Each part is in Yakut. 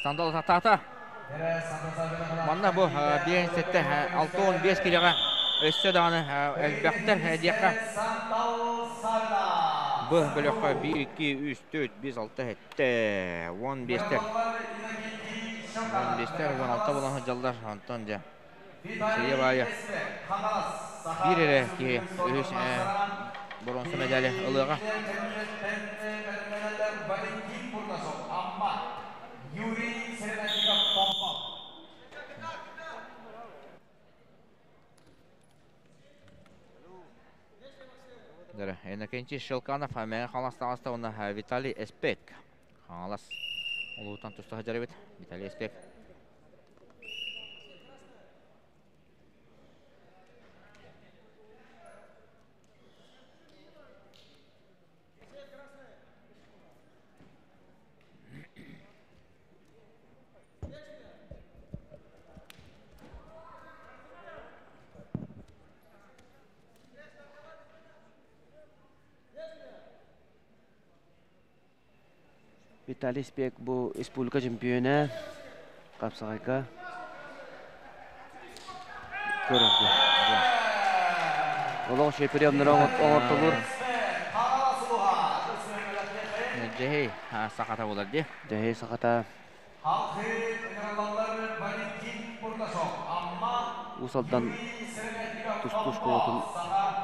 Сандал сатаата. Манна бу 5 7 65 килоҕа өссө даҕаны элбэхтэр диэххэ. Бу бөлөххө 1, 2, 3, 4, 5, 6, 7, 15-тер. 15-тер, 16 буолан сылдьаллар. Онтон дьэ сыыйа баайа биир эрэ киһи үһүс боруонса медали ылыаҕа. Иннокентий Щелканов Мэҥэ Хаҥалас таҕыста уонна Виталий Эспек Хаҥалас улуутан туста сылдьар эбит. Виталий Эспек. Виталий Спек бу республика чемпиона хапсаҕайга көрөргө. Олох чемпионнары оҥортолуур. Дьэһэй сахата буолар дии. Дьэһэй сахата. Уус Алдан тустуу школатын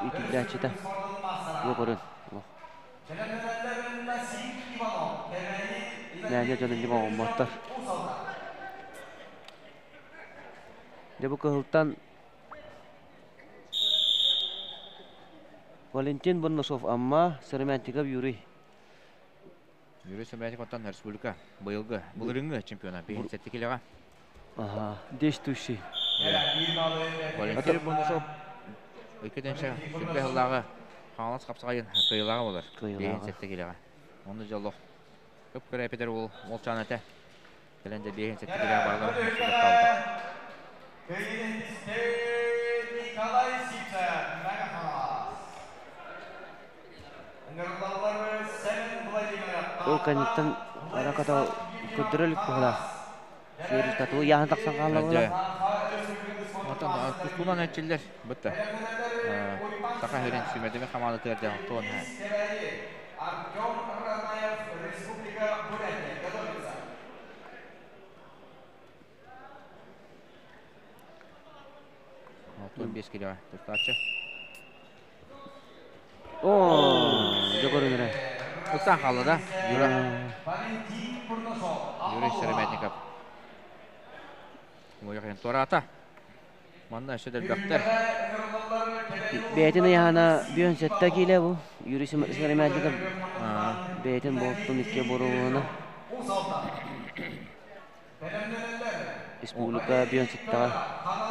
иитиллээччитэ. Бу көрүн. Мээнэ дьон инник оҥоммоттор. Дьэ бу кыһылтан Валентин Бурнашов Амма, Сыромятников Юрий. Юрий Сыромятников оттон республика быйылгы былырыыҥҥы чемпиона 57 килоҕа. Ага, действующий. Валентин Бурнашов икки тыһыынча сыллааҕы Хаҥалас хапсаҕайын кыайыылааҕа буолар. Кыайыылааҕа. 57 килоҕа. Онно дьоллох көп Петер уол уолчаан этэ. Кэлэн дьэ 57 килоҕа барылар суруттаабыта. Николай Сивцев, Мэҥэ Хаҥалас. Ыҥырыллаллар Сэмэн Владимиров. Ол кэнниттэн араката көрдөрө илик быһыылаах. Сүөрү ыйааһын тахсан хаалла Дьэ. Онтон тустуунан эрчиллэр бытта. Саха сирин сүүмэрдэммит хамаандатыгар дьэ оттон Артем Ранаев, Республика Бурятия. Готовится. 65 килоҕа тустааччы. Оо, дьэ көрүҥ Ыксаан хаалла да, Юра. Юрий Сыромятников. Уойах туораата. Манна өссө да элбэхтэр. Бэйэтин ыйаһына 57 киилэ бу. Юрий Сыромятников бэйэтин болтун икки боруона. Республика 57-ҕэ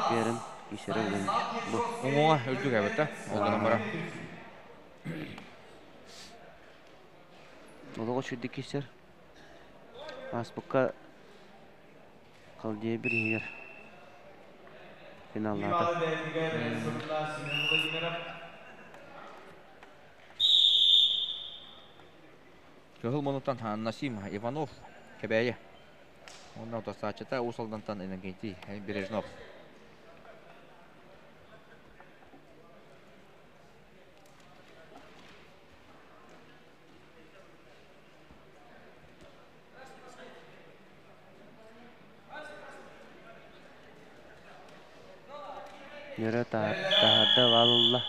Пермь киисэрэ булан бу. Уҥуоҕа үрдүк эбит да, ол гынан бара. Олоҕо үчүгдүк киирсэр. Ааспыкка Халдея бирииһигэр финаллаата. Кыһыл муннуктан Насим Иванов Кэбээйи. Онно утарсааччыта Уус Алдантан Иннокентий Бережнов. Нөрө таһырда баалылла.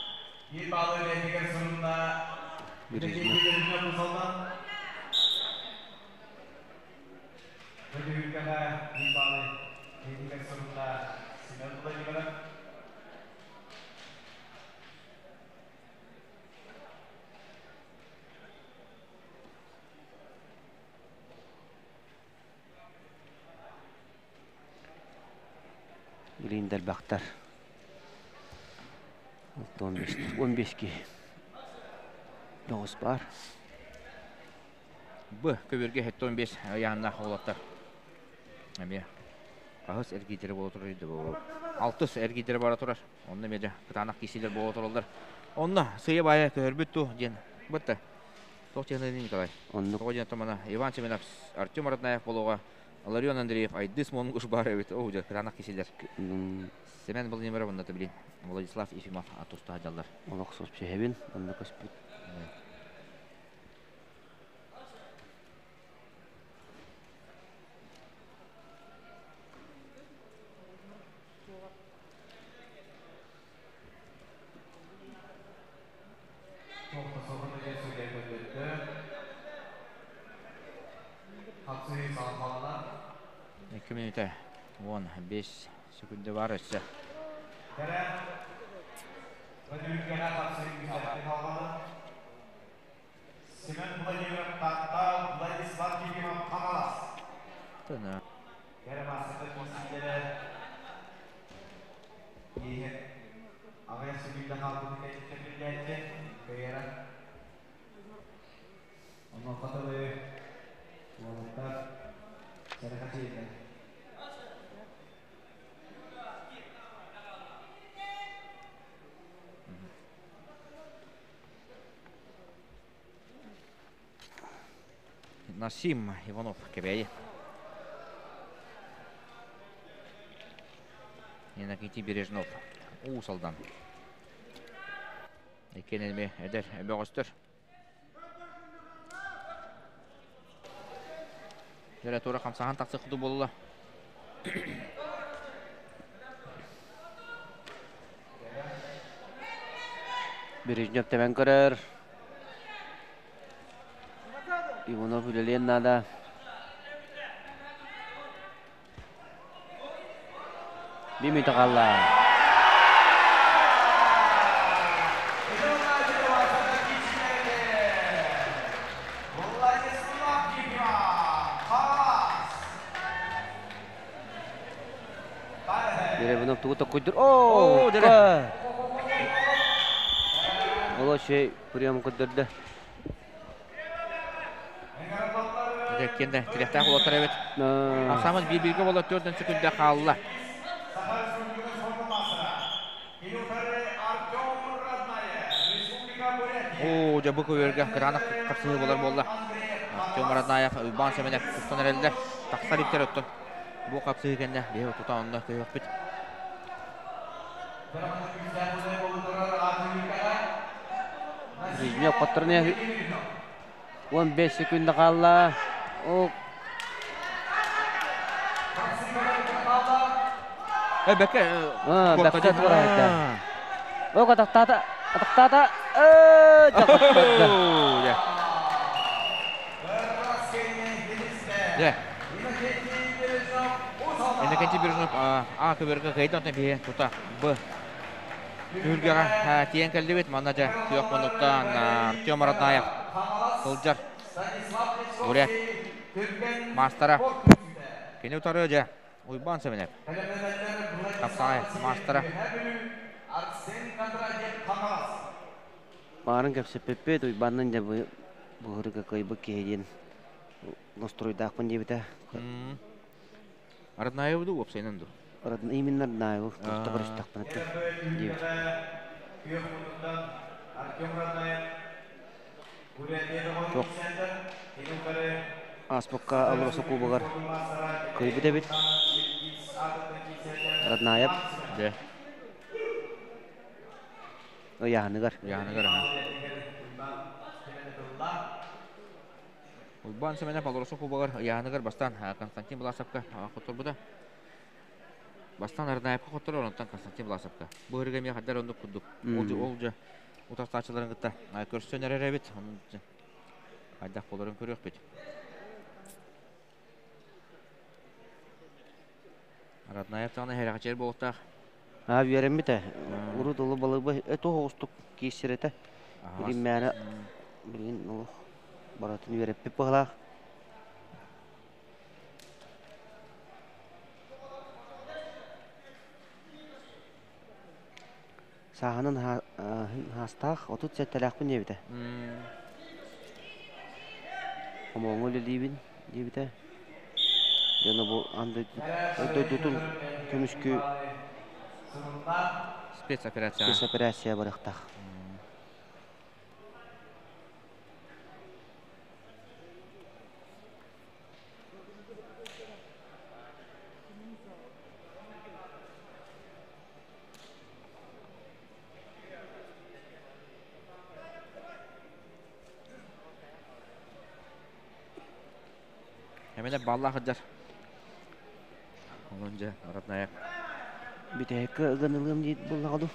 Бережнов. Билигин да элбэхтэр. 15 киһи. Тоҕус баар. Б көбүөргэ 75 ыйааннаах уолаттар. Эмиэ хаһыс эргиирдэрэ буола турар алтыс эргиирдэрэ бара турар. Онно эмиэ дьэ кытаанах киисилэр буола тураллар. Онно сыыйа-баайа көһөрбүт ту диэн бытта. Тоқ технология Николай. Оннук. Тоҕо диэн томана Иван Семенов, Артем Роднаев болуға, Ларион Андреев, Айдыс Монгуш бар эбит. О, жа кыранақ кесилер. Семен Владимиров, онда билин. Владислав Ефимов атуста жаллар. Олох сос психебин, онна көспүт. 2 минута 15 секунды бар өссө. Семен Владимиров Таттау, Владислав Ефимов Хаҥалас. Тына. Насим Иванов Кебей. Иннокентий Бережнов Уус Алдан. Иккиэн эдэр бөҕөстөр. Дөрө тура хамсахан тақсы құды болла. Бережнев темен көрөр. Иванов үлелен нада. Бими тағалла. Бережнев тугу токуйдур. О, О, Оло шей прием көддөрдө. Кенде тирехтах болотар эбит. Асамыз бир-бирге болот 4 секундда қалла. О, жабы көверге кыранак капсыны болар болла. Артем Роднаев, Уйбан Семенев тустан эрелдер. Тақсар иптер өттін. Бу капсыгы кенде бе тута онда көйөк бит. Бережнев коттурне 15 секунда қалла. О, Э, бәкке. Бәкке тура айтты. О, атақтата, атақтата. Э, жақтады. Де. Иннокентий Бережнов А көбөргө кыйдан бе тута Б. Түргәгә тиен кәлдебет манна жа түйөк минуттан Артем Роднаев Сылжар. Бурят мастера. Кені утары жа Уйбан Семенев. Капсай мастера. Барын кепсеппеппет уйбаннын да бұғырға кайбы кейден настройдақпын дебіті. Роднаевду опсайнанду. Именно Роднаеву, туста көрүстақпын дебіт. Жоқ. Аспыққа Алроса кубығар кайбы дебіт. Роднаев. Де. Яхыныгар. Яхыныгар. Уйбан Семенов Алроса кубығар Яхыныгар бастан Константин Власовка хотор Бастан Роднаевка хотор, онтан Константин Власовка. Бу хырга ми хаддар ондук кудук. Ол жа утастачыларын кытта көрсөнөр эребит. Хайдах боларын көрөк бит. Роднаев таны хәрәкәчер болтак. А берем бите. Уру долу балыбы это оғыстук кесирете. Билин мәне билин ол баратын береп пип баглах. Саханын хастах отут сеттеләкпин дебите. Омоңол либин дебите. Жана бу андай дойдутун көмүшкү спецоперация. Спецоперация барыктах. Хемене балла хыджар. Онон дьэ, Ратнаев. Бүтэһиккэ ыган ылыам диир буоллаҕа дуу.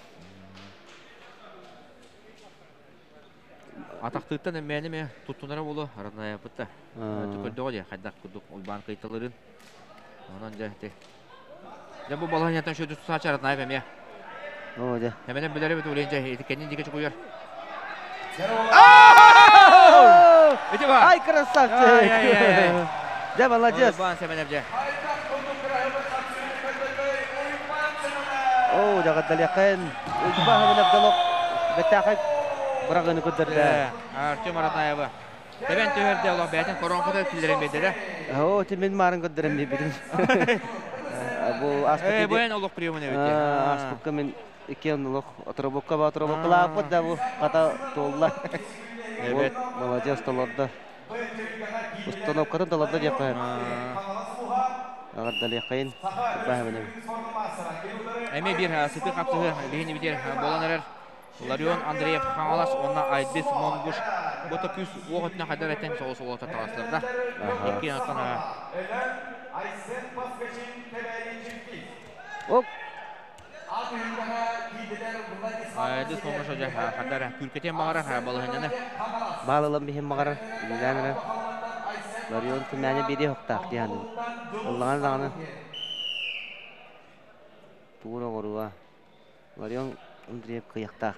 Атахтыыттан эммээни эмэ туттунара буолуо Ратнаевпыт да. Көрдөҕө дии хайдах курдук Уйбаан кыйталырын. Онон дьэ ити. Дьэ бу балаһыанньаттан шөтү тутааччы Ратнаев эмиэ. Оо дьэ. Эмэнэн билэр эбит Улен дьэ ити кэннин диэки чукуйар. Ити ба. Ай красавчик! Дьэ молодец! Уйбаан Сэмэнэп дьэ. Оо, дьаҕардалыаххын. Уйбаан Сэмэнэп дьолок бэттээхэй быраҕыыны көрдөрдө. Артем Аратаева. Тэбэн түһэрдэ олох бэйэтин коронката киллэрэн биэрдэ. Оо, ити мин маарын көрдөрөн биэрбитим. Бу Э, бу эн олох приемын эбит. Ааспыкка мин иккиэн олох оторобукка ба оторобуккалааппыт да бу хата туолла. Эбет. Молодец толордо. Установкатын толордо диэххэ. Аҕардалыаххайын. Баһабыным. Эмиэ биир сытыы хапсыһы биһини битер буолан эрэр. Ларион Андреев Хаҥалас уонна Айдис Монгуш бу да күүс уох өттүнэн хайдар этэн соҕус уолаттар таҕыстылар да. Икки аттан Оп. Айдис Монгуш дьэ хайдар күркэтиэн баҕарар балаһынньаны. Баалылан биһин баҕарар. Үлэлээн эрэр. Ларион түмээнэ биэриэ хоктаах диэн. Ыллаҕан даҕаны. Тугун оҥоруа. Ларион Андреев кыйахтаах.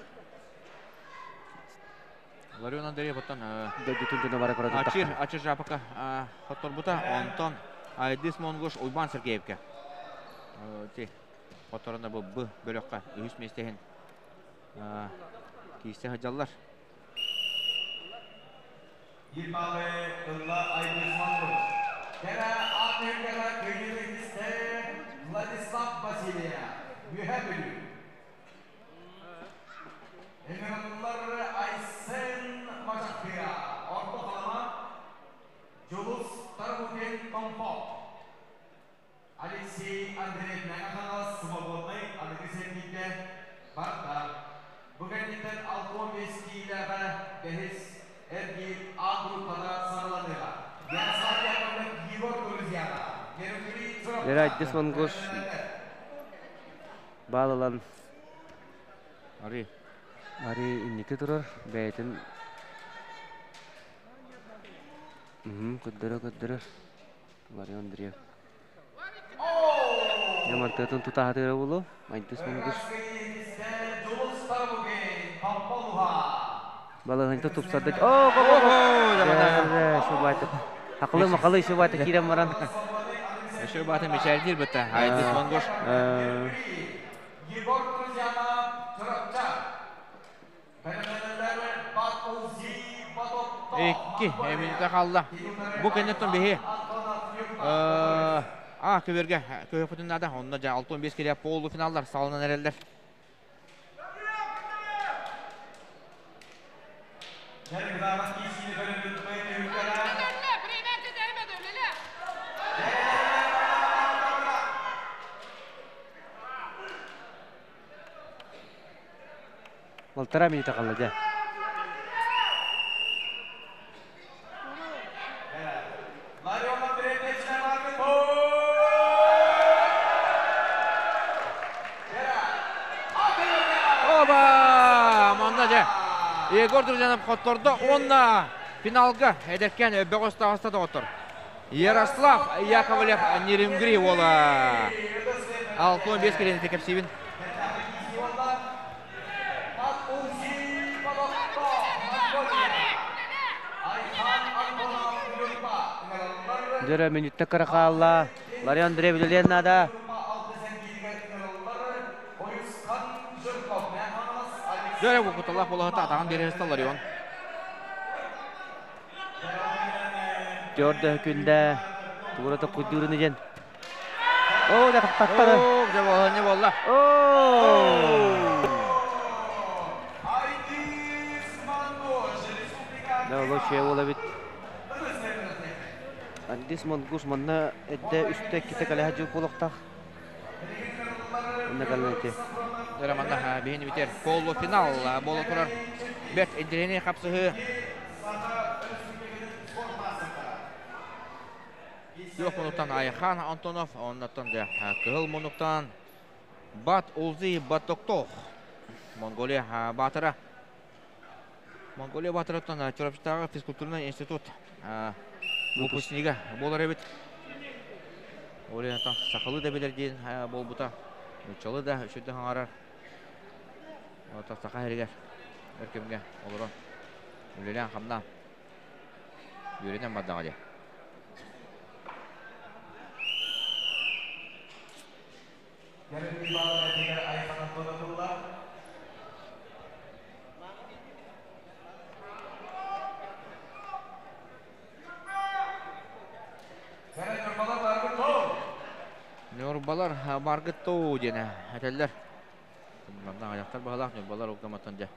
Ларион Андреев оттон дойдутун дьоно бара көрө Ачир, Ачир Жапака хотторбута, онтон Айдис Монгуш Уйбан Сергеевке. Ти хотторуна бу Б бөлөххө үһүс миэстэ иһин киирсэ сылдьаллар. Ипалы ылла Айдис Монгуш. Кэрэ Африкаҕа кыайыыны Владислав Васильев. Үөһэ Бүлүү. Ыҥырыллар Айсен Мачахтыа, Орто Халыма, Дьулус Тарбутин Томпо. Алексей Андреев Мэҥэ Хаҥалас свободнай аныгы сэргиитэ барда. Бу кэнниттэн 65 киилэҕэ бэһис эргиир А группада саҕаланыаҕа. Ярослав Яковлев Егор Друзьяна. Нерюнгри Лерайдис Монгуш баал ылан Ари. Ари инники турар бэйэтин көрдөрө көрдөрөр Ларион Андреев. Ямартыатын тутаһатыыра буолуо. Айдыс Монгуш. Балаһынта тупсарда. О, го го го. Шубайты. Хақылы мақалы шубайты кирен баран. Шубайты мечәрдир бітті. Айдыс Монгуш. Егор Друзьяна Чурапча. Икки минута қалды. Бу кэнниттэн биһи А көбөргө көһөпүтүн наада. Онно жа 6-15 келе полуфиналлар салынан эреллер. Полтора минута қалды, жа. Оба! Манна же. Егор Друзьянов хоттордо. Онна финалга эдеркен бөҕөс таҕыста доҕоттор. Ярослав Яковлев Нерюнгри ола. 6-15 келени текепсибин. Дөрө минутта кыра хаалла. Ларион Андреев үлэлиэн наада. Дөрө бу куталлах болоһута атаҕын биэрэ Ларион. Дьордо күндэ тугура куддуруну ден. О, да таттады. О, дьэ болоһуня буолла. О! Да, лучше бола бит. Андис Монгуш манна эдде үстэ ките калеха жыл болоқтақ. Онна калланты. Дөрө манна биһини битер полуфинал бола турар. Бет интелени хапсыһы. Күөх мунуктан Айхан Антонов, оннуттан да кыһыл мунуктан Бат Улзи Батоктох. Монголия баатыра. Монголия баатырыттан Чурапчытааҕы физкультурнай институт выпускнига буолар эбит. Ол сахалыы да билэр диэн буолбута. Нууччалыы да үчүгэй хаҥарар. Саха сиригэр өр кэмҥэ олорон үлэлээн-хамнаан үөрэнэн бардаҕа дии. Ньурбалар баргыт тоо диэн этэллэр. Манна аҕыйахтар баһылаах ньурбалар угдаматтан дьэ.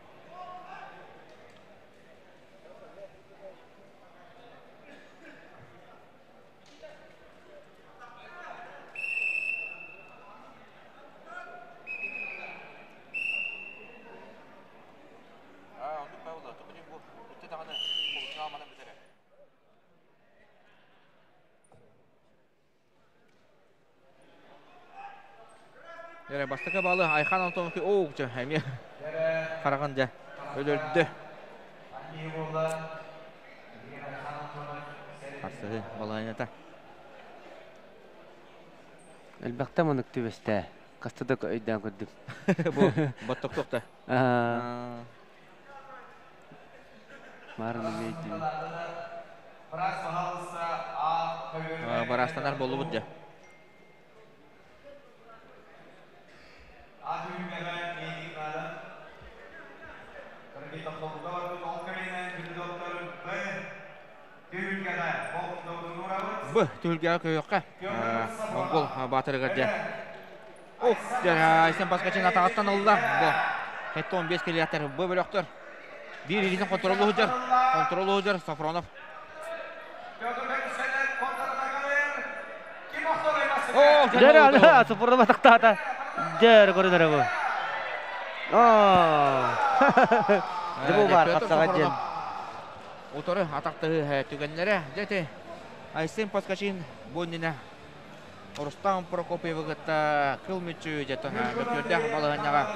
Дьэ, бастакы балы Айхан Антоновки оо, дьэ, эмиэ хараҕын дьэ өлөрдө. Харсыһы балаһыанньата. Элбэхтэ маннык түбэстэ. Хаста да өйдөөн көрдүм. Бу боттоктуохта. Маарыны өйдүүбүн. Бараастанар буоллубут дьэ. Б түһүлгэҕэ көһүөххэ. Монгол баатырыгар дьэ. Ох, дьэ, Айсен Паскачин атаҕыттан ылла. Бу 75 килиэттэр бу бөлөхтөр. Биир илиитин контроллуу сылдьар. Контроллуу сылдьар Софронов. Дьэ, Софронов атахтаата. Дьэ, көрүнэрэ бу. Дьэ, бу баар хапсаҕай диэн. Утары атахтаһыы түгэннэрэ. Дьэ, ити Айсен Паскачин бу иннинэ Рустам Прокопьевы кытта кыл мүччү дьэтон мөккүөрдээх балаһыанньаҕа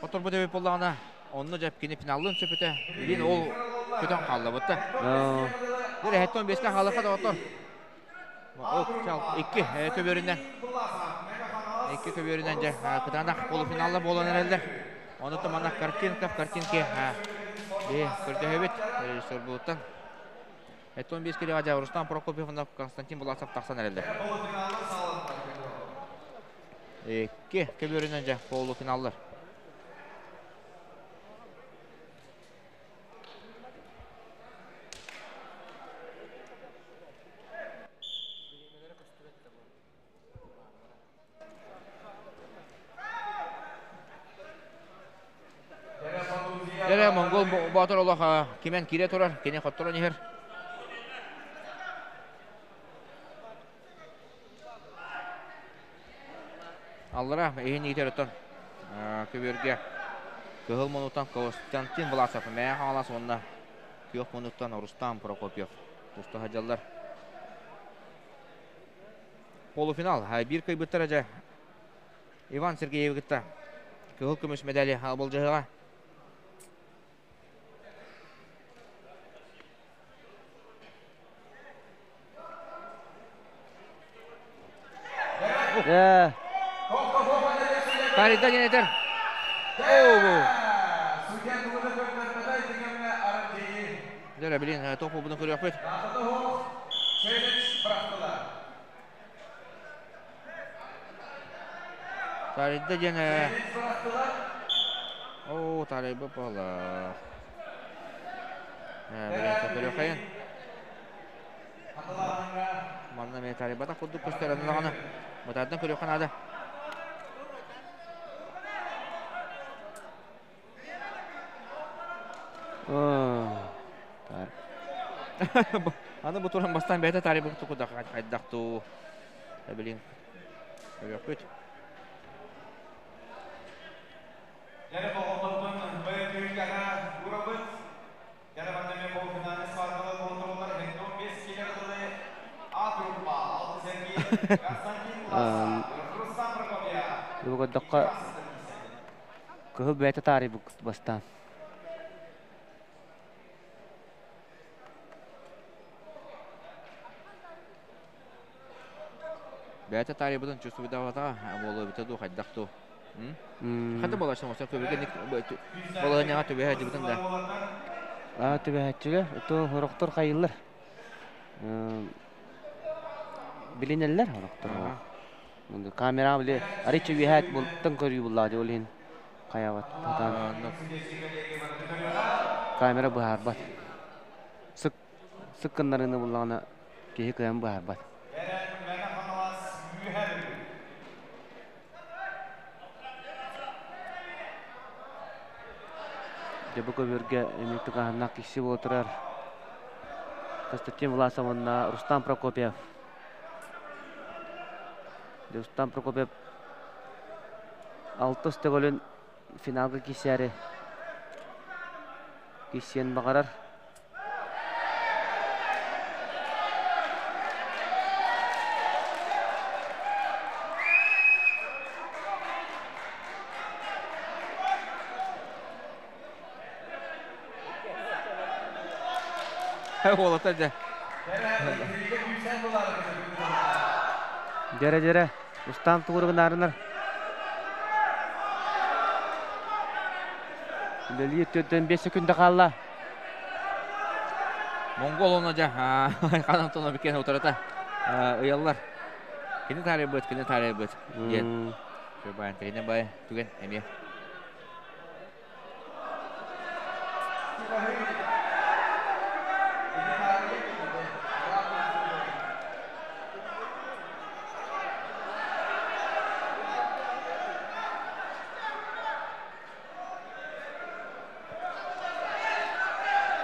Оторбут эбит буоллаҕына, онно дьэ кини финаллыан сөп этэ. Билин ол көтөн хааллабыт да. Бу эһэттэн 15-ке хаалыха доҕоттор. Ол икки көбүөрүнэн икки көбүөрүнэн дьэ кытаанах полуфиналла буолан эрэллэр. Ону манна картинка в картинке көрдөһөбүт режиссер булуттан. 15 килоҕа дьэ Рустам Прокопьев уонна Константин Буласов тахсан эрэллэр. Икки көбүөрүнэн дьэ полуфиналлар. Эрэ Монгол Боотур олох кимэн киирэ турар, кини хотторон иһэр. Аллара иһин иитэр оттон көбүөргэ кыһыл мунуттан Константин Власов, Мэйэ Хаҥалас уонна күөх мунуттан Рустам Прокопьев туста сылдьаллар. Полуфинал биир кыайбыттара дьэ Иван Сергеевы кытта кыһыл көмүс медали былдьаһыаҕа. Тарида диэн этэр. Дьэ, билин топ буолбутун көрүөхпүт. Тарыйда диэн Оо, тарыйбыт буолла. Билин көрүөххэйин. Манна эмиэ тарыйбатах курдук көстөр даҕаны. Бытаардан көрүөххэ наада. Аны бу туран бастаан бэйэтэ таарыйбыт курдук хайдах дуу билин көрүөхпүт. Бу көрдөххө кыһыл бэйэтэ таарыйбыт бастаан. Бэйэтэ таарыйбытын чувствуйдаабатаҕа буолуо эбитэ дуу, хайдах дуу. Хата буолар оҥостон көбүгэ балаһыанньаҕа түбэһэ сылдьыбытын да. Аа түбэһээччигэ то сорохтор хайыыллар. Билинэллэр сорохтор. Камера били арыйча үөһээт бултан көрүү буллаа ол иһин хайаабат. Камера быһаарбат. Сык сык гыннарыыны буллаҕына киһи кыайан быһаарбат. Дьэ бу көбүөргэ эмиэ тыҥааһыннаах кикси буола турар. Константин Власов уонна Рустам Прокопьев. Рустам Прокопьев алтыс төгүлүн финалга киирсээри киирсиэн баҕарар. Уолаттар дьэ. Дьэрэ дьэрэ, устаам тугуругунаарынар. Үлэлиир 4-5 секунда хаалла. Монгол онно дьэ Айхан Антонов иккиэн утарыта ыйаллар. Кини таарыйбыт, кини таарыйбыт диэн. Баайан тренер бай түгэн эмиэ.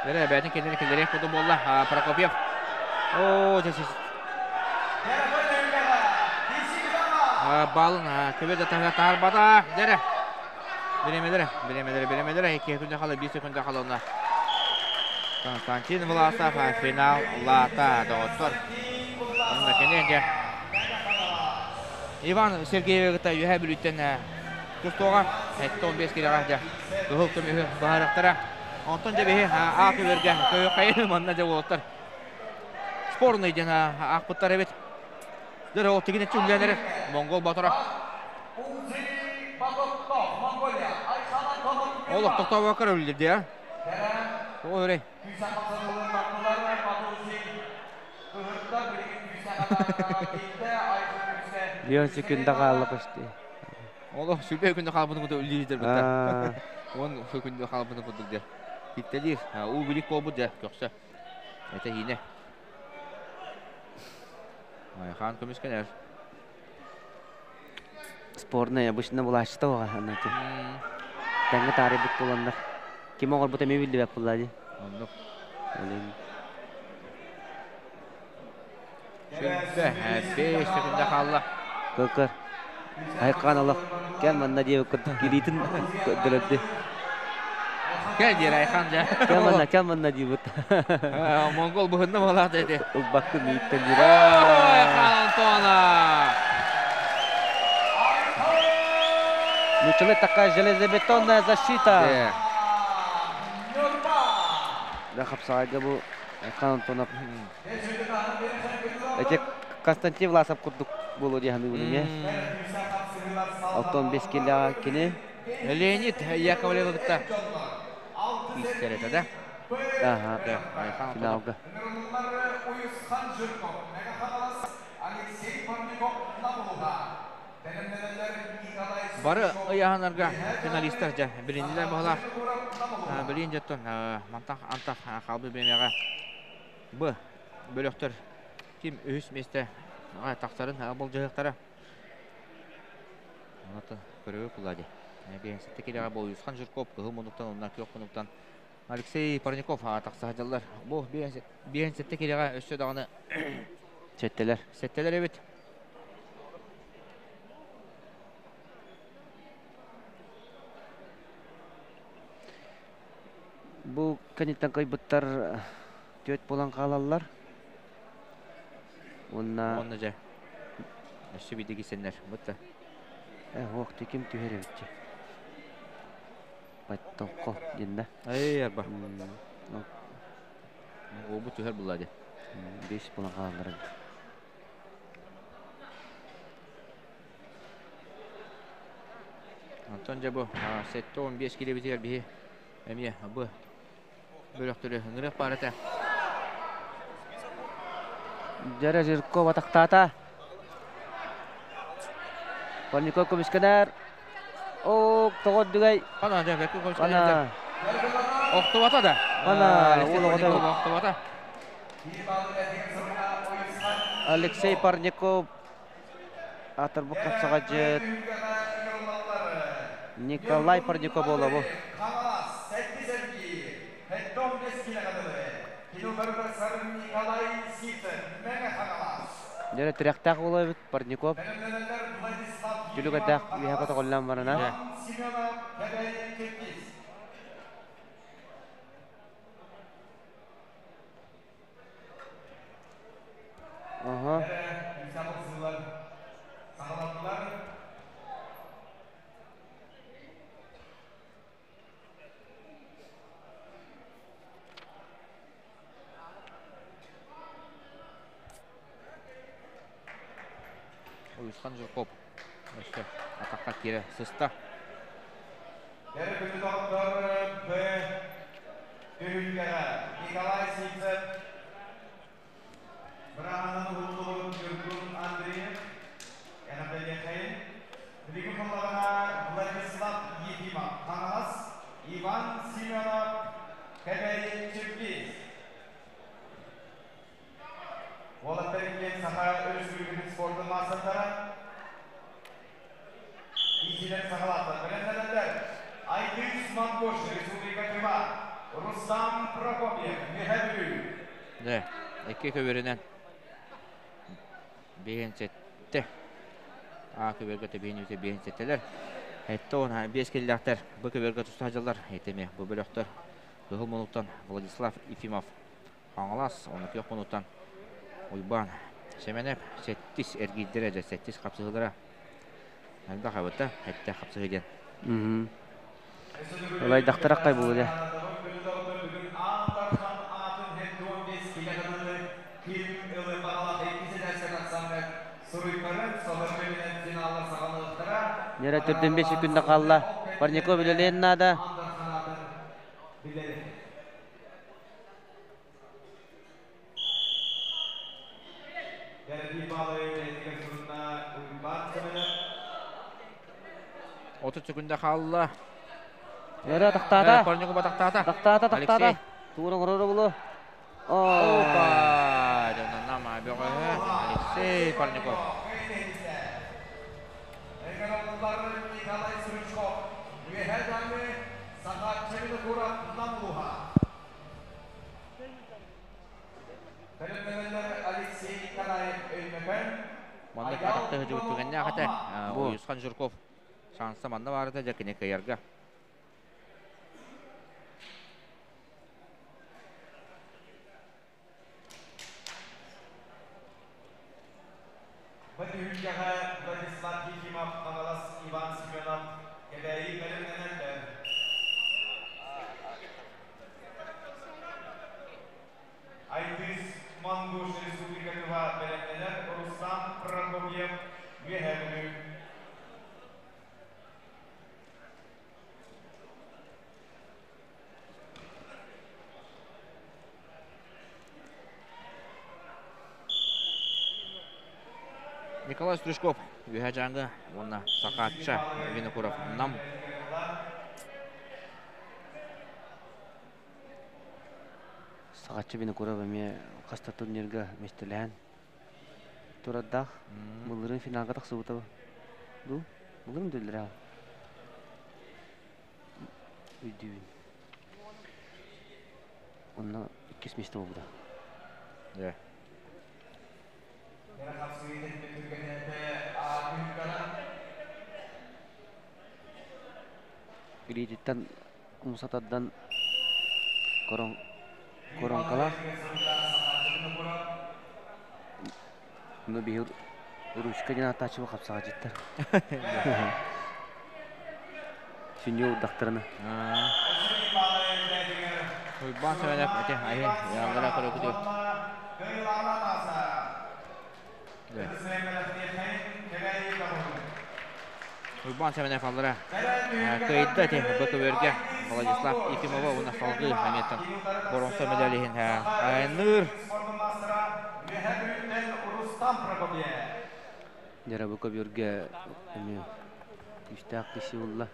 Дэрэ, бэйэтин кэннин киллэриэх курдук буолла. Прокопьев. Оо, дьэ, Балын көбө да таһыгар таһарбата. Дэрэ. Бириэмэлэрэ, бириэмэлэрэ, бириэмэлэрэ. 2 секунда хала, 1 секунда хала онно. Константин Власов финал лаата доҕоттор. Онно кини дьэ. Иван Сергеевич кытта Үөһээ Бүлүүттэн тустууга 75 килоҕа дьэ кыһыл көмүһү быһаарыахтара. Онтон дьэ биһи А көбүөргэ көйө манна дьэ уолаттар спорный диэн аахпыттар эбит. Дьэ ол тигинэччи үллээн эрэр Монгол Батыра. Олох тохтообокко үллэрди а. Тоҕо өрей. Леон секунда хаалла почти. Олох сүрбэ күндө хаалбытын курдук үллиир бытта. 10 күндө хаалбытын курдук дьэ. Киттэлиир. Уу билик буолбут дьэ көхсө. Это хиинэ. Айхан көмүскэнэр. Спорная обычно булааччыта оҕа анаты. Тэҥҥэ таарыйбыт буоланнар. Ким оҥорбута эмиэ биллибэт буолла дии. Оннук. Олин. Сүрбэ 5 секунда хаалла. Кыкыр. Айкан олох кэл манна диэбит курдук илиитин көрдөрөрдү. Кэл диэр Айхан дьэ. Кэл манна, кэл манна диибит. Монгол быһынна буолаат эти. Ылбаккын мииттэн диир. Айхан Антона! Нучалы такая железобетонная защита. Да хапсаҕайга бу Айхан Антонов Эти Константин Власов курдук буолуо дии саныыбын эмиэ. 65 килэҕэ кини. Леонид Яковлевы кытта киирсэр этэ да? Аха, финалга. Бары ыйааһыннарга финалистар дьэ билиннилэр баһылаах. Билин дьоттон мантах антах хаалбыт бириэмэҕэ Б бөлөхтөр ким үһүс миэстэ тахсарын болдьоһуохтара. Онон көрүгү кулла дии. Биэнсэтэ килэҕэ Боюсхан Жирков кыһыл муннуктан уонна күөх муннуктан Алексей Парников тахса сылдьаллар. Бу биэнсэтэ килэҕэ өссө даҕаны Сэттэлэр. Сэттэлэр эбит. Бу кэнниттэн кыайбыттар түөрт буолан хаалаллар. Уонна Уонна дьэ. Өссө биирдэ киирсэннэр бутта. Э, уох, ким түһэр эбитчи. Баттолко динна. Эй, арба. Ну, Уобу түһэр булла ди. 5 була хааллар эбит. Антон дьэ бу 7-15 килэбитигэр биһи эмиэ бу бөлөхтөрү ыҥырыах баар этэ. Дьэрэ Жирков атахтаата. Парников көмүскэнэр. О, тоҕо үрдүгэй. Ана дьэ бэккэ көмүскэнэр. Ана. Охтубата да. Ана, Алексей уол оҕото. Парников охтубата. Алексей Парников атырбыт хапсаҕадьыт Николай Парников буола бу. Хаҥалас, сэттис эргиир, 75 килэҕэ дылы. Кини утарыта Сарын Николай Сивцев, Мэҥэ Хаҥалас. Дьэрэ тирэхтээх буола эбит Парников. Бэлэмнэнэллэр Владислав Түлүк Ефимов, этэх үөһэ көтөҕүллэн барана. Дьэ. Иван Семенов, Кэбээйи Киргиз. Аха. Эрэ сыллар саҕаланнылар. Уйусхан Жирков өссө атахха киирэ сыста. Эрэ күндү доҕоттор, Б түһүлгэҕэ Николай Сивцев, Быраһанан уһуллубут Ньургун Андреев, эҕэрдэлиэххэйин. Билигин буоллаҕына Владислав Ефимов, Хаҥалас, Иван Семенов, Кэбээйи Чиргиз. Уолаттар иккиэн Саха Өрөспүүбүлүкэтин спордун маастардара. Иисилэр саҕалаатылар. Бэлэмнэнэллэр. Айдыыс Монгош, Республика Тыва, Рустам Прокопьев, Үөһээ Бүлүү. Дьэ, икки көбүөрүнэн 57. А көбүөргэ төбүһүн үтэ 57-лэр. 75 киллээхтэр бу көбүөргэ туста сылдьаллар. Этими бу бөлөхтөр Кыһыл мунуктан Владислав Ефимов, Хаҥалас, оны күөх мунуктан Уйбаан Сэмэнэп сэттис эргиирдэрэ дьэ сэттис хапсыһыылара элбэх эбит этте хапсыһыы диэн. Ылайдахтара қай бұл дьэ. Бүгүн Аан Дархан атын 75 килэ ким ылы бағалақ иккис этээскэ тахсаҥҥыт суруйтаран соһор бөлүнэн финаллар саҕаланыахтара. Дьэрэ 45 секунда қалла. Парников үлэлиэн наада. Аан Дархан атын билэри. Бэрди балы бэйэтигэр сурунна Уйбаан Сэмэнэп. 30 секунда хаалла. Дьэрэ атахтаата. Парников атахтаата. Тахтаата, тахтаата. Алексей. Тугун оҥороро булу. Опа! Дьонноннама бөҕөһө Алексей Парников. Ыҥырыллар Николай Стручков, Үөһээ Дьааҥы, Саха Чебинокуров Нам улууһа. Бэлэмнэнэллэр Алексей Николаев, Өймөкөөн. Маннык атахта сылдьыбыт түгэннээх этэ. Бу. Уйусхан Жирков шанса манна баар этэ дьэ кини кыайарга. Бу түһүлгэҕэ Владислав Ефимов, Хаҥалас, Иван Семенов, Кэбээйи бэлэмнэнэллэр. Айдыс Монгуш, Республика Тыва бэлэмнэнэр Рустам Прокопьев, Үөһээ Бүлүү. Николай Стручков, Үөһээ Дьааҥы, уонна Сахаачча Винокуров, Нам. Сахаачча Винокуров эмиэ хаста турнирга миэстэлэһэн турардаах. Былырыын финалга тахсыбыта дуу? Былырыын дүллэр өйдүүбүн. Онно иккис миэстэ буолбута. Дьэ. Кэрэ хапсыһыы түргэнэтэ түһүлгэҕэ. Илиититтэн умса тардан корон коронкалаах. Ну биһир Ручка диэн ааттааччы хапсаҕадьыттар. Сүнньү урдахтарына. Уйбаан Сэмэнэп ити айы яллара көрөкүтү. Уйбаан Сэмэнэп аллара кыайда ити БКВРгэ Владислав Ефимова уонна салгыы эмиэттэн боронсо медаль иһин айанныыр. Дьара бу көбүөргэ эмиэ күүстээх киһи булла.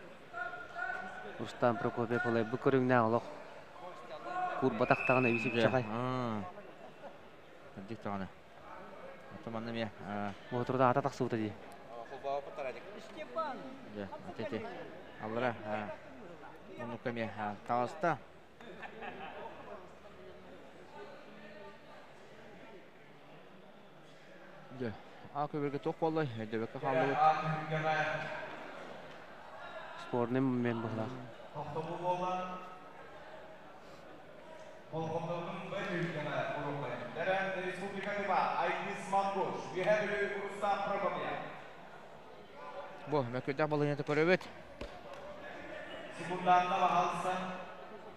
Рустам Прокопьев олайбыт көрүҥнээх олох куурбатах даҕаны үс-үпчэҕэй. Кырдьык даҕаны. Оттон манна эмиэ Боотурда аата тахсыбыта дии. Дьэ, ити аллара муннукка эмиэ таҕыста. Дьэ, аа көбүргэ туох буоллай? Өйдөбөккө хааллыбыт. Спорный момент быһылаах. Бу мөкүрдээх балыыһаны көрөбүт.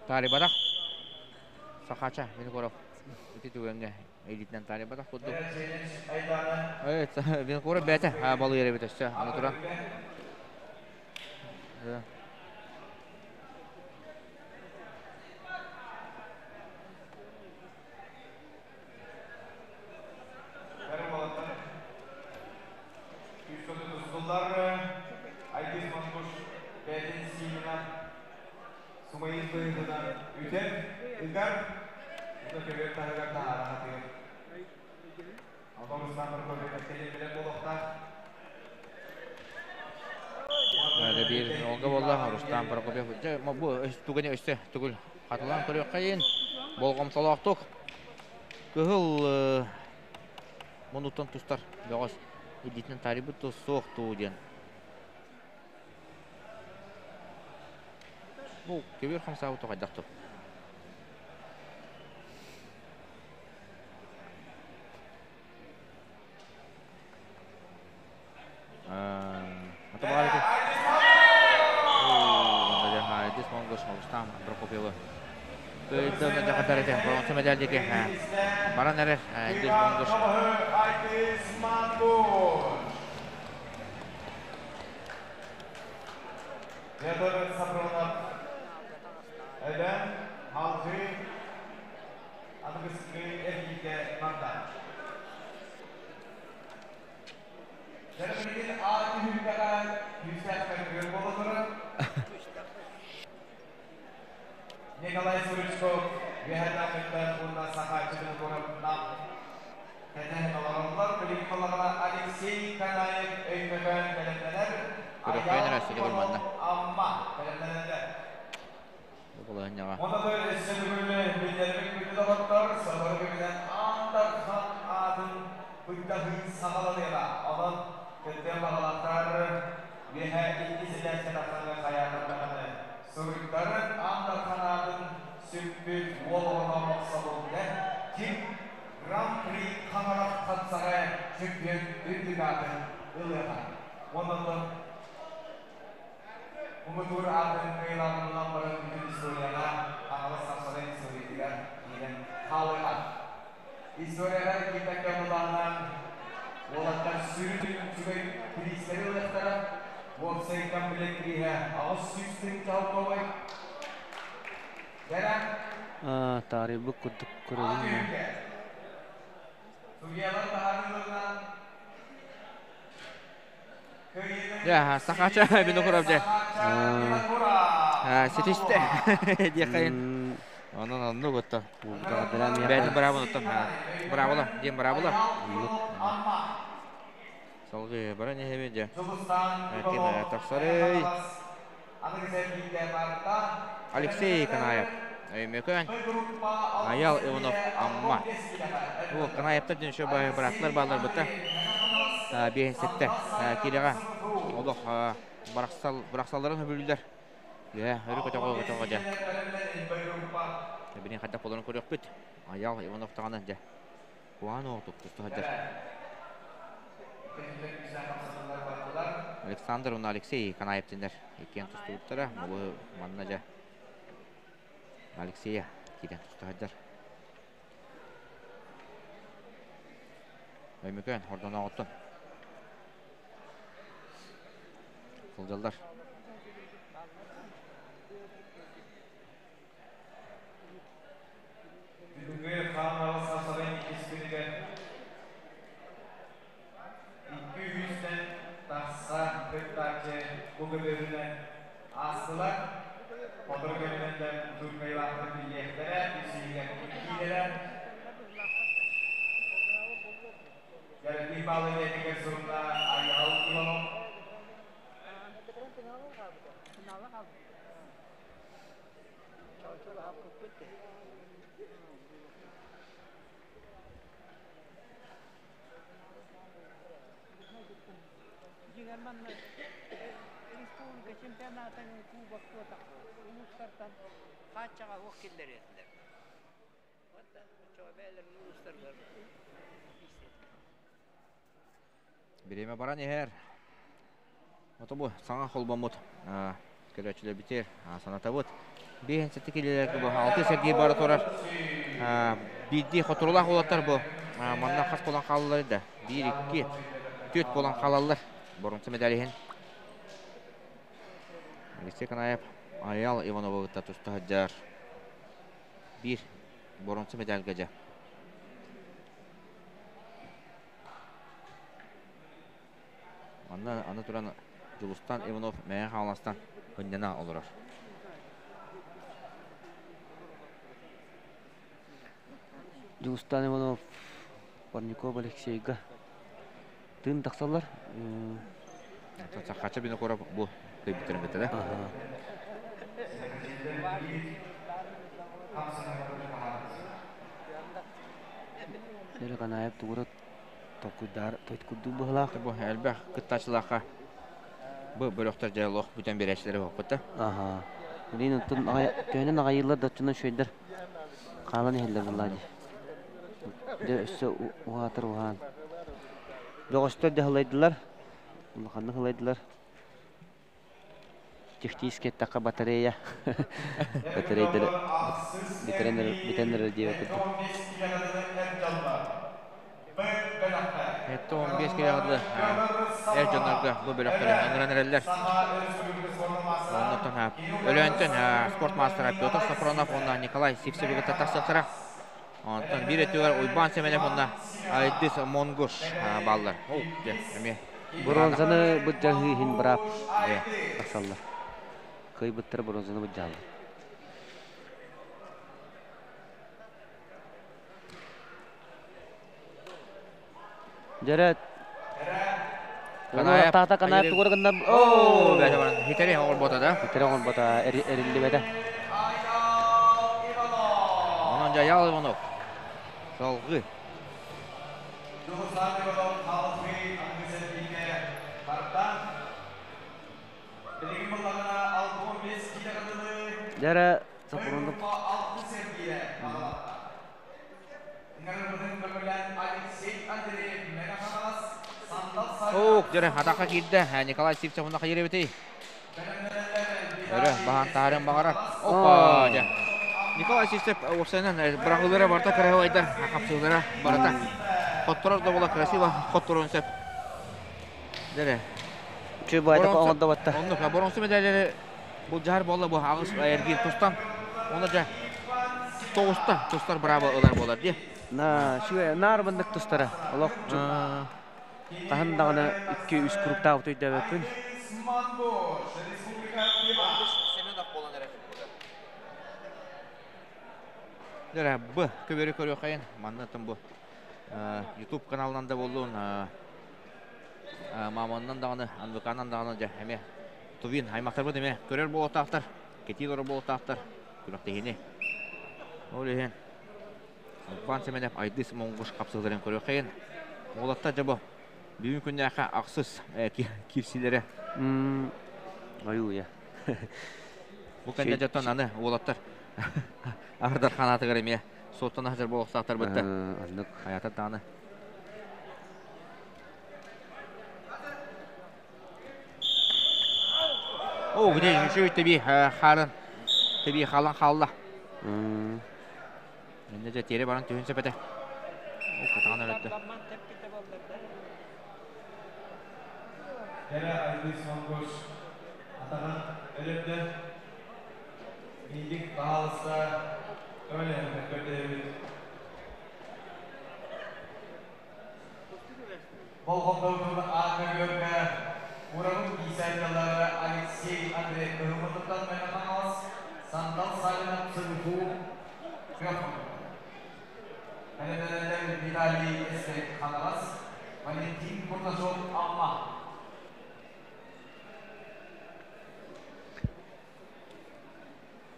Таарыйбатах. Сахача Винокуров ити түгэҥҥэ илиитинэн таарыйбатах курдук. Винокуров бэйэтэ балыйар эбит өссө аны туран. Биир Олга буолла Рустам Прокопьев. Дьэ, бу түгэни өссө түгүл хатылаан көрүөххэйин. Болҕомтолоохтук кыһыл муннуттан тустар бөҕөс илиитинэн таарыйбыт тус суох дуу диэн. Бу көбүөр хамсаабыт хайдах тур? Баран эрэр Айдис Монгуш. Көрөхпөйүн эрэ өссө төгүл манна. Бу балаһынньаҕа. Таарыйбыт курдук көрөбүн мин. Дьэ, сахача Винокуров дьэ. Ситистэ диэххайын. Онон оннук отто. Бэйэтин быраабын оттон. Быраабыла, диэн быраабыла. Салгыы баран иһэбит дьэ. Ким тахсарый? Алексей Канаев. Өймөкөөн. Аял Иванов Амма. Бу Канаевтар диэн еще бырааттар бааллар бытта. 5-7 киилэҕэ олох бырахсалларын сөбүлүүллэр. Үө, өрө көтөҕө көтөҕө дьэ. Билин хайдах буоларын көрүөхпүт. Аял Иванов даҕаны дьэ. Куһаҕан оҕотук туста сылдьар. Александр уонна Алексей Канаевтиннэр иккиэн тустубуттара. Бу манна дьэ Алексея киирэн туста сылдьар. Өймөкөөн хордонооҕуттан сылдьаллар. Бүгүҥҥү хаамыраҕа сахаларын иккис күнүгэр 200-тэн тахса кыттааччы бу көбүөрүнэн аастылар. Сотору кэминэн да утур кыайыылаахтар биллиэхтэрэ, үс иһигэр киирэрэ. Дьэ, балл бэйэтигэр сурунна Айаал Иванов. Бириэмэ баран иһэр. Ото бу саҥа холбоммут көрөөччүлэрбитигэр санатабыт. Биэһин сэттэ киилэлэргэ бу алты сэргии бара турар. Биирдии хотурулаах уолаттар бу манна хас буолан хаалаллар да? Биир, икки, түөрт буолан хаалаллар. Боруонса медаль иһин. Алексей Канаев Айал Ивановы кытта туста сылдьар. Биир боруонса медальга дьэ. Манна аны туран Дьулустан Иванов Мэҥэ Хаҥаластан ынньана олорор. Дьулустан Иванов Парников Алексейга тыын тахсаллар. Сахача Винокуров бу кыйбыттарын кытта да. Серег Анаев тугура толкуйдаар курдук быһылаах. Бу элбэх кыттааччылаахха бу бөлөхтөр дьэ олох бүтэн биэрээччилэри буолбут. Аха. Билин оттон төһөнөн аҕайыылар да оччонон үчүгэйдэр хаалан иһэллэр буоллаа дии. Дьэ өссө уһаатар уһаан. Бөҕөстөр дьэ һылайдылар. Улаханнык һылайдылар. Технически эттэххэ батарея. Батарейдары бүтэрэн эрэр бүтэн эрэр диэбит курдук. Это 15 килоҕа эр дьоннорго бу бөлөхтөрү ыҥыран эрэллэр. Оннуттан Өлөөнтөн спорт маастара Петр Сафронов уонна Николай Сивцев кытта тахсыахтара. Онтон биир өттүгэр Уйбаан Семенов уонна Айдыс Монгуш бааллар. Ол дьэ эмиэ Бронзаны былдьаһыы иһин быраап тахсаллар. Кыайбыттара бронзаны былдьааллар. Дьэрэ Канаев Таата Канаев тугура гынна Оо, бэйэ баран хитери оҥорбота да. Хитери оҥорбота, эриллибэтэ. Онон Дьайаал Иванов салгыы. Дьэрэ Сапронов Ох, дьэрэ атака киирдэ. Николай Сивцев онно хайыр эбитий? Өрө баһан таһарын баҕарар. Опа, дьэ. Николай Сивцев уопсайынан быраҕыылара барыта кыраһыайдар, хапсыылара барыта. Хотторор да буола красиво хотторуон сөп. Дьэрэ. Үчүгэй баайда оҥордо батта. Оннук, боронсу медаллары былдьаһар буолла бу аҕыс эргиир тустан. Оны дьэ тоҕуста тустар браво ылар буолар дии. На, шүе наар маннык тустара. Олох хаһан даҕаны икки-үс кругтаабыт өйдөөбөппүн. Семенов буолан эрэр. Дьэ, б көбөрү көрүөххэйин. Манна бу YouTube каналынан да буоллун, Мамоннан даҕаны, НВК-нан даҕаны дьэ эмиэ Тувин аймахтарбыт эмиэ көрөр буолуохтаахтар, кэтии олорор буолуохтаахтар күрэхтэһиини. Ол иһин Уйбаан Сэмэнэп Айдыс Монгуш хапсыһыыларын көрүөххэйин. Уолаттар дьэ бу бүгүн күннээххэ ахсыс киирсиилэрэ. Ойууя. Бу кэннэ дьоттон аны уолаттар Ардар ханаатыгар эмиэ суоттана сылдьар буолуохтаахтар бытта. Оннук. Хайата даҕаны. О, где еще тебе харын тебе халан халла. Менде же тере баран түһүн сөпөтө. О, катаган өлөттө. Кere Айдыс Монгош атағын өлөттө. Мидик бағалыса көмөлөһүн көрдөбүт. Болғондордун аaka көргө Урамын кийсәллары Алексей Андрей Кырымытыттан Мәнәханалас, Сандал Савинов Цырху Мәнәнәләр Виталий Эсек Ханалас, Валентин Бурнашов Амма.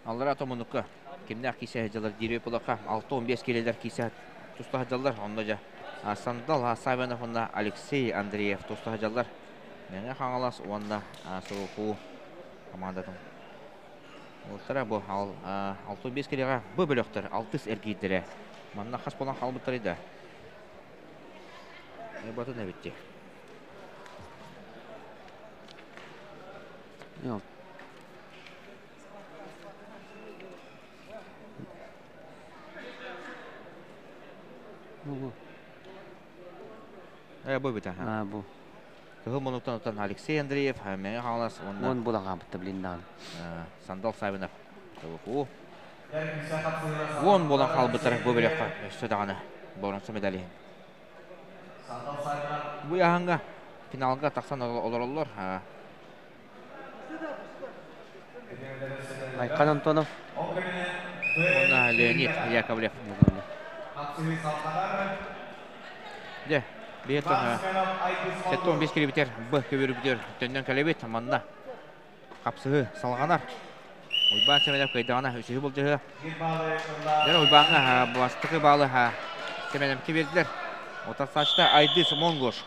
Аллара томунукка кимнәк кисә һәҗәләр дире булака 6-15 килеләр кисә туста һәҗәләр онда жа Сандал Савинов онда Алексей Андреев туста һәҗәләр. Меңе хаңалас онда Сылху командатын. Олтара бу 6-5 килега бу бөлөктөр 6 эргидере. Манна хас болан халбыттар иде. Баты не битти. Yok. Бу. Бу бит. А, бу. Кыһыл монуктан утан Алексей Андреев, Меңе хаңалас онда Он булан кабытты блиндан. Сандал Савинов. Сылху. Вон болан халбыттар бу бөлөккө. Өстө даганы боронсо медали. Бу яһанга финалга тахсан олороллор. Айкан Антонов. Онна Леонид Яковлев. Де, бетон 75 километр Б көбөрүбүтөр төннөн калебит манна. Капсыгы салганар. Уйбан Семенов кайдагана үсүһү болдуһу. Дер уйбанга бастыкы балы Семенов кибердилер. Отарсачта Айдыс Монгош.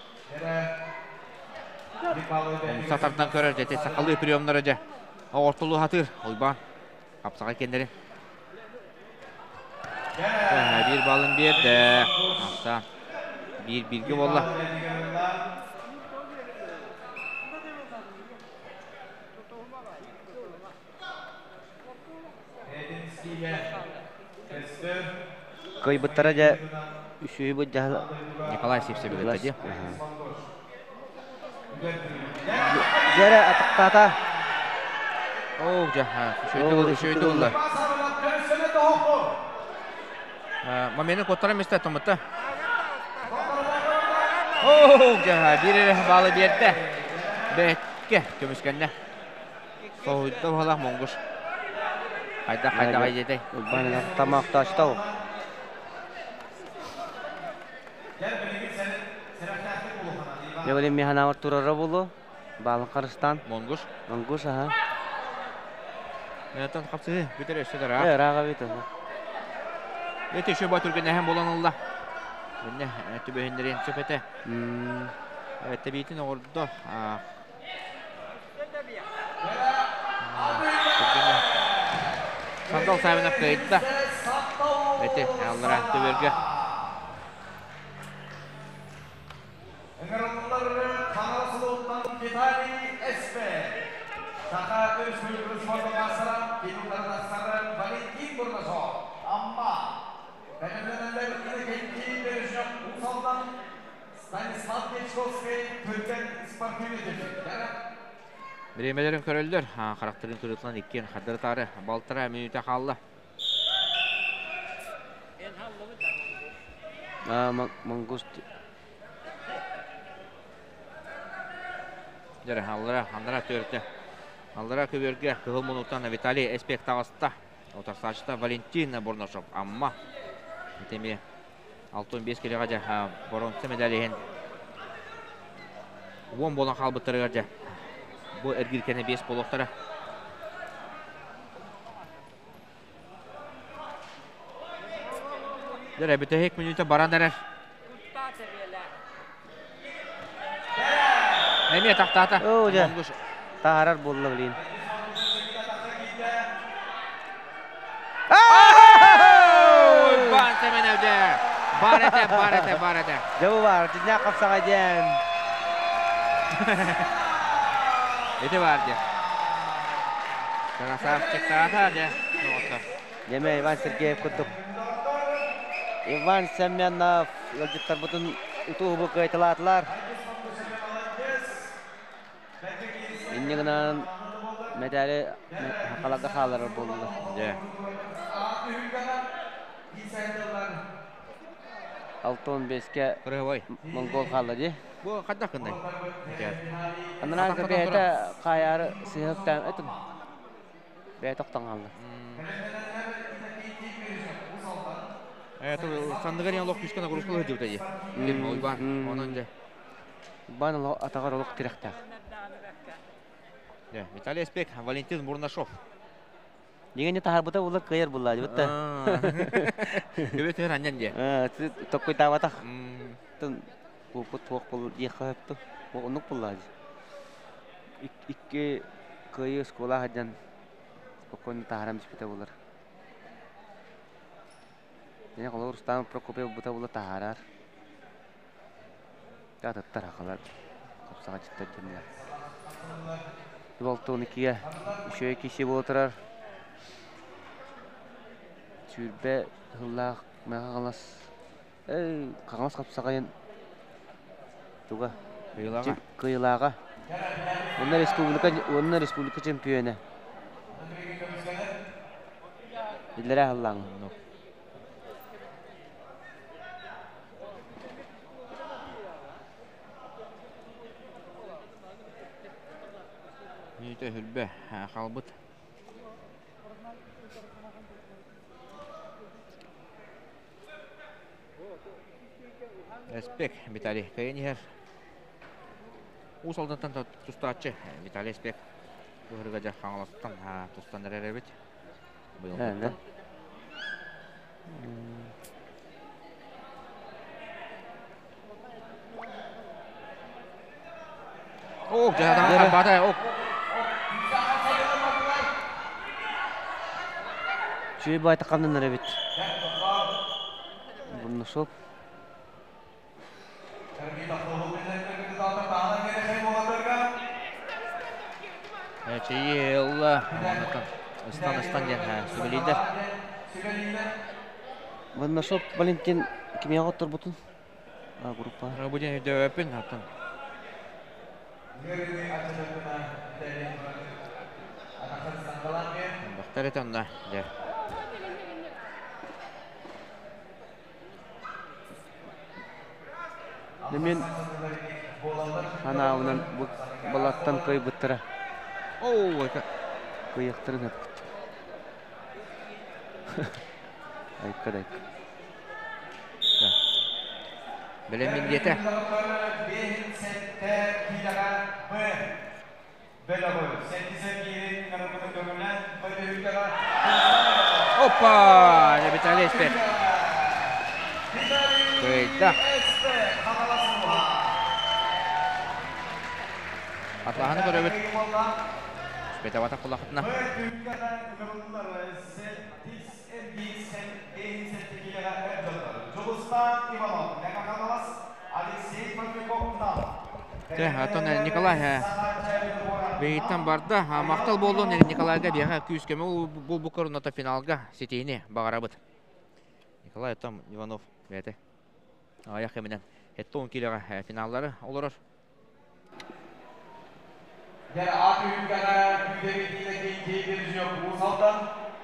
Сатардан көрөр жете сакалы приемнары же. Ортолу хатыр уйбан. Капсага кендери. Bir balın bir de. Hafta. Bir bilgi болла. Кыйбыттара жа үшүйі бұд жа Николай Сипсев билетти. Жere атықтата. О, жа, шөйтө шөйтө болла. Момент коттара месте томытта. О, жа, бир балы берді. Бекке көмүскенне. Соһуйда бала монгуш. Хайда хайда хайда. Уйбан тамақташтау. Ne bileyim mihana турара болу. Балын Карыстан. Монгуш. Монгуш, аха. Менетен капсы битер өстө дара. Э, рага бит. Эти еще батүрген әһәм болан алла. Менне түбөһүннерин сөпете. Тебитин ордо. Сандал Савинов кыйда. Эти аллара төбөргө. Ыңырылары Қаңырасылуттан Виталий Эспе. Саха Республикасы спорт масыры, Кедуктар Валентин Бурнашов. Амма. Бәнәнәләр Инекенки Бережнев Усалдан Станислав Кечковский Түркен спортивный. Биремелерин көрөлдөр, характерин турутунан иккен хадыр тары балтыра минута қалды. Монгуш. Жere аллара, андара төртө. Аллара көбөргө кыгыл минуттан Виталий Эспек тагыста. Отарсачта Валентин Бурнашов. Амма теме 6-5 келеға жа бронза медалиһин 10 болан қалбыттырыгар жа. Бу эргиркене 5 болуқтара. Дere бүтәһек минута баран дәрәр. Эме тақтата. О, жа. Таарар болла блин. Бан Семеневде. Бар эте, бар эте, бар эте. Жабы бар, жиня капсага ден. Эте бар де. Красавчиктаата дьэ, доҕоттор. Дьэмэ Иван Сергеев курдук. Иван Семенов ыалдьыттарбытын утуу-убу кыайталаатылар. Инньэ гынан мэдээли халарга хаалларар буоллулар. Дьэ. 65-кэ Кырыһабай. монгол хаалла дии. Бу хайдах гыннай? Анараа бэйэтэ хаайаары сыһыктаан этим. Бэйэтэ охтон хаалла. Санныгар олох күүскэ нагрузка сылдьыбыта дии. Уйбаан, онон дьэ. Уйбаан атаҕар олох тирэхтээх. Виталий Эспек, Валентин Бурнашов. Дигэнни таһаарбыта була кыайар булла дибит. Көбөтөр анньан дии. Токкуйдаабатах. Тын кууппут туох был диэххэ сөптө. Оннук булла дии. Икки кыайыы оскуола сылдьан спокойно таһааран биспитэ булар. Дьэ холобур Рустам Прокопьев бута була таһаарар. Атыттар хахалар хапсаҕайдьыттар дьоннор. Болтуон иккигэ үчүгэй киси буола турар. Сүүрбэ сыллаах Мэҥэ Хаҥалас Хаҥалас хапсаҕайын туга Кыайыылааҕа. Кыайыылааҕа. Уонна республика чемпиона. Иллэрээ сыллааҥҥа. Мүнүүтэ үрбэ хаалбыт. Эспек Виталий кыайан иһэр. Уус Алдантан тустааччы Виталий Эспек быһырга дьэ Хаҥаластан тустан эрэр эбит. Быйылгыттан. Ох, дьаһадаҕа харбаата, ох. Үчүгэй баайта ханнанар эбит. Бурнашов. Эчэйии ылла. Ыстан ыстан диэн сүбэлииллэр. Бурнашов Валентин кимиэхэ отторбутун? Группа. Бу диэн өйдөөбөппүн аттан. Бахтар этэ онно дьэ. Мин санаабынан бу балаттан кыайбыттара. Оо, айка. Кыайыахтарын эппит. Айка да айка. Бэлэммин диэтэ. Опа! Виталий Эспек. Кыайда. Атлаһаны көрөбүт. Бетавата кулахытына. Дьэ, оттон Николай бэйиттэн барда. Махтал буоллун Николайга биэхэ күүс-көмө булбуккар уната финалга ситиһини баҕарабыт. Николай оттон Иванов бэйэтэ аҕыйах кэминэн 70 килоҕа финаллары олорор. Ат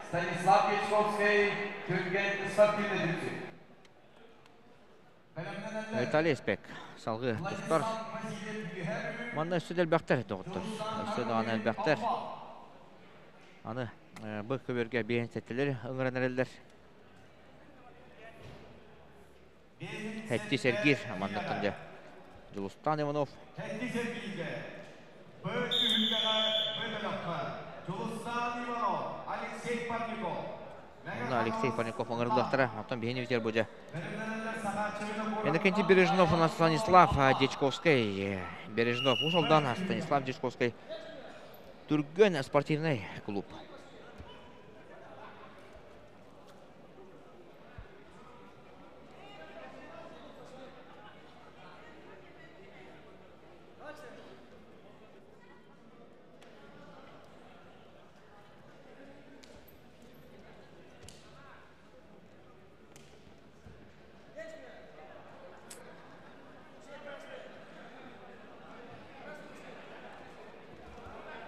Станислав Дьячковскай Түргэн спортивный түмсүү. Виталий Эспек салгыы тустар. Манна өссө да элбэхтэр доҕоттор. Өссө даҕаны элбэхтэр. Аны бу көбүөргэ биэһин сэттэлэри ыҥыран эрэллэр. Хэтти Сергир маннаттан дьэ Дьулустаан Иванов. Хэтти Сергийгэ Б түһүлгэҕэ Б бөлөххө Дьулустаан Иванов, Алексей Парников. Онно Алексей Парников ыҥырыллыахтара. Оттон биһини бүтэр бу дьэ. Иннокентий Бережнов у нас Станислав Дьячковскай. Бережнов Уус Алдан, Станислав Дьячковскай Түргэн спортивный клуб.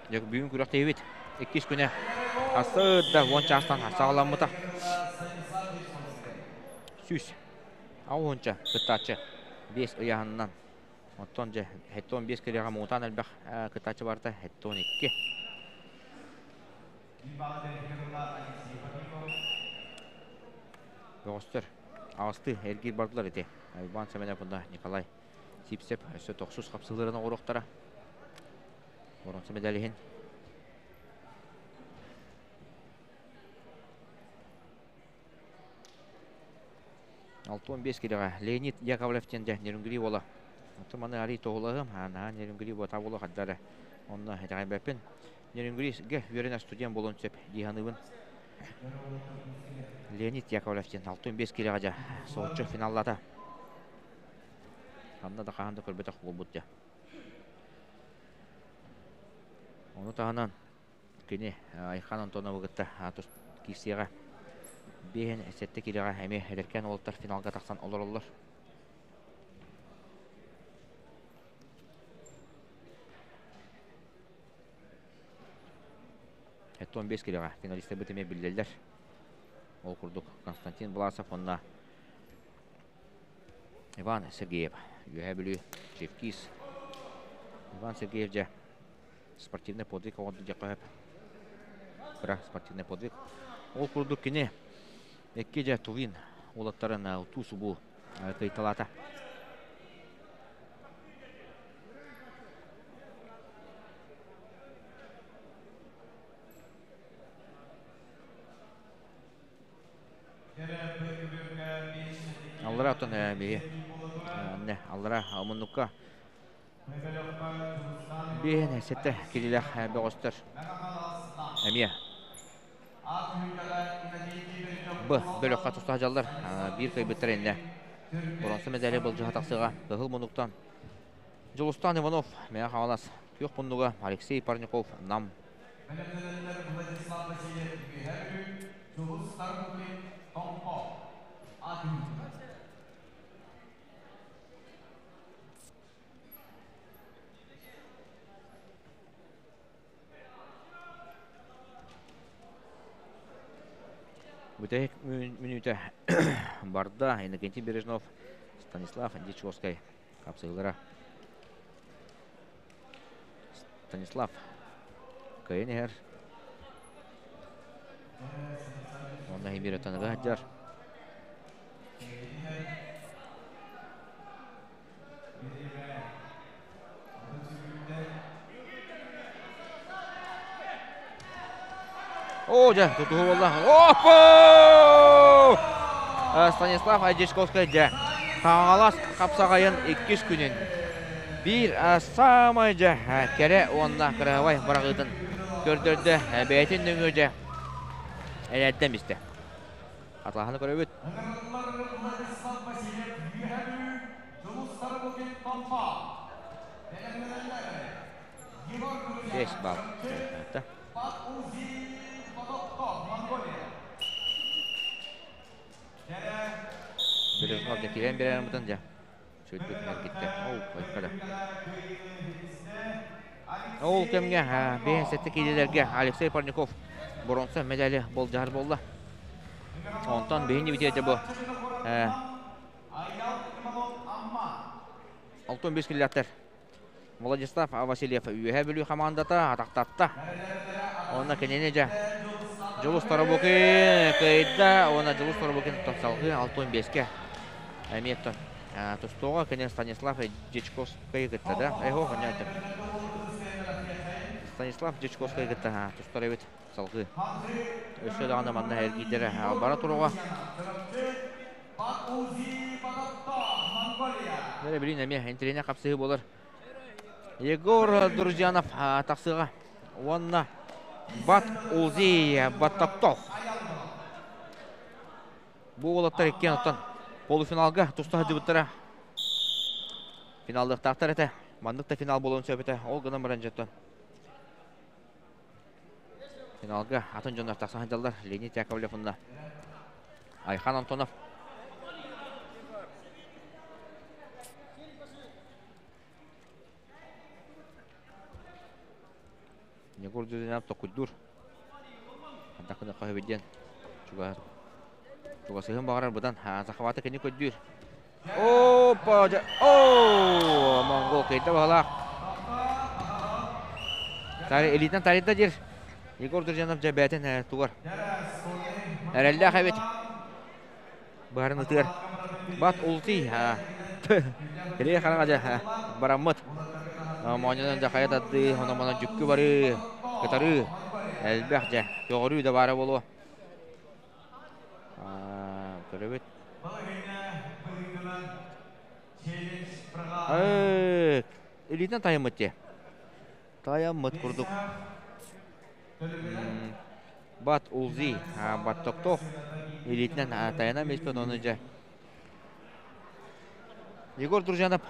Бүгүн күрэхтэһиибит иккис күнэ сарсыарда уон чаастан саҕаламмыта. 160 кыттааччы биэс ыйааһынынан. Оттон дьэ 75 кириэҕэ муҥутаан элбэх кыттааччы барыта 72. Бөҕөстөр аҕыстыы эргиир бардылар ити. Иван Семенов уонна Николай Сипсеп өссө тохсус хапсыһыыларын оҥоруохтара. Боронсо медаль иһин. 65 килоҕа Леонид Яковлев диэн дьэ Нерюнгри уола. Оттон маны арый туоһулаһым, наһаа Нерюнгри буота буолуо хайда эрэ. Онно итэҕэйбэппин. Нерюнгригэ үөрэнэр студент буолуон сөп дии саныыбын. Леонид Яковлев диэн 65 килоҕа дьэ соһуччу финаллаата. Ханна да хаһан да көрбөтөх буолбут дьэ. Ону таһынан кини Айхан Антоновы кытта киирсиэҕэ. 57 киилэҕэ эмиэ эдэркээн уолаттар финалга тахсан олороллор. Эттон 5 килоҕа финалистарбыт эмиэ биллэллэр. Ол курдук Константин Власов уонна Иван Сергеев, Үөһээ Бүлүү, Чевкис. Иван Сергеев дьэ спортивный подвиг оҥордо диэххэ сөп. Кыра спортивный подвиг. Ол курдук кини икки дьэ Тувин уолаттарын утуу-субуу кыйталаата. Аллара оттон биһи аллара муннукка биэһин сэттэ килилээх бөҕөстөр эмиэ Б бөлөххө туста сылдьаллар. Биир кыайбыттар иннэ. Боронсо медали былдьаһа тахсыаҕа. Кыһыл муннуктан Дьулустан Иванов, Мэҥэ Хаҥалас, Күөх муннуга Алексей Парников, Нам. Бэлэмнэнэллэр Владислав Васильев Үөһээ Бүлүү, Дьулус Тарбукин, Томпо, А түһүлгэ. Бүтэһик мүнүүтэ барда. Иннокентий Бережнов, Станислав Дичевскай хапсыһыылара. Станислав кыайан иһэр. Онно иһин таныга сылдьар. О, дьэ, тутуһу буолла. Оппо! Станислав Айдишковскай дьэ, Хаҥалас хапсаҕайын иккис күнүн биир саамай дьэ кэрэ уонна кыраһабай быраҕыытын көрдөрдө. Бэйэтин нөҥүө дьэ элэрдэн бистэ. Атылаһаны көрөбүт. Владислав Васильев Үөһээ Бүлүү Дьулус Сарыбыкин Томпо. Бэлэмнэнэллэр. Егор 5 балл. Бат Узи Бодокко, Монголия. Бережнов дьэ киирэн биэрэн бытын дьэ. Сүрдүк эргиттэ. Ол ойкада. Ол кэмҥэ 57 киилэлэргэ Алексей Парников боронса медали болдьаһар буолла. Онтон биһини битиэтэ бу 65 килилэхтэр Владислав Васильев Үөһээ Бүлүү хамаандата атахтатта. Онно кинини дьэ Дьулус Торобукин кыайда уонна Дьулус Торобукин салгыы 65-кэ эмиэ тустууга кини Станислав Дьячковскайы кытта да эһо понятно Станислав Дьячковскайы кытта тустар эбит салгыы өссө даҕаны манна эргийдэрэ бара туруга Бэрэ билин эмиэ интириэнэ хапсыһыы буолар. Егор Друзьянов тахсыаҕа уонна Бат Узи Баттоктов. Бу уолаттар иккиэн оттон полуфиналга туста сылдьыбыттара. Финаллыахтаахтар этэ. Маннык да финал буолуон сөп этэ. Ол гынан баран дьоттон Финалга атын дьоннор тахсан сылдьаллар. Леонид Яковлев уонна Айхан Антонов. Егор Друзьянов токуйдуур. Хантакына хаһыбиден. Чуга чугасыһын баҕарар быдан захваты кини көрдүүр. Опа! О! Монгол кыйда баһылаах. Элитен тарыйда дир. Егор Друзьянов дьэ бээтин тугар. Эрэллээх эбит. Быһарын ытыар. Бат улти. Кэлиэ хараҥа дьэ бараммыт. Моонньунан дьэ хайа тардыы, онон-манан дьүккү барыы, кытарыы. Элбэх дьэ, көҕөрүү да баара буолуо. Көрөбүт. Илиитинэн тайаммыт дии. Тайаммыт курдук. Бат Улзи, Бат Токтох илиитинэн тайанан биэспит ону дьэ. Егор Дружанов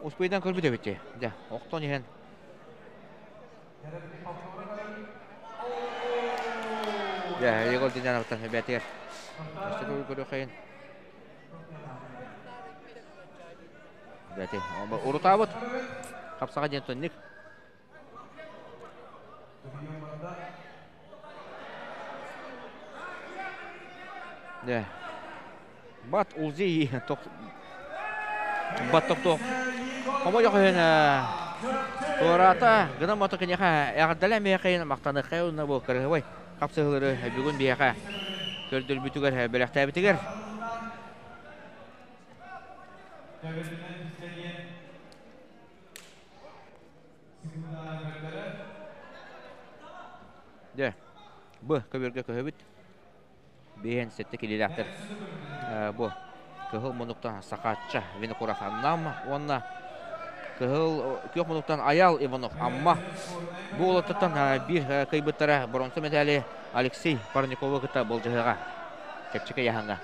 успейдан көрбүт эбит дии. Дьэ, охтон иһэн. Дьэ, Егор Дружановтан бээтигэр. Өссө төгүл көрүөххэйин. Бэти, урутаабыт. Хапсаҕа диэн тонник. Дьэ. Бат Улзи бат тохтуох. Хомойох иһин туораата гынан мото киниэхэ эҕэрдэлээн миэхэ махтаныаххай уонна бу кырыһыбай хапсыһыылары бүгүн биһиэхэ көрдөрбүтүгэр бэлэхтээбитигэр. Дьэ, бу көбүөргэ көһөбүт. Биэһэн сэттэ килиилээхтэр бу кыһыл муннуктан Сахаачча Винокуров Нам уонна кыһыл күөх муннуктан Аял Иванов Амма. Бу уолаттартан биир кыайбыттара боронсо мэтээли Алексей Парниковы кытта болдьоһуоҕа. Чэпчэки ыйааһыҥҥа.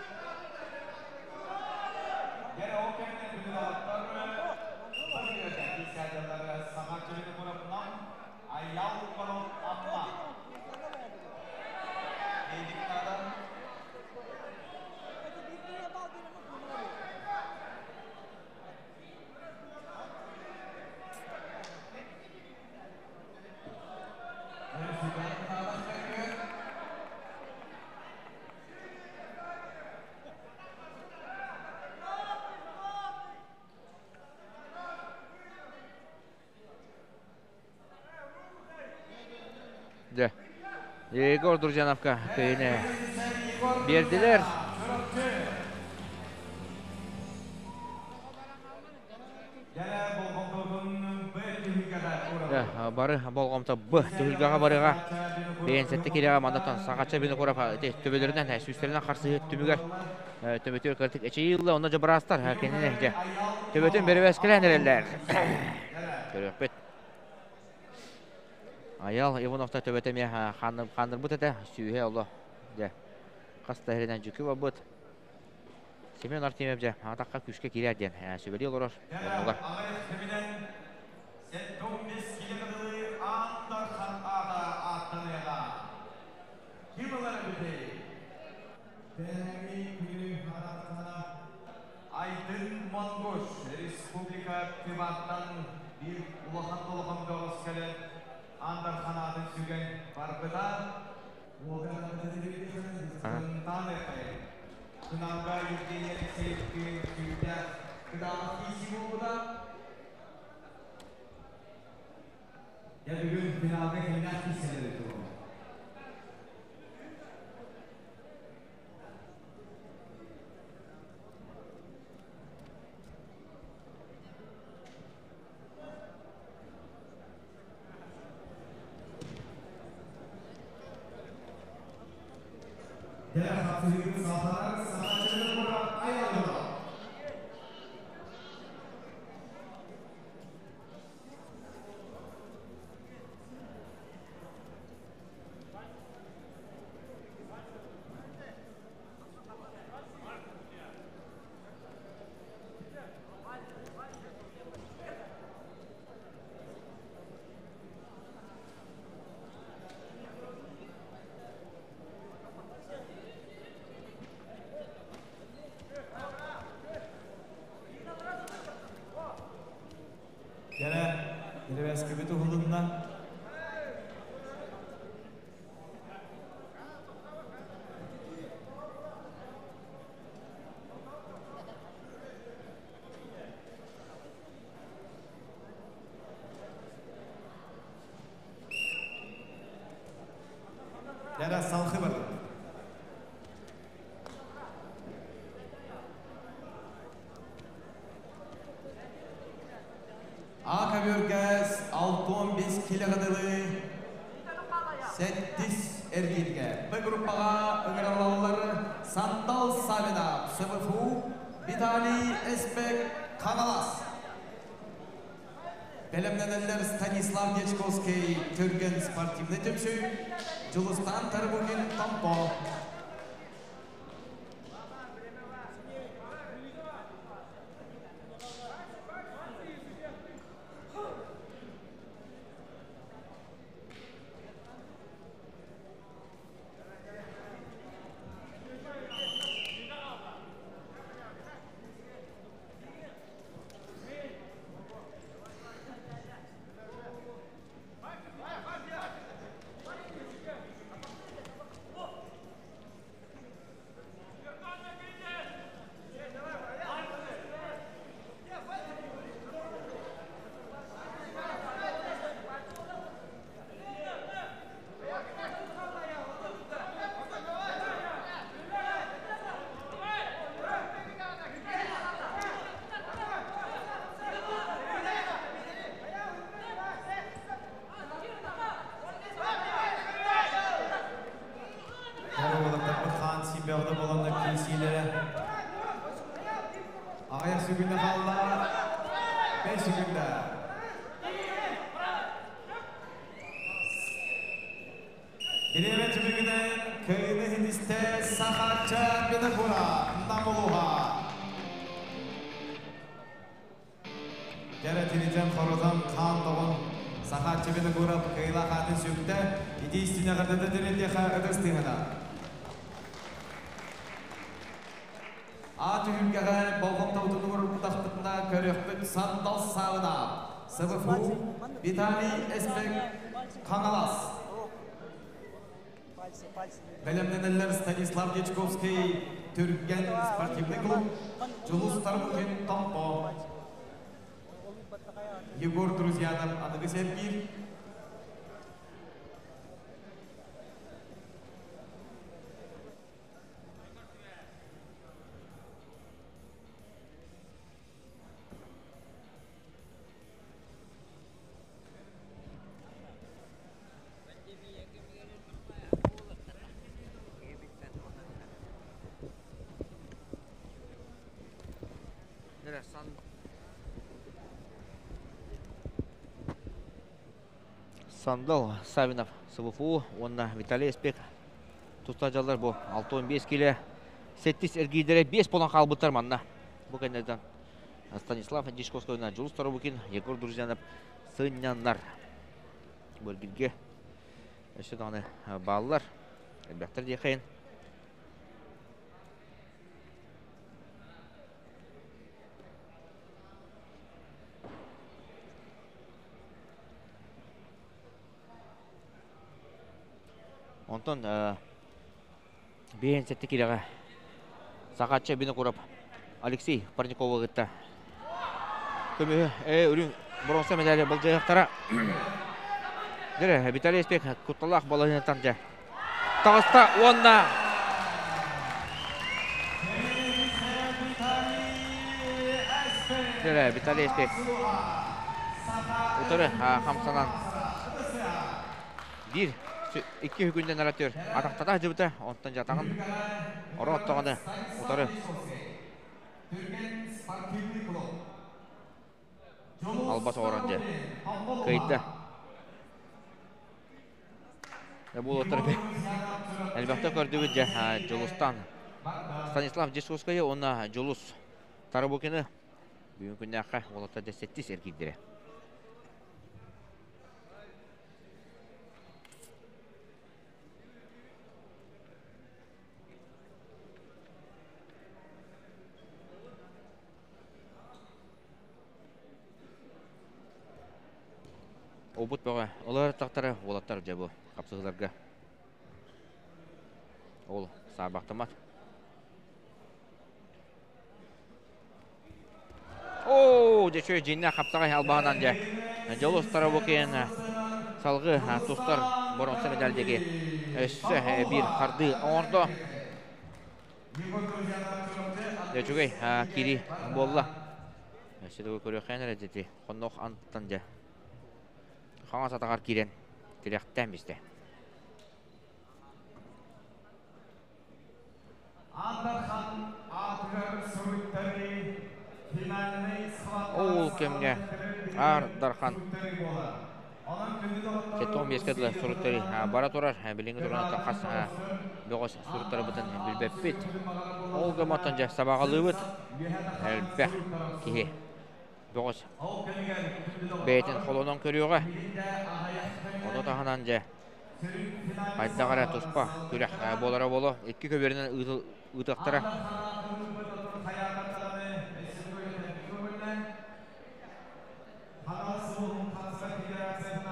Дьэ, Егор Друзьяновка кыйыны биэрдилэр. Бары болҕомто Б түһүлгэҕэ барыаҕа. Бэйэн сэттэ кириэҕэ мандатан Сахача Винокуров төбөлөрүнэн сүүстэринэн харсыһыы түмүгэр төбөтүгэр кыратык эчэйии ылла. Онно дьабыраастар кинини дьэ төбөтүн бэрэбээскэлээн эрэллэр. Көрүөхпүт. Аял Ивановта төбөтө эмиэ хааннырбыт этэ. Сүүһэ оло дьэ хас да иһинэн дьүкү барбыт. Семен Артемьев дьэ атахха күүскэ киирэр диэн сүбэлии олорор оннугар. Айдын Монгуш Республика Тываттан биир улахан-улахан бөҕөс кэлэн Аан Дархан сүгэн барбыта. Финалга Евгений Алексеевтыын күүстээх кытаанах киирсии буолбута. Дьэ бүгүн финалга кимнээх киирсэллэр туһунан. Кэрэ, бэрэбээскэбит уһулунна. группаҕа ыҥыраллар Сандал Савинов, СВФУ, Виталий Эспек, Хаҥалас. Бэлэмнэнэллэр Станислав Дьячковский, Түргэн спортивнай түмсүү, Дьулустаан Тарбукин, Томпо. Уолаттарбыт хаан сиинбэҕдэ буоланнар киирсиилэрэ аҕыйах сүгүнэ хаалла. 5 секунда. Бириэмэ түмүгүнэн кыайыыны ситистэ Сахача Бенакура Намулуха. Дьэрэ тиритэн хорутан хаан тоҕон Сахача Винокуров кыайыылаах аатын сүктэ. Ити истиҥ эҕэрдэтэ тириэрдиэхэ ытыс тыаһына. А түһүлгэҕэ болҕомтобутун уурбутахпытына көрүөхпүт Сандал Саабына, СВФУ, Виталий Эспек, Хаҥалас. Бэлэмнэнэллэр Станислав Дьячковский, Түргэн спортивный клуб, Дьулус Тарбухин, Томпо. Егор Друзьянов, аныгы сэргиир. Сандал Савинов СВФУ уонна Виталий Эспек туста дьаллар бу 65 киле сэттис эргиирдэрэ 5 буолан хаалбыттар манна. Бу кэннэрдэн Станислав Дьячковскай уонна Дьулус Торобукин, Егор Друзьянов сынньаннар. Бу эргииргэ өссө даҕаны бааллар. Элбэхтэр диэххин. Онтон 57 киилэҕэ Сахааччы Винокуров Алексей Парниковы кытта көмүһү үрүҥ боруонса медали былдьаһыахтара. Дьэ, Виталий Эспек кутталаах балаһыанньаттан дьэ таҕыста уонна Дьэ, Виталий Эспек утары хамсанан биир икки үгүннэн аратыр атахтата сылдьыбыта онтон дьатаҕын оро оттоҕуна утары албас оҥорон дьэ кыайда. Буолуоттар элбэхтэ көрдүбүт дьэ Дьулустан Станислав Дьячковскайы уонна Дьулус Тарабукины бүгүн күннээххэ уолаттар дьэ сэттис эргиирдэрэ. Обут бөҕө олор тахтара уолаттар дьэ бу хапсыһыыларга ол саарбахтаммат. Оо, дьэ үчүгэй дьиҥнээх хапсаҕай албаһынан дьэ Дьолус Тарабукин салгыы тустар боруонса медаль диэки өссө биир хардыы оҥордо. Дьэ үчүгэй киирии буолла. Өссө да көрүөххэ эрэ дьити хоннох антан дьэ хаҥас атаҕар киирэн тирэхтээн бистэ. кэмҥэ Аар Дархан 75-кэ дылы суруттары бара турар. Билиҥҥи туругунан хас бөҕөс суруттарбытын билбэппит. Ол гымматтан дьэ сабаҕалыыбыт. Элбэх киһи бөҕөс бэйэтин холонон көрүөҕэ. Ону таһынан дьэ хайдах эрэ туспа күрэх буолара буолуо. Икки көбүөрүнэн ыытыахтара.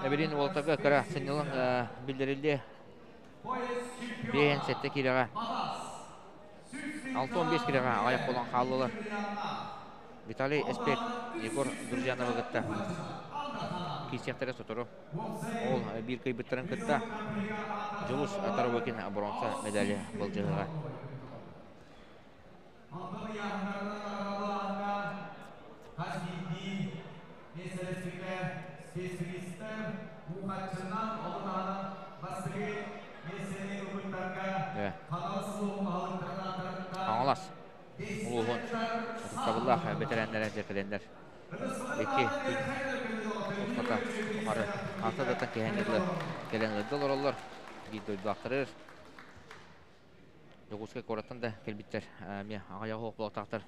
Эбилин уолтарга кыра сынньалаҥ биллэриллиэ. 57 киилэҕэ 65 киилэҕэ аҕыйах буолан хааллылар. Виталий Эспек Егор Друзьяновы кытта киирсиэхтэрэ сотору. Ол биир кыайбыттарын кытта Дьулус Таровыкин боруонса медали былдьаһыаҕа. Хаҥалас улууһун ытыктабыллаах бэтэрээннэрэ дьэ кэлэннэр икки күн устата тухары ааста киһини кэлэн ыалдьа олороллор. Биир дойдулаахтарыгар Дьокуускай куораттан да кэлбиттэр эмиэ аҕыйах оһох буолуохтаахтар.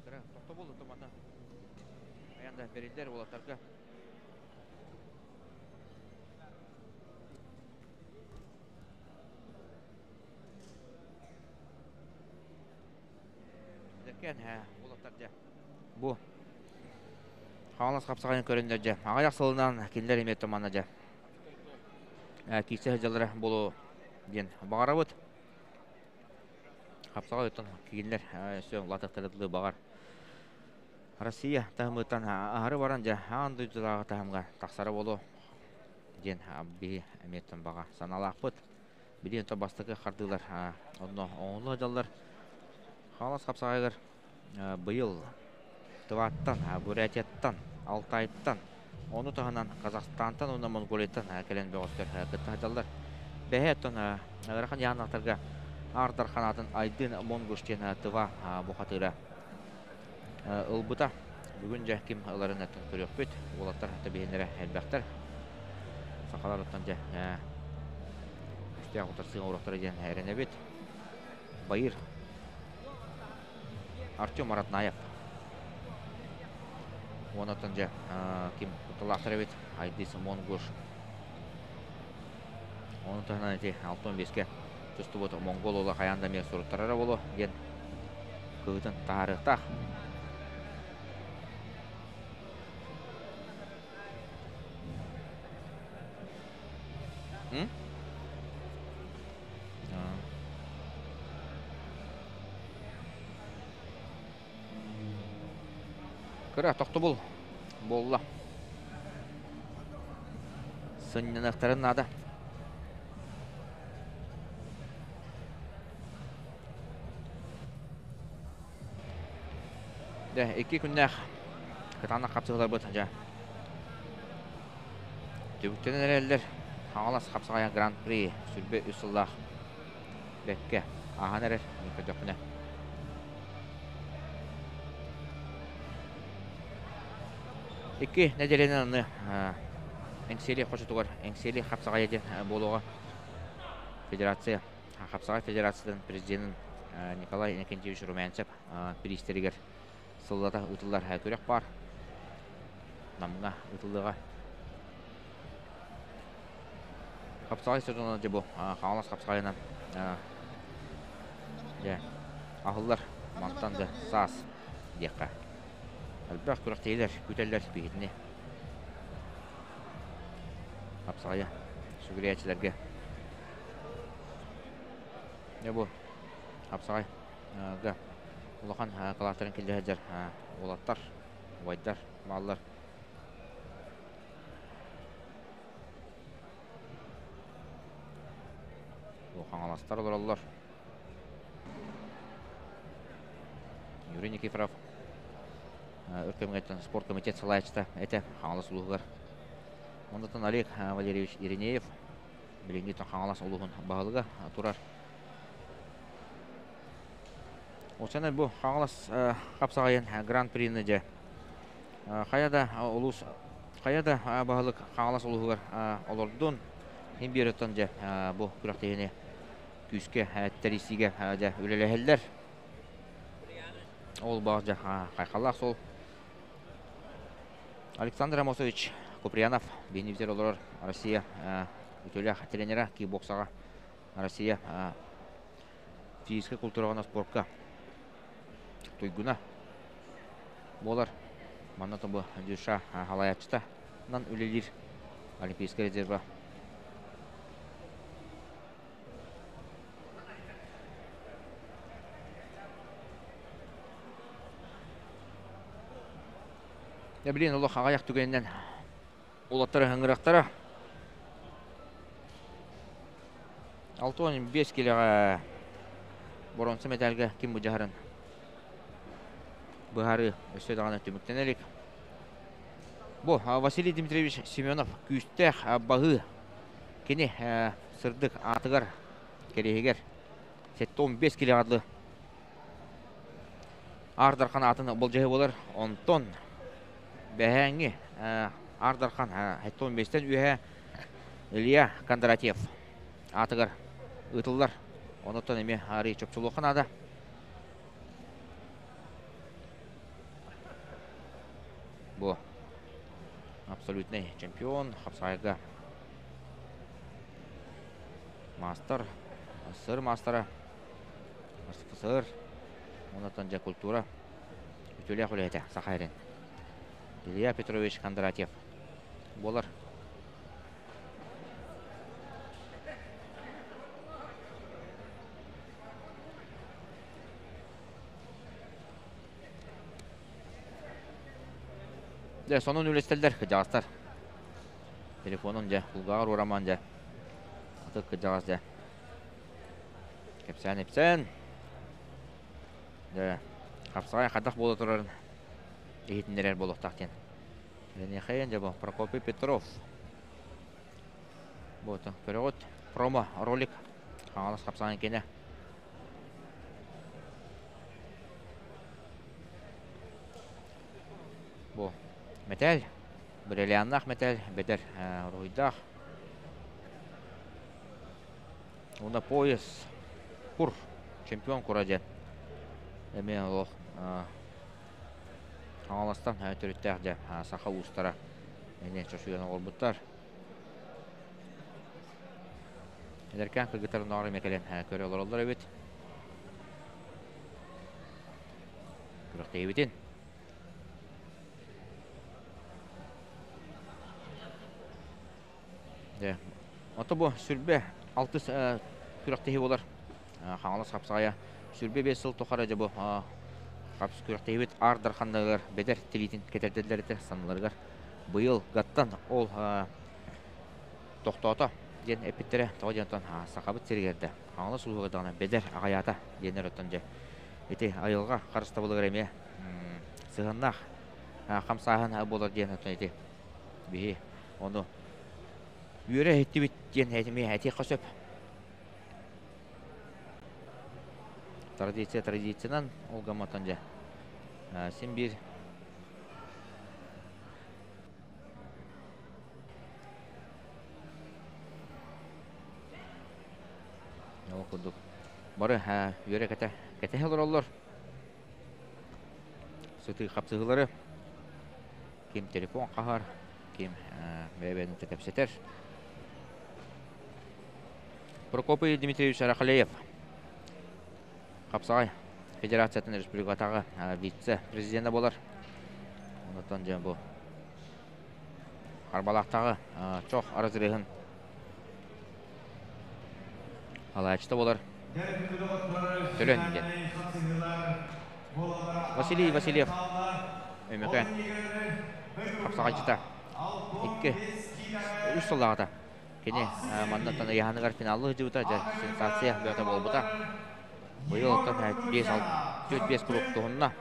Кыра тохтобул тумана айан да бэриллэр уолаттарга. Дэркэн уолаттар дьэ бу Хаҥалас хапсаҕайын көрөннөр дьэ аҕыйах сылынан кинилэр эмиэ тумана дьэ киирсэ сылдьаллара буолуо диэн баҕарабыт. Хапсаҕай оттон кинилэр өссө улаатыахтара дылы баҕар Россия таһымыттан аһары баран дьэ аан дойдулааҕы таһымҥа тахсара буолуо диэн биһи эмиэ баҕа санаалаахпыт. Билигин то бастакы хардыылар онно оҥоһулла сылдьаллар. Хаҥалас хапсаҕайыгар быйыл Тываттан, Бурятияттан, Алтайтан, ону таһынан Казахстантан уонна Монголияттан кэлэн бөҕөстөр кытта сылдьаллар. Бэһэ оттон ыарахан дьаһаннахтарга Аар Дархан Айдын Монгуш диэн Тыва бухатыыра ылбыта. Бүгүн дьэ ким ыларын оттон көрүөхпүт. Уолаттар тэбиһиннэрэ элбэхтэр. Сахалар оттон дьэ күүстээх утарсыы оҥоруохтара диэн эрэнэбит. Байыр Артем Маратнаев. Уонаттан дьэ ким кутталаахтар эбит Айдис Монгуш. Ону таһынан ити 65-кэ тустубут монгол уола хайаан да эмиэ суруттарара буолуо диэн кыһытын таһаарыахтаах. М? Кыра тохтобул буолла. Сынньаныахтарын наада. Дьэ, икки күннээх кытаанах хапсыһыыларбыт дьэ түбүктэнэн эрэллэр. Хаҥалас хапсаҕайа Гран-при 23 сыллаах бэккэ ааһан эрэр көрдөхпүнэ. Икки нэдиэлэнэн аны Эҥсиэли хочотугар Эҥсиэли хапсаҕайа диэн буолуоҕа. Федерация Хапсаҕай Федерациятын президенин Николай Иннокентьевич Румянцев бириистэригэр сыллата ыытыллар күрэх баар. Намҥа ыытыллыаҕа. Хапсаҕай сезона дьэ бу Хаҥалас хапсаҕайынан дьэ аһыллар мантан да саас диэххэ. Элбэх күрэхтэһиилэр күүтэллэр биһигини. Хапсаҕайа сүгүрүйээччилэргэ. Дьэ бу хапсаҕай улахан кылааттарын киллэрэ сылдьар уолаттар, убайдар бааллар. Хаҥаластар олороллор. Юрий Никифоров өр кэмҥэ спорт комитет салайааччыта этэ Хаҥалас улууһугар. Онтон Олег Валерьевич Иринеев билиҥҥи Хаҥалас улууһун баһылыга турар. Осана бу Хаҥалас хапсаҕайын гран-прины дьэ хайа да улуус хайа да баһылык Хаҥалас улууһугар олордун иһин биэрэттэн дьэ бу күрэхтэһиини күүскэ тэрийсиигэ дьэ үлэлэһэллэр. Ол баҕар дьэ хайхаллаах суол. Александр Амосович Куприянов биһиги олорор Россия үтүөлээх тренера кикбоксаҕа Россия физическэй култуураҕа спорка туйгуна буолар. Манна тобу Дюша халайааччытынан үлэлиир Олимпийскай резерва. Дьэ билигин олох аҕыйах түгэнинэн уолаттар ыһыҥырыахтара. 65 килэҕэ боруонса мэтээлгэ ким быдьаһарын быһаарыы өссө даҕаны түмүктэнэ илик. Бу Василий Дмитриевич Семенов күүстээх баһыы кини сырдык аатыгар кэриэһигэр 75 килэҕэ дылы Аар Дархан аатын болдьоһо буолар. Онтон бэһээҥҥи Аар Дархан 75-тэн үөһэ Илья Кондратьев аатыгар ыытыллар. Онуттан эмиэ арый чопчулуохха наада. Бу абсолютный чемпион хапсаайга мастер, сыр мастера СФСР онтон дьэ культура үтүөлээх үлэһитэ Саха сирин Илья Петрович Кондратьев буолар. Дьэ, сонун үлэстэллэр кырдьаҕастар. Телефонун дьэ, кулгааҕар уорамаан дьэ. Ытык кырдьаҕас дьэ. Кэпсээн-ипсээн. Дьэ, хапсаҕай хайдах буола турарын иһитиннэрэр буолуохтаах диэн. Эниэхэйэн дьэ бу Прокопий Петров. Вот, көрөҕүт, промо ролик Хаҥалас хапсаҕайын киэнэ. Бу мэтээл, бриллианнаах мэтээл, бэдэр уруһуйдаах. Уонна пояс кур, чемпион кура диэн эмиэ олох Хаҥаластан төрүттээх дьэ саха уустара эмиэ чочуйан оҥорбуттар. Эдэркээн кыргыттар оннооҕор эмиэ кэлэн көрө олороллор эбит. Күрэхтэһиибитин. Дьэ, ото бу сүрбэ алтыс күрэхтэһии буолар. Хаҥалас хапсаҕайа 25 сыл тухары дьэ бу хапс күрэхтэһиибит Аар Дарханныгар бэдэр тириитин кэтэрдэллэр этэ санныларыгар. Быйыл гаттан ол тохтоото диэн эппиттэрэ. Тоҕо диэн оттон сахабыт сиригэр да Хаҥалас улууһугар даҕаны бэдэр аҕыйаата диэннэр оттон дьэ ити айылҕа харыстабылыгар эмиэ сыһыаннаах хамсааһын буолар диэн оттон ити биһи ону үөрэ иһиттибит диэн эмиэ этиэххэ сөп. Традиция традициянан ол гамматан дьэ син биир ол курдук бары үөрэ кэтэ кэтэһэ олороллор. Сытыы хапсыһыылары. Ким телефон хаһар, ким бэйэ-бэйэтин кэпсэтэр. Прокопий Дмитриевич Арахалеев, Хапсаҕай Федерациятын республикатааҕы вице-президенэ буолар. Онтон дьэ бу Харбалаахтааҕы чох разрыһын халааччыта буолар. Төлөн диэн. Василий Васильев Өймөкөөн хапсаҕайдьыта 2 үс сыллааҕыта кини маннаттан ыйааһыныгар финаллыы сылдьыбыта, дьэ сенсация бөҕөтө буолбута. Быйыл оттон 4-5 круг туһунна.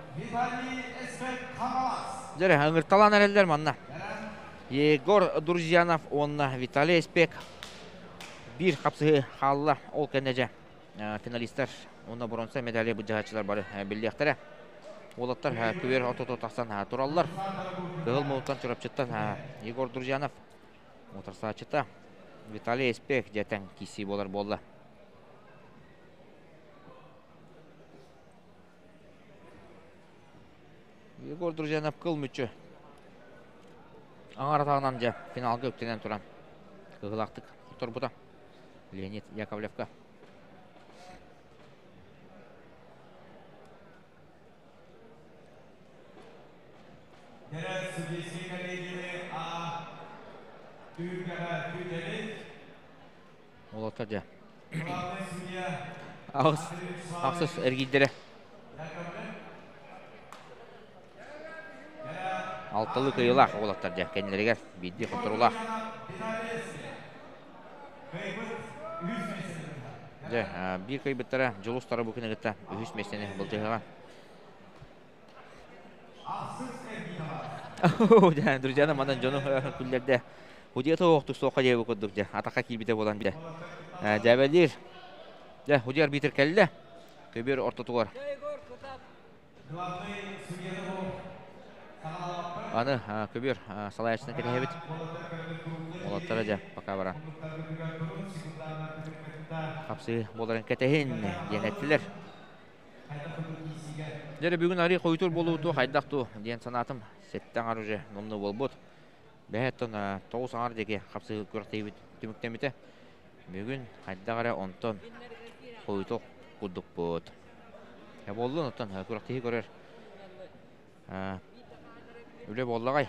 Дьэ, ыҥырталаан эрэллэр манна. Егор Друзьянов уонна Виталий Эспек биир хапсыһыы хаалла. Ол кэннэ дьэ финалистар уонна боруонса медали былдьаһааччылар бары биллиэхтэрэ. Уолаттар күбүөр ортото тахсан тураллар. Кыһыл муҥуттан Чурапчыттан Егор Друзьянов утарсааччыта Виталий Эспек дьэ тэҥ киирсии буолар буолла. Егор Друзьянов кыл мүччү аҥар атаҕынан дьэ финалга үктэнэн туран кыһылаахтык хотторбута Леонид Яковлевка. Кэрэ судейскай коллегияны А түһүлгэҕэ күүтэбит. Уолаттар дьэ. Главный судья Аҕыс Андрей ахсыс Вячеславович эргийдэрэ. Яковлев. Алталыы кыайыылаах уолаттар дьэ кэннилэригэр биирдии хотторуулаах. Дьэ, биир кыайбыттара Дьулус Тарабукины кытта үһүс миэстэни былдьаһыаҕа. Друзья, манан дьону күллэрдэ. Худья тоох суохха диэбит курдук дьэ, атахха киирбитэ буолан дьэ. Дьээбэлиир. Дьэ, худья арбитр кэллэ. Көбүөр ортотугар. Аны көбүөр салайааччытын кэтэһэбит. Уолаттара дьэ, пока баран. Хапсыы буоларын кэтэһин диэн эттилэр. Дьэ бүгүн арыы хойутуур буолууту хайдах туу диэн санаатым. Сэттэ аҥар уже номнуо буолбут. Бэһэттэн 9 аҥар диэки хапсыһыы күрэхтэһиибит түмүктэммитэ. Бүгүн хайдах эрэ онтон хойутуох курдукпут. Буоллун оттон күрэхтэһии көрөр үлэ буоллаҕай.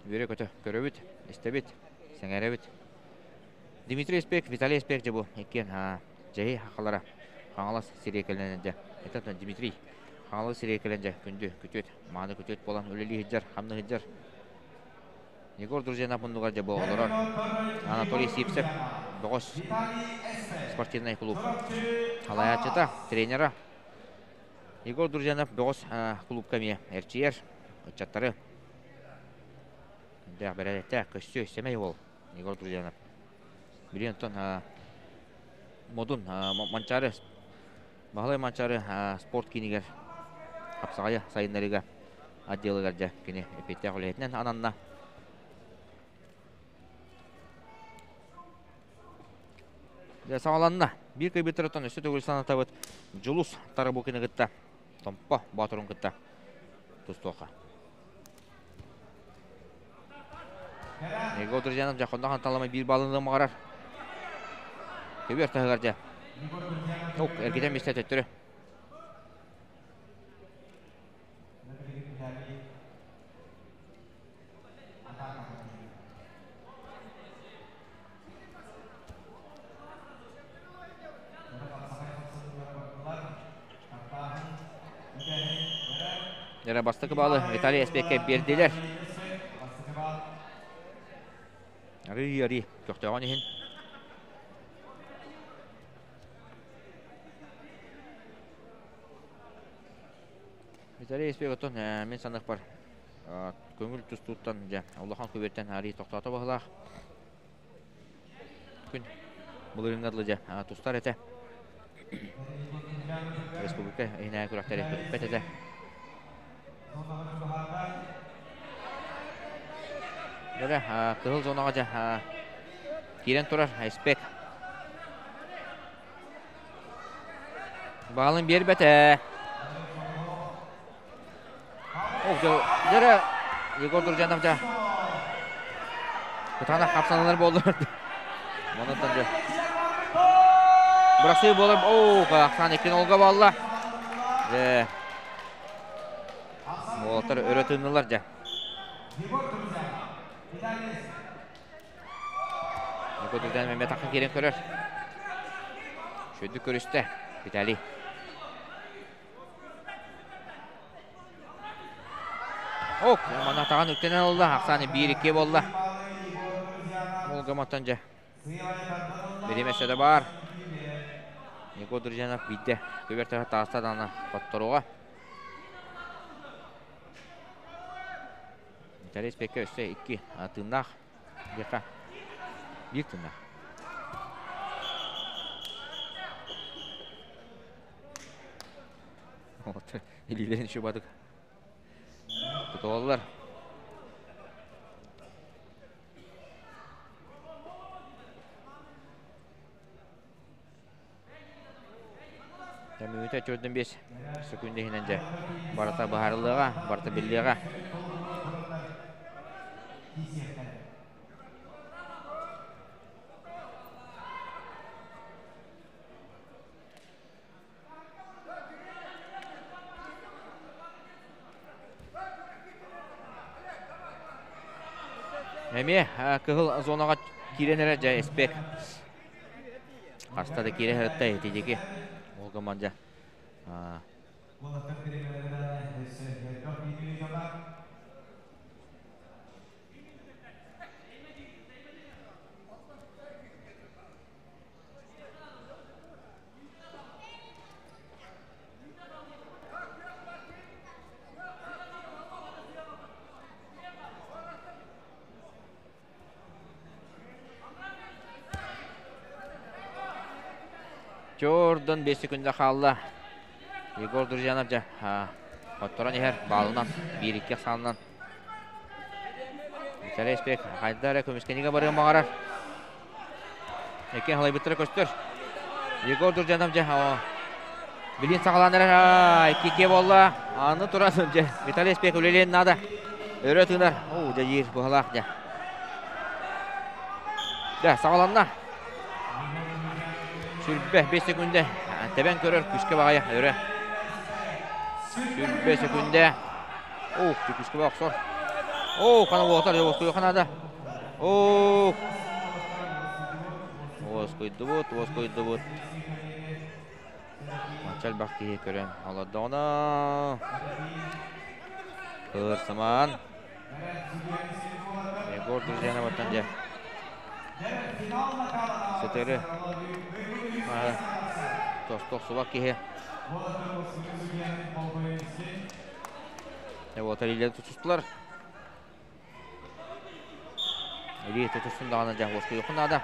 Үөрэ-көтө көрөбүт, истэбит, сэҥээрэбит. Дмитрий Эспек, Виталий Эспек дьэ бу иккиэн дьэһи хахалара Хаҥалас сириэкэлэнэн дьэ. Это Дмитрий Хаҥалас сириэкэлэн дьэ күндү күтүөт, мааны күтүөт буолан үлэлии сылдьар, хамныы сылдьар. Егор Друзьянов муннугар дьэ бу олорор Анатолий Сивцев бөҕөс спортивнай клуб салайааччыта, тренера. Егор Друзьянов бөҕөс клубка эмиэ эрчийэр ыччаттары. Дээх бэрээдэктээх, көссүө, сэмэй уол Егор Друзьянов. Билигин оттон Модун Манчаары Баһылай Манчаары спорт киинигэр хапсаҕайы сайыннарыыга отделыгар дьэ кини эппиэттээх үлэһитинэн ананна. Дьэ саҕаланна. Биир кыйбыттарыттан өссө төгүл санатабыт Дьулус Тарабукины кытта Томпо Боотурун кытта тустуохха. Егор Друзьянов дьэ хонно ханталамай биир баллын маҕарар. Көбүөр таһыгар дьэ. Ок, эргитэн мистэ төттөрү. Эрэ бастакы баалы Виталий Эспекке биэрдилэр. Арый-арый көхтөөҕүн иһин. Виталий Эспек оттон мин саныахпар көҥүл тустууттан дьэ улахан күбүөртэн арый тохтоото баһылаах. Күн былырыыҥҥа дылы дьэ тустар этэ. Республика иһинээҕи күрэхтэри көтүппэт этэ. Дьэ, кыһыл зонаҕа дьэ киирэн турар Эспек. Баалын биэрбэтэ. Дьэ, Егор Друзьянов дьэ кытаанах хапсаналар буоллар. Манаттан дьэ бырахсыы буолар. Оо, Ахсан иккин олга буолла. Дьэ. Уолаттар өрө тыыннылар дьэ. Егор Друзьянов эмиэ тахха киирэн көрөр. Шөйдүк көрүстэ Виталий. Ок, манна таҕан үктэнэн ылла. Ахсааны 1-2 буолла. Олгаматтан дьэ. Бириэмэсэ да баар. Егор Друзьянов биирдэ көбөр таһа тааста даҕаны хотторуоҕа. Виталий Спекке өссө икки тыыннаах диэххэ биир тыыннаах. Илиилэрин шубатык тутуоллар. Мүнүүтэ 45 секунда иһинэн дьэ барыта быһаарыллыаҕа, барыта биллиэҕэ. Эмиэ кыһыл зонаҕа киирэн эрэр дьэ Эспек. Хаста да киирэ сырытта итидики. Ол гынан дьэ Чордон 5 секунда хаалла. Егор Друзьянов дьэ хотторон иһэр баалынан 1-2 ахсаанынан. Виталий Спек хайда эрэ көмүскэнигэ барыан баҕарар. Эки халайбыттара көстөр. Егор Друзьянов дьэ билин саҕалаан эрэр икки буолла. Аны туран дьэ Виталий Спек үлэлиэн наада. Өрө тыынар. Оо, дьэ диир быһалаах дьэ. Дьэ, саҕаланна. Сүрбэ 5 секунда. Тэбэн көрөр күскэ баҕайы өрө. Сүрбэ секунда. Ох, күскэ охсор. Оо, хана уотар, уоскуйуха наада. Оо. Уоскуйдубут, уоскуйдубут. Манча элбэх киһи көрөн олордоҕуна. Кыырсыман. Егор Друзьяноваттан дьэ. Сытыры. Тостох субак киһи. Вот илиилэрин тутустулар. Илии тутустун даҕаны дьэ уоскуйуоххун наада.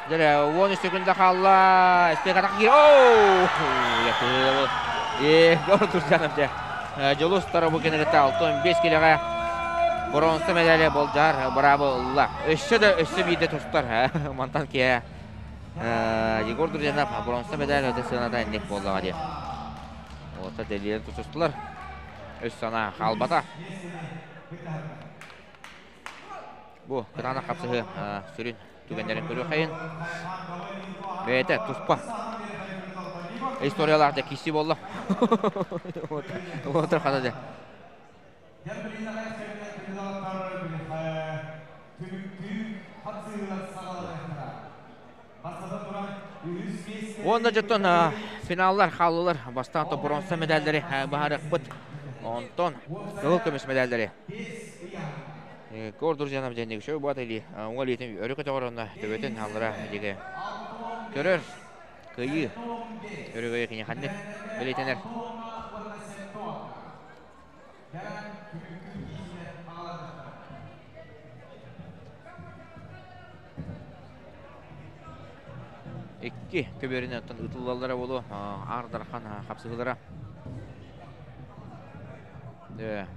Дьэ, 13 секунда хаалла. Эспек атах киир. Оу! Егор Турчанов дьэ. Дьулус Тарабукины кытта 65 килэҕэ боруонса медали болдьаар быраабы ылла. Өссө да өссө биирдэ тустар. Мантан киһи Егор Друзьянов боруонса медаль өтө сыаната инник буоллаҕа диye. Ота дэлиэн тутустулар. Өс санаа хаалбата. Бу кытаанах хапсыһыы сүрүн түгэннэрин көрүөххэйин. Бэйэтэ туспа историялаах дьэ киирсии буолла. Отыр хана дьэ. Уонна дьоттон финаллар хааллылар. Бастаан то бронза медаллары баһарыахпыт. Онтон кыһыл көмүс медаллары. Егор Друзьянов диэн үчүгэй буолбат илии уҥа илиитин өрө көтөҕөр уонна төбөтүн аллара диэки көрөр. Кыайыы өрөгөйө кини ханнык бэлиэтэнэр. Икки көбүөрүнэн оттон ытыллаллара буолуо Аар Дархан хапсыһыылара.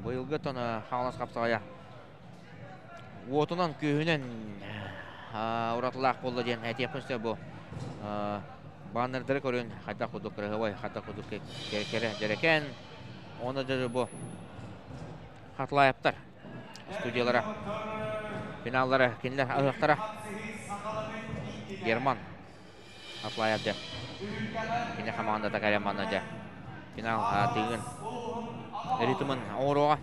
Быйылгы оттон Хаҥалас хапсаҕайа уотунан, күүһүнэн уратылаах буолла диэн этиэхпин сөп бу. Баннердары көрүн хайдах курдук кыраһыабай, хайдах курдук кэрэ дьэрэкээн. Уонна дьэ бу Хатлаевтар. студиялара финаллара кинилэр аһыахтара. Герман Атлаев дьэ кини хамаандата кэлэн манна дьэ финал тыын ритмын оҥоруоҕа.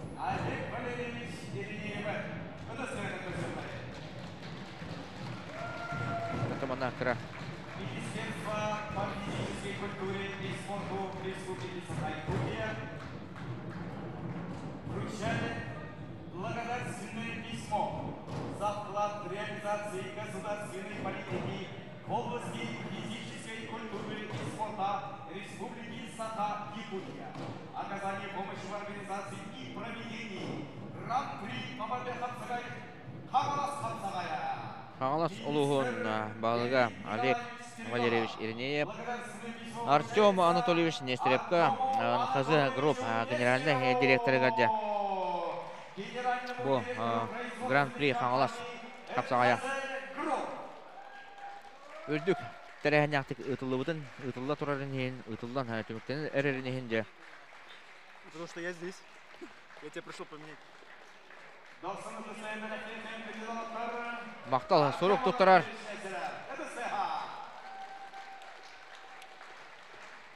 Это манна кыра Министерство по физической культуре и спорту Республики Саха-Якутия вручает благодарственное письмо за вклад в реализации государственной политики в области физической культуры и спорта Республики Саха-Якутия, оказание помощи в организации и проведении Гран-при по борьбе хапсагай Хаҥалас хапсаҕайа. Хаҥалас улууһун баһылыга Олег Валерьевич Иринеев, Артем Анатольевич Нестеревка, НХЗ Групп генеральнай директорыгар дьэ бу Гран-при Хаҥалас хапсаҕайа үрдүк тэрээһиннээхтик ыытыллыбытын, ыытылла турарын иһин, ыытыллан түмүктэнэн эрэрин иһин дьэ Потому что я здесь. Я тебя пришел поменять. Махтал сурук туттарар.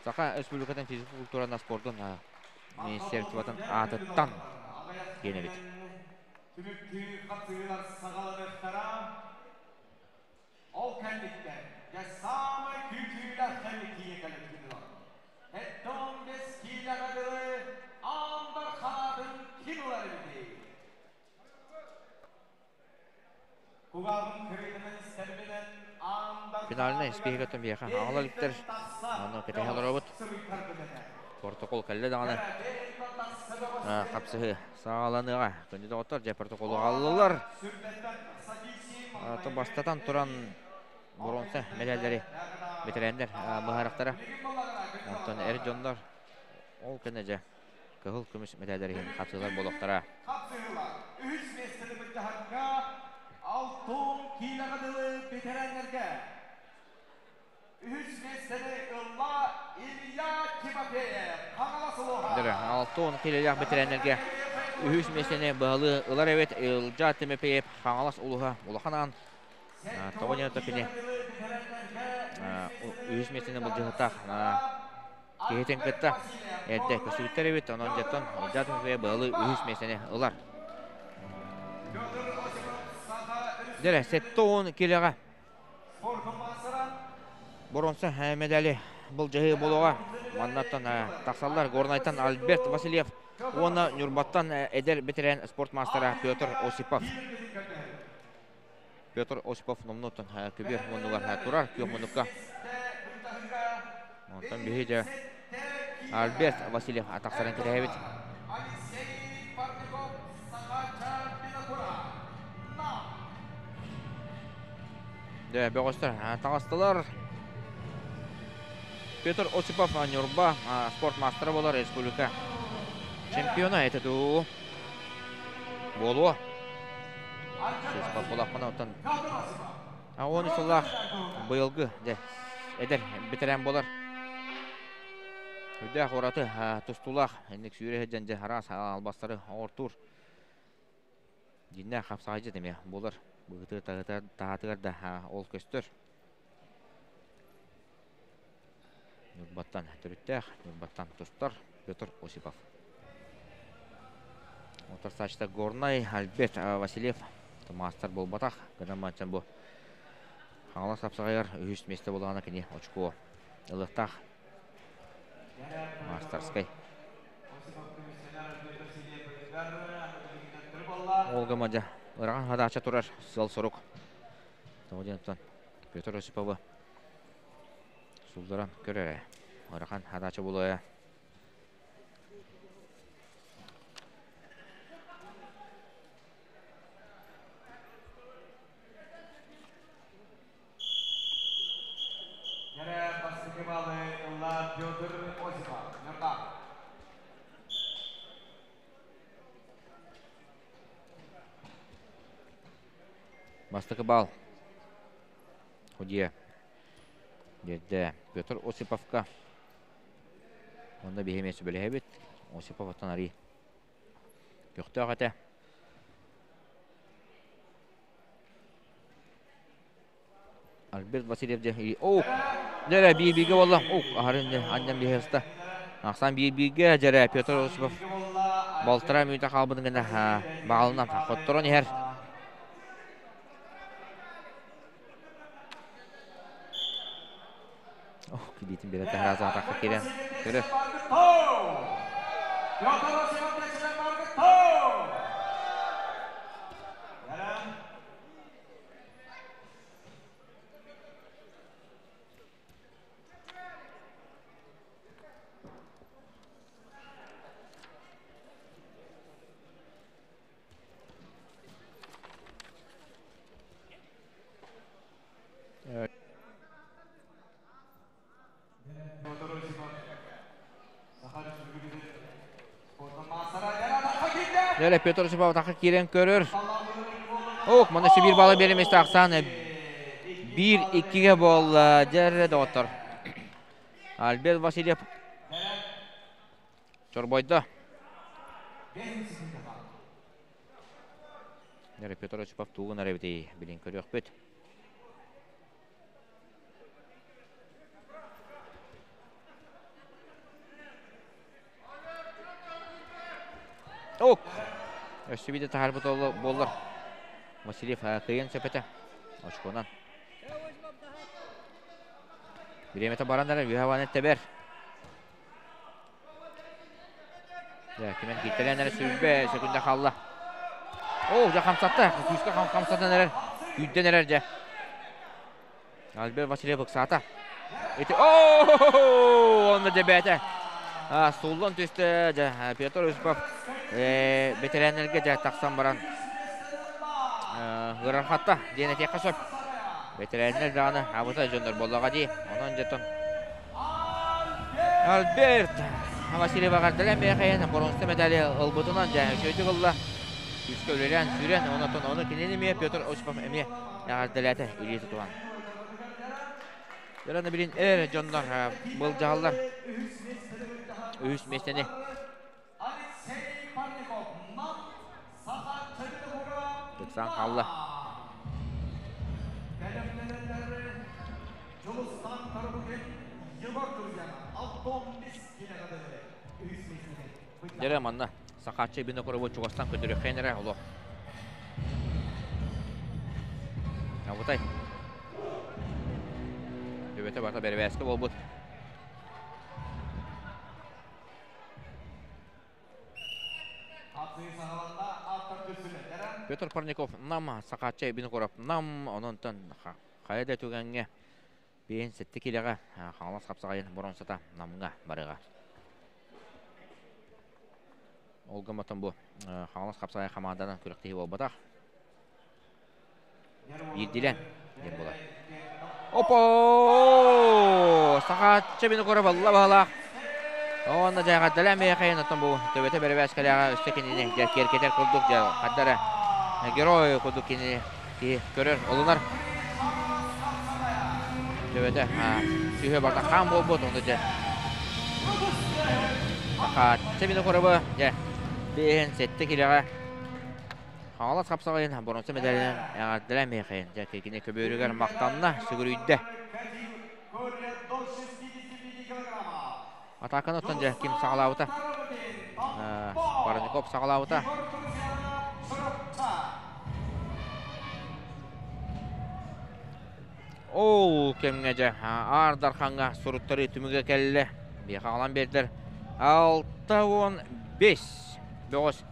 Саха Республикатын физкультураны спордун министерствотын аатыттан диэн эбит. Түмүктүү хапсыһыылар саҕаланыахтара. Ол кэнниттэн дьэ саамай күүтүүлээх кэмик тиийэ кэлбит. Эттон киилэҕэ дылы аандар хаатын ким ылар эбитий? Кугаабын кырыытынан истэрбинэн аандар Финальнай испииһэгэ биһиэхэ аҕала иликтэр. Аны кэтэһэ олоробут. Протокол кэллэ даҕаны хапсыһыы саҕаланыаҕа. Күндү доҕоттор, дьэ протоколу аҕаллылар. Бастатан туран боруонса мэтээллэри бэтэрээннэр быһаарыахтара. Онтон эр дьоннор ол кэннэ дьэ кыһыл көмүс мэтээллэр иһин хапсыылар буолуохтара. Хапсыһыылар үһүс миэстэни былдьаһарга алтын киилэҕэ дылы бэтэрээннэргэ үһүс миэстэни ылла Илья Тимофеев, Хаҥалас улууһа. Дөрө, 60 киилэлээх бэтэрээннэргэ үһүс миэстэни быһалыы ылар эбит Ылдьаа Тимофеев, Хаҥалас улууһа, Улахан Аан. Тоҕо диэн кини үһүс миэстэни былдьаһыттаах киһитин кытта эрдэ көстүбүттэр эбит. Онон дьэттон Ылдьаа Тимофеев быһалыы үһүс миэстэни ылар. Дөрө, 70 киилэҕэ боруонса медали былдьаһыы буолуоҕа. Маннаттан тахсаллар Горнайтан Альберт Васильев уонна Ньурбаттан эдэр бэтэрээн спорт маастара Петр Осипов. Петр Осипов номнуоттан көбүөр муннугар турар, күөх муннукка. Онтон биһи дьэ Альберт Васильев тахсарын кэтэһэбит. Алексей Парников, Саха Дьэ, бөҕөстөр таҕыстылар. Петр Осипов Ньурба спорт маастара буолар, республика чемпиона этэ дуу буолуо. Сыыспат буолахпына оттон 13 сыллаах быйылгы дьэ эдэр бэтэрээн буолар. Үрдээх ураты тустуулаах инник сүүрэ сылдьан дьэ араас албастары оҥортуур. Дьиннээх хапсаҕайдьыт эмиэ буолар. Быһыты таһаатыгар да ол көстөр. Ньурбаттан төрүттээх, Ньурбаттан тустар Петр Осипов. Утарсааччыта Горнай Альберт Васильев маастар буолбатах. Гынан манчан бу Хаҥалас хапсаҕайыгар үһүс миэстэ буоллаҕына кини очко ылыахтаах. Мастерскай. Олга мадьа ырахан хадаача турар сыал-сорук. Тоҕо диэн Петр Осиповы суулларан көр эрэ. Ыарахан хадаача буолуо. Дьэрэ бастакы балы ылла Петр Осипов. Ньурба. Бастакы бал. Худья. Биэрдэ Петр Осиповка. Онно биһи эмиэ сүбэлэһэбит. Осипов оттон арый көхтөөх этэ. Альберт Васильев дьэ оу дьэрэ биир-бииргэ буолла. Оу аһарын дьэ анньан биһиэста. Ахсан биир-бииргэ дьэрэ Петр Осипов балтараа мүнүүтэ хаалбытын гына баалынан хотторон иһэр. Ох, килиитин бере таһараза атакка кирен. Көрөр. Дьэ, Петр Осипов атахха киирэн көрөр. Ох, манна өссө биир баалы биэримэсте ахсаан 1-2-ге буолла. Дьэ, доҕоттор. Альберт Васильев чорбойдо. Дьэ, Петр Осипов тугун эрэ эбитий, билин көрүөхпүт. Ок! Өссө биирдэ таһаарбыт буоллар Васильев кыайан сөп этэ. Очконан. Бириэмэтэ баран эрэ үөһэ ванет тэбэр. Дьэ, кимэн кииртэлээн эрэ сүүрбэ сөкүндэ хаалла. Оо, дьэ хамсатта. Күүскэ хамсатан эрэр. Күүрдэн эрэр дьэ. Альберт Васильев ыксаата. Ити оо, онно дьэбээтэ. Сууллан түстэ дьэ Петр Осипов бэтэрээннэргэ дьэ тахсан баран ыарырҕатта диэн этиэххэ сөп. Бэтэрээннэр даҕаны абытай дьоннор буоллаҕа дии. Онон дьэ Альберт Васильев эҕэрдэлээн миэхэйэн боруонса медали ылбытынан дьэ үчүгэйдик ылла. Күүскэ үлэлээн сүүрэн, онтон ону кинини эмиэ Петр Осипов эмиэ эҕэрдэлээтэ илии тутуһан. Дьэ, билин эр дьоннор былдьаһаллар. Үһүс миэстэни Ыксаан хаалла. Дьэ манна Сахааччы Винокуровы чугастан көтүрүөххэ эрэ олох. Абытай. Төбөтө барыта бэрэбээскэ буолбут. Петр Парников Нам, Сахаачча Винокуров Нам, ононтон хайа да түгэҥҥэ биэһин сэттэ киилэҕэ Хаҥалас хапсаҕайын боруонсата Намҥа барыаҕа. Ол гымматын бу Хаҥалас хапсаҕай хамаанданан күрэхтэһии буолбатах. Биирдилэн диэн буолар. Опо! Сахааччы Винокуров алла баһылаах. Уонна дьайҕардала эмиэхэйин оттон бу төбөтө бэрэбээскэлээҕэ өссө кинини дьэ киэркэтэр курдук дьэ хардара герой курдук кинини киһи көрөр олунар. Төбөтө сүһүө барда хаан буолбут ону дьэ Сахааччы Винокуровы дьэ биэһин сэттэ килэҕэ Хаҥалас хапсаҕайын боруонса медалынан эҕэрдэлээн миэхэ дьэ кини көбүөрүгэр махтанна, сүгүрүйдэ. Атааканы оттон дьэ ким саҕалаабыта? Парников саҕалаабыта. Ол кэмҥэ дьэ Аар Дархаҥҥа суруттарыы түмүгэ кэллэ. Биэхэ аҕалан биэрдэр 65 бөҕөс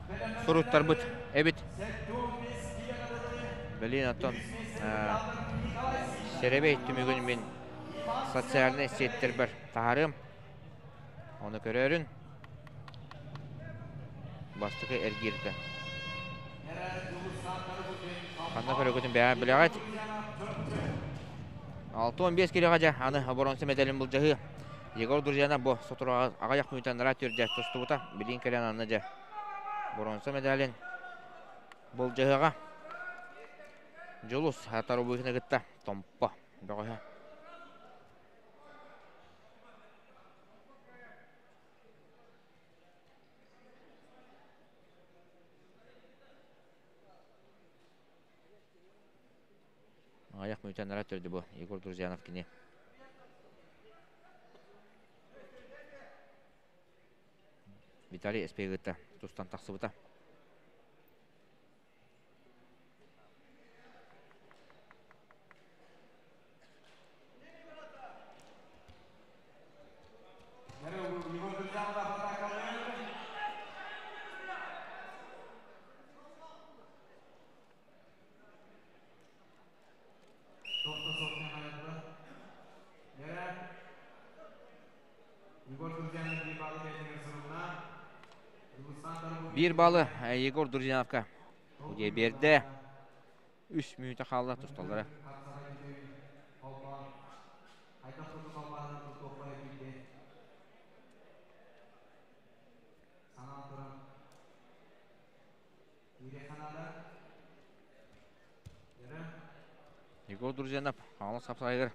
суруттарбыт эбит. Блин, оттон сэрэбэй түмүгүн мин социальнай сеттэрбэр таһаарыам. Ону көрөөрүн. Бастакы эргииргэ. Ханна көрөгүтүн бэйэ билэҕит. 65 килоҕа дьэ аны оборонса медалин былдьаһыы. Егор Друзьяна бу сотору аҕыйах мүнүүтэн нара түрдэ тустубута. Билин кэлэн анны дьэ боронса медалин былдьаһыаҕа. Дьулус Тарубыхины кытта Томпо бөҕөһө. Аҕыйах мүнүүтэ. мүнүүтэ нара төрдү бу Егор Друзьянов кини. Виталий Эспегытта тустан тахсыбыта. Биир балы Егор Друзьяновка удьэ биэрдэ. Үс мүнүүтэ хаалла тусталлара. Егор Друзьянов хаалыс хапсайыгар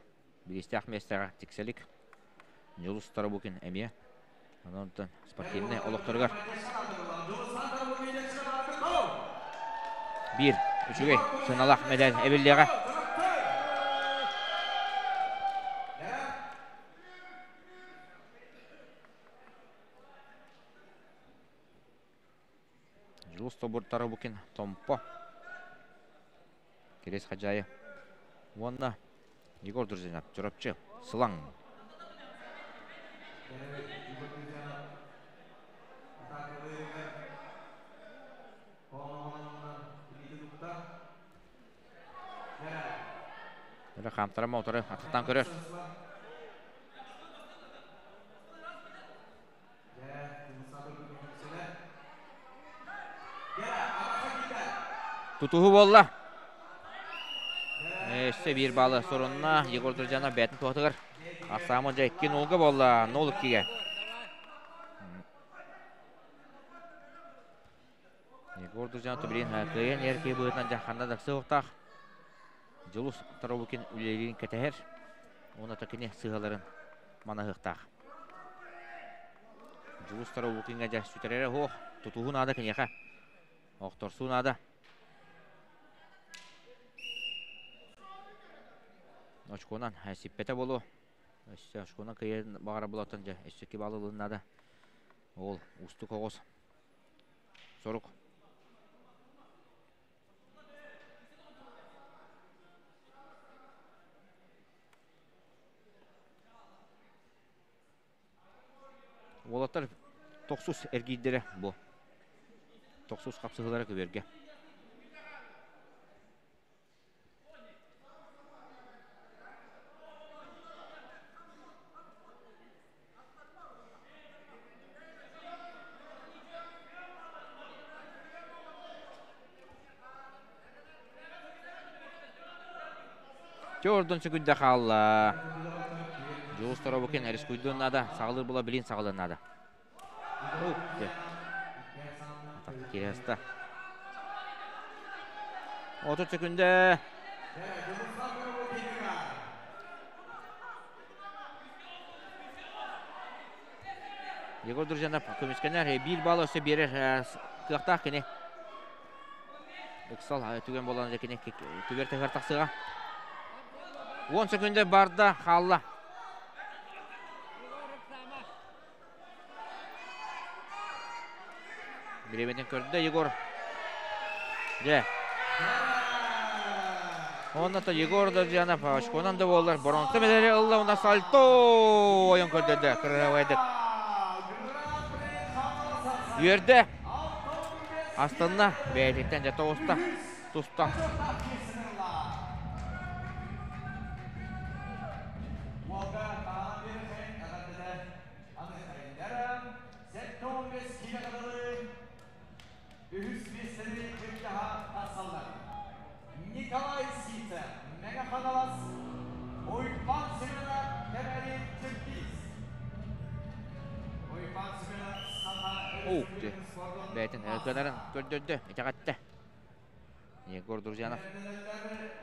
бириистээх миэстэҕэ тиксэлик. Дьулус Тарабукин эмиэ. Онон спортивнай олохторугар биир үчүгэй сыаналаах медаль эбиллиэҕэ. Дьулус Тобур Тарабукин Томпо Кириэс Хадьаайы уонна Егор Друзинов Чурапчы Сылаҥ. Өрө хаамтара мотору атыттан көрөр. Тутуһу буолла. Өссө биир баалы сорунна Егор Друзьянов бэйэтин туһатыгар. Ахсаама дьэ 2-0-га буолла, 0-2-ге. Егор Друзьянов билин кыайан эрки быһыытынан дьэ ханна да сыһыктаах. Дьулус Таробукин үлэлиирин кэтэһэр. Уонна кини сыһаларын манаһыахтаах. Дьулус Таробукиҥҥа дьэ сүтэрэрэ суох. Тутуһуу наада киниэхэ. Охторсуу наада. Очконан сиппэтэ буолуо. Өссө очконан кыайан баҕара булаттан дьэ өссө икки балл ылын наада. Ол уустук оҕус. Сорук. Уолаттар тохсус эргиирдэрэ бу. Тохсус хапсыһыылара көбүөргэ. Төрдөн сөкүндэ хаалла. Дьулус Торобукин рискуйдуон наада, саҕалыыр була билин саҕалыан наада. Киреста. 30 сөкүндэ. Егор Друзьянов көмүскэнэр биир балл өссө биэрэр кыахтаах кини. Ыксал түгэн буолан кини түгэр тыһар тахсыга. 10 секунда барда хаалла. Бириэмэтин көрдө Егор. Дьэ. Онно то Егор Доржанов очконан да буоллар боронса медали ылла уна сальто ойон көрдөрдө кырыһабайдык. Үөрдэ. Астынна бэйэтиттэн дьэ тоҕуста туста. Үһүс миэстэни кырдьаҕа тахсаллар. Николай Сита, Мэҥэ Хаҥалас, Уйбаан Семенов, Кэбээйи Чиркиз. Уйбаан Семенов Саха Өрөспүүбүлүкэтин спордун Бэйэтин кыанарын көрдөрдө, итэҕэттэ. Егор Друзьянов.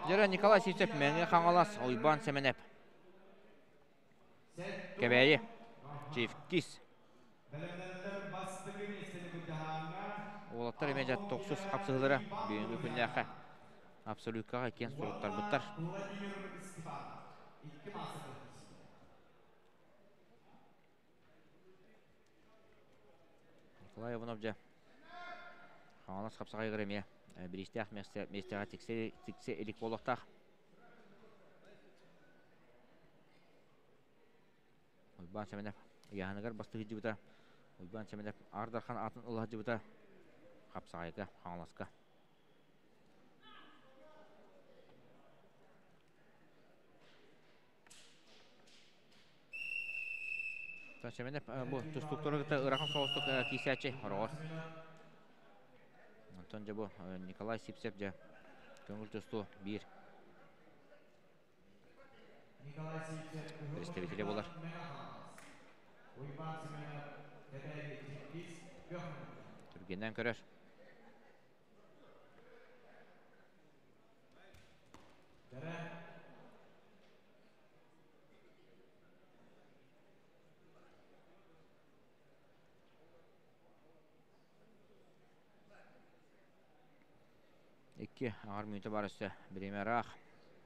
Дьөрө Николай Сивцев, Мэҥэ Хаҥалас, Уйбаан Сэмэнэп. Кэбээйи Чифкис. Уолаттар эмиэ дьэ тохсус хапсыһыылара бүгүҥҥү күннээххэ. Абсолюткаҕа иккиэн суруттарбыттар. Николай Иванов дьэ Хаҥалас хапсаҕайыгар эмиэ бириистээх миэстэҕэ тиксэ илик буолуохтаах. Уйбаан Сэмэнэп ыйааһыныгар бастыы сылдьыбыта. Уйбаан Сэмэнэп Аар Дархан аатын ыла сылдьыбыта. Хапсаҕайга, Хаҥаласка. Сэмэнэп бу тустууктары кытта ыарахан соҕустук киисээччи хороҕор. Онтон дьэ бу Николай Сипсев дьэ көҥүл тустуу биир представителэ буолар. Түргэннэн көрөр. Икки аҥар мүнүүтэ баар өссө бириэмэ ыраах.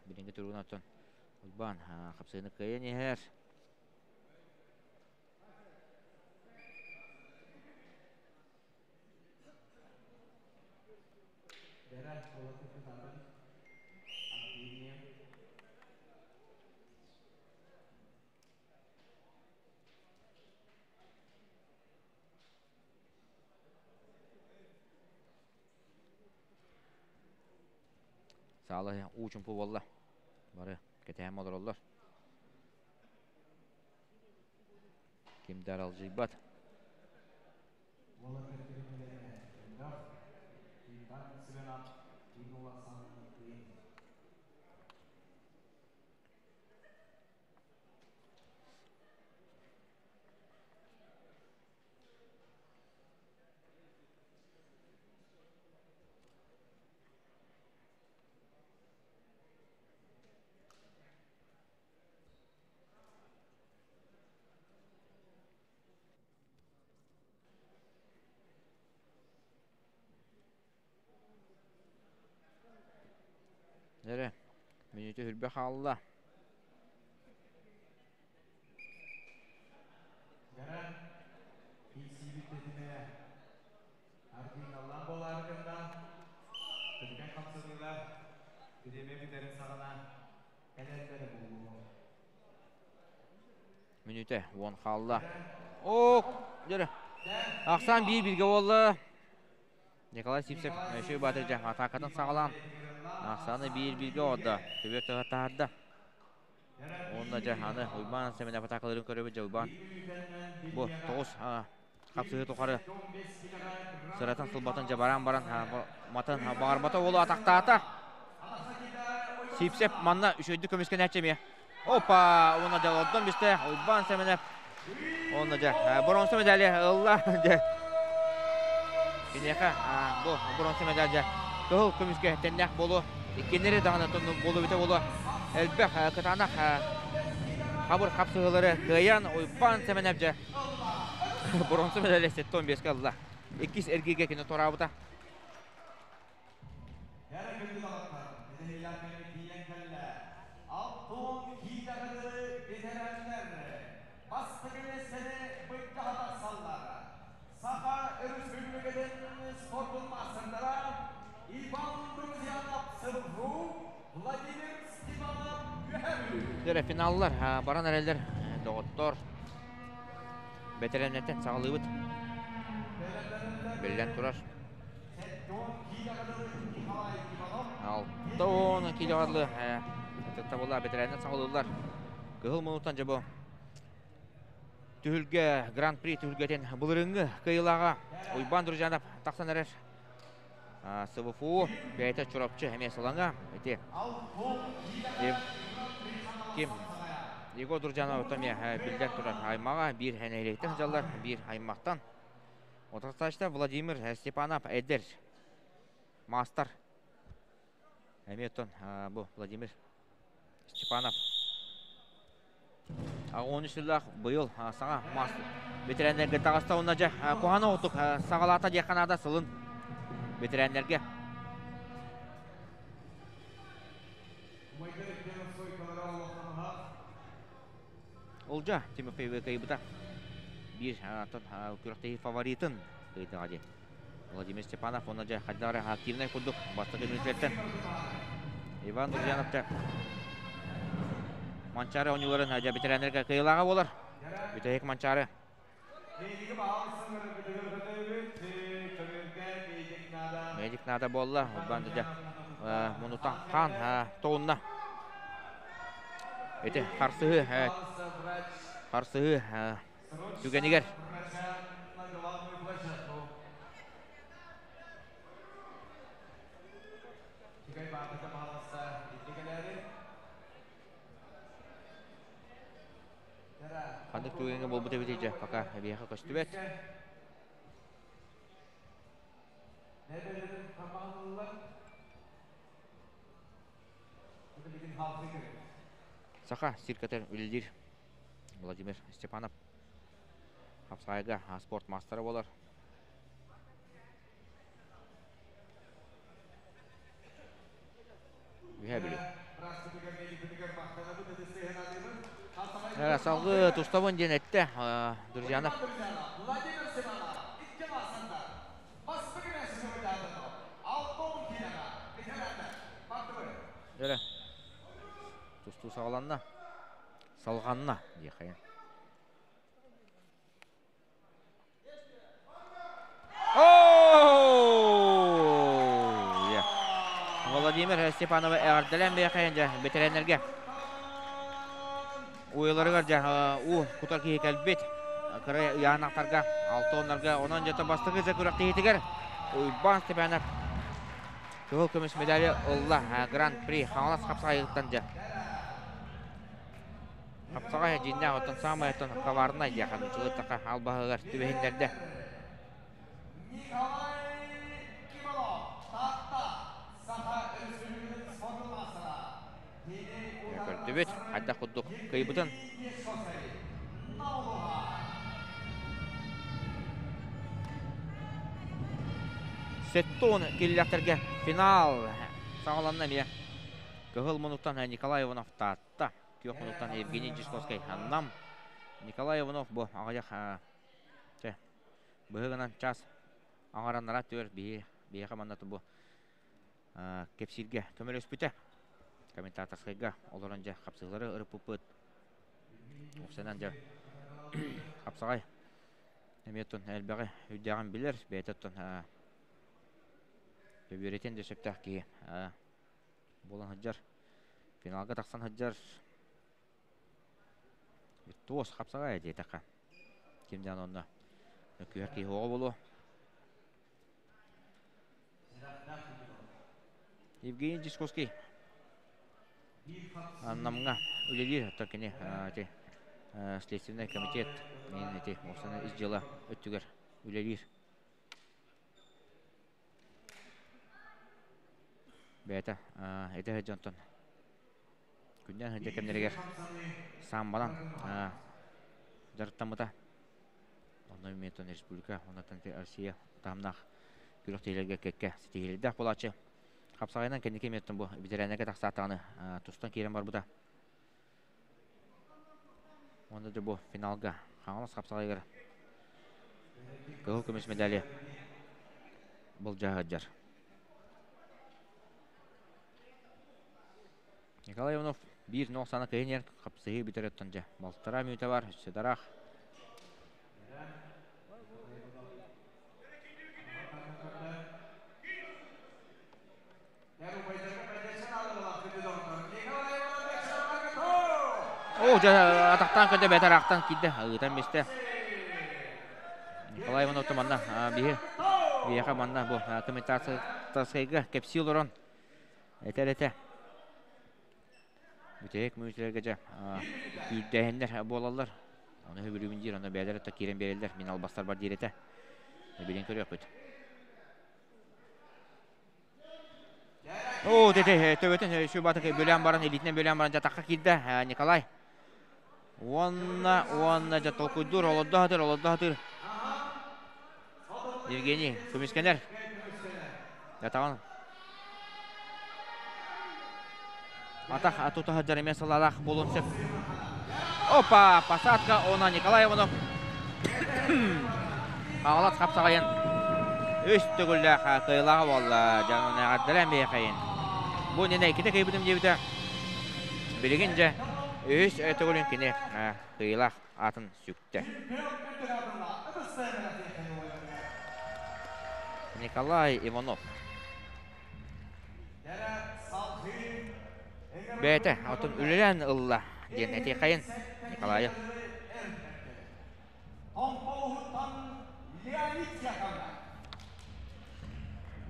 Билиҥҥи туругунан оттон Уйбаан хапсыһыыны кыайан иһэр. Саала уу чумпу буолла. Бары кэтэһэн олороллор. Ким да аралдьыйбат. Эрэ, мүнүүтэ үрбэ хаалла. Мүнүүтэ уон хаалла. Ок, дьөрө. Ахсаан биир бииргэ буолла. Николай Сивцев Өшөй Баатырдьа атаакатын саҕалаан ахсааны биир бииргэ оҕордо. Көбүөр тыһа таһаарда. Уонна дьэ аны Уйбаан Сэмэнэп атаакаларын көрөбүт дьэ Уйбаан бу тоҕус хапсыһыы тухары сыратын сылбатын дьэ баран баран матын баҕарбата уолу атахтаата. Сивцев манна үчүгэйдик көмүскэнээччи эмиэ. Опа! Уонна дьэ олордон бистэ Уйбаан Сэмэнэп. Уонна дьэ боруонса медали ылла. Дьэ киниэхэ бу боруонса медаль дьэ кыһыл көмүскэ тэннээх буолуо. Иккиннэри даҕаны буолуо бүтэ буолуо. Элбэх кытаанах хабыр хапсыһыылары кыайан Уйбаан Сэмэнэп дьэ боруонса медали 75-ке ылла. Иккис эргииргэ кини туораабыта. Дөрө финаллар баран эрэллэр доҕоттор. Бэтэрээннэртэн саҕалыыбыт. Биллэн турар. 60 килоҕа дылы табыла бэтэрээннэр саҕалыыллар. Кыһыл мунуттан дьэ бу түһүлгэ Гран-при түһүлгэтин былырыыҥҥы кыайыылааҕа Уйбаан Друзьянов тахсан эрэр. СВФУ бэйэтэ Чурапчы эмиэ Сылаҥа ити ким Егор Друзьянов эмиэ биллэн турар аймаҕа биир нэһилиэктэн сылдьаллар биир аймахтан Отастаачта Владимир Степанов эдэр маастар. Эмиэ оттон бу Владимир Степанов 13 сыллаах быйыл саҥа мастер ветераннэргэ таҕыста уонна дьэ куһаҕан оҕотук саҕалаата диэххэ наада сылын ветераннэргэ. Олдьа Тимофеевы кыайбыта. Биир күрэхтэһии фаворитын кыайдаҕа диэн. Владимир Степанов уонна дьэ хайдах эрэ активнай курдук бастакы мүнүүтэлэртэн Иван Друзьянов дьэ Манчаары оонньууларын дьэ бэтэрээннэргэ кыайыылааҕа буолар. Бүтэһик Манчаары. Медик наада буолла. Урбаан дьэ мунутан хаан тоҕунна. Ити харсыһыы харсыһыы түгэнигэр Ханнык түгэҥҥэ буолбут эбитий дьэ, пока эбиэхэ көстүбэт. Саха циркэтэ үлэлиир Владимир Степанов хапсаайга спорт маастара буолар. Үһэ Бүлүү. Салгыы тустабын диэн эттэ Друзьянов. Дөрө. Тустуу саҕаланна. Салҕанна диэххэ. Владимир Степанова эҕэрдэлээн биэхэйэн дьэ бэтэрээннэргэ уйаларыгар дьэ уу кутар киһи кэлбит кыра ыйаанахтарга алтоннарга онон дьэ бастакы дьэ күрэхтэһиитигэр Уйбаан Степанов кыһыл көмүс медали ылла Гран-при Хаҥалас хапсаҕайыттан дьэ Хапсаҕай дьиҥнээх оттон саамай оттон коварнай диэхэ нууччалыыттаха албаһыгар түбэһиннэрдэ. Көрдүбүт, хайдах курдук кыйбытын. Сеттон киллэхтэргэ финал саҕаланна эмиэ. Кыһыл мунуктан Николай Иванов Таатта. Күөх мунуктан Евгений Дьячковскай Нам. Николай Иванов бу аҕыйах чэ быһыгынан час аҥараннара түөр биһи биһиэхэ манна бу кэпсииргэ көмөлөспүтэ. Комментаторскайга олорон дьэ хапсыһыылары ырыппыппыт. Уксанан дьэ хапсаҕай эмиэ оттон элбэҕи үрдээҕин билэр, бэйэтэ оттон үөрэтиэн да сөптөөх киһи буолан сылдьар. Финалга тахсан сылдьар туос хапсаҕай диэтэххэ. Ким даҕаны онно мөккүһэр киһи оҕо буолуо. Евгений Дьячковский Намҥа үлэлиир, оттон кини ити Следственный комитет ити ис дьыала өттүгэр үлэлиир. Бэйэтэ эдэр дьонтон күннээн сылдьар кэмнэригэр саамбанан дьарыктаммыта. Онно эмиэ республика, онтон Россия таһымнаах күрэхтэһиилэргэ кэккэ ситиһиилэрдээх буолааччы. Хапсаҕайынан кэнники эмиэ бу бэтэрээннэргэ тахсаатаҕына тустан киирэн барбыта. Уонна да бу финалга Хаҥалас хапсаҕайыгар кыһыл көмүс медали былдьаһа сылдьар. Николай Иванов биир нох сана кыһын иһэр хапсыһыы бүтэр оттон дьэ балтараа мүнүүтэ бар өссө дараах. Оо, дьэ, атахтаан көрдө, бэйэтэ ыраахтан киирдэ, ыытан мистэ. Николай Иванов манна биһи биһиэхэ манна бу комментаторскайга кэпсии олорон этэр этэ. Бүтэһик мүнүүтэлэргэ дьэ күүрдээһиннэр буолаллар. Ону сөбүлүүбүн диир, ону бэйэлэрэ да киирэн биэрэллэр, мин албастарбар диир этэ. Билин көрүөхпүт. Оо, тете, төбөтүн сүбатык бөлөөн баран, илиитинэн бөлөөн баран дьатахха киирдэ Николай. Уонна, уонна дьэ толкуйдуур, олордо сатыыр, олордо сатыыр. Евгений көмүскэнэр. Ятаҕын атах тута сылдьар эмиэ салаалаах буолуон сөп. Опа, посадка она Николай Иванов. Хаҥалас хапсаҕайын үс төгүллээх кыайыылааҕа буолла. Дьонун эҕэрдэлээн биһиэхэйин. Бу иннинэ иккитэ кыайбытым диэбитэ. Билигин дьэ үһүс төгүлүн кини кыайыылаах аатын сүктэ. Николай Иванов. Бэйэтэ оттон үлэлээн ылла диэн этиэхэйин Николаев.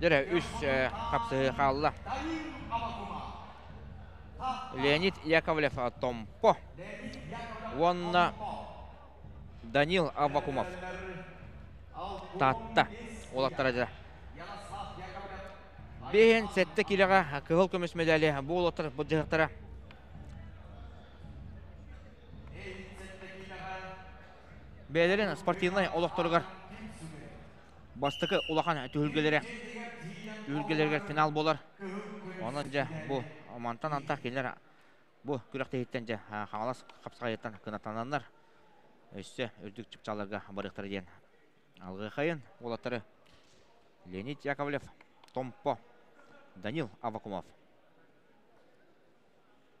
Дьэрэ үс хапсыһыы хаалла. Леонид Яковлев Томпо уонна Данил Аввакумов Таатта уолаттара дьэ. 57 киилэҕэ кыһыл көмүс медали бу уолаттар былдьаһыктара. Бэйэлэрин спортивнай олохторугар бастакы улахан түһүлгэлэрэ түһүлгэлэригэр финал буолар. Онон дьэ бу мантан антах кинилэр бу күрэхтэһииттэн дьэ Хаҥалас хапсаҕайыттан кынаттананнар өссө үрдүк чыпчаалларга барыахтара диэн алгыахайын уолаттары Леонид Яковлев, Томпо, Данил Аввакумов.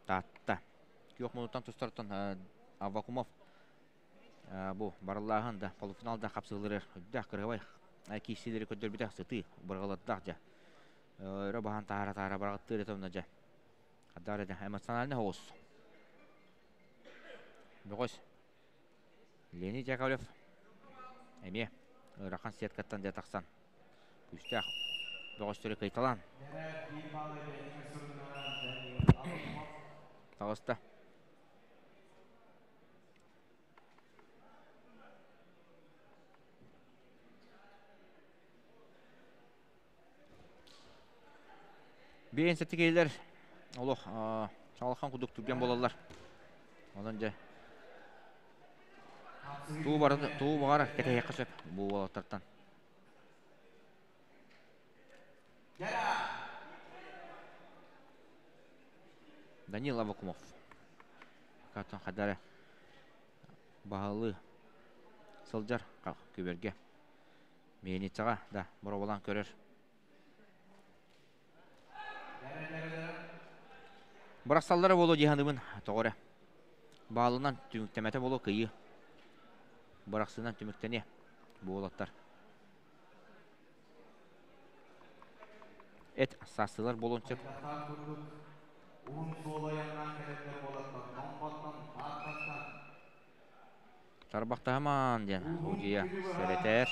Таатта. Күөх мунуттан тустартан Аввакумов бу барыллааһын да полуфинал да хапсыһылары үрдээх кырыһабай киирсиилэри көрдөрбүтэ сытыы бырҕалардаах дьэ өрө баһан таһаара-таһаара бараҕыттыыр этэ дьэ Хадаар этэ эмоциональный соҕус. Бөҕөс Леонид Яковлев эмиэ ыарахан сеткаттан дьэ тахсан күүстээх бөҕөстөрү кыйталаан таҕыста. Биэн сэтикейлер олох чаҕылхан курдук түргэн буолаллар. Онон дьэ туу бары туу баҕар кэтэһиэххэ сөп бу уолаттартан. Данил Аввакумов. Катон Хадара баһылыы сылдьар күбэргэ. Мельницаҕа да боруобалаан көрөр. Бырахсаллара буолуо дии саныыбын тоҕо эрэ. Баалынан түмүктэмэтэ буолуо кыйыы. Бырахсыынан түмүктэниэ бу уолаттар. Эт саастыылар буолуон сөп. Тарбахтаһымаан диэн судьуйа сэрэтэр.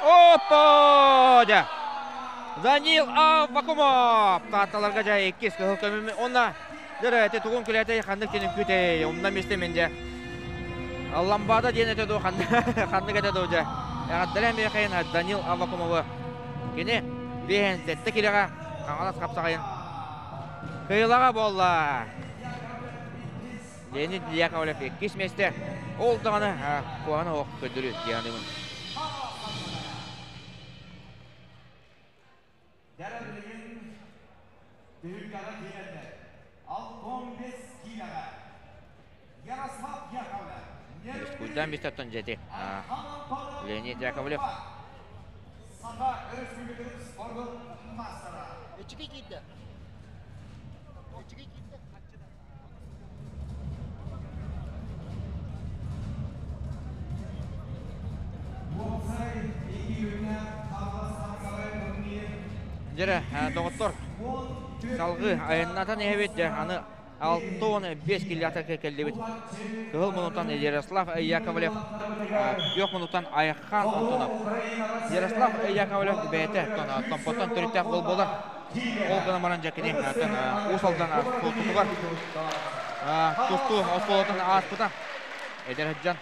Оппа! Дьэ! Данил Аввакумов! Таатталарга дьэ иккис кыһыл көмүмү уонна дьэ ити тугун күлээтэй ханнык диэн үҥкүүтэй умна мистэ мин дьэ. Ламбада диэн этэ дуу ханнык этэ дуу дьэ. Эҕэрдэлээн биэхэйин Данил Аввакумовы. Кини 57 килэҕэ Хаҥалас хапсаҕайын кыайыылааҕа буолла. Леонид Яковлев иккис миэстэ. Ол даҕаны куһаҕана суох көрдөрүү диэҕин. Куйдаан миэстэттэн дьэти Леонид Яковлев. Дьэрэ, доҕоттор, салгыы айаннатан иһэбит, дьэ, аны 65 километр кэллибит. Кыһыл мунутан Ярослав Яковлев, күөх мунутан Айхан Антонов. Ярослав Яковлев бэйэтэ Томпоттон төрүттээх уол буолар. Ол гынан баран дьэ кини Уус Алдан суолтутугар тустуу оскуолатын ааспыта. Эдэр сылдьан,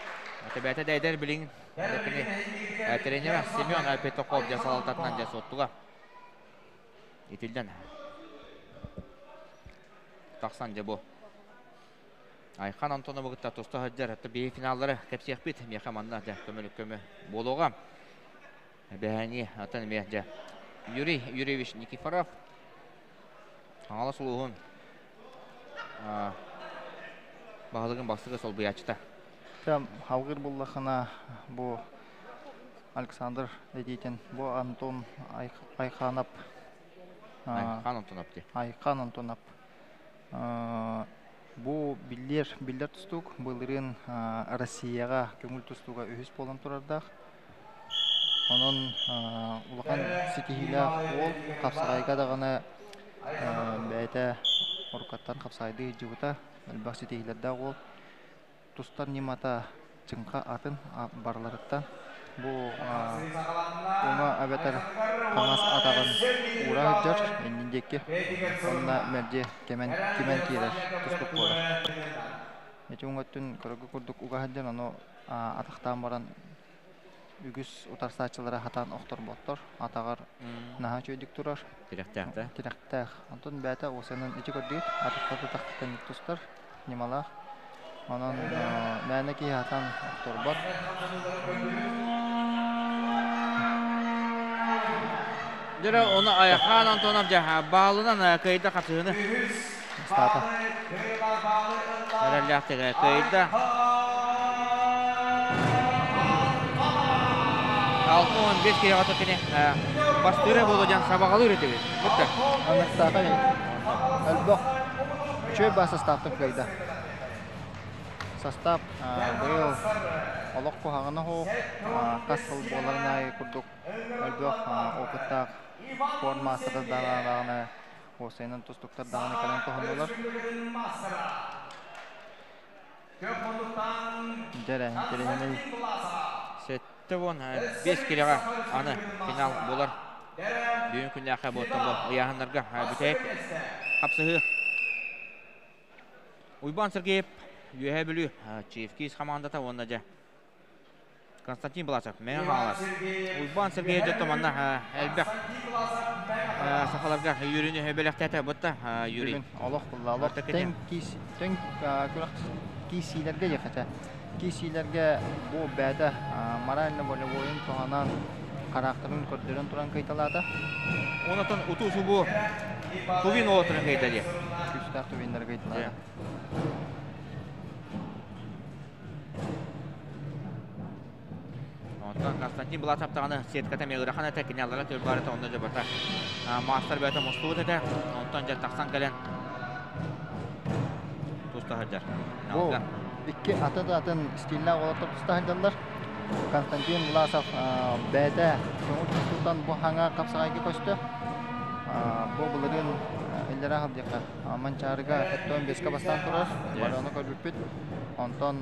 тэбээтэ да эдэр билигин. Кини тренера Семен Петухов дьэ салалтатынан дьэ суоттуга. Итилден тахсан дьэ бу Айхан Антоновы кытта туста сылдьар бии финаллары кэпсиэхпит. Миэхэ манна дьэ көмөлүк көмө буолуоҕа. Бэһэни атын эмиэ дьэ Юрий Юрьевич Никифоров Хаҥалас улууһун баһылыгын бастакы солбуйааччыта. Халгыр буллахына бу Александр этиитин бу Антон Айханап Айхан Антонов дии. Айхан Антонов бу биллэр биллэр тустуук былырыын Россияҕа көҥүл тустууга үһүс буолан турардаах. Онон улахан ситиһиилээх уол хапсаҕайга даҕаны бэйэтэ уруккаттан хапсаҕайдыы сылдьыбыта, элбэх ситиһиилэрдээх уол. Тустар ньымата чыҥха атын барыларыттан. Бу уҥа эбэтэр хаҥас атаҕын уура сылдьар иннин диэки уонна мэлдьи кимэн, кимэн киирэр тустук буолар. Ити уҥа өттүн көрөргө курдук уга сылдьан ону атахтаан баран үгүс утарсааччылара хатаан охторботтор. Атаҕар наһаа үчүгэйдик турар. Тирэхтээх да? Тирэхтээх. Онтон бэйэтэ уосанан ити көрдүгүт атахтата тахтан тустар ньымалаах. Онон мээнэ киһи хатаан охторбот. Дьэ оны Айхан Антонов дьэ баалынан кыайда хапсыһыны. Стата. Эрэллээхтик кыайда. 65 киһиэхэ кини бастыыра буолуо диэн сабаҕалыыр этибит. Бутта. Анаттаата элбэх үчүгэй баа састааптан кыайда. Састаап быйыл олох куһаҕана суох, хас сыл буоларын аайы курдук элбэх опыттаах спорт маастара даҕаны уопсайынан тустуктар даҕаны кэлэн туһаннулар. Дьэ интэриэһинэй. 75 килоҕа аны финал буолар. Бүгүн күннээххэ буоттан бу ыйааһыннарга бүтэһик хапсыһыы. Уйбаан Сергеев Үөһээ Бүлүү Чиевкиис хамаандата уонна дьэ Константин Баласов Мэҥэ Хаҥалас. Уйбаан Сергеев дьэ манна элбэх сахаларга үөрүүнү бэлэхтээтэ бытта Юрий. Олох булла олох тэҥ киис тэҥ күрэх киисиилэргэ диэхэтэ. Киисиилэргэ бу бэйэтэ морально-волевойун туһанан хараахтарын көрдөрөн туран кыйталаата. Онотон утуу субу тувин олоторун кыйда диye. Күүстээх тувиннары кыйталаата. Онтон Константин Булатов даҕаны сетката эмиэ ыарахан этэ, кини аллара төр баар этэ, онно дьабата маастар бэйэтэ мустубут этэ. Онтон дьэ тахсан кэлэн туста сылдьар. Бу икки аты да атын стиллээх уолаттар туста сылдьаллар. Константин Власов бэйэтэ көҥүл тустууттан бу хаҥа хапсаҕайга көстө. Бу былырыын иллэрээ сылдьыахха Манчаарыга 75-ка бастаан турар. Барыны көрбүппүт. Онтон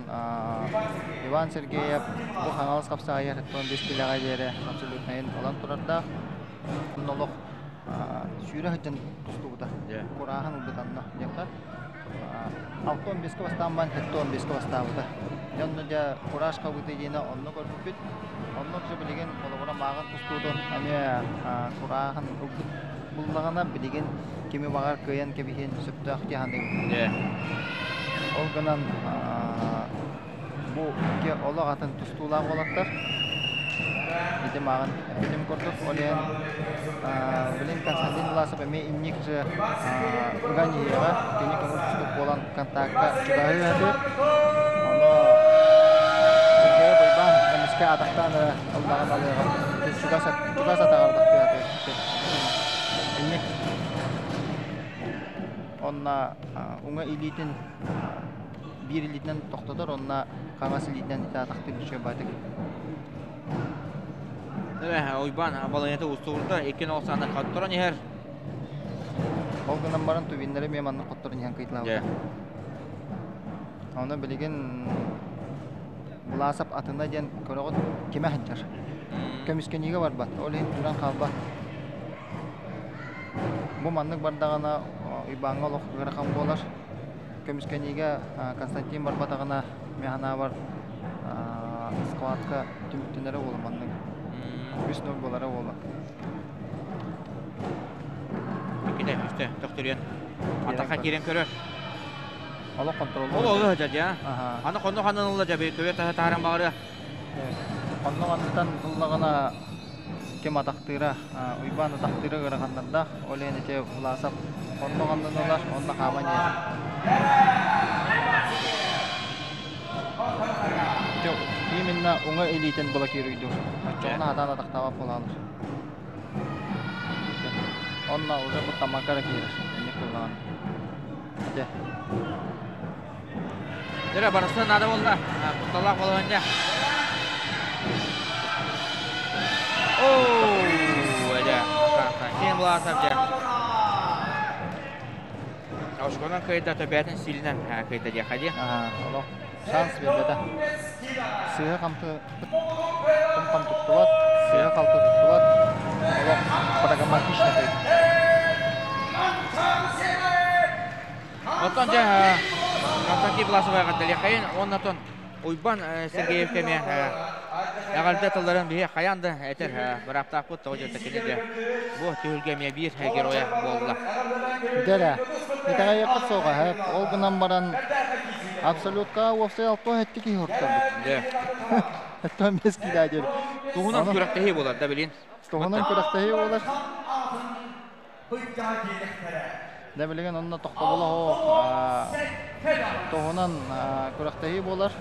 Иван Сергеев бу Хаҥалас хапсаҕайыгар 75 килэҕэ диэри абсолютнайын ылан турардаах. Олох сүүрэ сылдьан тустубута. Курааһын ылбыт онно диэххэ. 65-ка бастаан баран 75-ка бастаабыта. Дьэ онно дьэ кураж хабыыта диэни онно көрбүппүт. Онно уже билигин холобура мааҕын тустуутун эмиэ курааһын ылбыт буллаҕына билигин кими баҕар кыайан кэбиһиэн сөптөөх дии саныыбын. Ол гынан бу икки олох атын тустуулаах уолаттар. Ити мааҕын эппитим курдук, ол иһин билин Константин Власов эмиэ инник же ыган иһиэҕэ. Кини көҥүл тустуук буолан контакка чугаһыы сатыыр. Ону Сергей Бойбаан эмискэ атахтаан эрэ ыллаҕын алыаҕа. Чугас чугас атаҕар атахтыы сатыыр. Инник онно уҥа илиитин биир илиитинэн тохтотор уонна хаҥас илиитинэн итаатахтыыр үчүгэй баатык. Уйбаан балыйата устуурда икки нол сааны хотторон иһэр. Ол гынан баран тувиннары эмиэ маннык хотторон иһэн кыйтылаабыта. Онно билигин Власов атына диэн көрөҕүт кимэ сылдьар. Көмүскэниигэ барбат, ол иһин туран хаалбат. Бу маннык бардаҕына Уйбааҥҥа олох ыарахан буолар. Көмүскэниигэ Константин барбатаҕына, мин санаабар, Схватка түмүктэнэрэ буола маннык. 3-0 буолара буола. Иккитэ, үстэ, төхтүрүйэн. Атаха киирэн көрөр. Олох контроллуу. Ол олу сылдьар дьэ. Аны хонно ханнан ылла дьэ, көбө таһы тааран баҕарыа. Хонно ханныттан ыллаҕына ким атахтыыра, Уйбаан атахтыыра ыараханнардаах. Ол иһин ити Власов хонно ханнан ылар, онно хааман иһэр. Именно уҥа илиитин блокируйдуур. Оччоҕуна хатаан атахтаабат буолаалар. Онно уже куттаммакка эрэ киирэр. Инник буоллаҕына. Ити. Дөрө барысын наада буолла. Кутталаах балаһыанньа. Оо, эдэ. Константин Власов дьэ. Очконан кыайда, төбөтүн силинэн кыайда диэххэ дии. Олох шанс биэрбэтэ. Сыыһа хамты хам туттубат, сыыһа халты туттубат. Олох прагматично кыайда. Оттон дьэ Константин Власова эҕэрдэлиэххэйин уонна оттон Уйбан Сергеев кэмэ эҕэрдэ тылларын биһи хайаан да этэр бырааптаахпыт тоҕо дьэ кини дьэ бу түһүлгэ эмиэ биир геройа буолла. Дэрэ, итэҕэйиэххэ суоҕа һэп. Ол гынан баран абсолютка уопсай алта эттик киһи уртарбыт. Дьэ. Оттон бес киилээ диэри. Туһунан күрэхтэһии буолар да билин. Туһунан күрэхтэһии буолар. Дэ билигин онно тохтобула суох туһунан күрэхтэһии буолар.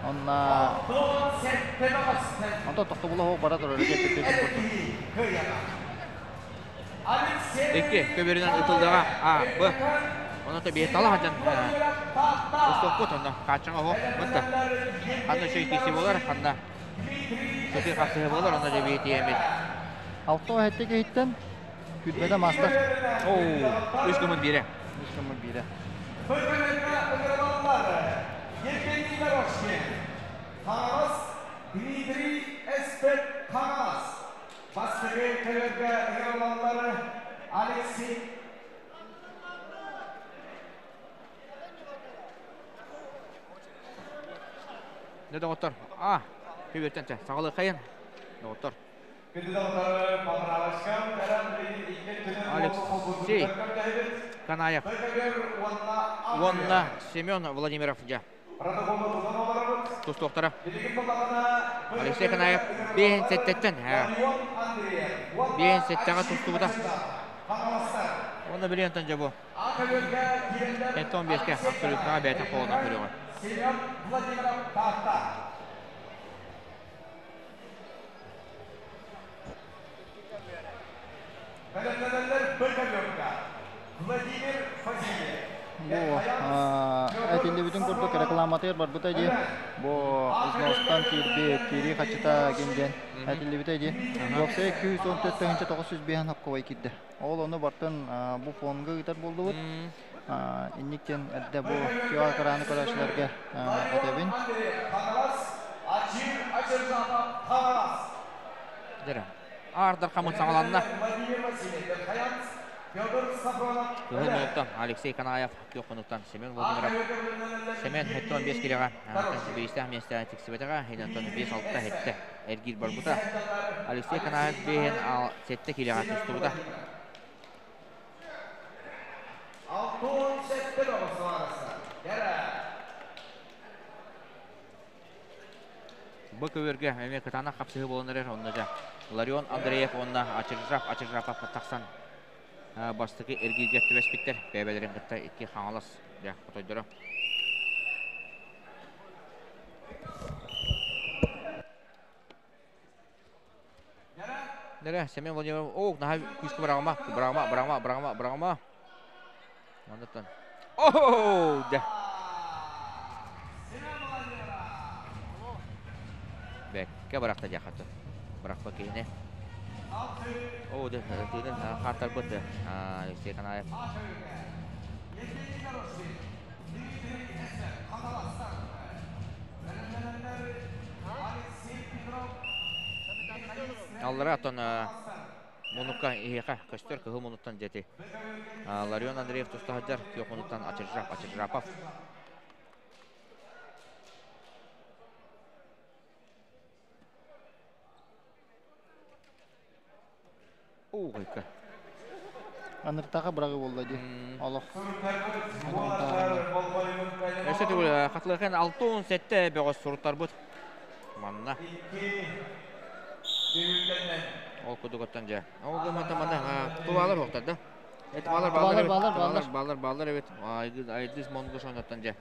Онно онто тохтобула суох бара турар диэппиттэрин курдук. Икки көбүөрүнэн ытыллыаҕа А, Б. Онон то биир тала сылдьан устуохпут онно хааччаҕа оһох бытта. Ханна үчүгэй киирсии буолар, ханна сытыы хапсыһыы буолар, онно дьэ биир тиийэммит. 67 киһиттэн Күүтбэтэ маастар. Оо, үс гыммыт биирэ. Үс гыммыт биирэ. Евгений Дорожкин, Хаҥалас, Дмитрий Эспет Хаҥалас. Бастакы көбүөргэ ыҥырыллаллар Алексей Дьэ, доҕоттор, а, көбүөртэн чэ, саҕалыаххайын, доҕоттор. Алексей Канаев уонна Семен Владимиров дьэ тустуохтара. Алексей Канаев биэһин сэттэттэн биэһин сэттэҕэ тустубута. Уонна билиэнтэн дьэ бу 75-кэ абсолютнаҕа бэйэтин холонон көрүөҕэ. Семен Владимиров Таатта. Бу этиллибитин курдук рекламатыгар барбыта дии. Бу взностан киирбит, киирии хаччыта гин диэн этиллибитэ дии. Уопсайа 214 тыһыынча 905 хапковай киирдэ. Ол ону бартын бу фонга ыытар буоллубут. Инник диэн эрдэ бу QR экраны көрөөччүлэргэ этэбин. Аардар хамыт саҕаланна. Кыһыл мунуктан Алексей Канаев, күөх мунуктан Семен Владимиров. Семен 75 килэҕэ бириистээх миэстэҕэ тиксибэтэҕэ, инантон 5-6 хэттэ эргиир барбыта. Алексей Канаев биэһин 7 килэҕэ тустубута. Бу көбүөргэ эмиэ кытаанах хапсыһыы буолан эрэр. Онно дьэ Ларион Андреев уонна Ачыржап Ачыржапов тахсан бастакы эргииргэ түбэспиттэр. Бэйбэлэрин кытта икки Хаҥалас дьэ хотойдоро. Нэрэ, Семен Владимиров, о, наһаа күүскэ быраҕыма, быраҕыма, быраҕыма, быраҕыма, быраҕыма. Оннуттан. О, дэ. Бэккэ бырахта диэххэ Бырахпа киһини. О, дэ, тыынын хааттарбыт Алексей Канаев. Аллара оттон мунукка иһиэхэ көстөр кыһыл мунуттан дьэти. Ларион Андреев туста сылдьар, күөх мунуттан Ачыржап Ачыржапов. Оо, хайка. Аныртаға бырағы болды ди. Олох. Өссө төгүл хатылыхан 67 бөҕөс суруттарбыт. Манна. Ол кудугаттан жа. Ол гымата манна тубалар хоқтар да. Эт балар балар балар балар балар балар эбит. Айгыз айдыз монгош оннотон жа.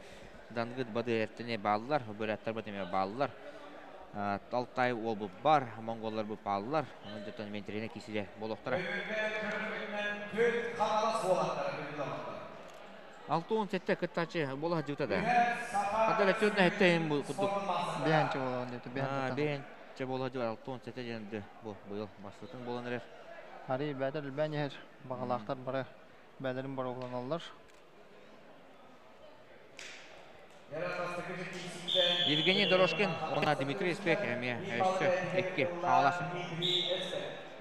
Дангыт бады эртене баллар, бөрәттер батеме баллар. Алтай ол бу бар, монголлар бу баллар. Onun жотон мен тренер кисилер болохтара. 67 кыттачы бола жута да. Кадара чөднө хеттейм бу кудук. Бэхэнче болан дети, бэхэнче. Бэхэнче бола жута 67 женде бу быйыл бастытын болан эрер. Хари бәдер бәнер бағалақтар бары бәдерин бар оғланалар. Евгений Дорожкин, она Дмитрий Спек, эме өссө экки хаалас.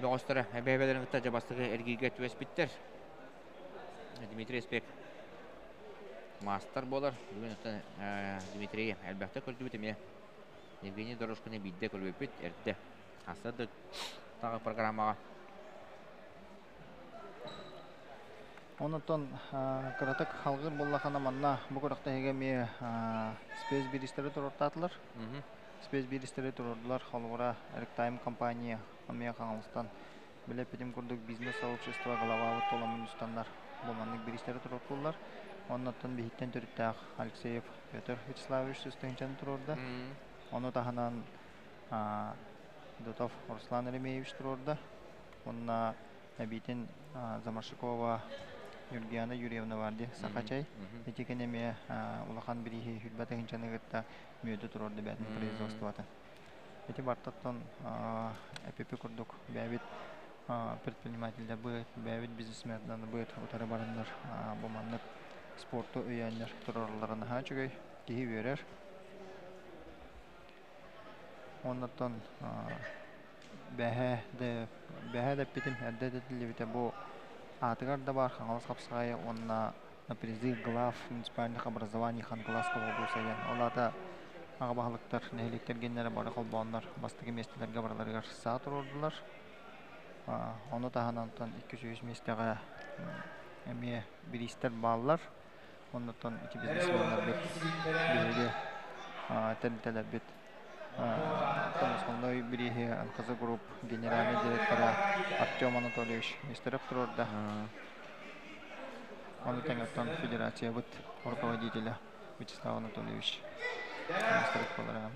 Бөҕөстөрө бэбэлерин кытта жабастыгы эргиге түбэс биттер. Дмитрий Спек мастер болар. Бүгүн оттон Дмитрий элбэхте көрдүбүт эме. Евгений Дорожкины бидде көрбөпүт эрде. Асады тагы программага. Онотон кыратык халгыр боллахана манна бу куракта хеге спец биристери турортатылар. Спец биристери турордулар холура Эрктайм компания амия Хаҥаластан биле петим курдук бизнес сообщество глава толамын бу маннык биристери турортулар. Оннотон биһиттен төрүттаах Алексеев Петр Вячеславович сүстүнчен турорда. Ону таханан Дотов Руслан Еремеевич турорда. Онна Набитин Замаршикова Юргиана Юрьевна барди Сахачай. Этикен эме улахан бирихи хүлбәтә хинчаныгытта мөдө турорды бәтин производствоты. Эти бартаттан эпипи курдук бәбит предпринимательдер быт, бәбит бизнесмендер быт утары барыннар бу маннык спорту өйәннер турарларына ха чүгөй киһи берер. Оннотон бәһә де бәһә дә питим әддә дә бу атыгар да бар Хаҥалас хапсаҕайа уонна на призы глав муниципальных образований Хангаласского облуса Олата аҕа баһылыктар нэһиликтергеннere бары холбооннор бастыгы местелерге бараларыгар саа турордулар. Ону таһанантан 200 местеҕэ эмиэ биристер бааллар. Оннотон ити бизнесменнер бит биһиги тэрилтэлэр бит основной бирихи НКЗ Групп генеральный директора Артем Анатольевич Нестеров турорда. Оны тэҥэттон федерация быт руководителя Вячеслав Анатольевич Нестеров боларам.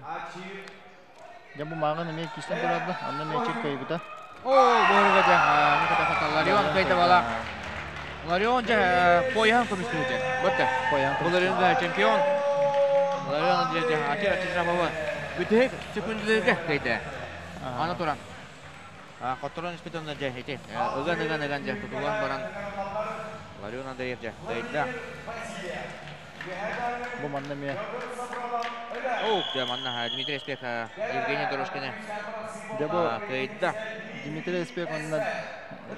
Я бу мағын эме кистен турарда, анна мечик кайбыта. О, борга жа, Никита Хата Ларион кайта бала. Ларион жа поян көмүстүрү. Бытта. Поян. Буларын чемпион. Ларион жа ачы ачы жабы. Бүтек секундилерге кайта. Ана туран. Которон испитон жа эти. Ыган ыган ыган жа тутулган баран. Ларион Андреев жа. Дайда. Бу манна ме. О, жа манна Дмитрий Спек Евгений Дорожкин. Дебо кайда. Дмитрий Спек онна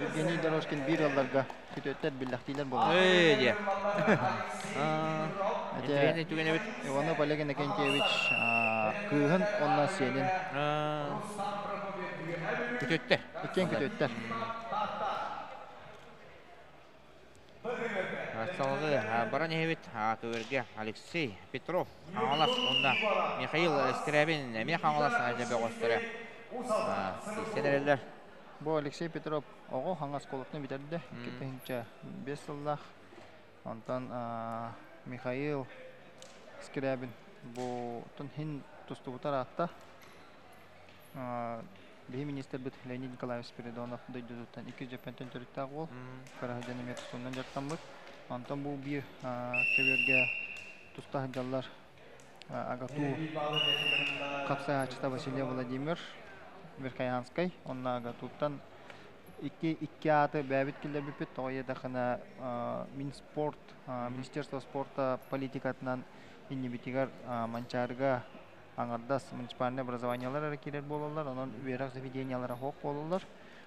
Евгений Дорожкин бир алларга күтөттер биллахтилер болду. Эй, де. Тренер түгенебит. Иванов Олег Иннокентьевич кыыһын онна сенин. Күтөттер. Иккен күтөттер. Салғы баран ебит көверге Алексей Петров Хаҥалас онда Михаил Скрябин эме Хаҥалас ажабе гостары. Сенерелер. Бу Алексей Петров ого Хаҥас колотны битерди. Кетенче 5 сыллах. Онтон Михаил Скрябин бу тун хин тустубутар атта. Бихи министр бит Леонид Николаевич Спиридонов дойдутуттан 2 жепентен төрүттаах бол. Карахаден эме тустунан жартан быт. Онтон бу бир көбөргө тустах жаллар Агату капсаачыта Василий Владимир Верхоянской. Онна Агатуттан икки икки аты бәбит киллер биппит тоҕо Минспорт, Министерство спорта политикатынан иннибитигар Манчарга аңардас муниципальный образованиялар кирер болалар, онон үерак заведениялар хоқ болалар.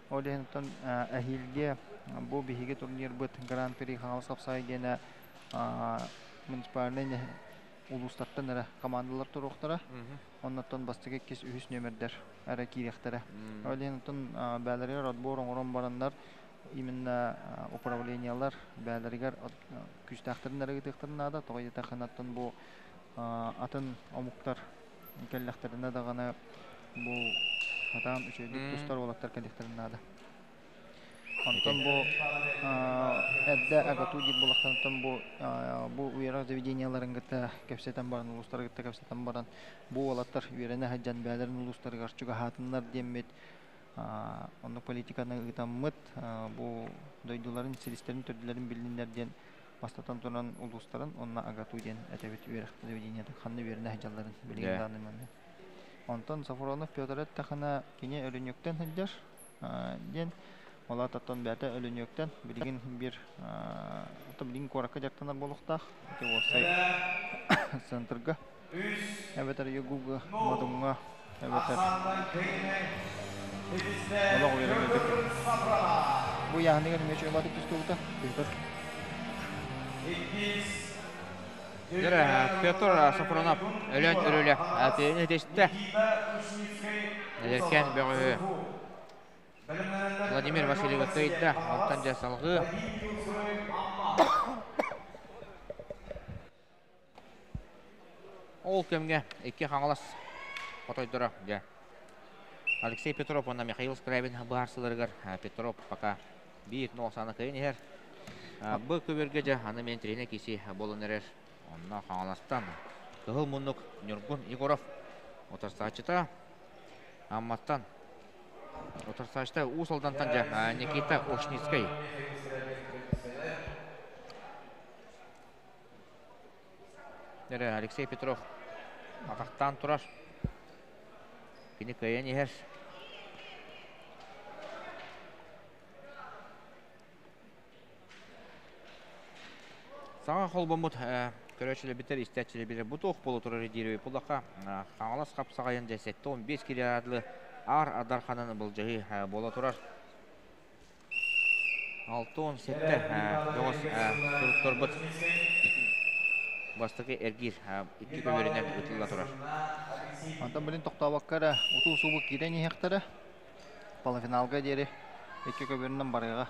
Олехинтон әхилге бу биһиги турнир быт Гран-при Хаҥалас хапсаҕай гена муниципальный Улуустартан эрэ командалар туруохтара. Оннуттан бастакы, иккис, үһүс нүөмэрдэр эрэ киириэхтэрэ. Ол иһин оттон бээлэригэр отбор оҥорон бараннар именно управлениелар бээлэригэр күүстээхтэрин эрэ ыытыахтарын наада. Тоҕо диэтэххинэ, оттон бу атын омуктар кэллэхтэринэ даҕаны бу сатаан үчүгэйдик тустар уолаттар кэлиэхтэрин наада. Онтон бу эрдэ АГАТУ диир буоллахтарыттан бу бу үөрэх заведениеларын кытта кэпсэтэн баран, улуустары кытта кэпсэтэн баран, бу уолаттар үөрэнэ сылдьан бэйэлэрин улуустарыгар чугаһаатыннар диэммит оннук политиканы ыытаммыт, бу дойдуларын силистэрин төрдүлэрин биллиннэр диэн бастатан туран улуустарын уонна АГАТУ диэн этэбит үөрэх заведениетын ханна үөрэнэ сылдьалларын билигин данный момент. Онтон Софронов Петр эттэхинэ кини Өлүнүктэн сылдьар диэн ол аататтан бэйэтэ Өлүнүөктэн билигин биир билигин куоракка дьарыктанар буолуохтаах ити уопсай центрга эбэтэр ЕГУга Модуҥҥа эбэтэр олох үөрэммит бу ыйааһыныгар эмиэ үчүгэй баатык түстүбүтэ Петр Петр Софронов өлөн өрүлэ этистэ. Эдэркээн бөҕөһү Владимир Васильевы кыайда. Онтон дьэ салгыы Ол кэмҥэ икки Хаҥалас хотойдоро дьэ Алексей Петров уонна Михаил Скрябин быһаарсыыларыгар Петров пока биир нуолсааны кыайан иһэр. Бу көбүөргэ дьэ аны мен тренер киси буолан эрэр. Онно Хаҥаластан Кыһыл муннук Ньургун Егоров утарсааччыта Амматтан утарсааччыта Уус Алдантан дьэ Никита Ушницкай. Алексей Петров атахтаан турар. Кини кыайан иһэр. Саҥа холбоммут көрөөччүлэрбитэр, истээччилэрбитэр бу туох буола турар диир буллахха, Хаҥалас хапсаҕайын дьэ 75 килоадлы аар адарханын былдьаһыы буола турар. 67 бөҕөс суруттарбыт бастакы эргиир икки көбүөрүнэн ытылла турар. Онтон билин тохтообокко эрэ утуу-субу киирэн иһиэхтэрэ. Полуфиналга диэри икки көбүөрүнэн барыаҕа.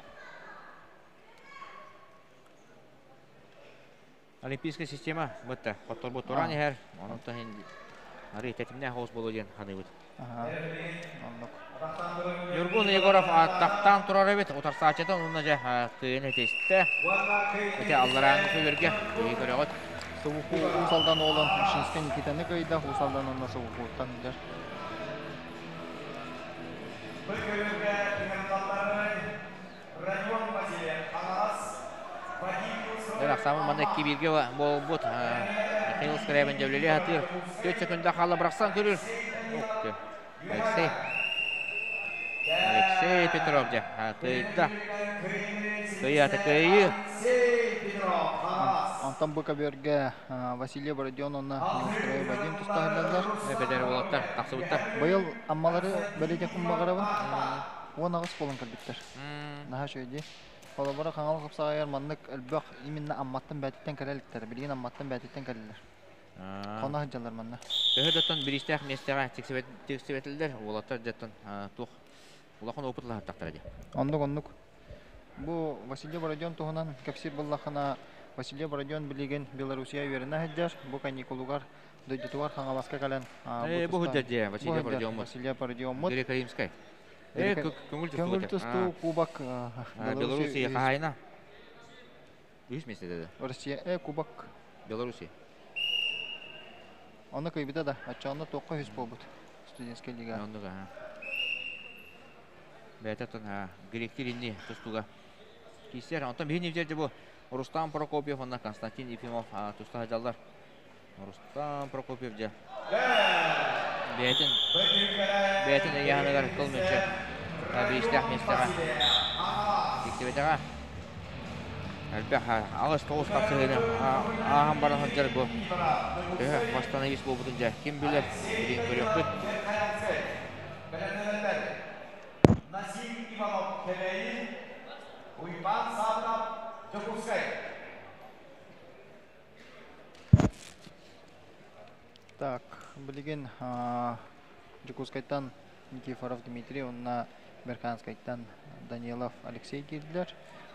Олимпийская система бытта хотторбут туран иһэр. Онон арыы тэтимнээх оҕус буолуо диэн саныыбыт. Оннук. Ньургун Егоров тахтаан турар эбит. Утарсааччытын уонна дьэ кыайан этистэ. Ити алларааҥҥы көбүөргэ киһи көрөҕүт. Субуку Уус Алдан уолун Ушинскай Никитаны кыайда. Уус Алдан уонна Субукуттан дьэр. Ахсаамын манна икки бииргэ буолбут. Михаил Скрябин дьэвлэлии сатыыр. 4 секунда хаалла бырахсан көрүр. Алексей. Алексей Петров дьэ кыайда. Кыайата кыайыы. Онтон бу көбүөргэ Василий Бородион уонна Неустроев Вадим тустаһыллар. Эбэтэр уолаттар тахсыбыттар. Быйыл Аммалары бэлиэтиэхпин баҕарабын. 18 буолан кэлбиттэр. Наһаа үчүгэй дии. Холобура, Хаҥалас хапсаҕайыгар маннык элбэх именно Амматтан бээтиттэн кэлэ иликтэр. Билигин Амматтан бээтиттэн кэллилэр. Хоно сылдьаллар манна. Төһө да оттон бириистээх миэстэҕэ тиксибэтилэр, уолаттар дьэттэн туох улахан опыт ылаһаттахтара дии. Оннук, оннук. Бу Василий Бородион туһунан кэпсиир буоллаххына, Василий Бородион билигин Белоруссия үөрэнэ сылдьар. Бу каникулугар дойдутугар Хаҥаласка кэлэн бу сылдьар дии Василий Бородиоммут. Василий Бородиоммут. Греко-римскай. Көҥүл Көҥүл тустуу кубок Белоруссия хаһаайына. Үһүс миэстэдэ да. Россия кубок. Белоруссия. Ону кыйбыта да, оччоҕуна туохха үһүс буолбут студенческай лига. Оннук аха. Бэйэтэ гректир инни тустууга киирсэр. Онтон биһи нивдерде бу Рустам Прокопьев уонна Константин Ефимов туста сылдьаллар. Рустам Прокопьев дьэ бэйэтин бэйэтин ыйааһыныгар кыл мүччү биистээх миэстэҕэ тиксибэтэҕэ. Элбэх аҕыс тоҕус хапсыһыыны ааһан баран сылдьар бу төһө восстановист буолбутун дьэ ким билэр билигин көрүөхпүт. Насим Иванов Кэбээйи, Уйбаан Саабынап Дьокуускай. Так, билигин Дьокуускайтан Никифоров Дмитрий уонна Берканскайтан Данилов Алексей киирдилэр.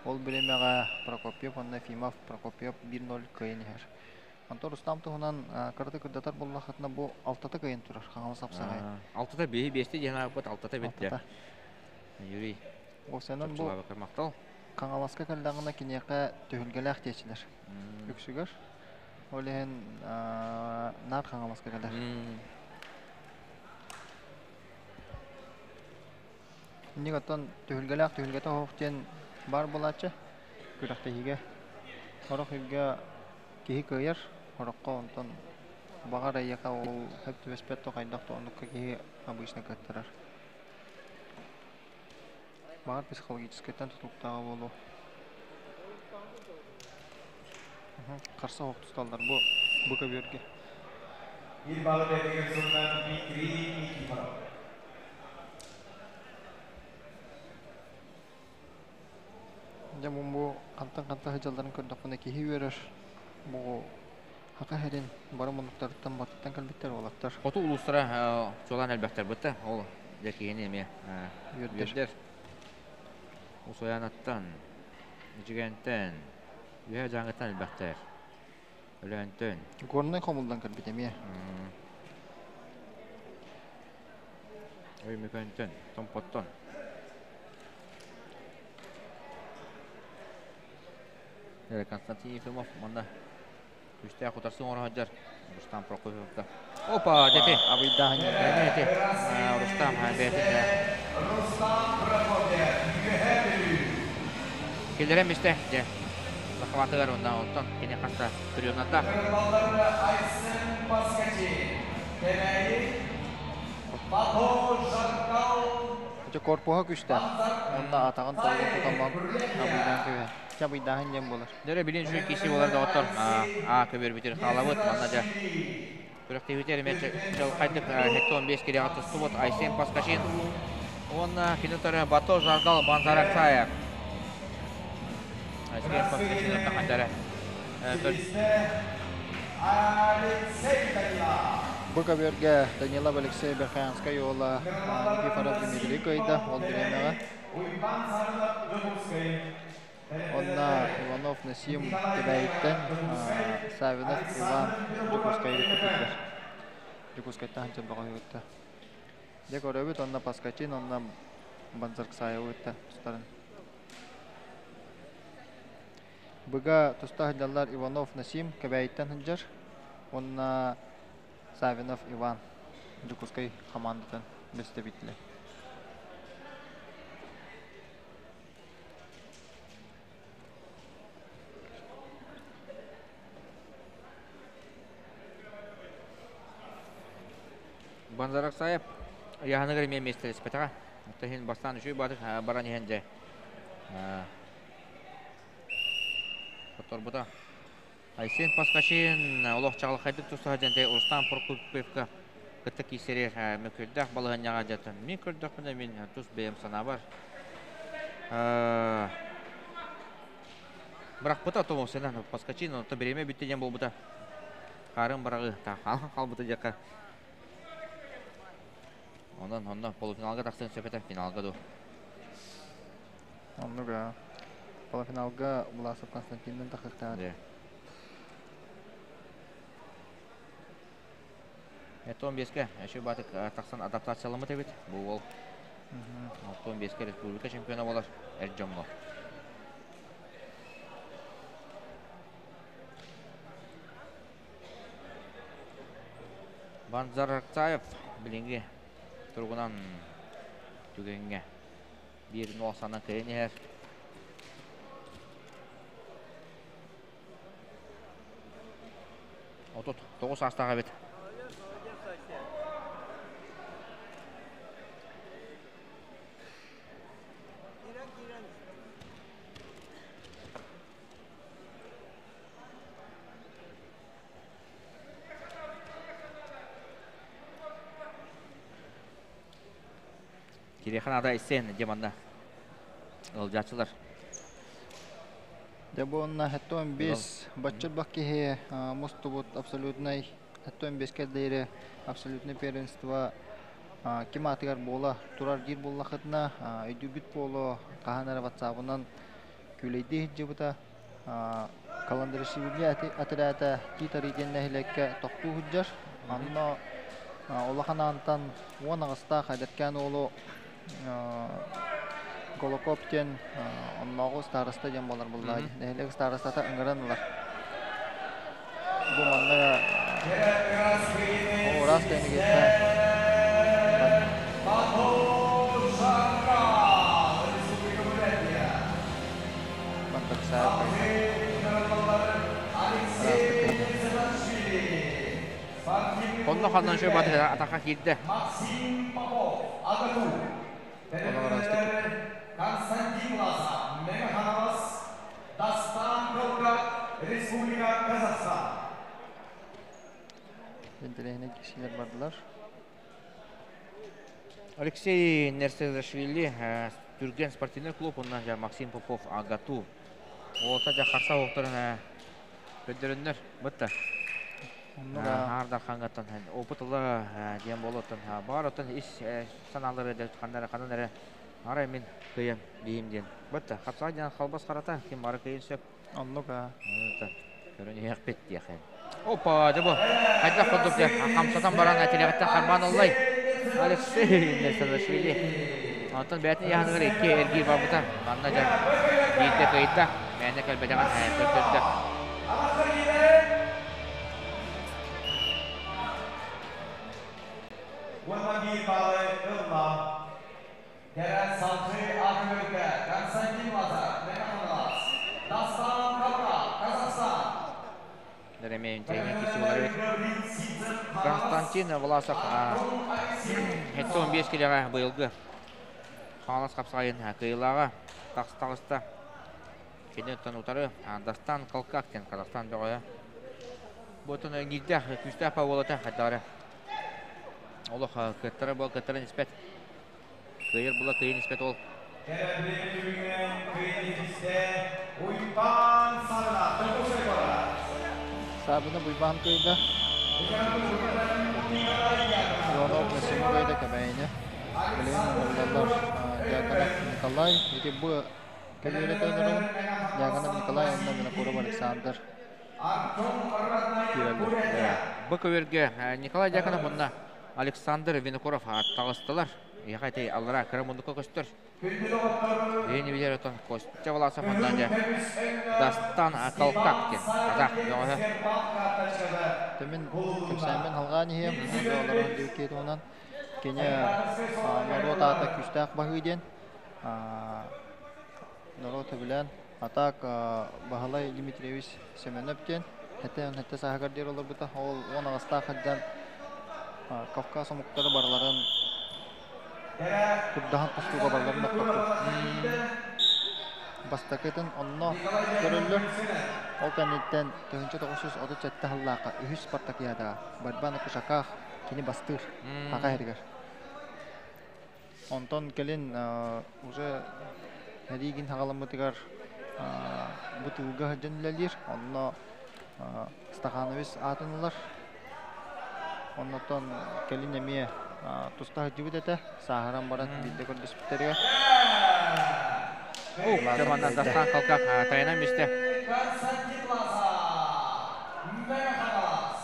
Ол бириэмэҕэ Прокопьев уонна Ефимов Прокопьев 1-0 кыайан иһэр. Онтон Рустам туһунан кыратык кырдатар буоллаххытына бу алтата кыайан турар Хаҥалас Апсаҕай. Алтата биһи биэсти диэн ааппыт алтата биттэ. Юрий Осенон бу махтал. Хаҥаласка кэллэҕинэ киниэхэ түһүлгэлээх диэчилэр. Үксүгэр. Ол иһин наар Хаҥаласка кэлэр. Инник оттон түһүлгэлээх түһүлгэтэ оһох диэн баар буолааччы күрэхтэһиигэ. Сорох ыйга киһи кыайар, сороххо онтон баҕар эйиэхэ ол сөп түбэспэт да хайдах да оннукка киһи обычно кыаттарар. Баҕар психологическайтан тутулуктааҕа буолуо. Харса оһох тусталлар бу бу көбүөргэ. Bir balı бэрдигэр сылынан Дмитрий Никифоров. Дьэ бу хантан-хантан сылдьалларын көрдөхпүнэ киһи үөрэр. Бу Саха сирин бары муннуктарыттан барытыттан кэлбиттэр уолаттар. Хоту улуустара чуолаан элбэхтэр бытта. Ол дьэ киһини эмиэ үөрдэр. Усуйаанаттан, Эдьигээнтэн, Үөһээ Дьааҥыттан элбэхтэр. Өлөөнтөн. Горнай хомуллан кэлбит эмиэ. Өймөкөөнтөн, Томпоттон. Константин Ефимов манна күүстээх утарсыы оҥоро сылдьар Рустам Прокопьевка. Опа, дети! Абыйдааһын. Эти. Рустам бэйэтин Рустам Прокопьев, Үөһээ Бүлүү. Киллэрэн бистэ, дьэ. Захватыгар онна онтон кини хаста приемната. Кырбаллары Айсен Паскачи, Кэбээйи, Бато Жаркал, Дьэ корпуһа күстээх. Онно атаҕын толугун тутан абыйдаан кэбиһэр. Чэ абыйдааһын диэн буолар. Дөрө билин үчүгэй киси буолар доҕоттор. А көбүөрбүтүн хаалабыт. Манна дьэ күрэхтэһиибитигэр эмиэ чалхайдык 75 килоҕа тустубут Айсен Паскачин уонна кини утары Бато Жаргал Банзараксаев. Айсен Паскачин тахандара. Алексей Данилов. Бу көбүөргэ Данилов Алексей Верхоянскай уола Никифоров Дмитрий кыайда ол бириэмэҕэ. Уйбан Сарылап Дьокуускай. Онно Иванов Насим Кэбээйиттэн, Саввинов Иван Дьокуускайга киирдилэр. Дьокуускайтан сылдьан бөҕөһүгүттэ. Дьэ көрөбүт онно Паскачин, онно Банзарксаевы кытта тустарын. Быга туста сылдьаллар Иванов Насим Кэбээйиттэн сылдьар уонна Саввинов Иван Дьокуускай хамаандатын бэстэбиитэлэ. Банзараксаев ыйааһыныгар эмиэ миэстэлэспэтэҕэ. Оттон иһин бастаан үчүгэй баатык баран иһэн дьэ хотторбута. Айсен Паскачин олох чаҕылхайдык туста сылдьан Рустам Прокопьевка кытта киирсэригэр мөкүөрдээх балаһыанньаҕа дьэ мин көрдөхпүнэ мин тус бэйэм санаабар бырахпыта Томосынан Паскачин онто бириэмэ бүттэ диэн буолбута хаарын быраҕыы хаалбыта диэххэ онон онно полуфиналга тахсыан сөп этэ финалга дуу Оннук аа. Полуфиналга Власов Константинныын тахсыахтаах. Это 15-ке еще батык тахсан адаптацияламмыт эбит бу уол. 15-ке республика чемпиона болар эр дьоҥҥо. Банзарцаев билиҥҥи туругунан түгэҥҥэ биир нуосанан кыайан иһэр. 39 саастаах эбит. Кириэхэ наада истэн дьэ манна ыалдьааччылар. Дьэ бу онно 75 бачча киһи мустубут абсолютнай 75-ке дейре абсолютное первенство ким атыгар буола турар диир буоллахытына, өйдүүргүт буолуо, хаһан эрэ ватсабынан күүлэйдии сылдьыбыта. Каландаришвили отряда Титари диэн нэһилиэккэ тохтуу сылдьар. Онно улахан аантан 10 аҕыстаах эдэркээн уолу Голокоп диэн оннооҕу староста диэн буолар буоллаҕа дии. Нэһилиэк старостата ыҥыран ылар. Бу манна ыраас кэннигиттэн Бантаксаев кайда. Ыраастык кайда. Онно ханнан шөй баты атака киирдэ. Олох ыраастык киирдэ. Константин Лаза, Мэҥэ Дастан Кылга, Республика Казахстан. Интэриэһинэй киһилэр бардылар. Алексей Нерсезашвили, Түргэн спортивный клуб, онно Максим Попов, АГАТУ. Уолта жа харса оқтарын көддөрөннөр бытта. Аардар хангаттан опыт ыла диэн болоттон бар оттон ис санаалары да ханнара ханан эрэ арай мин кыйам биим диэн. Бытта хапсаҕай диэн халбас харата ким бары кыйын сөп. Оннук. Көрөн иһэхпит диэхэ. Опа, дьэ бу. Хайдах курдук дьэ хамсатан баран тилэҕиттэн харбаан ыллай. Алексей Несалашвили. Онтон бэйэтин яһаныгар икки эргиир барбыта. Манна дьэ биирдэ кыйда. Мээнэ кэлбэтэҕин көрдөрдө. Уонна биир баалы ылла. Кэрэ салгыы А көбүөргэ Константин Лазар, Мэҥэ Хаҥалас. Дастан Калка, Казахстан. Дәремейін тегін кесі болар бит. Константин Власов 15 келеға быйылгы Хаҥалас хапсаҕайын кыайыылааҕа тахс таҕыста. Кини оттон утары Дастан Калкак диэн Казахстан бөҕөһө. Бу оттон киирдээх күүстээх болата хайдары. Олох кыаттара бол кыаттарын испэт. Кыайыр була кыайын испэт ол. Кэрэ түмүгүнэн кыайыытисте Уйбаан Сарына, Дьокуускай куорат. Сабына Буйбаан кыайда. Иванов Насим кыайда Кэбээйини. Билигин ыҥырыллаллар Дьяконов Николай. Ити бу көбүөрэ тойонорун Дьяконов Николай уонна Винокуров Александр киирэллэр. Бу көбүөргэ Николай Дьяконов уонна Александр Винокуров таҕыстылар. Яхай аллара кыра мундука көстөр. Бейни билер отон Костя Власов оннан дьэ Дастан Калкак диэн казах бөҕөһө. Төмін кэпсээммин халҕаан иһиэм, олорон диэки туһунан кини норуот аата күүстээх баһыы диэн норуот сөбүлээн атак Баһылай Дмитриевич Семенов диэн 77 сааһыгар диэри олорбута. Ол 10 аҕыстаах сылдьан Кавказ омуктары барыларын курдаһан тустууга барыларын охтоппут. Бастакытын онно көрөллөр. Ол кэнниттэн 1937 сыллаахха үһүс спартакиадаҕа борьба на кушаках кини бастыыр Саха сиригэр. Онтон кэлин уже сэриигин хаҕаламмытыгар бу тыылга сылдьан үлэлиир. Онно Стаханович аатын ылар. Оннотон кэлин эмиэ туста сылдьыбыт этэ. Сааһыран баран биирдэ көрдөспүттэригэр. Дьэ манна Дастан Калкак тайынан мисте. Константин Лазар, Мэҥэ Хаҥалас.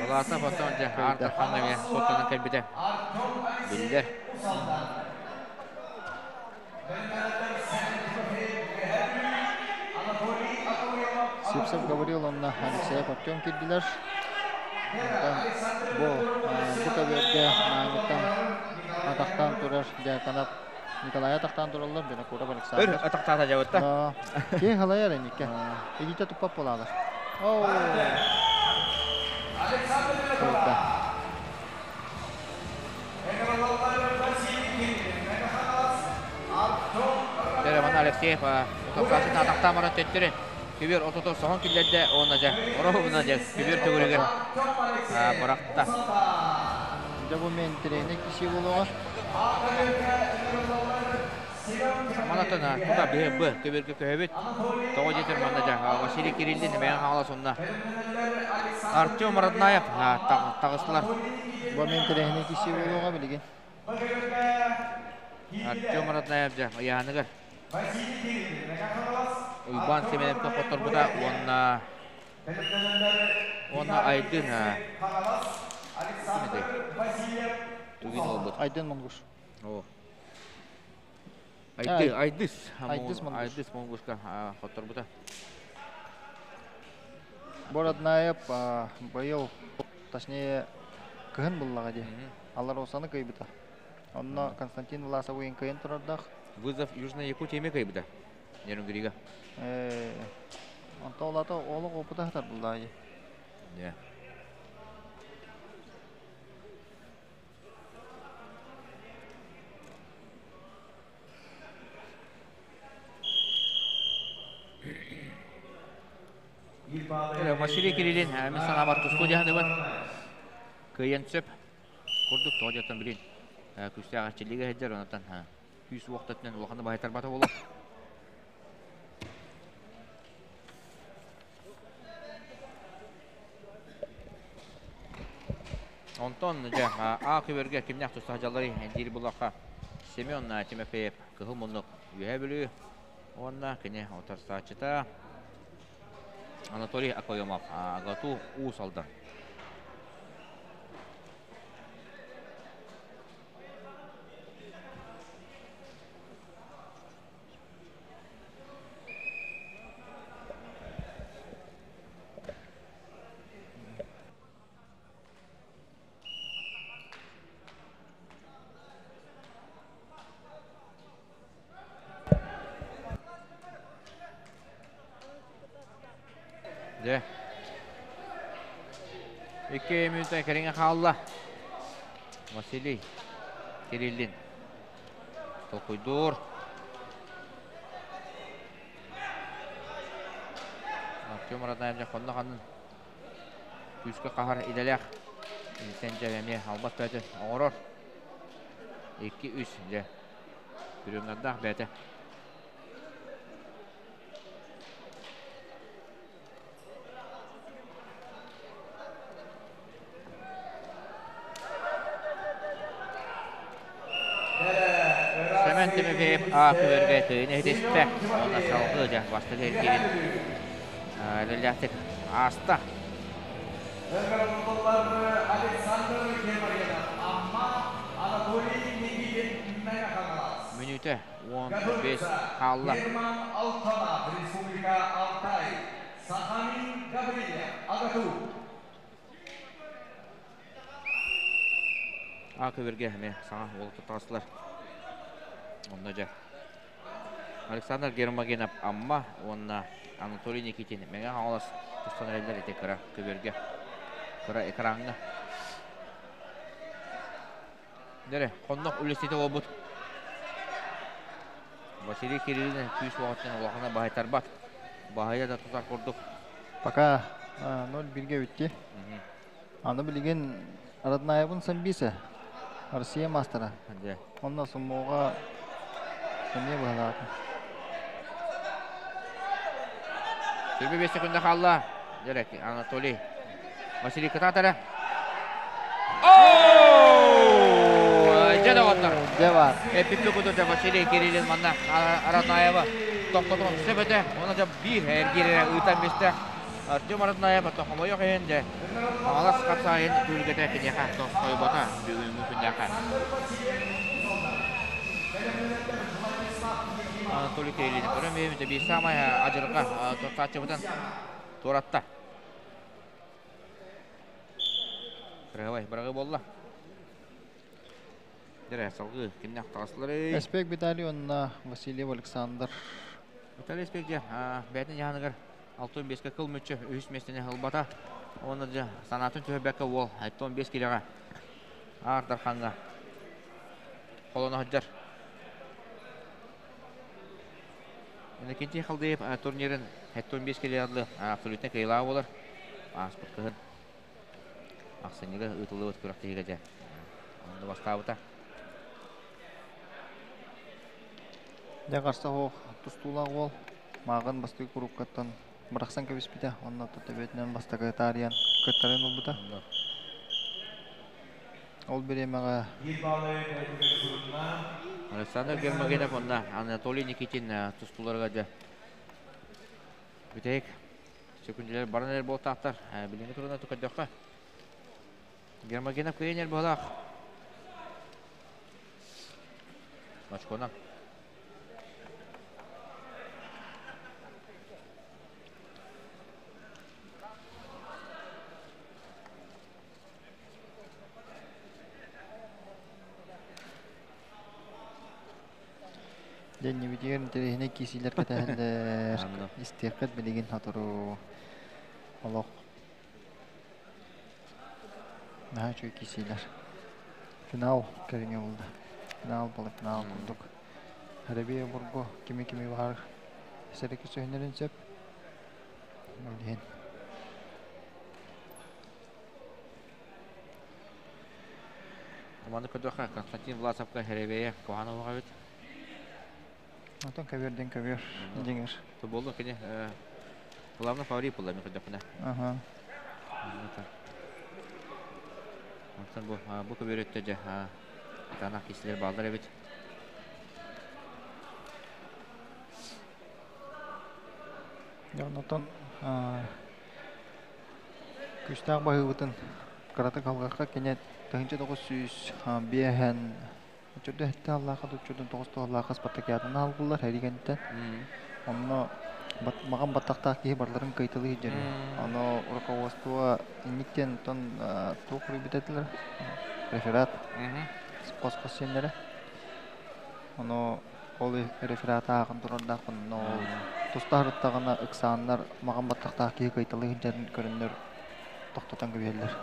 Власов оттон дьэ Артур Ханна соттонон кэлбитэ. Биллэр. Сивцев Гаврил уонна Алексеев Артем киирдилэр. Онтон бу көбүөргэ маанньыттан атахтаан турар Дьяконов Николай атахтаан тураллар, Винокуров Өр Александр. атахтаата жабытта. Киһи халайар эникке. Илиитэ туппап буолалар. Оу! Кыайда. Дьэ Алексеев утарсааччытын атахтаан баран төттөрү көбүөр ортотугар соһон киллэрдэ уонна дьэ оруобуна дьэ көбүөр төгүрүгэр бырахта. Дьэ бу мен тренер киһи буолуоҕа. Манатан тута биһи Б көбүөргэ көһөбүт. Тоҕо диэтэр манна дьэ Василий Кириллин бэйэн хаҥалас онно Артем Роднаев таҕыстылар. Бу мен тэрээһини киси буолуоҕа билигин. Артем Роднаев дьэ ыйааһыныгар Уйбаан Семеновка хотторбута уонна уонна Айдын Тугин олбут. Айдын Монгуш. О. Айды, Айдыс. Айдыс Монгуш. Айдыс Монгушка хотторбута. Бороднаев быйыл, точнее, кыһын буллаҕа дии. Алларосаны кыйбыта. Онно Константин Власов уйун кыйын турардах. Вызов Южной Якутии эме кыйбыта. Нерюнгрига. Онто олата олох опыта хатар буллаҕа дии. Василий Кириллин мин санаабар тустуу дьаһаныбын кыайан сөп курдук тоҕо дьоттон билин күүстээх эрчиллиигэ сылдьар онтон күүс уох өттүнэн улаханы баһыйтарбата буолуо. Онтон дьэ А көбөргө кимнээх туста сылдьалларый диир буллахха Семен Тимофеев кыһыл муннук Үөһээ Бүлүү уонна кини утарсааччыта Анатолий Окоемов АГАТУ Уус Алдан. Дьэ. Икки мүнүүтэ кэриҥэ хаалла. Василий Кириллин толкуйдуур. Артем Радаев дьэ хонно ханнын күүскэ хаһар идэлээх. Интэн дьэ эмиэ албас бэйэтин оҥорор. 2-3 дьэ Күрүҥнэрдээх бэйэтэ. Сэмэн Тимофеев А күбэргэ тыын иһитистэ. Уонна салгыы дьэ бастакы эргиирин эрэллээхтик ааста. Александр Гермогенов, Амма, Анатолий Никитин, Мэҥэ Хаҥалас. Мүнүүтэ 15 хаалла. Герман Алтанов, Республика Алтай, Сахамин Гаврильев, АГАТУ. А көбүргэ эмиэ саҥа уолаттар таҕыстылар. Онно дьэ Александр Гермогенов Амма уонна Анатолий Никитин Мэҥэ Хаҥалас тустан эрэллэр ити кыра көбүөргэ, кыра экраҥҥа. Дэрэ, хоннох үлэститэ буолбут. Василий Кириллин күүс уоҕуттан улахана баһыйтарбат. Баһыйа да тутар курдук. Пока 0-1-ге бүттү. Аны билигин Роднаевын самбиса, Россия мастера. Онно суммуга эмиэ быһалаата. Сүрбэ 5 секунда хаалла. Дерек Анатолий Василий кытаатара. Дьэ доҕоттор. Дьэ бар. Эппиппи кутурда Василий Кириллин манна Роднаева тохтотон сөп этэ. Оны да биир эргиирэ ыытан бистэ. Артем Роднаев хомойуох иһин дьэ Хаҥалас хапсаайын түһүлгэтэ киниэхэ тосхойбота бүгүҥҥү күннээххэ. Анатолий Кириллин көрөн биһимите биир саамай адьырҕа туттааччыбытын туоратта. Кырыһабай быраҕыы буолла. Дэрэ салгыы кимнээх таҕыстыларый? Эспек Виталий уонна Васильев Александр. Виталий Эспек дьэ бэйэтин дьаһаныгар 65-ке кыл мүччү үһүс миэстэни ылбата. Уонна дьэ санаатын түһэрбэккэ уол 65 килэҕэ Аар Дархаҥҥа холоно сылдьар. Иннокентий Халдеев турнирын 75 килэҕэ абсолютно кыайыылаах буолар. Ааспыт кыһын ахсынньыга ыытыллыбыт күрэхтэһиигэ дьэ онно бастаабыта. Дьэ харса суох тустуулаах уол мааҕын бастакы куруккаттан бырахсан кэбиспитэ уонна төбөтүнэн бастакы таарыйан кыттарын ылбыта. Ол бириэмэҕэ Александр Гермогенов уонна Анатолий Никитин тустууларга дьэ бүтэһик сөкүндүлэр баран эрэр буолтаахтар. Билиҥҥи туругунан көрдөххө Гермогенов кыайан быһалаах. Очконан. Дьэ иннибитигэр интэриэһинэй киисиилэр кэтэһэллэр. Истиэххит билигин сотору олох наһаа үчүгэй киисиилэр. Финал кэриҥэ буолла. Финал буола финал курдук. Арабия обургу кими-кими баҕар сэрэки сөһүнэрин сөп. Ол иһин. Маны көрдөххө Константин Власовка Хэребэйэ куһаҕан олох эбит. Онтон көбүөрдүн көбүөр дьиҥэр. Буолла кини главный фаворит буолла мен көрдөхпүнэ. Аха. Онтон бу бу көбүөр өттө дьэ таанах киисилэр бааллар эбит. Дьэ онтон күүстээх баһыыбытын кыратык алҕахха кини 1905 Оччордо сэттэ аллаахха да оччордон тоҕус аллаахха спартакиаданы аалбыллар эригэнтэн. Онно маҕан баттахтаах киһи барыларын кыайталыы сылдьар үһү. Ону руководство инниктэн оттон туох суруйбут этилэр? Реферат хос-хос сиэннэрэ. Ону ол рефераты ааҕан турардаахпын. Онно ол туста сырыттаҕына ыксааннар маҕан баттахтаах киһи кыайталыы сылдьарын көрөннөр тохтотон кэбиһэллэр.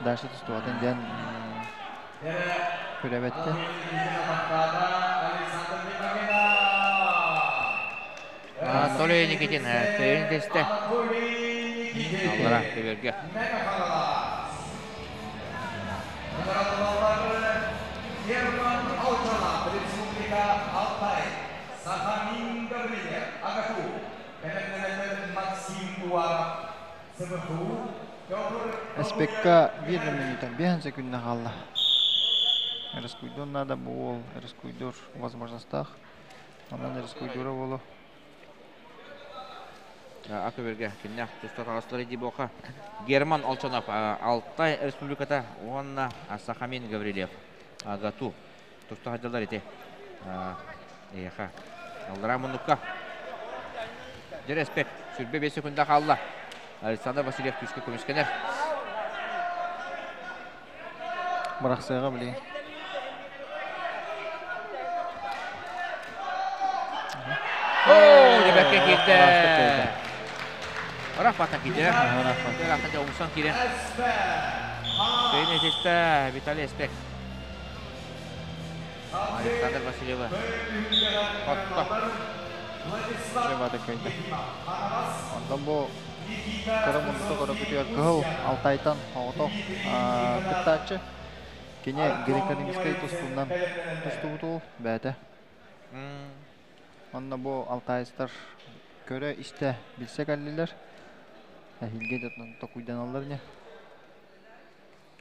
Дальше тустубатын диэн күрэбэттэ. Анатолий Никитин тыын тистэ. Аллара көбөргө. Герман Алчанов, Республика Алтай, Сахамин Гаврилев, АГАТУ, Максим Уаров, Эспекка биир да мүнүүтэн биэһэн сөкүүндэ хаалла. Рискуйдуон наада бу уол рискуйдуур возможностаах. Онон рискуйдуура буолуо. Акөбөргө киннэх туста таҕыстылар дии буоха. Герман Олчонов Алтай Республиката уонна Сахамин Гаврильев АГАТУ туста сылдьаллар ити. Эйиэхэ аллараа муннукка Дьэрэспек 25 секунда хаалла. Александр Васильев күүскэ көмүскэнэр. Бырахсыаҕа билигин. Оо, дебекке киирдэ. Рахмата киирдэ. Рахмата умсан киирэн. Кыйын этистэ Виталий Эспек. Александр Васильева. Хотто. Чебата кыйда. Онтон бу кыра муннука көрөпүтүгэр кыһыл Алтайтан оҕото кыттааччы. Кини греко-римскэй тустуунан тустубут бэйэтэ. Онно бу алтайстар көрө-истэ билсэ кэллилэр. Эһиилги токуйданаллар ини.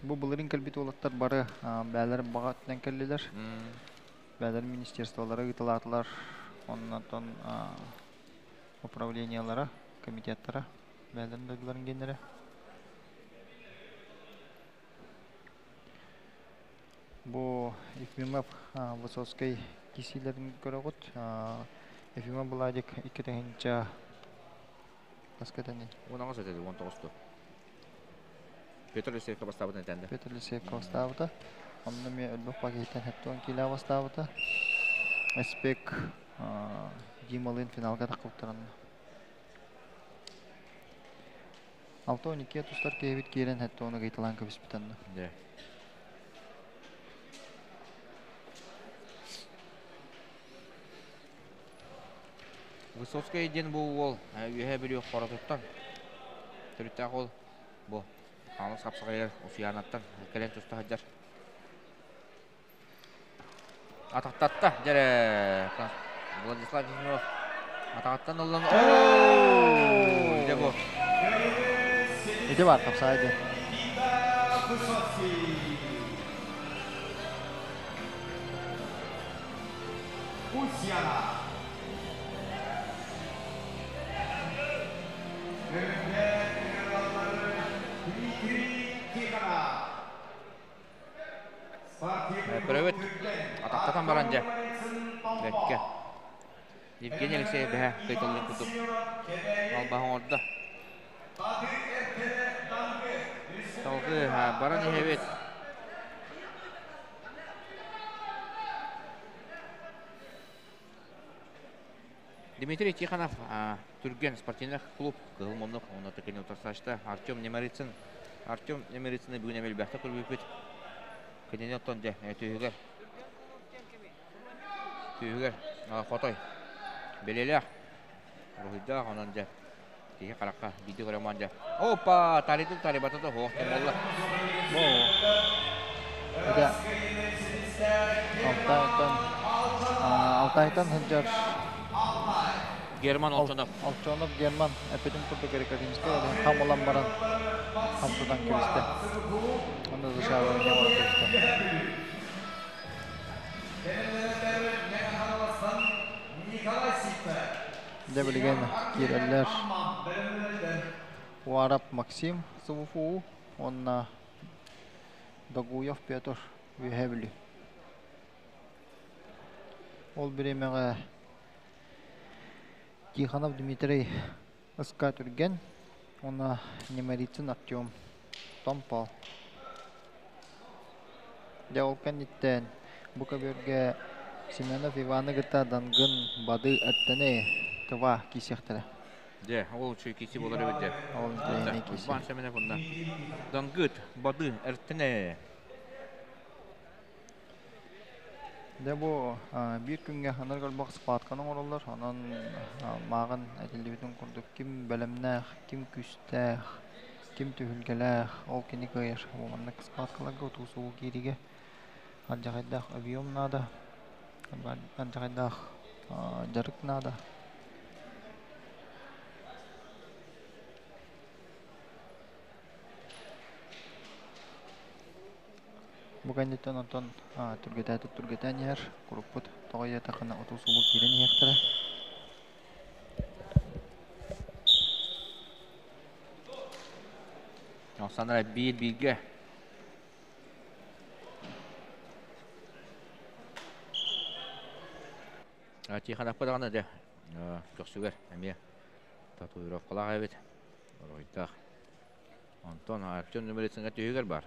Бу былырыын кэлбит уолаттар бары бэйэлэрин баҕа өттүнэн кэллилэр. Бэйэлэрин министерстволара ыыталаатылар. Оннотон управлениелара, комитеттара, бэйэлэрин дойдуларын гиэннэрэ. Бу Ефимов Высоцкай кисиилэрин көрөҕүт. Ефимов Владик 2 тыһыынча хаска этэн 18 этэ, 19 Петр Лисеевка бастаабытын этэнде. Петр Лисеевка бастаабыта. Онно эмиэ элбэх пакеттан 70 киилэ бастаабыта. Эспек Дималыын финалга таххыбыттаранна. 6-12 тустар киһибит киирэн 70 ыйталаан кэбиспитэнна. Да. Высоцкай диэн бу уол үөһэ Бүлүү Хоротуттан төрүттээх уол бу Хаҥалас хапсаҕайыгар Усуйаанаттан кэлэн туста сылдьар. Атахтатта дьэрэ Владислав Ефимов атаҕыттан ыллан. Оо! Дьэ бу. Ити бар тапсаайды. Көрөбүт. Атахтатан баран дьэ. Бэккэ. Евгений Алексеев бэһэ кыйталлын курдук албаһын оҥордо. Салгыы баран иһэбит. Дмитрий Тихонов Түргэн спортивный клуб кыһыл муннук уонна тыкыны утарсаачта Артем Немарицын. Артем Немарицыны бүгүн эмэлбэхтэ көрбүппүт. Кинини оттон дьэ түһүгэр түһүгэр хотой бэлиэлээх уруһуйдаах онон дьэ киһи харахха биирдэ көрөмөн дьэ опа таритын тарибата да суох буолла. Ити Алтайтан Алтайтан сылдьар Герман Олчонов. Олчонов Герман эппитин курдук Эрикатинскай хам ылан баран хам тутан кэбистэ. Онно зашавывание оҥорон кэбистэ. Дьэ билигин киирэллэр Уарап Максим СВФУ уонна Догуев Петр Үөһээ Бүлүү. Ол бириэмэҕэ Тихонов Дмитрий СК Түргэн уонна Немарицын Артем Томпо. Дьэ ол кэнниттэн бу көбүөргэ Семенов Иваны кытта Дангын Бады Эртэни Тыва киисиэхтэрэ. Дьэ, ол үчүгэй киси буолар эбит дьэ. Ол интэриэһинэй киси. Уйбаан Семенов онно Дангыт Бады Эртэне. Дьэ бу биир күҥҥэ анар көрбөх схватканы оҥороллор. Онон мааҕын этиллибитин курдук ким бэлэмнээх, ким күүстээх, ким түһүлгэлээх, ол кини кыайар. Бу маннык схваткаларга утуу-субуу киириигэ алдьархайдаах объем наада, алдьархайдаах дьарык наада. Бу кэнниттэн онтон түргэтээтэ түргэтээн иһэр, куруппут тоҕо диэтэххинэ оту-субу киирэн иһиэхтэрэ. Оксана биир бииргэ Тихоновка даҕаны дьэ көхсүгэр эмиэ татуировкалаах эбит, уруһуйдаах. Онтон Артем Нумерицыҥҥа түһүгэр баар.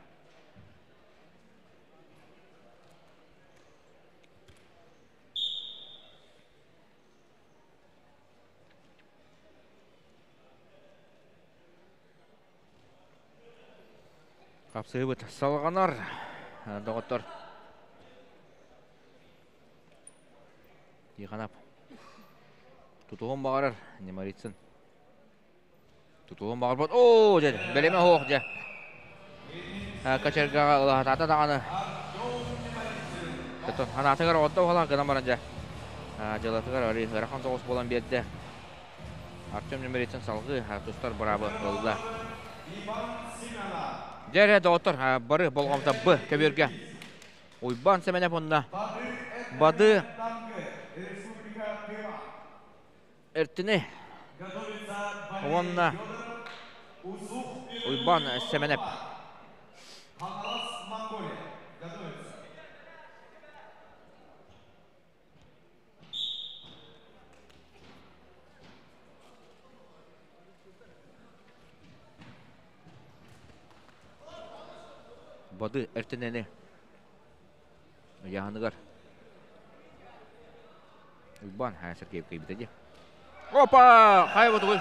Хапсыһыбыт салҕанар, доҕоттор. Тихонов тутуһун баҕарар Немарицын. Тутуһун баҕарбат. Оо, дьэ, бэлэмэ суох дьэ. Качергаҕа ылаһатаата даҕаны. Ханаатыгар оҕотто уһалаах гынан баран дьэ. Дьылатыгар арыы ыарахан соҕус буолан биэрдэ. Артем Немарицын салгыы тустар быраабы ылла. Дьэ эрэ, доҕоттор, бары болҕомто Б көбүөргэ. Уйбаан Сэмэнэп уонна Бады Эртини уонна Уйбаан Сэмэнэп. Бады Эртинени ыйааһыныгар Уйбаан Сергеев кыйбыта дии. Опа! Хайа бутугуй?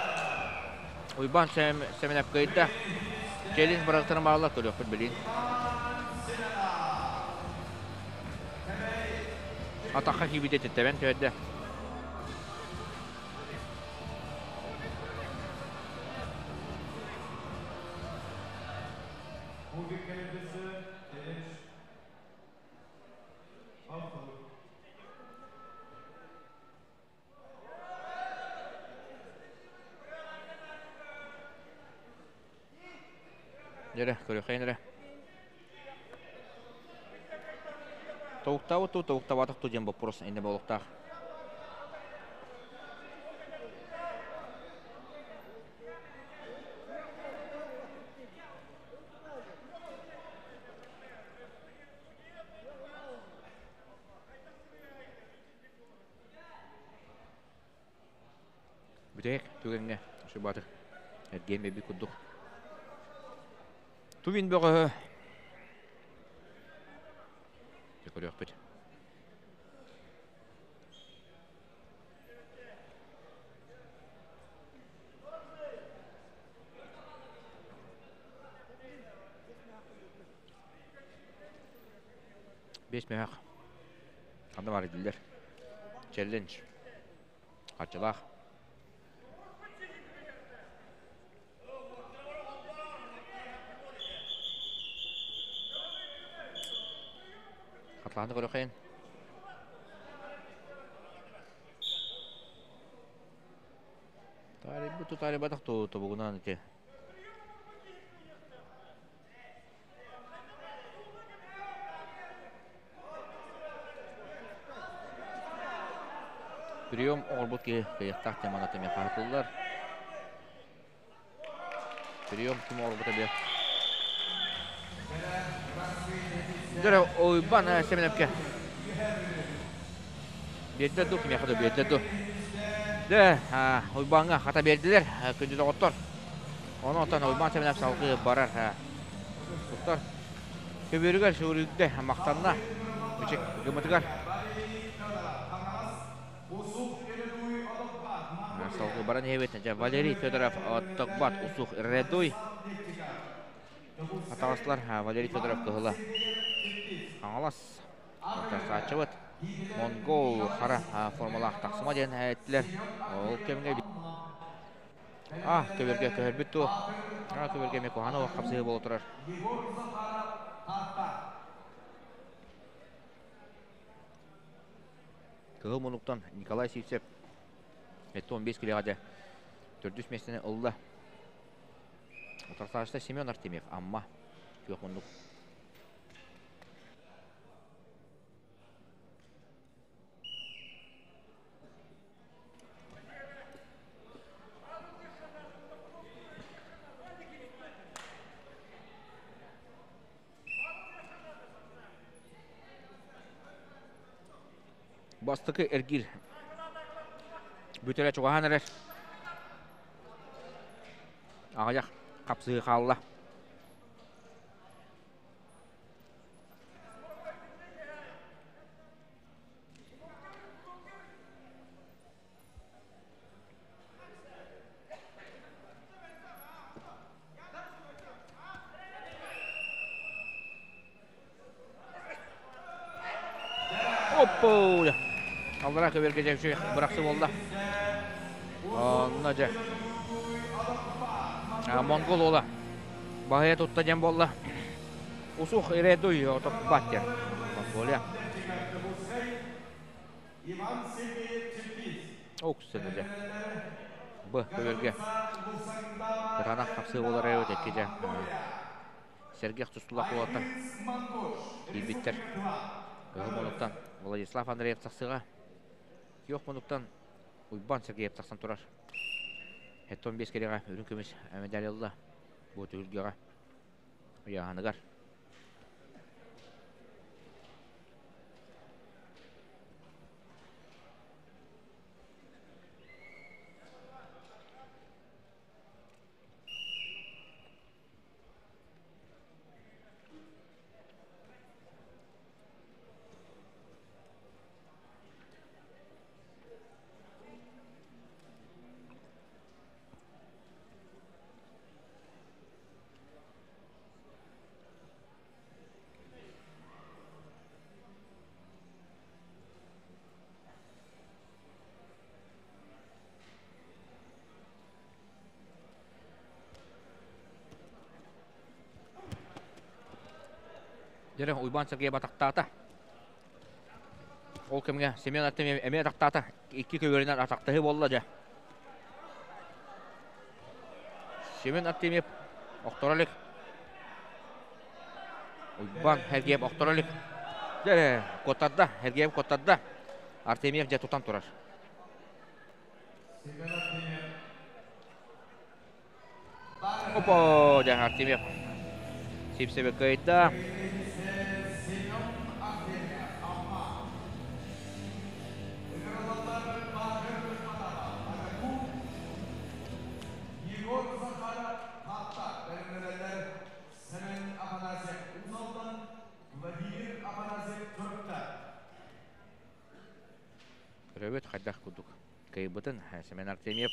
Уйбаан Сэмэнэп кыайда. Челлендж бырагыттарын бааллар көрүөхпүт билин. Атахха киирбитэ тэбэн түһэрдэ. Дьэрэ, көрүөххэйин эрэ. Тобуктаабыт туу, тобуктаабатах туу диэн боппуруос иннэ буолуохтаах. Бүтэһик түгэҥҥэ Шибатых эргиэн биэрбит курдук. Тувин бөҕөһө көрүөхпүт. Бес мөһөх. Ханна бар дииллэр. Челлендж. Харчылаах. Хатлааны көрөхейін. Таарыйбыт таарыйбатах тобугунан ити. Прием оҥорбут киһи кыайыахтаах теманы эмиэ хаһытыллар. Прием ким оҥорбута бе. Дөрө Уйбан Семеневке. Биэрдэ ду кимиэхэ да биэрдэ ду. Дэ Уйбаҥҥа хата биэрдилэр күндү доҕоттор. Онон Уйбаан Семенов салгыы барар. Туттар көбүөрүгэр сүгүрүйдэ махтанна. Бичик гымытыгар. Салгыы баран иһэбит. Валерий Федоров Оттокбат Усух Редуй. Атаҕаслар Валерий Федоров кыһыла. Хаҥалас Сааччыбыт Монгол хара формалаах тахсыма диэн эттилэр. Ол кэмҥэ А, көбөргө көһөрбүт туо. А, көбөргө эмиэ куһаҕан олох хапсыһыы буола турар. Кыһыл муннуктан Николай Сивцев 15 килоҕа дьэ төрдүс миэстэни ылла. Утарсааччыта Семен Артемьев, Амма, күөх муннук. Бастакы эргиир бүтэрэ чугаһаан эрэр. Аҕыйах хапсыһыы хаалла. Оппу! Аллара көбөргө дьэ бырахсы буолла. Онно дьэ. Монгол уола баһыйа тутта диэн буолла. Усух иредуй отоппат диэн. Монголия. Оксен дьэ. Б көбөргө. Кытаанах хапсыы буолар эбит икки дьэ. Сэргэх тустулах уолаттар киирбиттэр. Кыһыл мунуктан Владислав Андреев тахсыаҕа. Күөх мунуктан Уйбаан Сергеев тахсан турар. 75 кэриҕэ үрүҥ көмүс медаль ылла. Бу түһүлгэҕэ ыйааһыныгар. Дьэ, Уйбаан Сергей атахтаата. Ол кэмҥэ Семен Артемьев эмиэ атахтаата. Икки көбүөрүнэн атахтаһыы буолла дьэ. Семен Артемьев охторо илик. Уйбан Хергиев охторолик. Дьэ, куоттарда, Хергиев куоттарда. Артемьев дьэ тутан турар. Опа, дьэ Артемьев. Сипсебе кыайда. Көрөбүт хайдах курдук кыайбытын Семен Артемьев.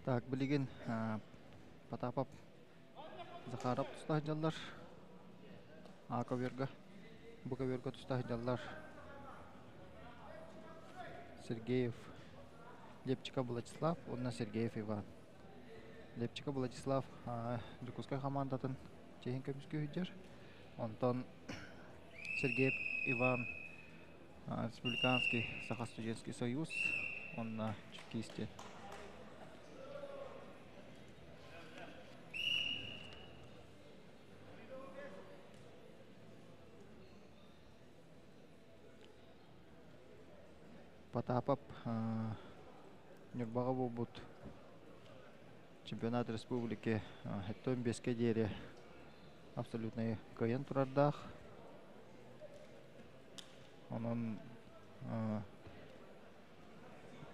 Так, билигин Потапов Захаров туста сылдьаллар. А көбүөргэ, бу көбүөргэ туста сылдьаллар. Сергеев Лепчиков Владислав уонна Сергеев Иван. Лепчиков Владислав Дьокуускай хамаандатын чиһин көмүскүү сылдьар. Онтон Сергеев Иван Республиканский Саха студенческий союз уонна Чекистин. Потапов Ньурбаҕа буолбут чемпионат республики 75-кэ диэри абсолютнай кыайан турардаах. Онон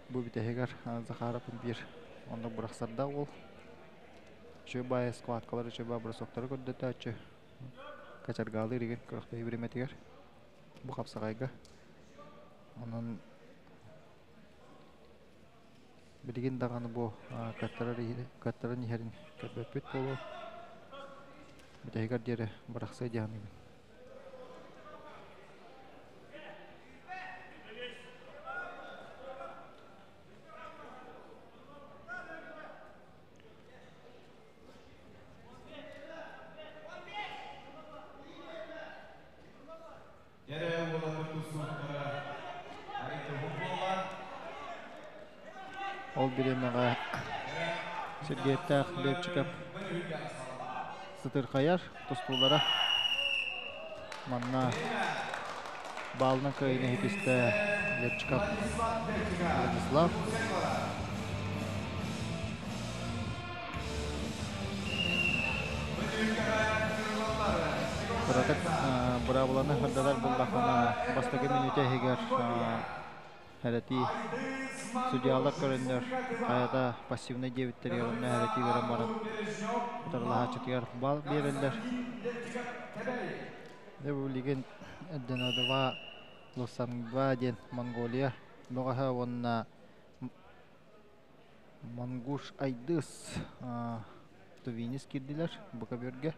бу бүтэһигэр Захаров биир оннук бырахсардаах уол. Үчүгэй баайы схваткалары, үчүгэй баайы бросоктары көрдөтөөччү. Качаргаалыыр игин күрэхтэһии бириэмэтигэр бу хапсаҕайга. Онон билигин даҕаны бу кыаттаран иһэрин көрбөппүт буолуо. Бүтэһигэр диэри бырахсыа дии саныыбын. Ол бириэмэҕэ Сергеевтээх Левчиков сытырхайар тустуулара манна баалынан кыайыыны иһитистэ Левчиков Владислав. Кыратык быраабыланы сырдатар буллаххына бастакы мүнүүтэ иһигэр Хэрэтии судьялар көрөннөр хайата пассивнай диэбиттэригэр онно хэрэтии берэн баран утарылаһааччытыгар бал биэрэллэр. Дьэ бу билигин Эрденодова Лусангва диэн Монголия бөҕөһө уонна Монгуш Айдыс Тувинис киирдилэр бу көбүөргэ.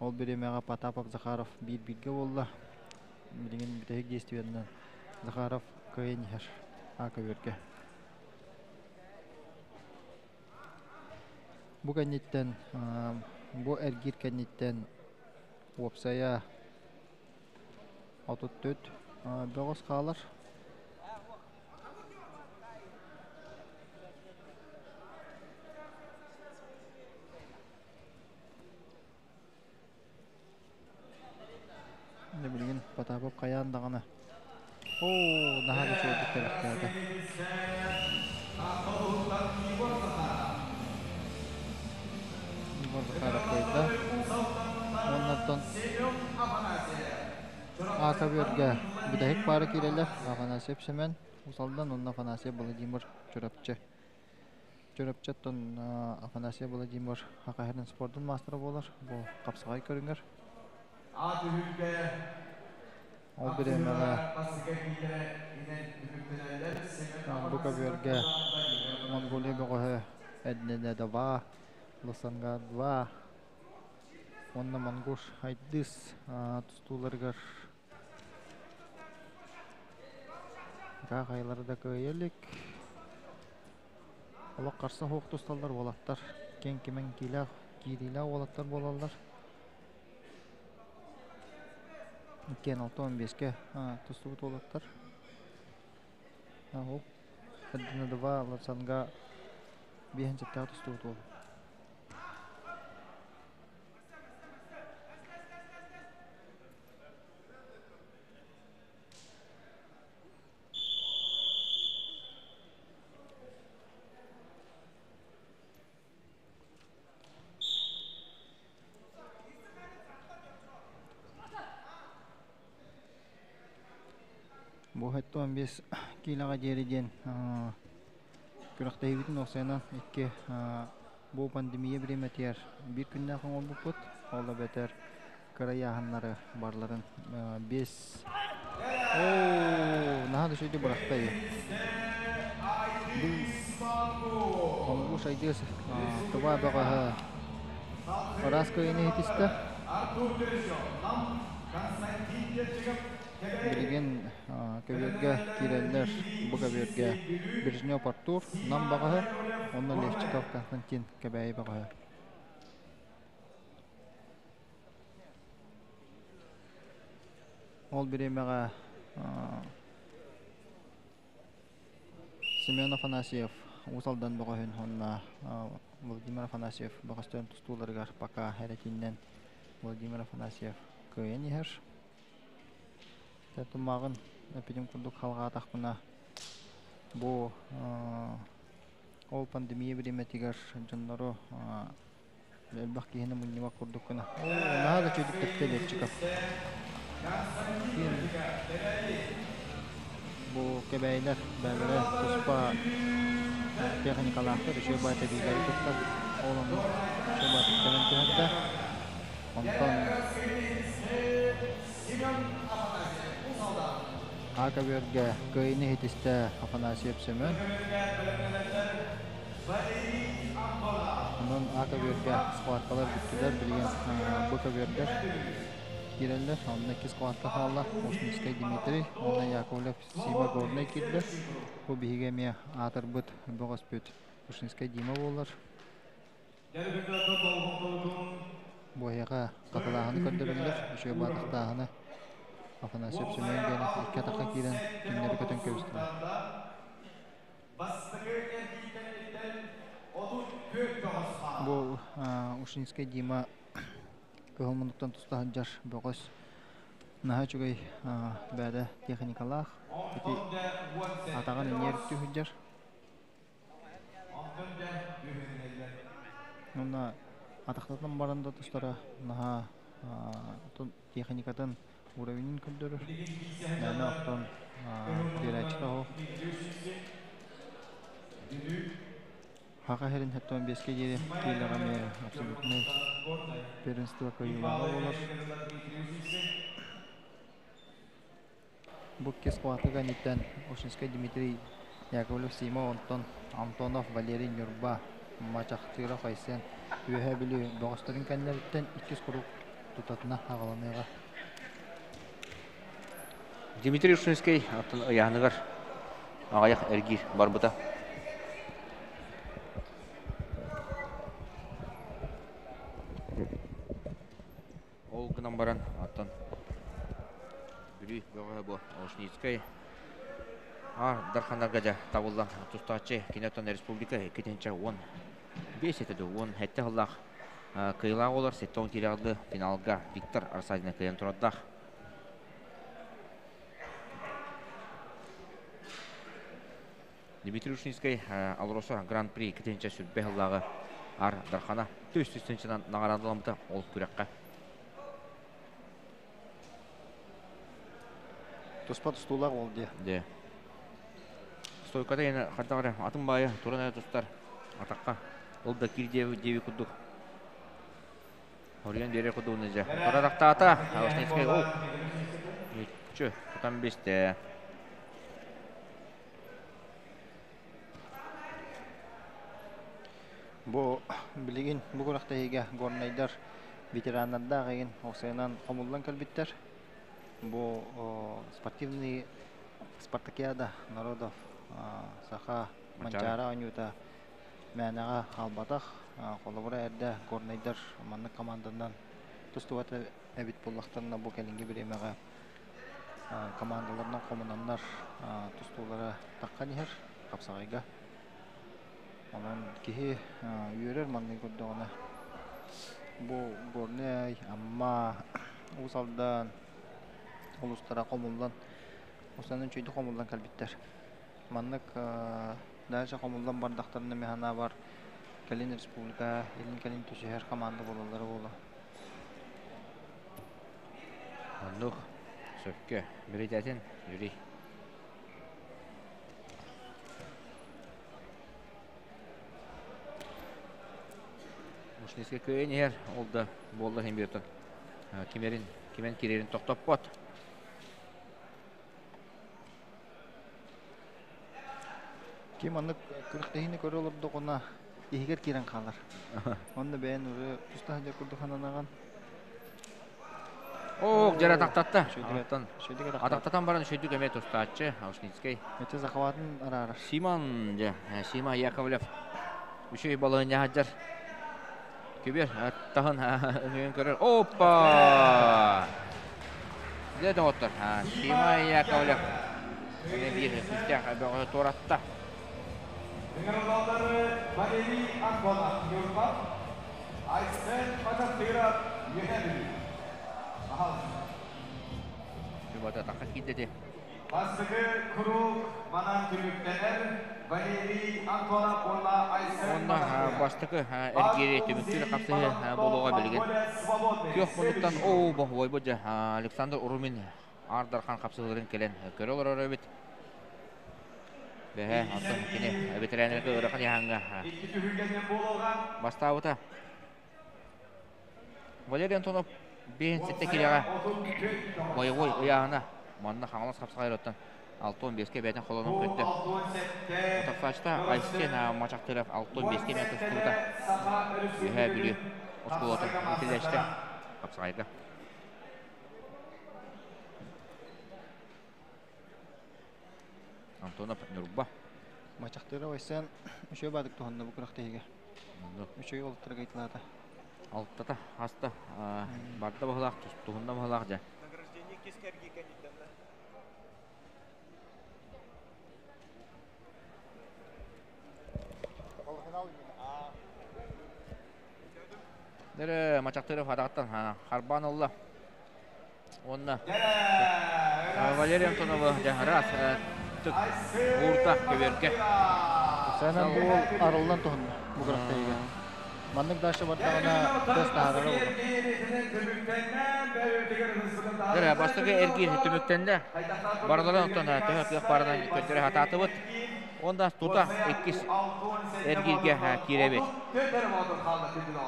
Ол бириэмэҕэ Потапов Захаров биир-бииргэ буолла. Билигин бүтэһик действиеннэн Захаров кыайан иһэр А көбүөргэ. Бу кэнниттэн, бу эргиир кэнниттэн уопсайа 34 бөҕөс хаалар. Дьэ билигин Потапов хайаан даҕаны оо наһаа да үчүгэйдик кэлэхтээтэ. Егор Захаров кыайда. Уонна оттон Ака Бүөргэ бүтэһик паара киирэллэр. Афанасьев Семен Усалдан уонна Афанасьев Владимир Чурапчы. Чурапчыттан Афанасьев Владимир Хакаһарын спордун маастара буолар. Бу хапсаҕай көрүҥэр. Ол бириэмэҕэ бу көбүөргэ Монголия бөҕөһө Эднедова, Лосанга 2, онна Монгуш Айдыс тустууларыгар Гагайлары да кыайалик. Олох қарса хоқ тусталлар олаттар. Кен кемен килах киирилээх уолаттар буолаллар. Иккиэн 6-15-ке тустубут уолаттар. Ол 1-2 Лапсанга 5-7 тустубут уол. Бу 15 килоға диэри диэн күрэхтэһиибитин осайынан икки бу пандемия бириэмэтигэр биир күннээх оҥорбуппут. Ол эбэтэр кыра ыйааһыннары барларын 5 Оо, наһаа да үчүгэй бырахта Бу Шайдыас туба бөҕөһө ыраас кыайыыны иһитистэ. Билигин көбүөргэ киирэллэр. Бу көбүөргэ Брежнев Артур, Нам бөҕөһө, уонна Левчиков Константин Кэбээйи бөҕөһө. Ол бириэмэҕэ Семен Афанасьев Уус Алдан бөҕөһүн уонна Владимир Афанасьев бөҕөстөрүн тустууларыгар пока эрэтиннэн Владимир Афанасьев кыайан иһэр. Тумааҕын эппитим курдук халҕаатахпына бу ол пандемия бириэмэтигэр дьоннору элбэх киһини мунньубат курдук гына. Наһаа да үчүгэй тэптэ Левчиков. Бу кэбээйилэр бэйэлэрэ туспа техникалаахтар, үчүгэй баай тэбиилэри туттар. Ол оннук үчүгэй баайтык тэбэн түһэрдэ. Онтон А көбүөргэ кыайыыны иһитистэ Афанасьев Семен. Онон А көбүөргэ схваткалар бүттүлэр. Билигин Б көбүөрдэр киирэллэр. Онно икки схватка хаалла. Ушницкай Дмитрий уонна Яковлев Сима Горнай киирдэ. Бу биһиги эмиэ аатырбыт бөҕөспүт Ушницкай Дима буолар. Бу эһиэхэ хатылааһыны көрдөрөллөр, үчүгэй баатахтааһыны Афанасьев Семен диэн икки атахха киирэн түҥнэри көтөн кэбистилэр. Бу Ушинскай Дима кыһыл муннуктан туста сылдьар бөҕөс наһаа үчүгэй бэйэтэ техникалаах ити атаҕын иҥиэр түһүдьэр. Уонна атахтатан баран да тустара наһаа техникатын уровенин көрдөрөр. Мээнэ оттон биэрээччитэ оһох. Хаха иһэрин 75-кэ диэри киилэҕэ эмиэ абсолютнай первенство кыайыылааҕа буолар. Бу иккис схватка кэнниттэн Ушинскай Дмитрий Яковлев Сима, онтон Антонов Валерий Ньурба, Мачахтыров Айсен Үөһээ Бүлүү бөҕөстөрүн кэннилэриттэн иккис куруук тутатына аҕаланыаҕа. Дмитрий Ушинскай оттон ыйааһыныгар аҕыйах эргиир барбыта. Ол гынан баран, оттон Бүлүү бөҕөһө бу Олшницкай Аар Дарханарга дьэ табыллан тустааччы кини оттон республика 2015 этэ дуу 17 сыллаах кыайыылаах олор 70 киилэҕэ финалга Виктор Арсадина кыайан турардаах. Дмитрий Ушницкай Алроса Гран-при 2020 сыллааҕы Аар Дархана түс түстүнчүнэн наҕараадаламмыта ол күрэххэ. Туспа тустуулаах ол дии. Дии. Стойката yana хайдах эрэ атын баайы туран эрэ тустар атахха ол да киир диэби курдук Хоруйан биэрэр курдук дьэ. Туратахтаата. Ушницкай ол мүччү тутан бистэ. Бу билигин бу күрэхтэһиигэ горнайдар ветераннардаах игин оксайынан хомуллан кэлбиттэр. Бу спортивный спартакиада народов саха Манчаары оонньуута мээнэҕэ хаалбатах. Холобура эрдэ горнайдар маннык команданан тустубат эбит буоллахтарына бу кэлиҥҥи бириэмэҕэ командаларынан хомунаннар тустуулара таххан иһэр хапсаҕайга. Онон киһи үөрэр маннык көрдөҕүнэ. Бу Горнай, Амма, Уус Алдан улуустара хомуллан, устанан үчүгэйдик хомуллан кэлбиттэр. Маннык дальше хомуллан бардахтарына мин санаабар кэлин республика илин-кэлин түсүһэр команда буолаллара буолуо. Оннук сөпкө биридэтин Юрий. Мушницкий кыайан иһэр, ол да буолла иһин биэртэн кимерин, кимен киирэрин тохтоппот. Ким маннык күрэхтэһиини көрө олордоҕуна иһигэр киирэн хаалар. Онно бэйэн уже туста сылдьар курдук сананаҕын. Ох, дьара атахтатта. Атахтатан баран үчүгдүк эмиэ тустааччы Аушницкий. Эти захватын араарар. Симон, дьэ, Сима Яковлев үчүгэй балаһыанньа сылдьар. Күбүр таһын өҥөйөн көрөр. Опа! Дьэ, доҕоттор, Сима Яковлев эмиэ биир күүстээх бөҕөһү туоратта. Ыҥырыллаллары Валерий Антонов Ньурба, Айсен Мачастыров Үөһээ Бүлүү. Пожалуйста. Ньурбата атахха киирдэ Бастакы куруук манан түмүктэнэр Валерий Антонов уонна Айсен Уонна бастакы эргиири түмүктүүр хапсыһыы буолуоҕа билигин. Күөх муннуктан оо боһуойбут дьэ Александр Урумин Аар Дархан хапсыһыыларын кэлэн көрө олорор эбит. Бэһэ, онтон кини бэтэрээннэргэ ыарахан ыйааһыҥҥа бастаабыта. Валерий Антонов 57 килэҕэ боевой ыйааһына манна Хаҥалас хапсаҕайыттан 65-кэ бэйэтин холонон көрдө. Утарсааччыта Айсен Мачахтыров 65-кэ эмиэ тустубута. Үөһээ Бүлүү оскуолатын иитиллээччитэ хапсаҕайга. Антонов Ньурба. Мачахтыра Айсен үчүгэй баадык туһанна бу күрэхтэһиигэ. Үчүгэй олуттарга ыйтылаата. Алтата хаста барда баһылаах туһунна баһылаах дьэ. Награждение кискэрги кэнниттэн да. Дэрэ Мачахтыров атаҕыттан харбаан ылла. Уонна Валерий Антонова дьэ раз тык уурта көбүөргэ. Сэнэн бу уол арыллан туһунна бу күрэхтэһиигэ. Маннык дальше бардаҕына тыас таһаарара буолуо. Дэрэ бастакы эргиир түмүктэннэ. Барыларын оттон төһө кыах баарынан көрдөрө сатаатыбыт. Онда тута иккис эргииргэ киирэбит.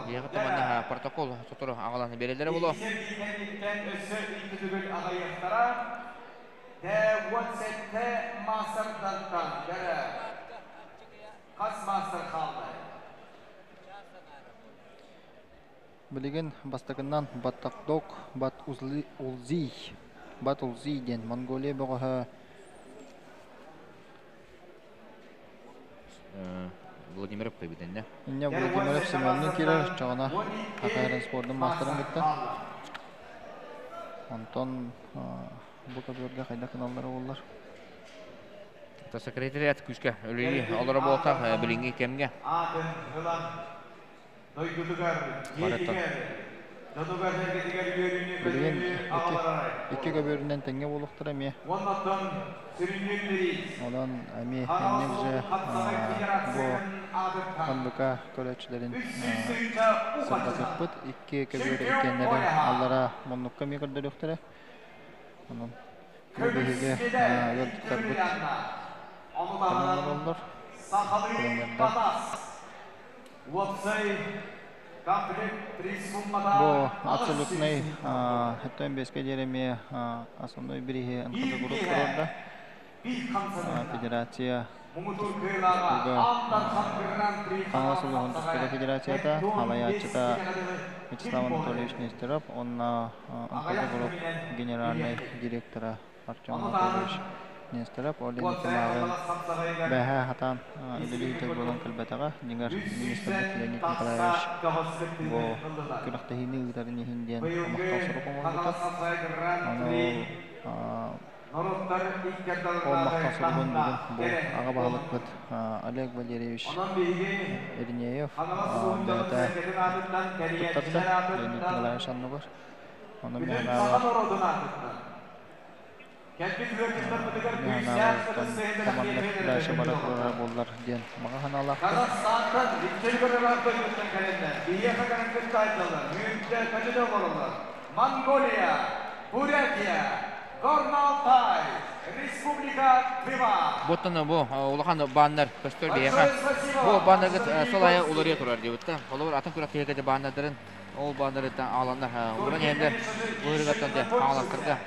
Биһиэхэ манна протокол сотору аҕалан биэрэллэрэ буолуо. Өссө икки төгүл аҕайыахтара. Т-17 маастардартан бэрэ. Хас маастар хаалла? Билигин бастакынан Баттакдок Бат Улзий Бат Улзий диэн Монголия бөҕөһө Владимиров кыйбытынна. Инне Владимиров Семеннин киирэр чаҕына Хатайран спордун маастарын кытта. Онтон бу көбүөргэ хайдах гыналлара буоллар. Секретариат күүскэ үлэлии олоро буолтах билиҥҥи кэмҥэ. Аатын ылан дойдутугар, Барыттан. дьиэтигэр, дьонугар-сэргэтигэр үөрүүнү Билигин көтүүнү икки аҕаларай. икки көбүөрүнэн тэҥҥэ буолуохтара эмиэ. Уоннаттан сүрүннүүр бириис Онон эмиэ Хаҥалас инник же хапсаҕай бу федерациятын аатыттан НБК көрөөччүлэрин 300 тыһыынча уу харчыта. сырдатыахпыт. Икки көбүөр Чемпион иккиэннэрин пояһа. аллара муннукка эмиэ көрдөрүөхтэрэ. Онон бу Көмүс биһиги медаль икки ыалдьыттарбыт төгүл Ону кэлэн таһынан олороллор, сахалыы тренердэр. батас. Уопсай комплект три суммата Бу 800 абсолютнай тыһыынча солкуобай. өттөн бэскэ диэри эмиэ основной бирииһи Биир НХД Group киэһэ туруорда. биир хамсаныыта. Федерация Тустууга Хаҥалас улууһун тустууга федерацията, салайааччыта Вячеслав Анатольевич Нестеров уонна НКЗ Групп генеральнай директора Артем Анатольевич Нестеров. Ол иһин итилээҕин бэһэ хатаан үлэлии сылдьар буолан кэлбэтэҕэ. Дьиҥэр, министрбит Леонид Николаевич бу күрэхтэһиини ыытарын иһин диэн махтал сурук оҥорбута. Ону Ол махтал суругун бүгүн бу аҕа баһылыкпыт Олег Валерьевич Иринеев бэйэтэ туттарда Леонид Николаевич анныгар. Ону мин санаабар мин санаабар команда дальше бара турара буоллар диэн баҕа санаалаахпын. Монголия, Бурятия, Горно-Алтай, Республика Тыва. Буттан бу улахан баннер көстөр биһиэхэ. Бу баннерга сыл аайы уларыйа турар диэбит. Холобур, атын күрэхтэһиигэ баннердарын ол баннерыттан ааланнар уран иһэллэр быһырыгаттан де хааластарга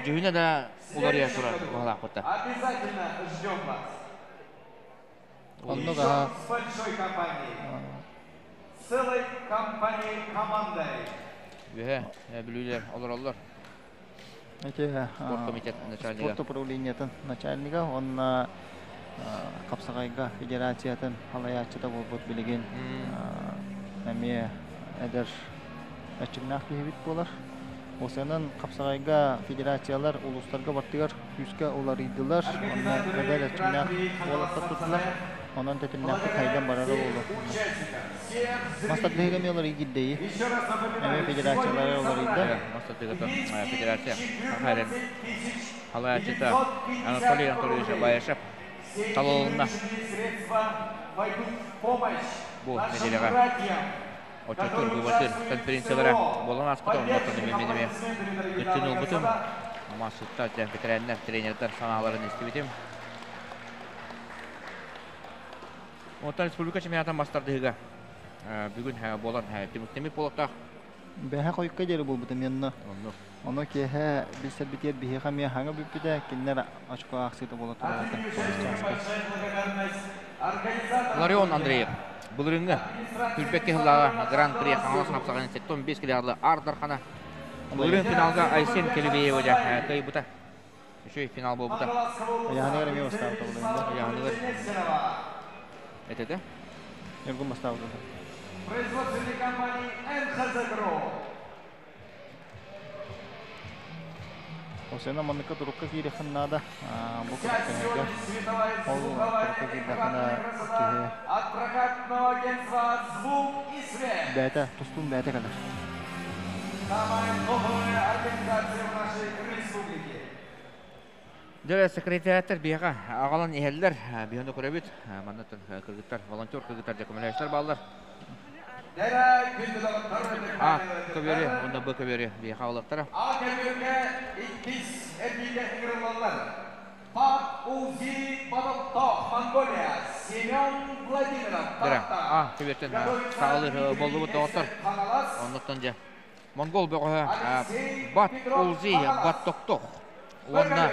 дьүһүнэ да уларыйа турар баһылаахпыта. Обязательно ждем вас. Оннук Еще аха с большой компанией. Целой компанией командой. Үһэ бүлүүлэр олороллор. Ити Спорт комитет начальнига. Спорт управлениетын начальнига уонна Хапсаҕайга федерациятын салайааччыта буолбут билигин эмиэ эдэр эрчимнээх киһибит буолар. Осенан Хапсаҕайга федерациялар улуустарга бартыгар күүскэ уларыйдылар. Онно эдэр эрчимнээх уолаттар туттулар. Онон тэтимнээхтик хайдан барара буолуо. Мас тардыһыыга эмиэ уларыйгыт дэйи. Эмиэ федерациялара уларыйда. Мас тардыһыыга федерация Саха салайааччыта Анатолий Анатольевич Баишев талылынна. Бу нэдиэлэҕэ отчуттуур быыбардыыр конференциялара буолан ааспыта. Оннуттан эмиэ мин эмиэ кыттыыны ылбытым. Массыттар, ветераннар, тренердэр санааларын истибитим. Оттон республика чемпионатын мас тардыһыыга бүгүн буолан түмүктэммит буолуохтаах. Бэһэ хойукка диэри буолбута миэнно. Ону киэһэ билсэрбитигэр биһиэхэ эмиэ хаҥа бүппүтэ, кинилэр очко аахсыыта буола турар этэ. Ларион Андреев былырыыҥҥы Күлбэкки сыллааҕы Гран-при Хаҥалас хапсаҕайын 75 килоҕа Аар Дархана былырыын финалга Айсен Келебеева кыайбыта. Үчүгэй финал буолбута. Ыйааһыныгар эмиэ бастаабыта былырыын. Ыйааһыныгар этэ Ньургун бастаабыта. Производственной компании НХЗ Групп. Осена манныка турукка киириэххин наада. Бу күрэхтэһэргэ. Ол турукка киирдэххинэ киһи От прокатного агентства «Звук и свет». бэйэтэ тустуун бэйэтэ кэлэр. Самая топовая организация в нашей республике. Дьэ, секретарьаттар биһиэхэ аҕалан иһэллэр, биһиэхэ көрөбүт. Манна кыргыттар, волонтер кыргыттар дьэ көмөлөһүстэр бааллар. А көбүөрү уонна Б көбүөрү биһиэхэ аҕалыахтара. А көбүөргэ иккис эргииргэ ыҥырыллаллар. Пак Узи Бодоттоох, Монголия, Семен Владимиров, Дьэ, А көбүөртэн саҕалыыр буоллубут доҕоттор. Оннуттан дьэ Монгол бөҕөһө Бат Улзи Баттоктох уонна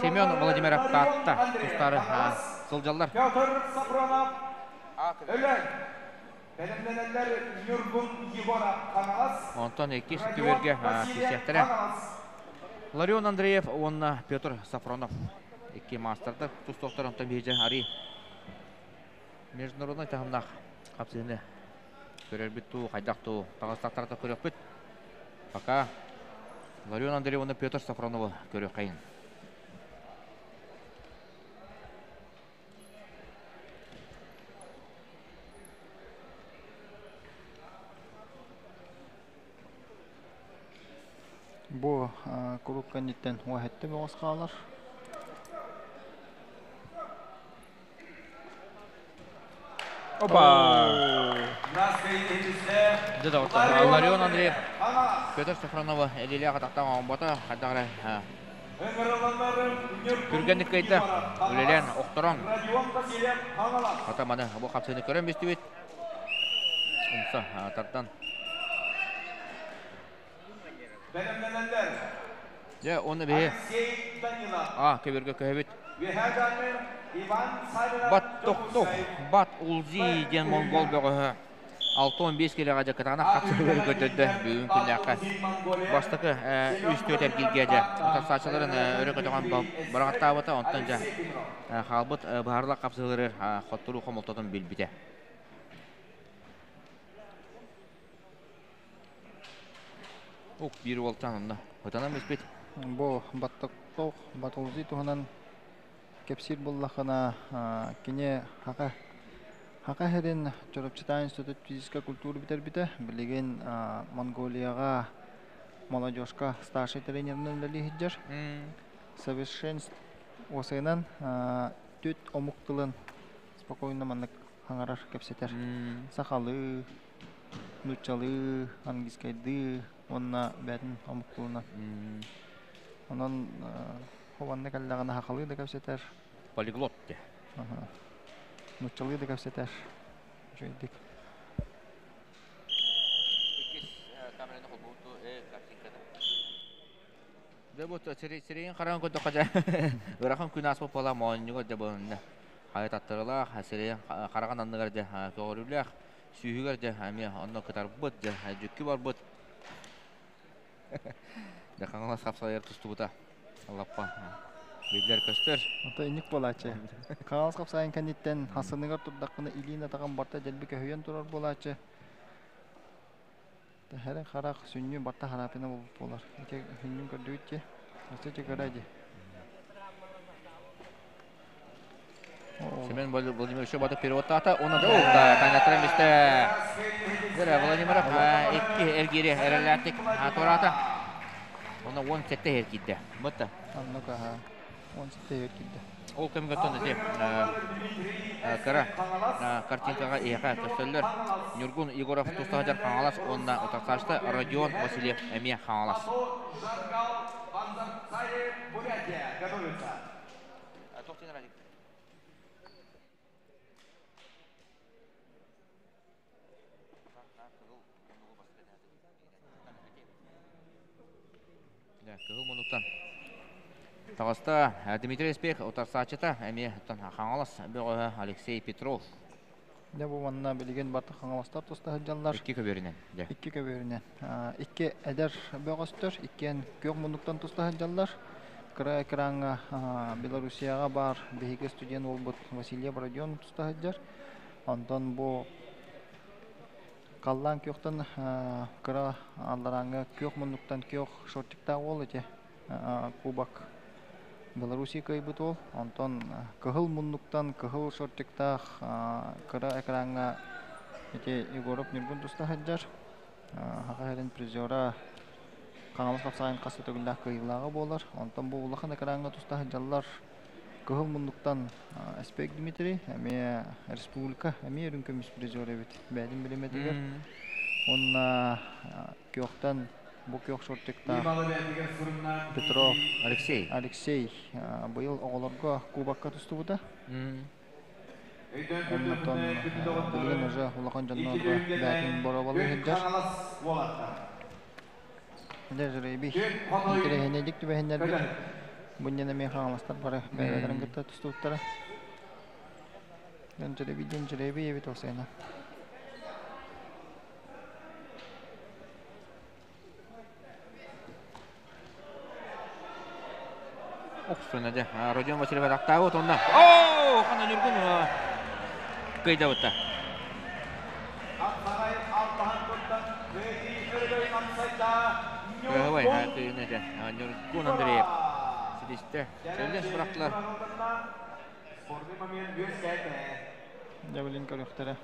Семен Владимиров Таатта тустаары сылдьаллар. Петр Сапронов Өлөн. Бэлэмнэнэллэр Ньургун Егоров Хаҥалас. Онтон иккис көбүөргэ киирсиэхтэрэ. Ларион Андреев уонна Петр Сафронов икки маастардар тустуохтар. Онтон биһиги ари международнай таһымнаах хапсыһыны көрөрбүт туу, хайдах туу таҕыстахтарата көрүөхпүт. Пока Ларион Андреев уонна Петр Сафронову көрүөххэйин. Бу куруук кэнниттэн уоһэтте бөҕөс хаалар. Опа! Дьэ, Ларион Андреев Петр Сафронова элиэлээх атахтаах оҥорбото, хайдах эрэ түргэнник кыайда, үлэлээн охторон. Хата маны бу хапсыыны көрөн бистибит. Умса тардан. Дьэ, уонна биһи А көбүргэ көһөбүт. Бат тохтох Бат Улзи диэн монгол бөҕөһө 65 килэҕэ дьэ кытаанах хапсыһыылары көрдөрдө бүгүн күннээххэ. Бастакы үс-түөрт эргилгэ дьэ утарсааччыларын өрө көтөҕөн быраҕаттаабыта, онтон дьэ хаалбыт быһаарылаах хапсыһыылары хотторуу хомолтотун билбитэ. Ук биир уолтан онно ытанан бүспүт. Бу Баттоктох Батулзи туһунан кэпсиир буоллаххына, кини Хака Хака сирин Чурапчытаа институт физической культуры бүтэрбитэ. Билигин Монголияҕа молодежка старшай тренеринэн үлэлии сылдьар. Совершенств уосайынан түт омук тылын спокойно маннык хаҥарар, кэпсэтэр. Сахалыы, нууччалыы, английскайдыы уонна бэйэтин омук тылынан. Онон хованна кэллэҕинэ сахалыы да кэпсэтэр. Полиглот де. Нууччалыы да кэпсэтэр. Үчүгэйдик. Иккис камераны холбууту картинканы. Дьэ бу сирэйин хараҕын көрдөххө дьэ ыарахан күн ааспыт буола моонньугар дьэ бу хайа таттарылаах сирэйин хараҕын анныгар дьэ көҕөрүүлээх сүүһүгэр дьэ эмиэ онно кытарбыт дьэ дьүккү барбыт дьэ Хаҥалас хапсайар тустубута лаппа биллэр көстөр. Ото инник буолааччы. Хаҥалас хапсайын кэнниттэн хасыныгар турдаххына илиин атаҕын барта дэлби көһүйэн турар буолааччы. Тэһэрин харах сүнньү барта хараапина буолбут буолар. Ити сүнньүн көрдүгүт дии. Өссө чекера дии. Семен Владимирович Батов переводтаата. Уонна да тайнаттара мисте. Владимиров икки эргиири эрэллээхтик туораата. Онно 17 эр киирдэ. Бытта. Оннук аха. 17 эр киирдэ. Ол кэмгэ тон ити кыра картинкаҕа иһэхэ көстөллөр. Ньургун Егоров туста сылдьар Хаҥалас уонна утарсааччыта Родион Васильев эмиэ Хаҥалас. Кыһыл муннуктан таҕыста Дмитрий Спех утарсааччыта эмиэ Хаҥалас бөҕөһө Алексей Петров. Дьэ бу манна билигин барыта хаҥаластар туста сылдьаллар. Икки көбүөрүнэн. Дьэ. Икки көбүөрүнэн. Икки эдэр бөҕөстөр иккиэн күөх муннуктан туста сылдьаллар. Кыра экраҥҥа Белоруссияҕа баар биһиги студент уолбут Василий Бородион туста сылдьар. Онтон бу халлаан күөхтэн кыра алларааҥҥа күөх муннуктан күөх шортиктаах уол ити кубок Белоруссия кыайбыт уол. Онтон кыһыл муннуктан кыһыл шортиктаах кыра экраҥҥа ити Егоров Ньургун туста сылдьар. Саха сирин призера Хаҥалас хапсаҕайын хас да төгүллээх кыайыылааҕа буолар. Онтон бу улахан экраҥҥа туста сылдьаллар Кыһыл муннуктан Эспек Дмитрий эмиэ республика эмиэ үрүҥ көмүс призер эбит бэйэтин бириэмэтигэр. Уонна күөхтэн бу күөх шортиктаах Петров Алексей. Алексей быйыл оҕолорго кубокка тустубута. Оннотон билигин уже улахан дьоннорго бэйэтин боруобалыы сылдьар. Дьэ, жребий интэриэһинэйдик түбэһиннэрбит. Бу иннинэ эмиэ хаҥаластар бары бэйэлэрин кытта тустубуттара. Дьон жребий диэн жребий эбит ол сайына. Охсуна дьэ, Родион Васильев атахтаабыт уонна Оо, хана Ньургун кыйдабыта. Кыһабай, кыйына дьэ, Ньургун Андреев ситистэ. Сэллэн бырахтылар. Дьэ, билин көрүөхтэрэ.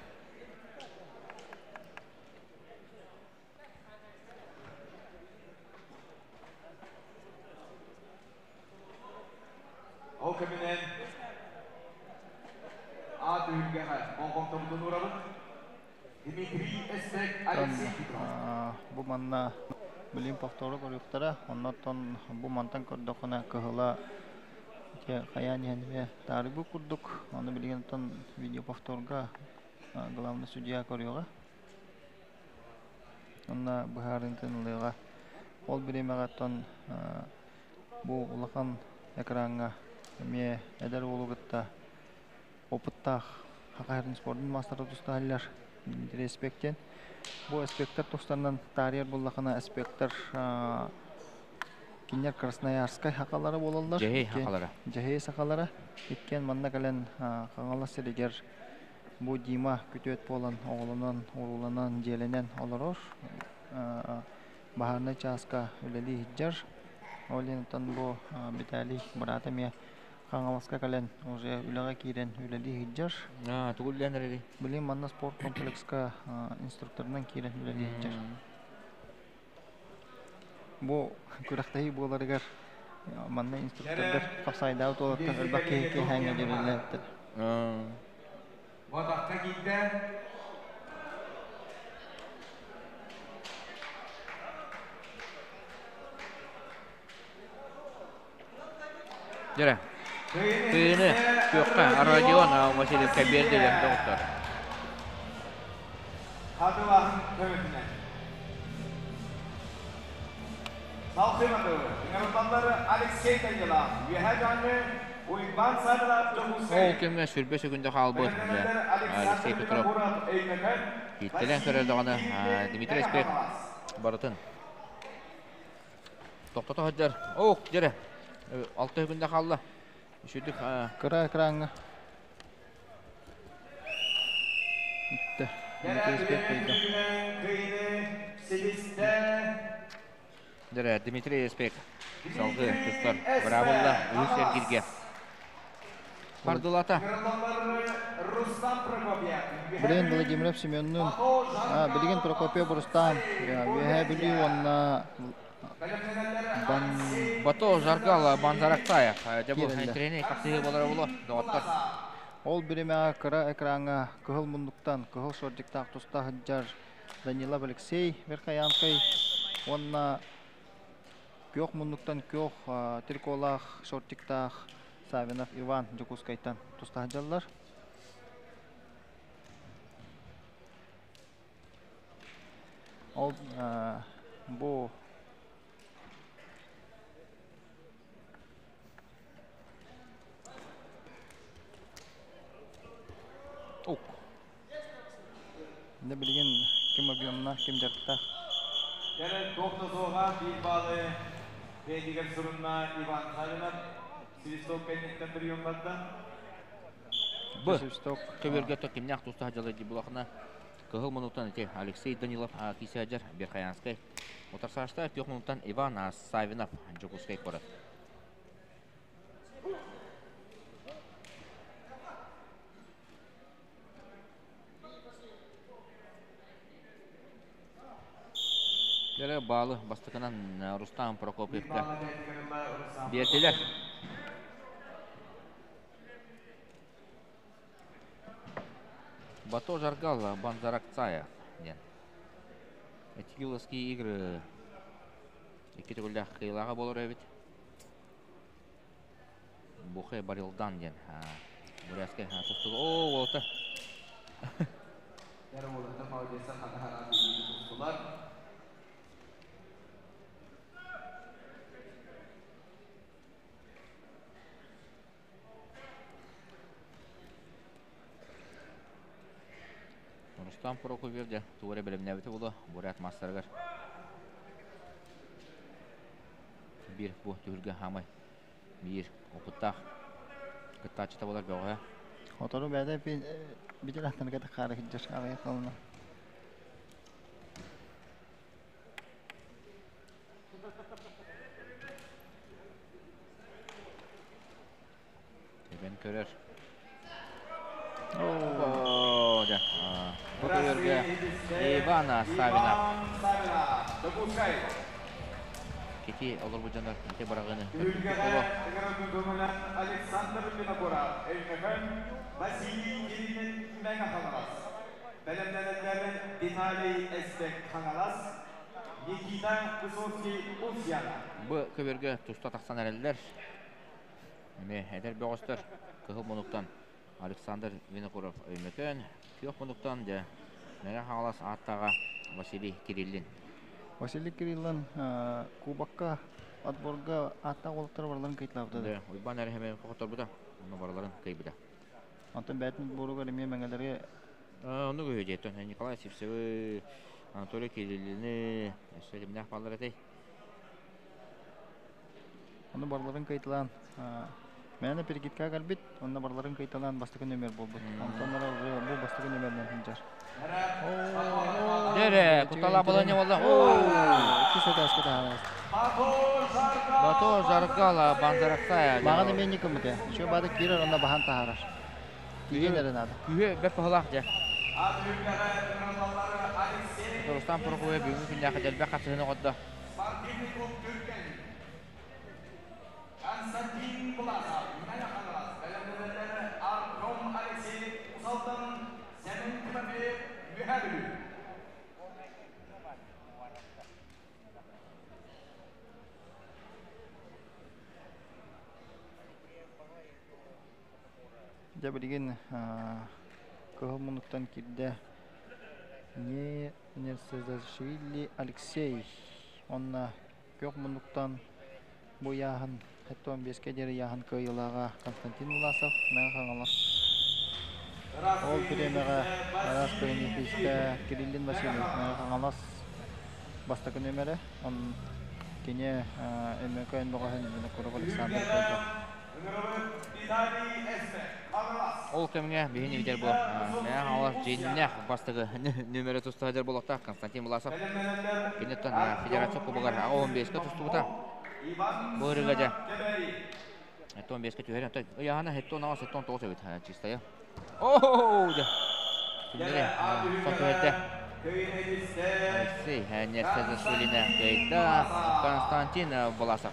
Ол кэминэн А түһүлгэҕэ болҕомтобутун уурабыт. Дмитрий Эсек Алексей Петров. Бу манна билим повтору көрүөхтэрэ. Оннортон бу мантан көрдөххүнэ кыһыла ити хайаан иһэн эмиэ таарыйбыт курдук. Ону билигин оттон видеоповторга главный судья көрүөҕэ. Онно быһаарыытын ылыаҕа. Ол бириэмэҕэ оттон бу улахан экраҥҥа Эмиэ эдэр уолу кытта опыттаах Хакаһарын спордун маастара тустаһаллар Дмитрий Эспектен. Бу эспектер тустарынан таарыйар буллахына эспектер кинилэр Красноярскай хакалара буолаллар. Дьэһэй хакалара. Дьэһэй сахалара. Иккиэн манна кэлэн Хаҥалас сиригэр бу Дима күтүөт буолан оҕолонон, урууланан, дьиэлэнэн олорор. Баһаарынай чааска үлэлии сылдьар. Ол иһин бу Виталий быраата эмиэ Хаҥаласка кэлэн уже үлэҕэ киирэн үлэлии сылдьар. Тугу үлэлээн эрэрий? Билигин манна спорт комплекска инструкторынан киирэн үлэлии сылдьар. Бу күрэхтэһии буоларыгар манна инструктордар хапсаайдаабыт уолаттар элбэх киһи киэһээҥҥэ диэри үлэлээбиттэр. Батахха киирдэ. Дьэрэ. Тыыны күөххэ Родион Васильевка биэрдилэр доҕоттор. Хатылаһын көмөтүнэн. Салхыматылы ыҥырыллаллар Алексей Данилов, Үөһээ Дьааҥы, Уйбаан Савинов Дьокуускай. Ол кэмҥэ сүрбэ сөкүндэ хаалбыт Алексей Петров кииттэлэн көрөр даҕаны Дмитрий Спек барытын тохтото сылдьар. Ох, дьэрэ. 6 күндэ хаалла. Үчүгдүк Кыра экраҥҥа. Бүттэ. Дмитрий Спек кыайда. Дьэрэ, Дмитрий Спек салгыы тустар быраабылла үһүс эргиргэ. Бардылата. Билигин Владимиров Семеннуун, билигин Прокопьев Рустам, Үөһээ Бүлүү уонна Бан... Бато Жаргал Банзарактаев. Дьэ бу тренер хапсыһыы буолара буолуо, доҕоттор. Ол биримэҕэ кыра экраҥҥа кыһыл муннуктан кыһыл шортиктаах туста сылдьар Данилов Алексей Верхоянскай уонна күөх муннуктан күөх триколаах шортиктаах Савинов Иван Дьокуускайтан туста сылдьаллар. Ол бу Ук. Дьэ билигин ким объемнаах, ким дьарыктаах. Кэлэн туох да суоҕа биир баалы бэйэтигэр сурунна Иван Савинов. Свисток кэнниттэн прием барда. Б. Көбүөргэ кимнээх тустаах дьалай дии булахына кыһыл мунуктан ити Алексей Данилов киисээдьэр Верхоянскай утарсаачта күөх мунуктан Иван Савинов Дьокуускай куорат. Дьэрэ баалы бастакынан Рустам Прокопьевка биэрдилэр. Бато Жаргал Банзаракцаев диэн. Этикиловские игры икки төгүллээх кыайыылааҕа буолар эбит. Бухе Барилдан диэн бурятскай тустууга. Оо, уолта. Рустам Прокопьев дьэ тугу эрэ бэлэмнээбитэ буолуо бурят маастарыгар. Биир бу түһүлгэ хаамай биир опыттаах кыттааччыта буолар бөҕөһө. Отору бэйэтэ битир аттарга тахаары сылдьар аҕыйах тылынан. Тэбэн көрөр. Оо, дьэ. Бу көбүөргэ Иван Савинов. Кити олорбут дьоннор ити быраҕыыны көрбүппүт буолуо. Александр Винокуров, Өймөкөөн, Василий Кириллин Мэҥэ Хаҥалас. Бэлэмнэнэллэр Виталий Эспек Хаҥалас, Никита Высоцкий Ульяна. Бу көбүөргэ туста тахсан эрэллэр. Эмиэ эдэр бөҕөстөр кыһыл мунуктан Александр Винокуров Өймөкөөн, күөх мунуктан дьэ Мэҥэ Хаҥалас ааттааҕа Василий Кириллин. Василий Кириллин кубокка отборга ааттаах уолаттар барыларын кыйталаабыта да. Да, Уйбаан эрэһэмэ хотторбута, онно барыларын кыйбыта. Онтон бэйэтин отборугар эмиэ мэҥэлэри Оннук үһү диэтон Николай Сивцевы, Анатолий Кириллини, өссө кимнээх бааллар этэй? Ону барыларын кыйталаан мээнэ перегибкэ кэлбит, онно барыларын кыйталаан бастакы нөмер буолбут. Онтон уже бу бастакы нөмеринэн сылдьар. Дэрэ, кутала баланя болла. Икки этээскэ таһаарар. Бато Жаргала Банзараксая. Маған эмиэ никымыты. Еще бады киирэр онно баһан таһаарар. Тиийэн эрэ наада. Күүһэ бэрт баһылаах дьэ. Рустам Прокопьев бүгүҥҥү күннээххэ дэлбэх хапсыһыны оҕордо. Константин Власов, Мэҥэ Хаҥалас бэлэмнэнэллэр Артем Алексеев Усалтан, Сэмэн Тимофеев Үөһээ Бүлүү. Дьэ билигин кыһыл муннуктан киирдэ Нерсезашвили Алексей уонна күөх муннуктан бу ыйааһын 75-кэ диэри ыйааһын кыайыылааҕа Константин Власов, Мэҥэ Хаҥалас. Ол бириэмэҕэ араас көрүҥү Кириллин Васильев Мэҥэ Хаҥалас бастакы нүөмэрэ. Он кини Өймөкөөн бөҕөһүн Винокуров Александр кыайда. Ол кэмҥэ биһини видер бу Мэҥэ Хаҥалас дьиҥнээх бастакы нүөмэрэ туста сылдьар буолуохтаах Константин Власов. Киниттэн Федерация Кубогар 15-ка тустубута. Бу ырыга дьэ 15-ка түһэр. Ыйаһана 76, 79 эбит чистая. Оо, дьэ. Күннэри соту этэ. Алексей Нерсезашвилина кыайда Константин Власов.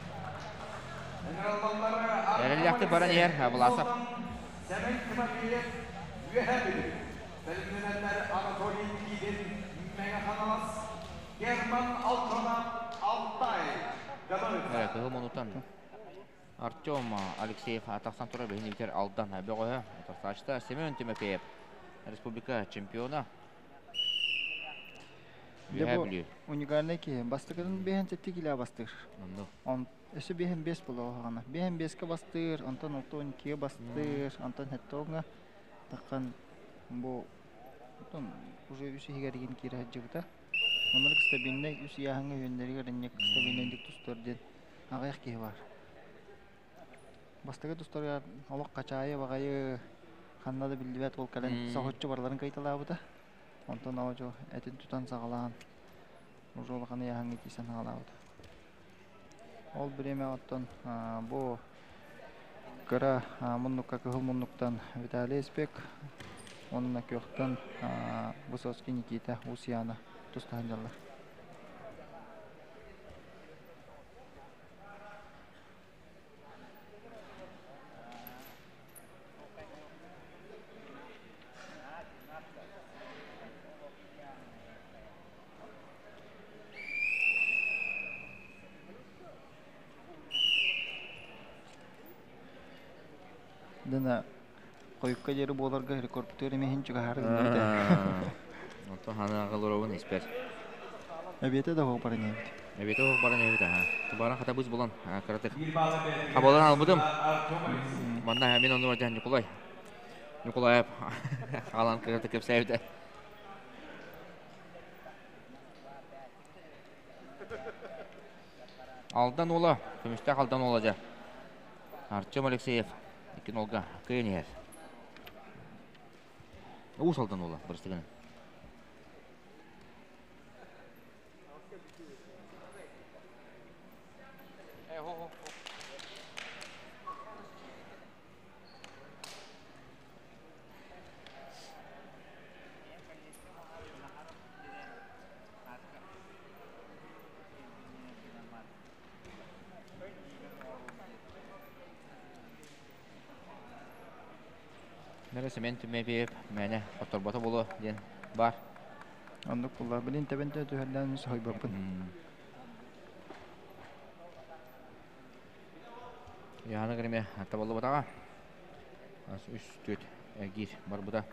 Эрэллээхтик баран иһэр Власов. Сэмэн Тимофеев Үөһээ Бүлүү. Бэлэмнэнэллэр Анатолий Кибин Мэҥэ Хаҥалас, Герман Алтонов Алтай. Кыһыл мунутан Артем Алексеев тахсан турар биһини бүтэр Алдан бөҕөһө. Тахсааччыта Семен Тимофеев республика чемпиона. Үөһээ Бүлүү. Уникальный киһи. Бастакытын биэһэн сэттэ килэ бастыыр. Он өссө биэһэн биэс буолуоҕа. Биэһэн биэскэ бастыыр, онтон 62-гэ бастыыр, онтон 70-га таххан бу онтон уже үс иһигэр игин киирэ сылдьыбыта. Оннук стабильнай үс ыйааһыҥҥа үөннэригэр инник стабильнайдык тустар диэн аҕыйах киһи баар. Бастакы тустарыгар олох хачаайы баҕайы ханна да биллибэт ол кэлэн соһуччу барыларын кыйталаабыта. Онтон оодьу этин тутан саҕалаан уже улахан ыйааһыҥҥа тиийсэн саҕалаабыта. Ол бириэмэ оттон бу кыра муннукка кыһыл муннуктан Виталий Испек уонна күөхтэн Высоцкий Никита Усьяна туста сылдьаллар. Дына хойукка диэри буоларга рекордтур эмиһин чугаһаары гынныбыт. Онтон хана аҕалоробун испэр. Эбиэтэ да оһох баран иһэбит. Эбиэтэ оһох баран иһэбит аха. Тубаран хатабыз булан кыратык. Хабалан албытым. Манна мин онну бардан Ньукулай. Ньукулаев хаалан кыратык кэпсээбитэ. Алдан уола, көмүстээх Алдан уола дьэ. Артем Алексеев икки нолга кыайан иһэр. Уус Алдан уола, бырыстыгын. Нэрэ Семен Түмэпиев мээнэ хотторбото буолуо диэн баар. Оннук буолла. Билин тэбэн түһэллээн соһуйбаппын. Яна кириме табыллыбатаҕа. Үс түөт эргиир барбыта.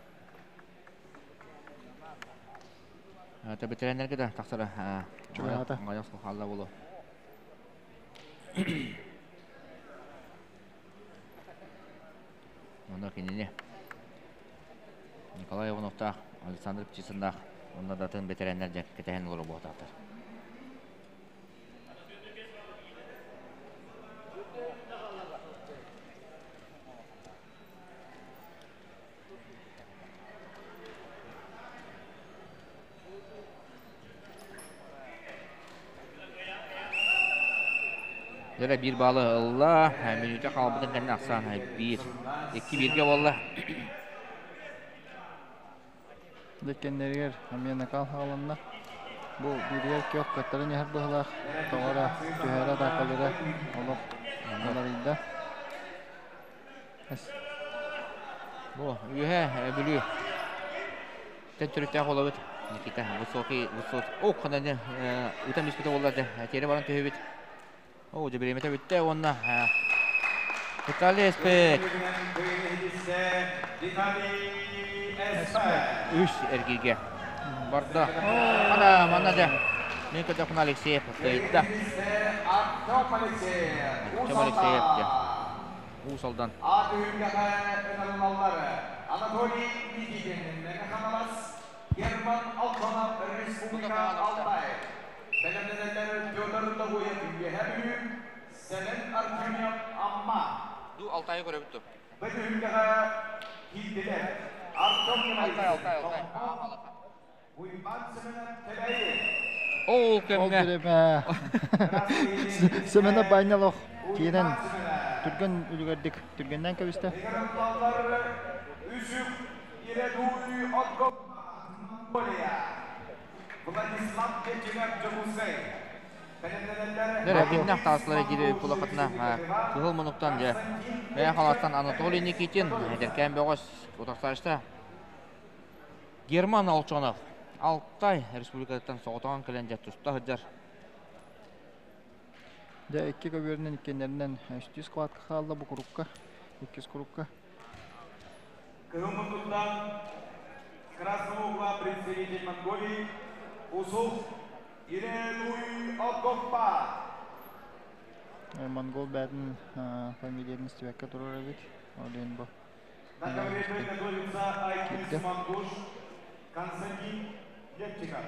Төбөтөрөннөргө да тахсара. Чугаһаата. Хаалла буолуо. Онно кинини Николай Ивановтаах, Александр Птицыннаах уонна да атын бэтэрээннэр дьэ кэтэһэн олорор буолуохтаахтар. Дьэ биир баалы ылла, мүнүүтэ хаалбытын кэннэ ахсаан биир, икки бииргэ буолла. Диккеннэригэр эмиэ накал хааланна. Бу бииригэр көх кыттарын иһэр быһылаах тоҕо түһэрэ атаакалара олох уларыйда. Бу үөһэ Бүлүү тэн төрүттээх олобут Никита высокий высот о хананы ытан испитэ буолла тиэрэ баран түһүбүт о дьэ бириэмэтэ бүттэ уонна Виталий Эспек үс эргииргэ барда ана манна дьэ мин көрдөхпүнэ Алексеев кыайда Артем Алексеев дьэ Уус Алдан. А түһүлгэҕэ ыҥырыллаллар Анатолий Никитин, Мэҥэ Хаҥалас, Герман Алтонов, Республика Алтай. Бэлэмнэнэллэр Петр Тогуев, Үөһээ Бүлүү, Сэмэн Артемьев, Амма. Ду Алтайы көрөбүт дуо? Бу түһүлгэҕэ киирдилэр Артем Алтай, Алтай, Алтай. Уйбаан Сэмэнэп Кэбээйи. Ол Ол кэмҥэ бириэмэ Сэмэнэп Байнялов киирэн түргэн үлүгэрдик түргэннээн кэбистэ. Үсүк Иредуй Отго Монголия. Владислав Петинов Дьокуускай. Дэрэ кимнээх таастылар дири кулакатына кыһыл мунуктан дьэ Мэйэ халаттан Анатолий Никитин эдэркээн бөҕөс утарсаачта Герман Олчонов Алтай республикатыттан соҕотоҕун кэлэн дьэ туста сылдьар. Дьэ икки көбүөрүнэн иккиэннэринэн үстүү схватка хаалла бу курукка, иккис курукка. Кыһыл муннуктан Красного угла представитель Монголии Усуф Ирелуй Огоппа. Монгол бээтин фамилиятын истибэккэ турар эбит. Ол иһин бу На ковре приготовится Айдыс Мангуш, Константин Лепчиков.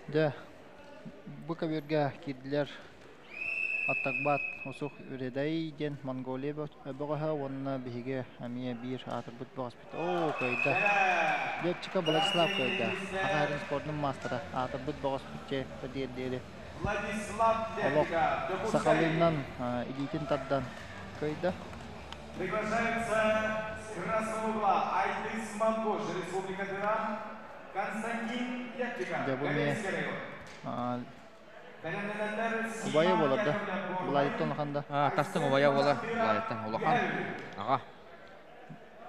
Дьэ, бу көбүөргэ киирдилэр Аттакбат Усух Үрэдэй диэн Монголия бөҕөһө уонна биһиги эмиэ биир аатырбыт бөҕөспүт. Оо, кыайда. Лепчика Владислав кыайда. Саха сирин спордун маастара. Аатырбыт бөҕөспүт чэ диэр диэри. Владислав Олох Лепчиков, сахалыынан илиитин тардан кыайда. Приглашается с красного угла Айдыс Мангуш, Республика Иран, Константин Лепчиков, Дьэ бу эмиэ Галейский район. Убайа буолар да. Былайыттан улахан да. Тастыҥ убайа буолар. Былайыттан улахан. Аҕа.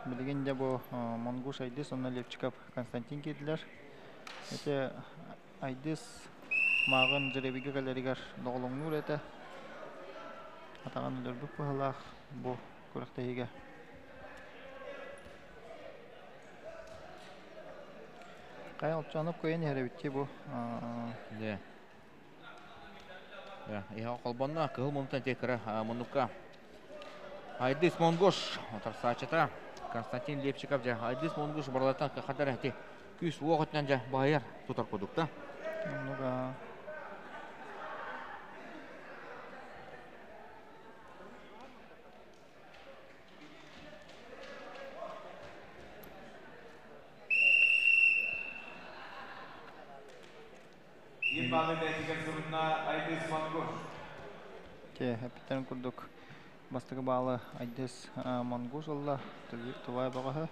Билигин дьэ бу Монгуш Айдыс уонна Лепчиков Константин киирдилэр. Ити Айдыс мааҕын жребийгэ кэлэригэр доҕолоҥнуур этэ. Атаҕын өлөрбүт быһыылаах бу күрэхтэһиигэ. Хайа Олчонов кыайан иһэр эбит дии бу. Дьэ. Иһэ холбонно кыһыл муннуктан тиэ кыра муннукка Айдыс Монгуш утарсааччыта Константин Лепчиков дьэ Айдыс Монгуш барылартан хатар эти күүс уох өттүнэн дьэ баһыйар тутар курдук да. Оннуга Те эппиттэрин курдук бастакы баалы Айдыс Монгуш ылла, Тувай бөҕөһө.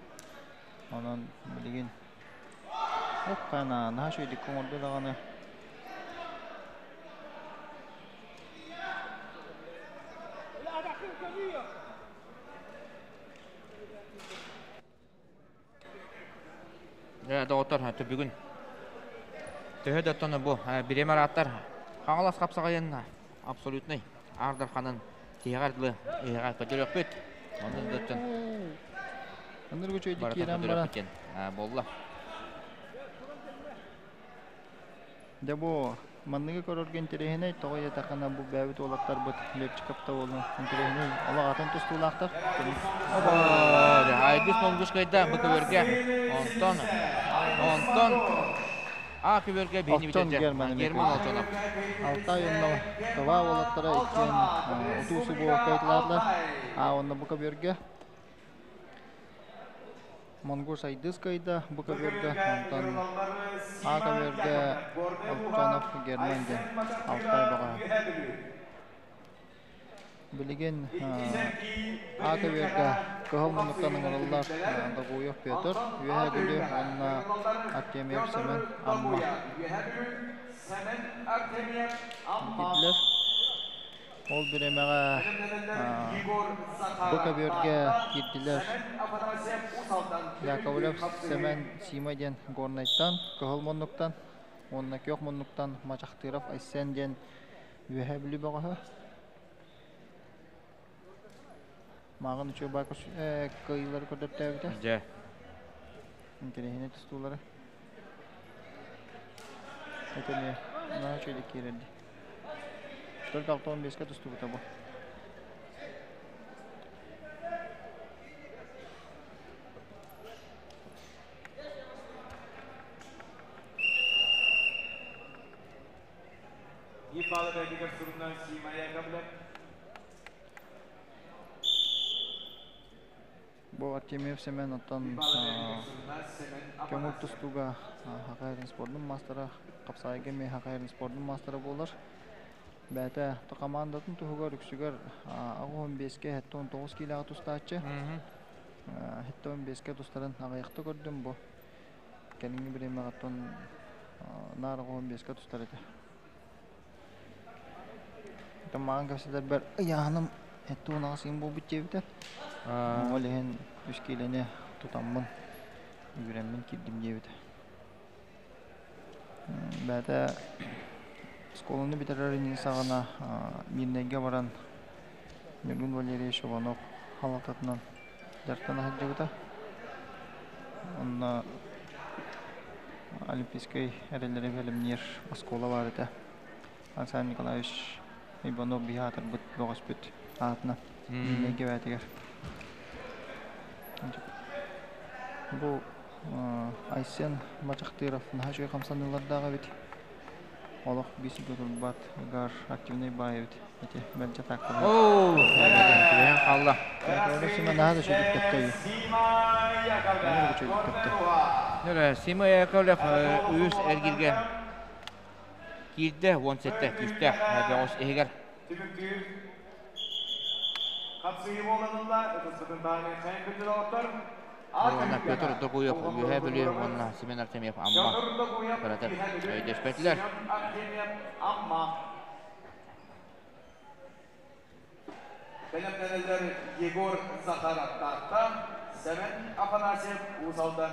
Онон билигин Оппана, наһаа үчүгэйдик оҥордо даҕаны. Доҕоттор, бүгүн төһө да оттон бу бириэмэ арааттар Хаҥалас хапсаҕайын абсолютнай Аар Дарханын Тиһэҕэр дылы ыһыаҕа көрдөрүөхпүт. Онно дыттан Ыныргы үчүгэйдик барытын киирэн баран көрдөрүөхпүт диэн буолла. Дьэ бу манныгы көрөргө интэриэһинэй, тоҕо диэтэххинэ бу бэйэбит уолаттарбыт Лепчиков да уолун интэриэһинэй олох атын тустуулаахтар. Оба, Айгыс Монгуш кыайда бу көбүөргэ. Онтон онтон А көбүөргэ биһини Охтон бүтэрдэ. Герман эмиэ Герман кыайда. Олтонов. Алтай онно Тыва уолаттара иккиэн утуу субуу кыайталаатылар. А онно бу көбүөргэ Монгуш Айдыс кыайда бу көбүөргэ, онтон А көбүөргэ Олтонов Герман диэн Алтай бөҕөһө. Билигин А көбүөргэ кыһыл муннуктан ыҥырыллар Догуев Петр, Үөһээ Бүлүү уонна Артемьев Семен Амма киирдилэр. Ол бириэмэҕэ бу көбүөргэ киирдилэр Яковлев Сэмэн Сима диэн Горнайтан, Кыһыл муннуктан уонна Күөх муннуктан Мачахтыров Айсен диэн Үөһээ Бүлүү бөҕөһө. Мааҕын үчүгэй баай кыайыылары көрдөртөөбүтэ. Дьэ. Интэриэһинэй тустуулары. Это эмиэ наһаа үчүгэйдик киирэр дии. Только 65-ке тустубута бу. Бу Артемьев Семен оттон көҥүл тустууга Хахайрын спордун маастара, хапсаайга эмиэ Хахайрын спордун маастара буолар. Бэйэтэ хамаандатын туһугар үксүгэр 85-ке 79 киилэҕэ тустааччы. 75-ке тустарын аҕыйахта көрдүм бу. Кэлиҥҥи бириэмэҕэ оттон наар 85-ке тустар этэ. Маҕан кэпсэтэрбэр ыйааһыным 78 ыйым буолбут диэбитэ. Ол иһин үс киилэни тутаммын, үүрэммин киирдим диэбитэ. Бэйэтэ оскуоланы бүтэрэр иннин саҕана Мирнэйгэ баран Ньургун Валерьевич Иванов халататынан дьарыктана сылдьыбыта. Онно Олимпийскай эрэллэри бэлэмниир оскуола баар этэ. Александр Николаевич Иванов биһи аатырбыт бөҕөспүт аатынан Миинэйгэ бээтигэр. Бу Айсен Мачахтыров наһаа үчүгэй хамсаныылардаах эбит. Олох биир сиргэ турбат, ыгар активнай баай эбит. Ити мэлдьи атаакалыыр. Оо, түбэһэн хаалла. Наһаа да үчүгэйдик тэптэ үчүгэйдик тэптэ. Сима Яковлев үс эргиргэ киирдэ, 17 күүстээх бөҕөс иһигэр. Уонна Петр Докуев Үөһээ Бүлүү уонна Семен Артемьев Амма кыратык өйдөспөтүлэр. Бэлэмнэнэллэр Егор Захаров Таатта, Сэмэн Афанасьев Уус Алдан.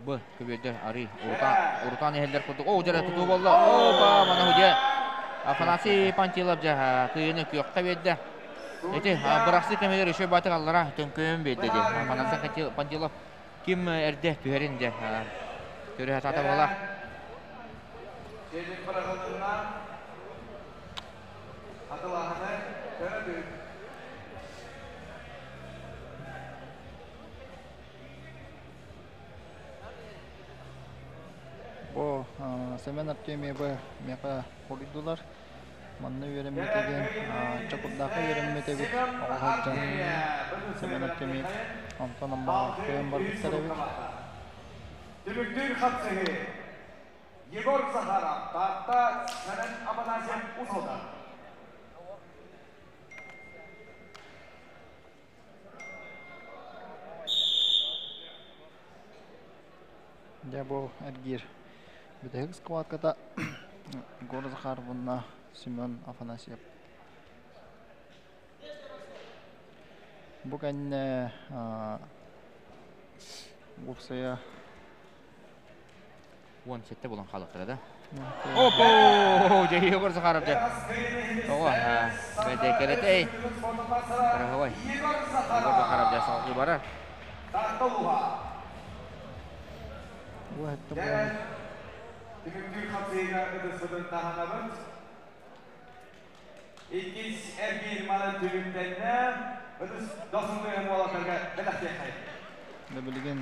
Б көбүөрдэр арый урутаан урутаан иһэллэр курдук. Оо, дьэ тутуу буолла. Опа, мана дьэ Афанасий Пантилов дьэ кыйыны күөххэ биэрдэ. Ити бырахсы кэмигэр еще баатык аллара төҥкөйөн биэрдэ дии. Афанасий Пантилов ким эрдэ түһэрин дьэ төрү хатаата буолар. Чэйдик быраҕылынна. Атылааһыны көрөбүт. Бу Семен Артемьевы миэхэ хоруйдулар. Манна үөрэммитэ диэн Чокурдаахха үөрэммит эбит оҕо сылдьан Семен Артемьев. Онтон Аммаҕа көһөн барбыттар эбит. Түмүктүүр хапсыһыы. Егор Захаров, Таатта, Сэмэн Афанасьев Уус-Алдан. Дьэ бу эргиир бүтэһик схватката Егор Захаров уонна Семен Афанасьев. Бу кэннэ Уопсайа 17 болон хаалыктара да. Опо! Дьэ, Егор Захаров дьэ. Тоҕо? Бэдэ кэлэтэй. Караховай. Егор Захаров дьэ салгыы барар. Уһатта буолан. Түмүктүүр хапсыыга ытыспытын таһынабыт. Иккис эргиир манан түмүктэннэ. Ытыс дохсун уолаттарга бэлэхтиэххэй. Да билигин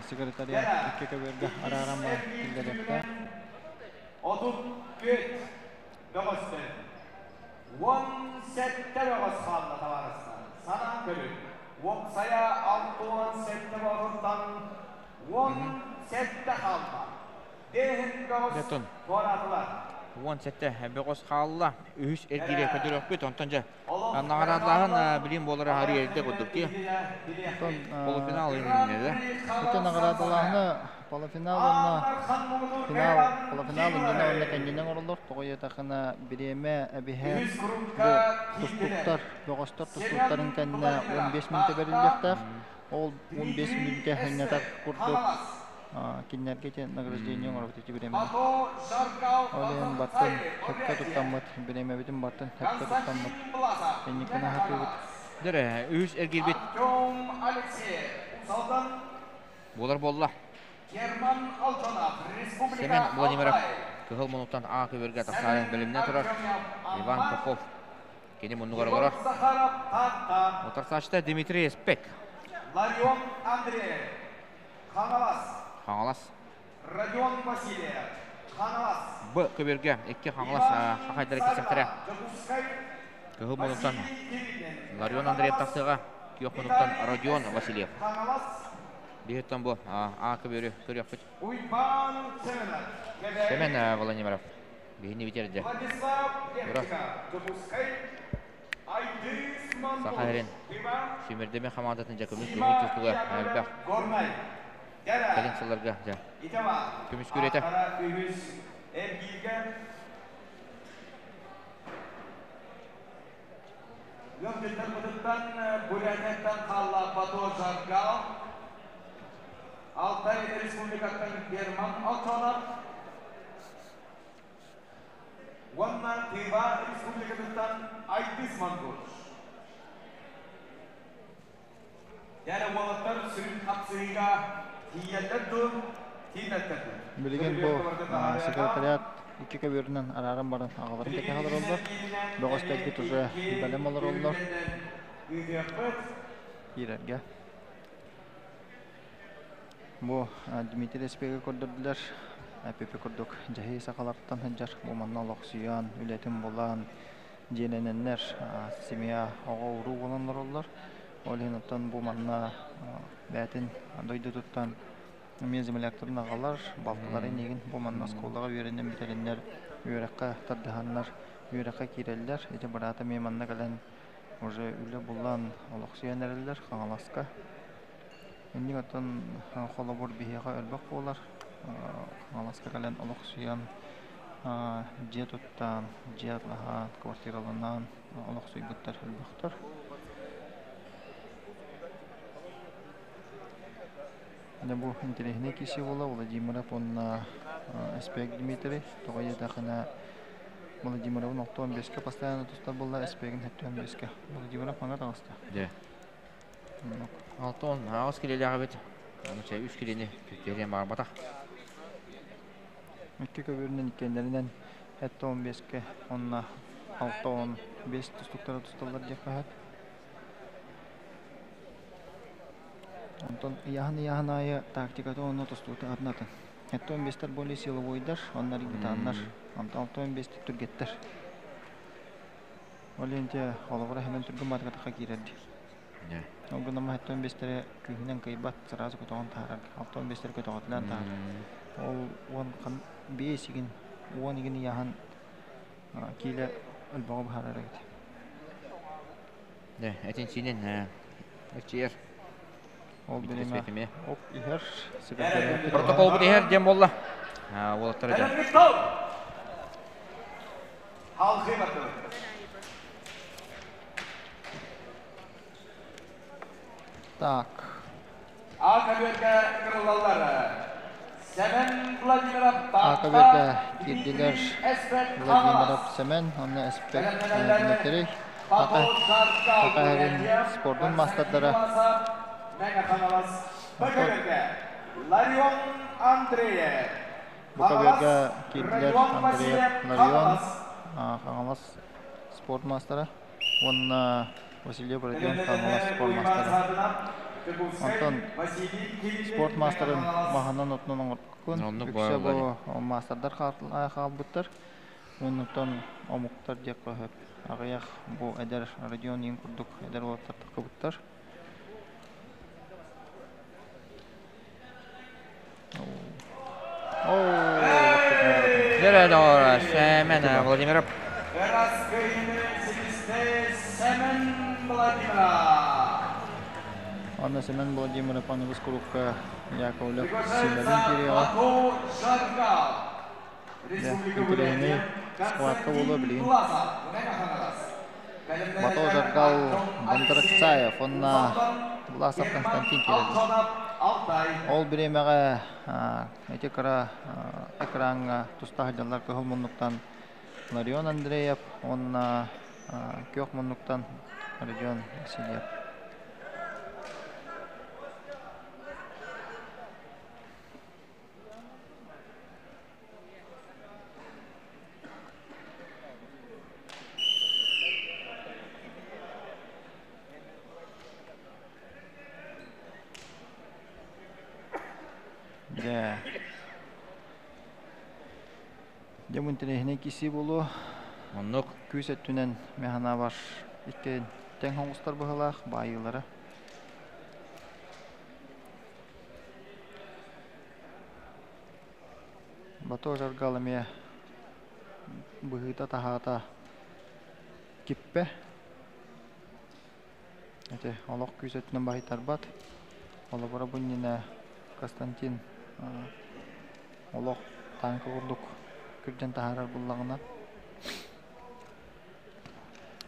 секретариат икки көбүөргэ арааран баран киллэриэхтээх. 34 бөҕөстөн 17 бөҕөс хаалла табаарыстар. Санаан көрүҥ. Уопсайа 67 боотуртан 17 хаалла. Бэһин бөҕөс Бетон. туораатылар. 17 бөҕөс хаалла. Үһүс эргиирэ көтөрөхпүт. Онтон дьэ наҕараадалааһын билим буолара харыы эрдэ курдук дии. Онтон Полуфинал иннинэ да. Ити наҕараадалааһыны полуфинал уонна финал полуфинал иннинэ уонна кэннинэн оҥороллор. Тоҕо диэтэххинэ бириэмэ эбиһэ бу тустууктар, бөҕөстөр тустууктарын кэннэ 15 мүнүүтэ бэриллиэхтээх. Ол 15 мүнүүтэ ханньатар курдук кинилэргэ ити награждение оҥоробут ити бириэмэни. Ол иһин баттын сөпкө туттаммыт, бириэмэбитин баттын сөпкө туттаммыт. Инникини аһатыыбыт. Дөрө, үһүс эргирбит буолар буолла. Семен Владимиров кыһыл муннуктан А көбүөргэ тахсаары бэлэмнэ турар. Иван Попов кини муннугар олорор. Утарсааччыта Дмитрий Спек. Ларион Андреев, Хаҥалас. Хаҥалас. Родион Васильев, Хаҥалас. Б көбүөргэ икки Хаҥалас хахайдара кисэхтэрэ. Кыһыл муннуктан Ларион Андреев тахсыаҕа. Күөх муннуктан Родион Васильев. Биһиттэн бу А көбүөрү көрүөхпүт. Уйбаан Семенов. Семен Владимиров. Биһини битерде. Ура. Саха сирин сүүмэрдэмэ хамаандатын дьэ көмүс көмүс тустууга элбэх кэлин сылларга дьэ көмүскүүр этэ. Ыалдьыттарбытыттан Бурятияттан хаалла Бато Жаргал, Алтай Республикаттан Герман Алтонов уонна Тыва Республикатыттан Айдыс Монгуш. Дьэ уолаттар сүрүн хапсыһыыга тиийэллэр дуу, тиийбэттэр дуу? Билигин бу секретариат икки көбүөрүнэн арааран баран аҕаларын кэтэһэ олороллор. Бөҕөстөрбүт уже бэлэм олороллор. Киирэргэ. Бу Дмитрий Спега көрдөрдүлэр. Эпипи курдук дьаһыы сахалартан сылдьар. Бу манна олохсуйан, үлэтин булан, дьиэлэнэннэр семья оҕо-уруу буолан олороллор. Ол иһин оттон бу манна бэйэтин дойдутуттан эмиэ земляктарын аҕалар, балтыларын игин бу манна оскуолаҕа үөрэнэн бүтэриннэр үөрэххэ тардыһаннар үөрэххэ киирэллэр. Ити быраата эмиэ манна кэлэн уже үлэ булан олохсуйан эрэллэр Хаҥаласка. Инник оттон холобур биһиэхэ элбэх буолар. Хаҥаласка кэлэн олохсуйан дьиэ туттан, дьиэ атлаһан, квартираланан олохсуйбуттар элбэхтэр. Дьэ бу интэриэһинэй киһи буола Владимиров уонна Эспек Дмитрий. Тоҕо диэтэххинэ Владимировын 65-кэ постоянно тустар буолла, Эспегин 75-кэ. Владимиров маҥа таҕыста. Дьэ. 68 килэлээх эбит. Аны чэ 3 килини түһэриэн баҕарбатах. Икки көбүөрүнэн иккиэннэринэн 75-кэ уонна 65 тустуктара тусталлар диэххэ сөп. Онтон ыйааһын-ыйааһын аайы тактиката уонна тустуута атын атын. 75-тэр более силовойдар, оннор бытааннар, онтон 65-тэр түргэттэр. Ол иһин те холобура хэмэн түргэн баатыкатахха киирэр дии. Ол гынан 75-тэри күүһүнэн кыайбат, сразу көтөҕөн таһаарар. 65-тэри көтөҕөтүлээн таһаарар. Ол уон биэс игин, уон игин ыйааһын киилэ өлбөҕө быһаарар эбит. Дэ, этин-сиинин эрчийэр. Ол бириэмэ оп иһэр. Протоколбут иһэр диэн буолла. Уолаттар дьэ. Так. А көбүөргэ кырыллаллар. Сэмэн Владимиров А Таатта, көбүөргэ киирдилэр Дмитрий Эспек Владимиров Хаҥалас. Сэмэн уонна Эспек Бэлэмнэнэллэр Дмитрий. Бато Саха Жаргал Саха сирин Бурятия, спордун Константин маастардара. Власов, Мэҥэ Хаҥалас. Б Онтон көбүөргэ Ларион Андреев, бу Хаҥалас, көбүөргэ киирдилэр Родион Андреев Васильев, Ларион, Хаҥалас. Хаҥалас спорт маастара уонна Васильев Родион Хаҥалас Бэлэмнэнэллэр спорт Уйбаан маастара. Саатынап, Дьокуускай, Онтон Василий Кириллин, спорт Мэҥэ маастарын Хаҥалас. маһынан отунан оҥорбуккун. Оннук Үксэ баар бу маастардар хаалбыттар. Оннуттан омуктар диэххэ сөп. Аҕыйах бу эдэр Родион иин курдук эдэр уолаттар таххыбыттар. Дьэ доҕор, Сэмэн Владимиров. Ыраас кыайыыны ситистэ Сэмэн Владимиров. Анна Семен Владимиров аныгыс курукка Яковлев Приглашается Симэлин киириэҕэ. Бато Жаргал. Дьэ, Республика интэриэһинэй Бурятия, схватка буолуо Константин билигин. Власов, Мэҥэ Хаҥалас. Бато Бэлэмнэнэллэр Жаргал Артем Алексеев, Бондарцаев Уус уонна Алдан, Власов Герман Константин киирэллэр. Алтонов, Алтай. Ол бириэмэҕэ ити кыра экраҥҥа туста сылдьаллар кыһыл муннуктан Ларион Андреев уонна күөх муннуктан Родион Васильев. Дьэ, дьэ бу интэриэһинэй киирсии буолуо. Оннук. Күүс өттүнэн мин санаабар икки тэҥ оҥостор быһыылаах баайыылара. Бато Жаргал эмиэ быһыыта-таһаата киппэ. Ити олох күүс өттүнэн баһыйтарбат. Холобура бу иннинэ Константин олох тааҥка курдук күрдьэн таһаарар буоллаҕына,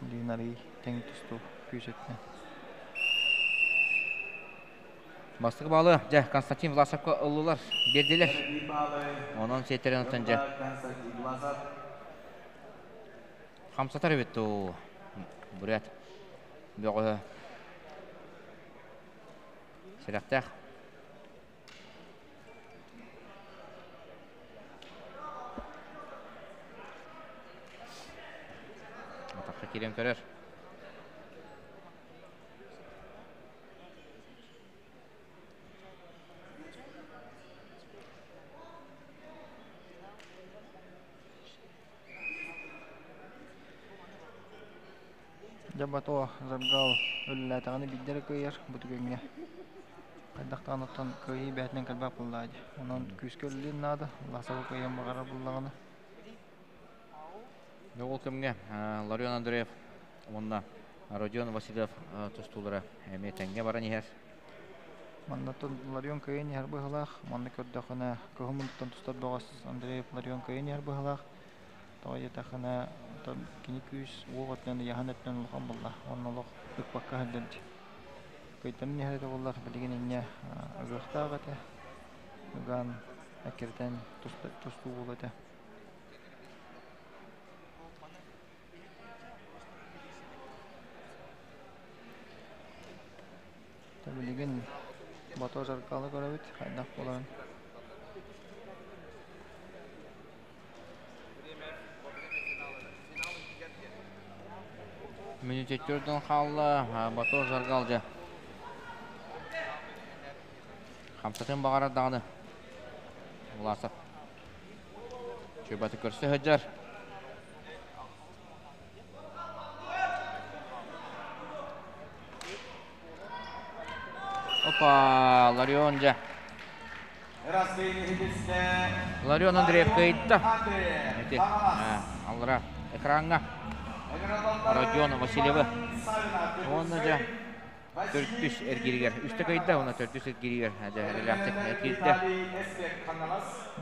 билигин арыый тэҥ тустуу күүс өттүнэн. Бастакы баалы дьэ Константин Власовка ыллылар, биэрдилэр. Онон сиэттэрэн оттон дьэ хамсатар эбит дуу бурят бөҕөһө сэрэхтээх. Атахха киирэн көрөр. Дьэ Бато Жаргал үлэлээтэҕинэ биирдэ эрэ кыайар бу түгэҥҥэ. Хайдах даҕаны оттон кыайыы бэйэтинэн кэлбэт буоллаҕа дии. Онон күүскэ үлэлиир наада, Власовы кыайыан баҕарар буоллаҕына. Ол кэмҥэ Ларион Андреев уонна Родион Васильев тустуулара эмиэ тэҥҥэ баран иһэр. Манна Ларион кыайан иһэр быһыылаах. Манна көрдөххүнэ кыһыл муннуктан тустар бөҕөс Андреев Ларион кыайан иһэр быһыылаах. Тоҕо диэтэххинэ, кини күүс уох өттүнэн, ыйааһын өттүнэн улахан буолла. Уонна олох ыкпакка сылдьар дии. Кыайтарын иһэр этэ буоллар, билигин инньэ ыгыахтаах этэ. Ыгаан эккирэтэн тустуу буолуо этэ. Билигин Бато Жаркалы көрөбүт, хайдах буоларын. Мүнүүтүттүрдэн хаалла Бато Жаргал дьэ. Хамсатын баҕарар даҕаны. Власов. Чуйбаты көрсө сылдьар. Опа, Ларион дьэ. Ларион Андреев кыайда. Эти аллара экраҥҥа Родион Васильевы. Уонна дьэ төрдүс эргииригэр үстэ кыайда уонна төрдүс эргииригэр дьэ эрэлээхтик киирдэ.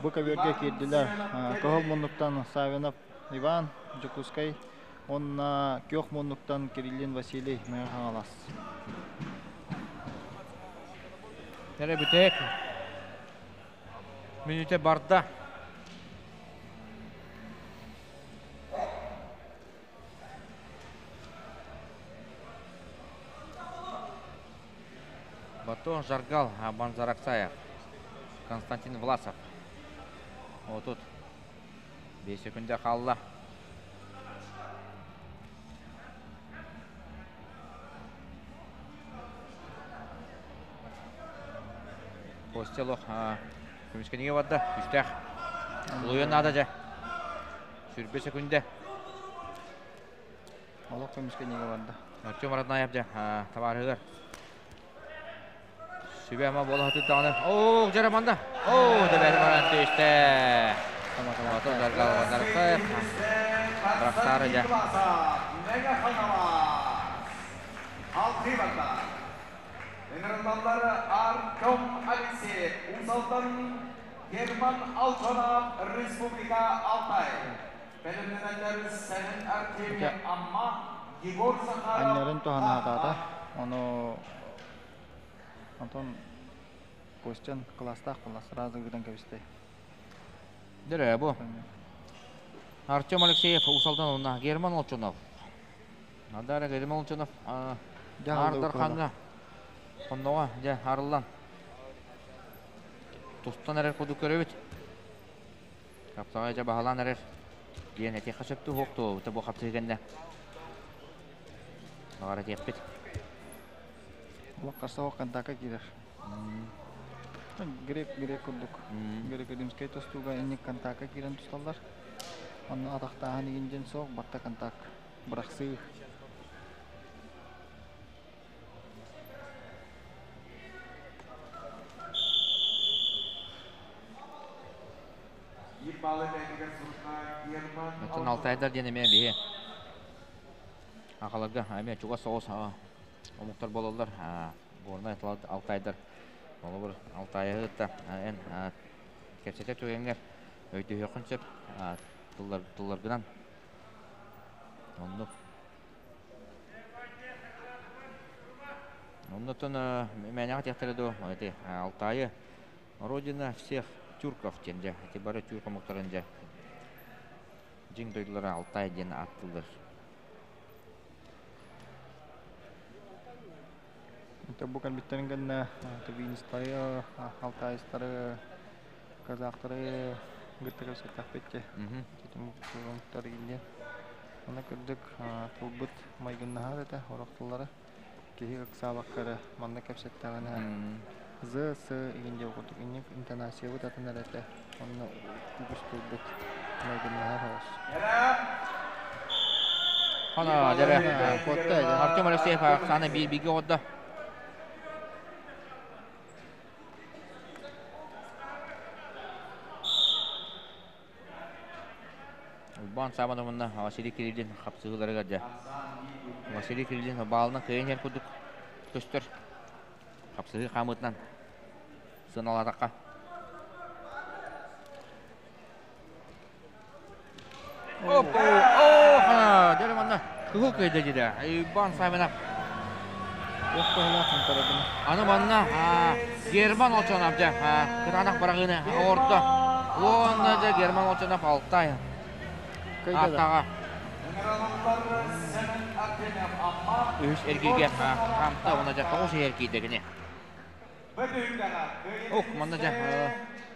Бу көбүөргэ киирдилэр Кыһыл муннуктан Савинов Иван, Дьокуускай уонна Күөх муннуктан Кириллин Василий, Мэҥэ Хаҥалас. Тере бүтек. Минуте барда. Батон Жаргал Банзараксаев. Константин Власов. Вот тут 5 секунда қалла. Костелох көміскенеге барды. Күстәқ. Луйын ада жа. Сүрбе секунда. Олох көміскенеге барды. Артем Роднаев жа. Товарыгыр. Сүбе ама бола хатыттағаны. О, жараманда. О, дебәрі баран түйісті. Батон Жаргал Банзараксаев. Бірақтары жа. Ыҥырыллаллар Артем Алексеев, Усалтан Герман Алчонов, Республика Алтай. Бэлэмнэнэллэр Сэмэн Артемьев Амма, Егор Захаров. Аннарын туһанаатаата. Ону Антон Костян класстаах буолла сразу гыдан кэбистэй. Дөрө бу. Артем Алексеев Усалдан онна Герман Олчунов. Надара Герман Олчунов Ардар ханга. Онноға жа арылан. Тустан эрер куду көрөбүт. Капсага жа баһалан эрер. Диэн эти хасыпту хокту, бу хапсыгенде. Багара теппит. Олох қарса контакка киирэр. Грек грек курдук. Грек римскэй тостууга инник контакка киирэн тусталлар. Онно атахтааһын игинден соох барта контак. Бырахсыы. Оттон Алтайдар диэн эмиэ биһи ахаларга эмиэ чугас соҕус омуктар буолаллар. Горнай Алтайдар олобур Алтайыгытта эн кэпсэтэ түгэҥҥэр өйдөһүөххүн сөп тыллар тылларгынан. Оннук. Оннотон мээнэҕэ тиэхтэрэ дуо эти Алтайы родина всех тюрков диэн дьэ ити бары тюрк омуктарын дьэ дьиҥ дойдулара Алтай диэн ааттыыллар. Это бу кэлбиттэрин кэннэ тувинистары, алтайстары, казахтары кытта кэпсэттэхпит омуктар иилиэн. Онно кырдьык тылбыт майгыннаһар этэ орох тыллара. Киһи ыксаабакка эрэ манна кэпсэттэҕинэ з, с игин диэн курдук инник интонациябыт атын эрэ этэ. Онно үгүс тылбыт майгыннаһар оҕус. Хана дэрэ. Артем Алексеев Оксана биир бииргэ оҕордо. Уйбаан Саабановна Василий Кириллин хапсыһыыларыгар дьэ. Василий Кириллин баалынан кыайан иһэр курдук көстөр. Хапсыһыы хаамыытынан сыаналаатахха. Оп, о, хана, дьэ манна кыһыл кыайда дьиде. Уйбаан Саабанов. Туох быһыылаах хантарабын. Аны манна Герман Олчонов дьэ кытаанах быраҕыыны оҥордо. Уонна дьэ Герман Олчонов Алтай ааттааҕа үһүс эргииргэ хаамта уонна дьэ тоҕус иһэр киирдэ кини. Ох, манна дьэ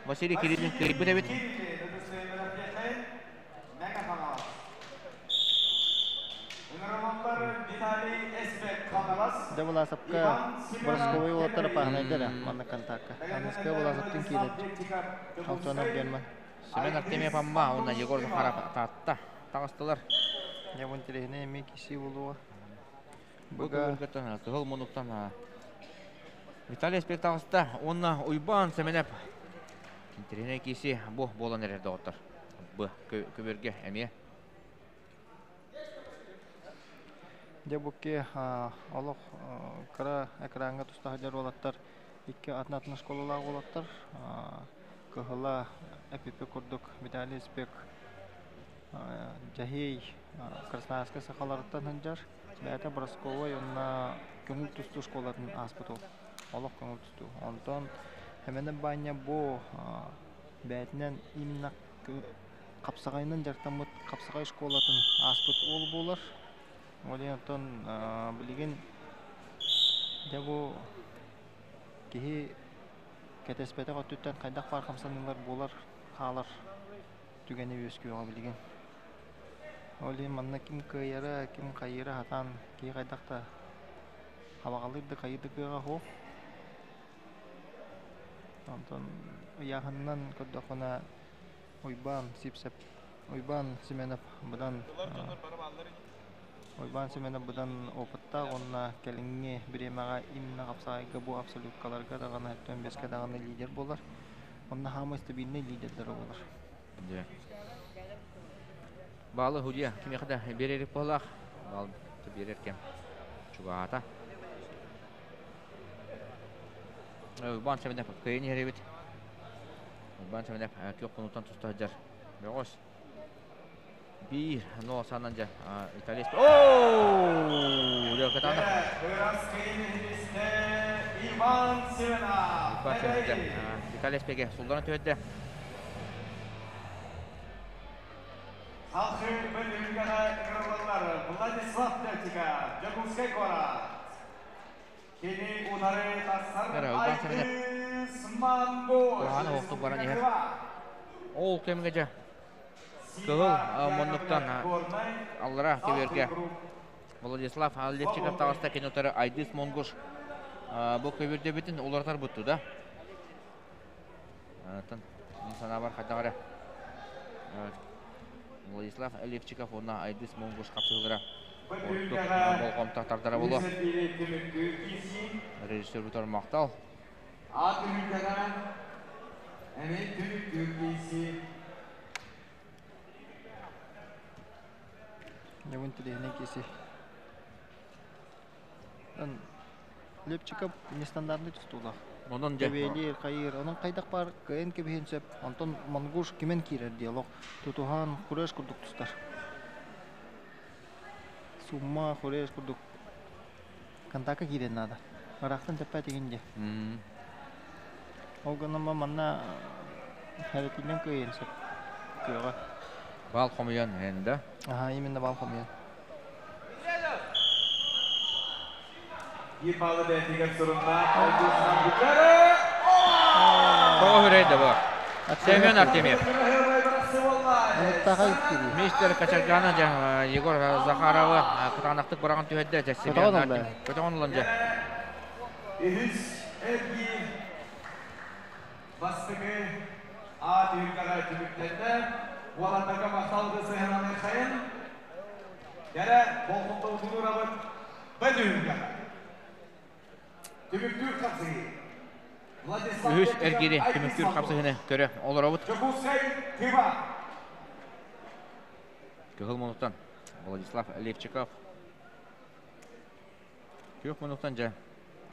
Василий Кириллин кыайбыт эбит. Дьэ Буласапка Боросковой уолаттар пааһынайдар манна контакка. Аныска Буласаптын киирэр. Алтонов Герман. Семен Артемьев Амма уонна Егор Захаров Таатта таҕыстылар. Дьэ бу интэриэһинэй эмиэ киси буолуоҕа. Бу көбүргөттөн кыһыл муннуктан Виталий Спек таҕыста уонна Уйбаан Сэмэнэп интэриэһинэй киси бу буолан эрэр доҕоттор. Бу көбүргэ эмиэ. Дьэ бу олох кыра экраҥҥа туста сылдьар уолаттар икки атын-атын школалаах уолаттар. Кыһыла эпипи курдук Виталий Спек Дьэһиэй Красноярскай сахаларыттан сылдьар. Бэйэтэ Боросковой уонна көҥүл тустуу школатын ааспыт уол. Олох көҥүл тустуу. Онтон Хэмэнэ Баанньа бу бэйэтинэн именно хапсаҕайынан дьарыктаммыт хапсаҕай школатын ааспыт уол буолар. Ол иһин оттон билигин дьэ бу киһи кэтэспэтэх өттүттэн хайдах баар хамсаныылар буолар хаалар түгэнэ үөскүөҕэ билигин. Ол иһин манна ким кыайара, ким хайыыра сатаан киһи хайдах да хабаҕалыыр да хайыыр да кыаҕа суох. Онтон ыйааһынынан көрдөххүнэ Уйбаан Сипсэп, Уйбаан Семенов быдан Уйбаан Семенов быдан опыттаах уонна кэлиҥҥи бириэмэҕэ именно хапсаҕайга бу абсолюткаларга даҕаны 45-кэ даҕаны лидер буолар. Онно хаамай стабильнай лидердэр буолар. Дьэ. Баалы худья кимиэхэ да биэрэрик буоллаах. Баал биэрэр кэм чугаһаата. Уйбаан Семенов кыайан иһэр эбит. Уйбаан Семенов күөх хонууттан туста сылдьар. Бөҕөс. Биир, но санан дьэ Италия. Ооо! Дьэ, кытаанах. Иван Семенов. Иван Семенов дьэ Виталий Спеге сулларан түһэрдэ. Салхы бөлүгүгэр кырыллар Владислав Левчиков, Дьокуускай куорат. Кини утары тахсар Айдыс Мангуш. Куһаҕан оһохтук баран иһэр. Ол кэмҥэ дьэ кыһыл муннуктан аллара көбүөргэ Владислав Левчиков таҕыста, кини утары Айдыс Монгуш бу көбүөрдэбитин уларытар бутту да. Мин санаабар хайдах эрэ Владислав Левчиков уонна Айдыс Монгуш хапсыһыылара ордук болҕомто тардара буолуо. Режиссер Бутар махтал. А түмүккэ эмиэ түмүктүүр киирсии. Дьэ, интэриэһинэй киирсии. Лепчиков нестандартный тустуулаах. Онон дьэ Тэбиэлиир, хайыыр, онон хайдах баар кыайан кэбиһиэн сөп. Онтон Монгуш кимэн киирэр диалог. Тутуһан хуреш курдук тустар. Сумма хуреш курдук контакка киирэн наада. Ыраахтан тэппэт игин дии. Ол гынан манна хэрэтинэн кыайыан сөп. Кыаҕа. Бал хомуйан эн да? Аха, именно бал хомуйан. Биир баалы бэйэтигэр сурунна. Айдыысынан бүтэрэ. Тоҕо хүрэй да бу. Семен Артемьев. Мистер Качаргана дьэ Егор Захаровы кытаанахтык быраҕан түһэрдэ. Дьэ Семен Артемьев. Көтөҕөн ылан дьэ. Үһүс эргиир бастакы А түһүлгэҕэ түмүктэннэ. Уолаттарга махтал сыһыананы сайын. Кэрэ болҕомтобутун уурабыт Б түһүлгэҕэ. Түмүктүүр хапсыһыы. Үһүс эргири түмүктүүр хапсыһыыны көрө олоробут. Дьокуускай Тыва. Кыһыл мунуктан Владислав Левчиков. Күөх мунуктан дьэ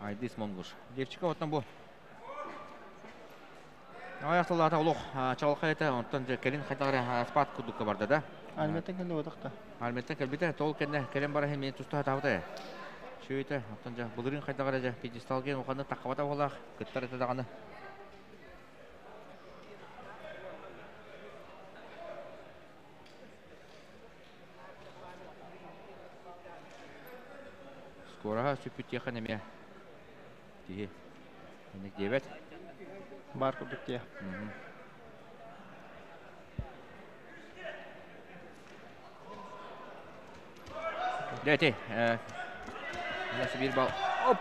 Айдыс Монгуш. Левчиков оттон бу Аҕыйах сыллаата олох чаҕылхай этэ, онтон дьэ кэлин хайдах эрэ спад курдукка барда да. Альметтан кэллэ бодох да. Альметтан кэлбитэ, ол кэннэ кэлэн баран иһин мин туста сатаабыта ээ. Үчүгэй оттон дьэ былырыын хайдах эрэ дьэ пьедесталга улаханнык таххабата буолаах, кыттар этэ даҕаны. Скороһа сүппүт эмиэ киһи инник диэбэт. Баар курдук диэ. Дьэ ити биир бал. Оп!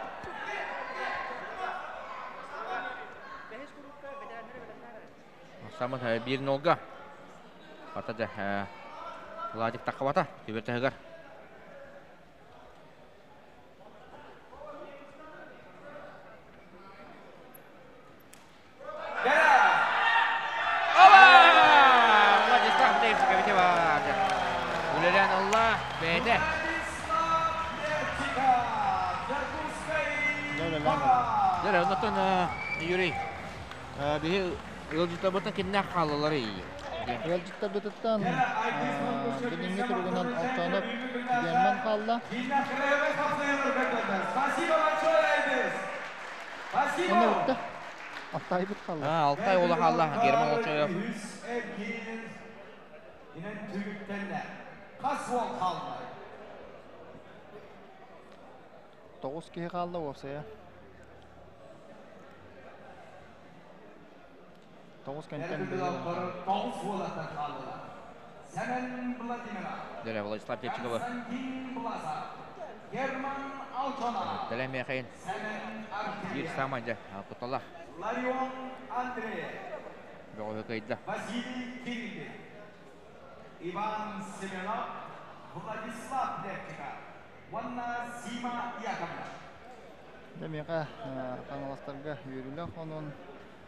Самын 1-0-га. Ата дьэ Владик таххабата түбэр таһыгар. Владислав Левчиков ити бар. Үлэлээн ылла бэйэтэ. Дьэ, оннуттан Юрий, биһи ыалдьыттарбытын кимнээх хааллыларый? Ыалдьыттарбытыттан билиҥҥи туругунан Алтанов Герман хаалла. Спасибо большое, Айдыс! Онно бүттэ. Алтайбыт хаалла. Алтай уола хаалла. Герман Олчоев. 9 киһи хаалла уопсайа. 9 кэнтэн Дөрө Владислав Левчикова. Дэлэ Михаил. Биир саамай дьэ кутталлаах. Бөҕө кыайда. Василий Кириллин, Иван Семенов, Владислав Левчиков уонна Сима Яковлев. Дьэ миэхэ хаҥаластарга үөрүүлээх онон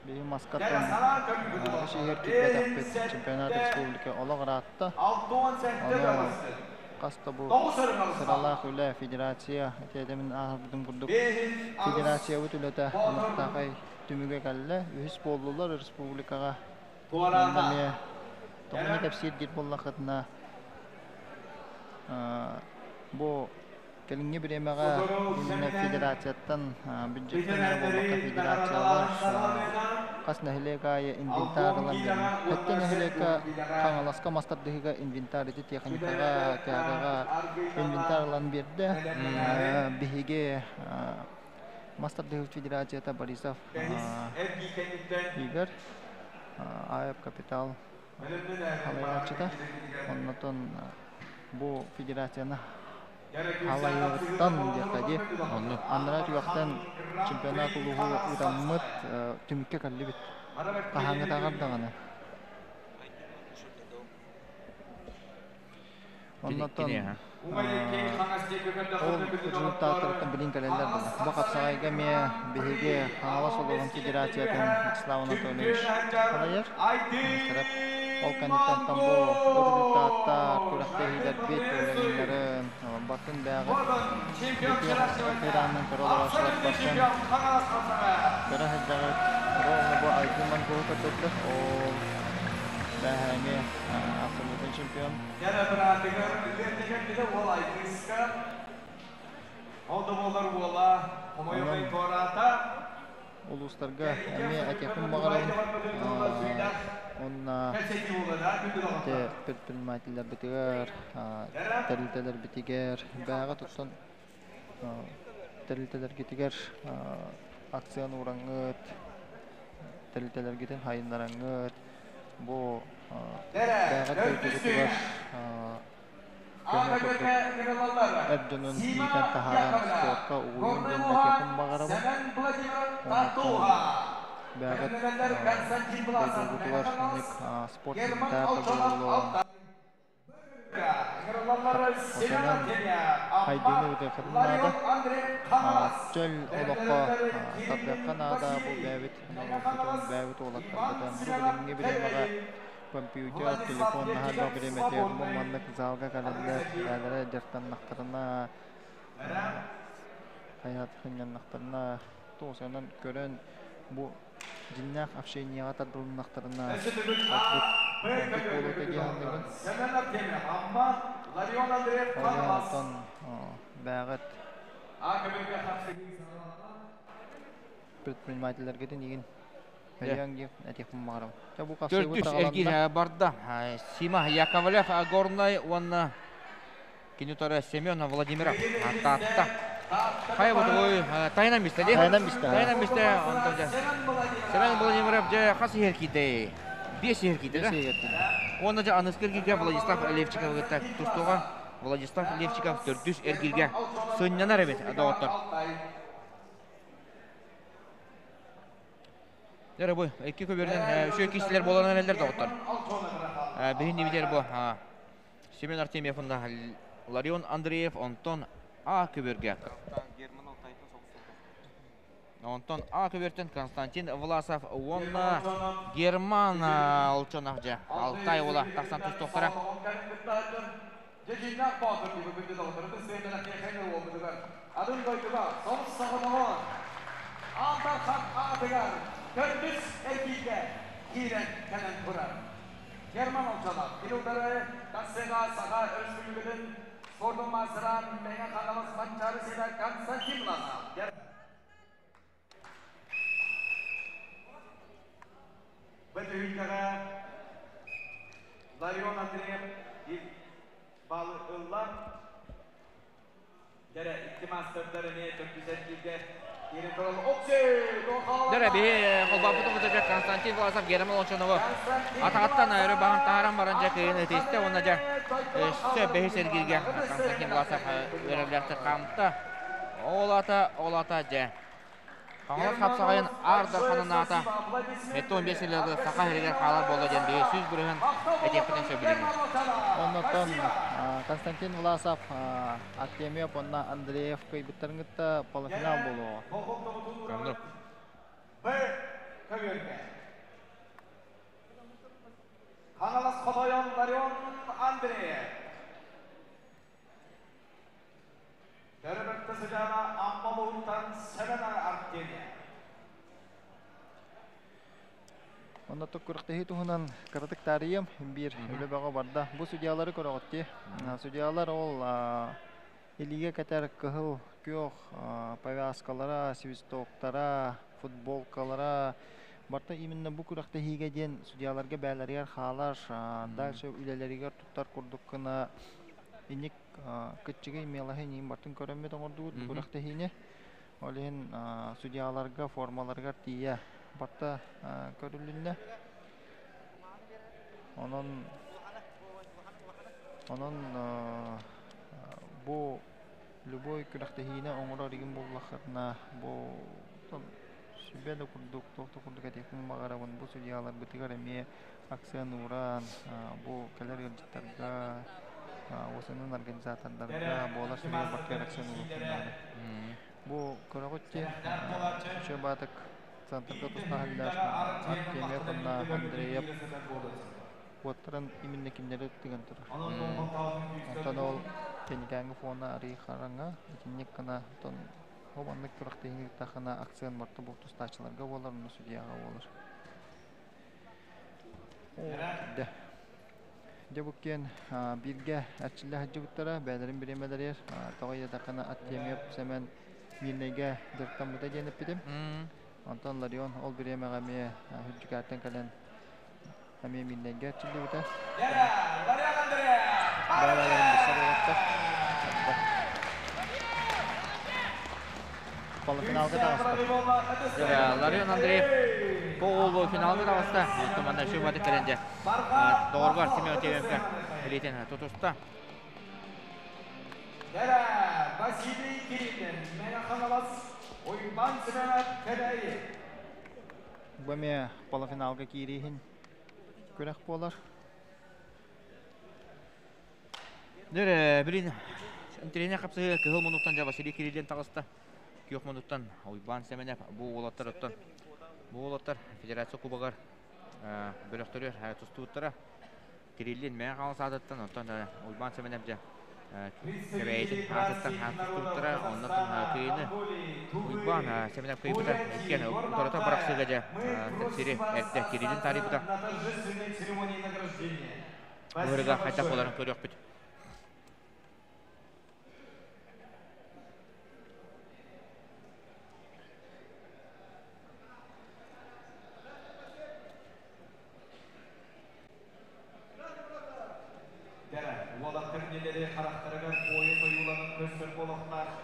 биһи маскаттан үс иһэр киирбэтэхпит чемпионат республика олох ыраатта. Ону хас да бу сыралаах үлэ федерация этиэтэмин ааһарбытым курдук федерациябыт үлэтэ ынахтаахай түмүгэ кэллэ. Үһүс буоллулар республикаҕа. Онно эмиэ тоҕуну кэпсиир диир буоллаххытына бу кэлиҥҥи бириэмэҕэ именно федерацияттан бюджеттан эрэ буолбакка федерациялар хас нэһилиэк аайы инвентарь ылан биэрэн сэттэ нэһилиэккэ Хаҥаласка мас тардыһыыга инвентарь ити техникаҕа тягаҕа инвентарь ылан биэрдэ. Биһиги мас тардыһыы федерацията Борисов Игорь АЭП Капитал салайааччыта. Оннотон бу федерацияны халайыттан диэххэ дии. Анараа түгэхтэн чемпионат улууһу ыытаммыт түмүккэ кэллибит. Хаһааҥҥытааҕар даҕаны. Оннотон ол результаттарыттан билин кэлэллэр буолла. Бу хапсаҕайга эмиэ биһиги Хаҥалас улууһун федерациятын Вячеслав Анатольевич салайар. Ол кэнниттэн бу результаттар, күрэхтэһиилэрбит уровеннарын батын бэҕит экраанынан көрө олорооччулар барсан көрө сылдьаҕыт. Ровно бу Айдын Монгуһу көрдөрдө. Ол бээһээҥи абсолютный чемпион. Кэрэ быраатыгар үөрдэгэр билэ уол Айгыска ол да буолар уола хомойуохай туораата. Улуустарга эмиэ этиэхпин баҕарабын. Уонна предпринимателлэрбитигэр, тэрилтэлэрбитигэр бээҕэ туттан тэрилтэлэргитигэр акцияны уураҥҥыт, тэрилтэлэргитин хайыннараҥҥыт, бу бээҕэ дойдугутугар көмө курдук эр дьонун иитэн таһааран спортка угуйун диэн этиэхпин баҕарабын. Онтон бээҕит дойдугутугар инник спорт инвентарь буолуон Осонон хайдыыны ыытыаххытын наада. Чөл олоххо тардыахха наада бу бэйэбит норуоппутун, бэйэбит уолаттарбытын. Бу билиҥҥи бириэмэҕэ компьютер, телефон наһаа элбэх бириэмэтигэр бу маннык залга кэлэллэр, бэйэлэрэ дьарыктаннахтарына, хайаат сынньаннахтарына, туох көрөн бу дьиҥнээх общениеҕа тардылыннахтарына ордук ордук буолуо дии саныыбын. Ол иһин оттон бээҕит предпринимателлэргитин игин өйөөн диэх этиэхпин баҕарабын. Дьэ бу хапсыыбыт Төрдүс эргиир саҕаланна. Барда. Сима Яковлев Горнай уонна кини утары Семен Владимиров Таатта. Хайа бу тайынан бистэ дии. Тайынан бистэ. Тайынан бистэ. Онтон дьэ Семен Владимиров дьэ хас иһэр киирдэ? 5 иһэр киирдэ да? Уонна дьэ аныскы эргииргэ Владислав Левчиков кытта тустууга Владислав Левчиков төрдүс эргииргэ сынньанар эбит доҕоттор. Дьэ бу икки көбүөрүнэн үчүгэй киистилэр буолан эрэллэр доҕоттор. Биһин дибитер бу Семен Артемьев уонна Ларион Андреев онтон А көбүөргэ Онтон А көбүөртэн Константин Власов уонна Герман Олчонов дьэ Алтай уола тахсан тустуохтара. Дьэдьиннээх Боотур диби күндү доҕотторбут сыаннара киэхэҥҥэ уолбутугар атын дойдуга соҕус соҕотоҕун Аан Дархан аатыгар төрдүс эргииргэ киирэн кэлэн турар. Герман Олчонов кини утары Тахсыга Саха Өрөспүүбүлүкэтин спордун маастара Мэҥэ Хаҥалас Манчаары сирэ Константин Власов. Бөтүһүлгэҕэ Ларион Андреев бал ылла. Дэрэ икки мастердар эмиэ төрдүс эргииргэ киирэн турал. Дэрэ биһи холбооппутун кытта Константин Власов Герман Олчонову атаҕыттан өрө баһан таһааран баран дьэ кыйын ытыйста уонна дьэ өссө бэһис эргииргэ Константин Власов үөрэллээхтик хаамта. Ол ата, ол ата дьэ Хаҥалас хапсаҕайын Аар Дарханын аата 75 сылларга Саха сиригэр хаалар буолла диэн биһи 100% этиэхпитин сөбүлүүбүт. Оннуттан Константин Власов, Артемьев уонна Андреев кыайбыттарын кытта полуфинал буолуоҕа. Оннук. Хаҥалас хотойон Ларион Андреев. Төрөбөттө сыдьаана Амма улууһуттан Сэмэн Артемьев. Онно күрэхтэһии туһунан кыратык таарыйыам. Биир үлэ бөҕө барда. Бу судьялары көрөҕүт дии. Судьялар ол илиигэ кэтэр кыһыл, күөх повязкалара, свистоктара, футболкалара барыта именно бу күрэхтэһиигэ диэн судьяларга бээлэригэр хаалар, дальше үлэлэригэр туттар курдук гына инник кыччыгый мелоһы иниин бартын көрөммүт оҥордубут бу күрэхтэһиини. Ол иһин судьяларга формаларыгар тиийэ барта көрүлүннэ. Онон онон бу любой күрэхтэһиини оҥорор игин буоллаххытына бу сүбэ да курдук туох да курдук этиэхпин баҕарабын бу судьяларбытыгар эмиэ акцент ууран бу кэлэр ыалдьыттарга уосанын организатордарга буолар судья барытыгар акцент ууруохпун наада. Бу көрөҕүт дии үчүгэй баатык центрга тустаһаллар Артемьев уонна Андреев уоттарын именно кинилэри тыган турар. Онтон ол кэнникээҥҥи фона арый хараҥа итинник гына оттон ол маннык күрэхтэһиини ыыттаххына акцент барыта бу тустааччыларга буолар уонна судьяҕа буолар. Дэ. Дьэ бу киэн бииргэ эрчиллэ сылдьыбыттара бэйэлэрин бириэмэлэригэр тоҕо диэтэххинэ Артемьев Сэмэн Мирнэйгэ дьарыктаммыта диэн эппитим. Онтон Ларион ол бириэмэҕэ эмиэ Үрдүкээттэн кэлэн эмиэ Мирнэйгэ эрчиллибитэ. Бэйэлэрин билсэр уолаттар. Полуфиналга таҕыста. Ларион Андреев полуфиналга таҕыста. Онтон манна Шубаты кэлэн дьэ доҕоргор Семен Тевенко илиитин тутуста. Василий Кириллин, Мэҥэ Хаҥалас, Уйбаан Семенов, Кэбээйи. Бу эмиэ полуфиналга киирииһин күрэх буолар. Дөрө, билин интириэһинэй хапсыһыы кыһыл муннуктан дьэ Василий Кириллин таҕыста. Күөх муннуктан Уйбаан Сэмэнэп бу уолаттар оттон бу уолаттар федерация кубогар бөлөхтөрү тустубуттара. Кириллин Мэҥэ Хаҥалас аатыттан, оттон Уйбаан Сэмэнэп дьэ Кэбээйитин аатыттан тустубуттара. Оннуттан кыайыыны Уйбаан Сэмэнэп кыайбыта. Иккиэн утарыта бырахсыыга дьэ сири эрдэ Кириллин таарыйбыта. Быһырыга хайдах буоларын көрүөхпүт.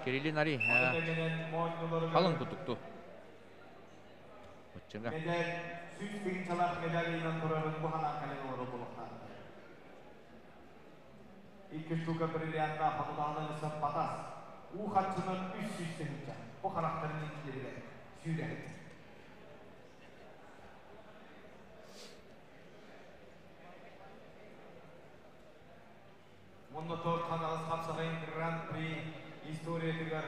Кириллин Ари халыҥ кутукту. Оччоҥа. Медаль 100 тыһыынчалаах медалынан турарын бу ханаан кэлэн олорор буолуохтаахтар. Икки штука бриллиантаах хотутаанын ыссан батас. Уу харчынан 300 тыһыынча. Бу харахтарын иннилэригэр сүүрэ. Мунна торт Хаҥалас хапсаҕайын Гран-при историятыгар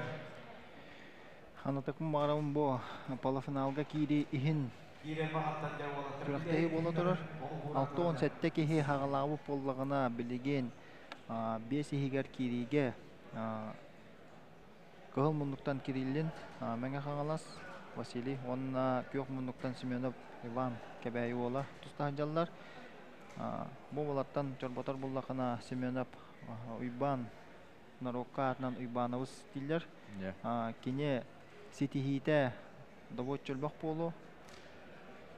Ханатыкпын баҕарабын бу полуфиналга киирии иһин киирэн баҕаттан дьэ уолаттар күрэхтэһии буола турар. 67 киһи хаҕалаабыт буоллаҕына билигин 5 иһигэр киириигэ кыһыл муннуктан Кириллин, Мэҥэ Хаҥалас, Василий уонна күөх муннуктан Семенов Иван Кэбээйи уола туста сылдьаллар. Бу уолаттан чорботор буллахына Семенов Уйбаан норуокка аатынан Уйбаанабыс дииллэр. Кини ситиһиитэ добуоччу элбэх буолуо.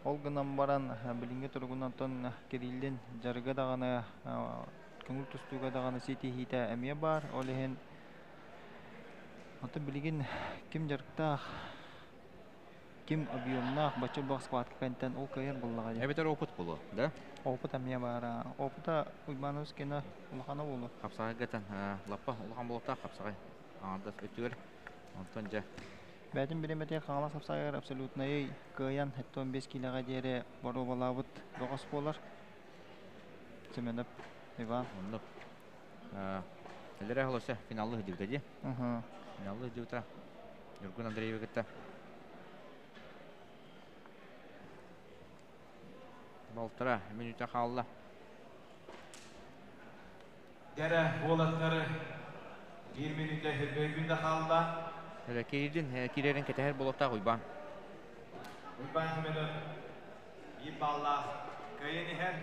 Ол гынан баран билиҥҥи туругунан оттон Кириллин дьарыга даҕаны көҥүл тустууга даҕаны ситиһиитэ эмиэ баар. Ол иһин оттон билигин ким дьарыктаах, ким объемнаах бачча элбэх схватка кэнтэн ол кыайар буоллаҕа дии. Эбэтэр опыт буолуо, да? Опыт эмиэ баара. Опыта Уйбаановскина улахана буолуо. Хапсаҕайгатан лаппа улахан буолуохтаах хапсаҕай аҥардас өттүгэр. Онтон дьэ Бэйэтин бириэмэтигэр Хаҥалас хапсаҕайыгар абсолютнайы кыайан 75 киилэҕэ диэри боруобалаабыт бөҕөс буолар. Семенов Иван. Оннук. Элэрэ холося финаллы сылдьыбыта дии. Финаллы сылдьыбыта. Ньургун Андреевы кытта. Балтара мүнүүтэ хаалла. Дэрэ уолаттары биир мүнүүтэ өйгүн да хаалла. Эрэ киирдин, киирэрин кэтэһэр буолуохтаах Уйбаан. Уйбаан Семенов биир баллаах кыайан иһэр.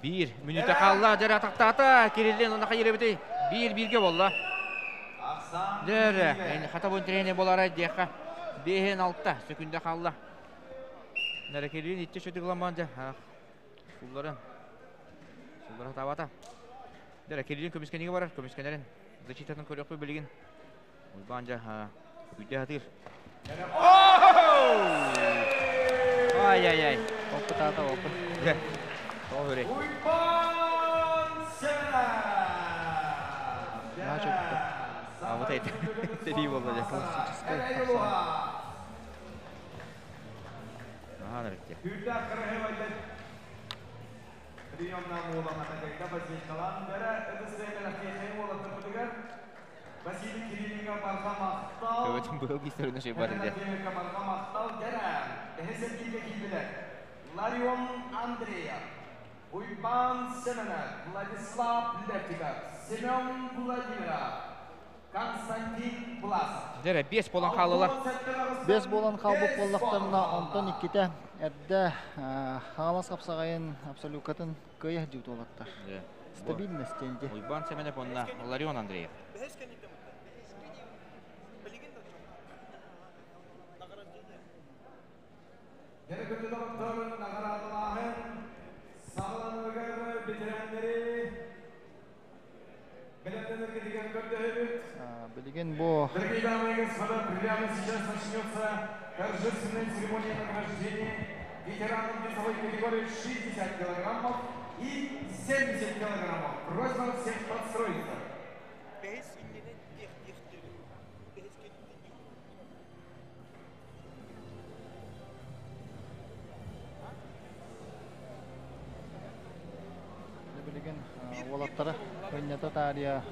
Биир мүнүүтэ хаалла, дьэрэ атахтаата, Кириллин уонна хайыр Биир бииргэ буолла. Дьэрэ, хата бу интэриэһинэй буолаарай диэххэ. Биэһин алта сөкүндэ хаалла. Нэрэ Кириллин иччи сүтүгламман дьэ сулларын суллара сатаабата. Дьэрэ Кириллин көмүскэнигэ барар, көмүскэнэрин защитатын көрүөхпүт билигин. Уйбаан дьэ күйдэ сатыыр. Ай-ай-ай. Опыт аата опыт. Дьэ, тоҕо хүрэй. Уйбаан Семенов! Наһаа чөкөтө. А вот это сэрии буолла дьэ. Классическай хапсаҕай. Наһаа нарыктя. Күүрдээх кыраһыабайдар приемнан уоланатагайга базиликалаан бэрэ ытыс тыаһын уолаттарбытыгар Василий Кириллиҥҥа барҕа махтал. Көбөтүн быһыл кистэрин шей бар иде. Барҕа махтал кэрэ. Эһэ киирдилэр. Ларион Андреев, Уйбаан Семенов, Владислав Лепиков, Семен Владимиров, Константин Власов. Дьэрэ, биэс буолан хааллылар. Биэс буолан хаалбыт буоллахтарына, онтон иккитэ эрдэ Хаҥалас хапсаҕайын абсолюкатын кыайа сылдьыбыт уолаттар. Стабильность диэн дии. Уйбаан Семенов уонна Ларион Андреев. Дьэ, наҕараадалааһын саҕаланарыгар бэтэрээннэри бэлэмнэнэргитигэр көрдөһөбүт. Билигин бу Дорогие дамы и господа, прямо сейчас начнется торжественная церемония награждения ветеранов весовой категории 60 килограммов и 70 килограммов. Просьба всех подстроиться. Билигин уолаттара кынньата таарыйа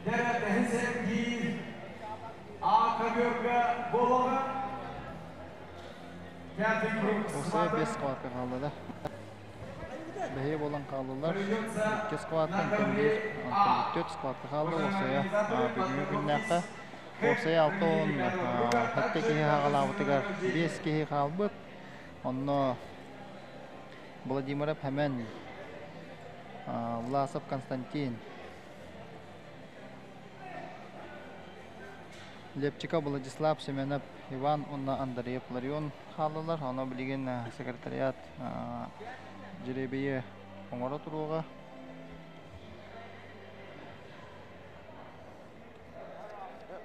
Дәрәтәһин биир А ковёрга буолаҕа. Пятый круг Осая бес схватка хаалла да. Бэһиэ буолан хааллылар. Икки схваттан биир, онтон төрт схватка хаалла. Осая бүгүҥҥү күннээххэ Уопсайа 67 киһи хаҕалаабытыгар биэс киһи хаалбыт. Онно Владимиров Хэмэн, Власов Константин, Лепчиков Владислав Семенов Иван уонна Андреев Ларион хааллылар. Ону билигин секретариат дьириэбийи оҥоро туруоҕа.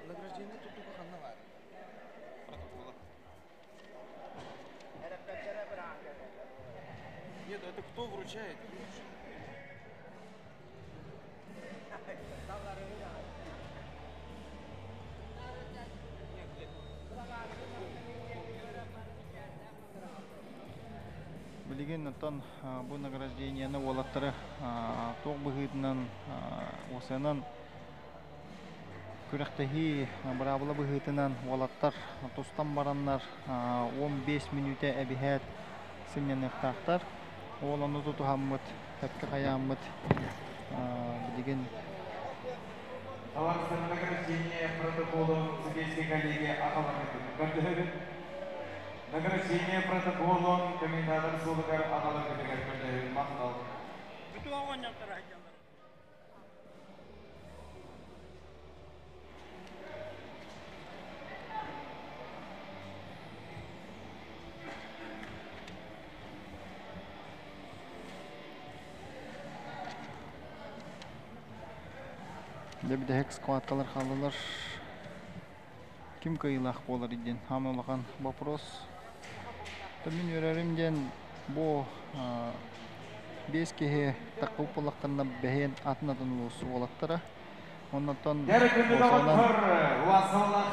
Награждение тутууга ханна баар? Протокола. Нет, это кто вручает? Билигин оттон бу награждениены уолаттары туох быһыытынан уосанан күрэхтэһии быраабыла быһыытынан уолаттар тустан бараннар 15 мүнүүтэ эбиһээт сынньаныахтаахтар. Ол ону тутуһаммыт, сөпкө хайааммыт билигин Товарищ награждение протоколом судейской коллегии аҕаларгытыгар көрдөһөбүн. Награждение протоколун комментатор суолугар аҕаларгытыгар көрдөһөбүн. Махтал. Дьэ бүтэһик схваткалар хааллылар. Ким кыайыылаах буолар диэн саамай улахан вопрос. Мин үөрэрим диэн бу биэс киһи таххыбыт буоллахтарына бэһиэн атын-атын улуус уолаттара. Оннуттан уопсайынан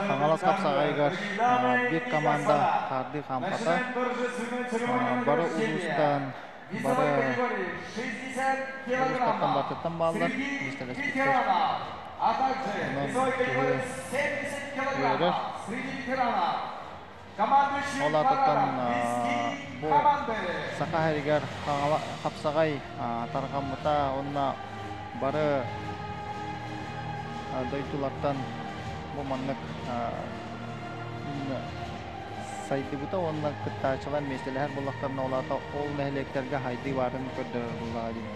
Хаҥалас хапсаҕайыгар биир команда хаардыы хаампата. Бары улуустан бары улуустартан барытыттан бааллар, миэстэлэспиттэр. Онон киһи үөрэр. Ол аатыттан бу Саха сиригэр хапсаҕай тарҕаммыта уонна бары дойдулартан бу маннык сайдыбыта уонна кыттааччылар миэстэлэһэр буоллахтарына, ол аата ол нэһилиэктэргэ сайдыы баарын көрдөрөр буоллаҕа дии.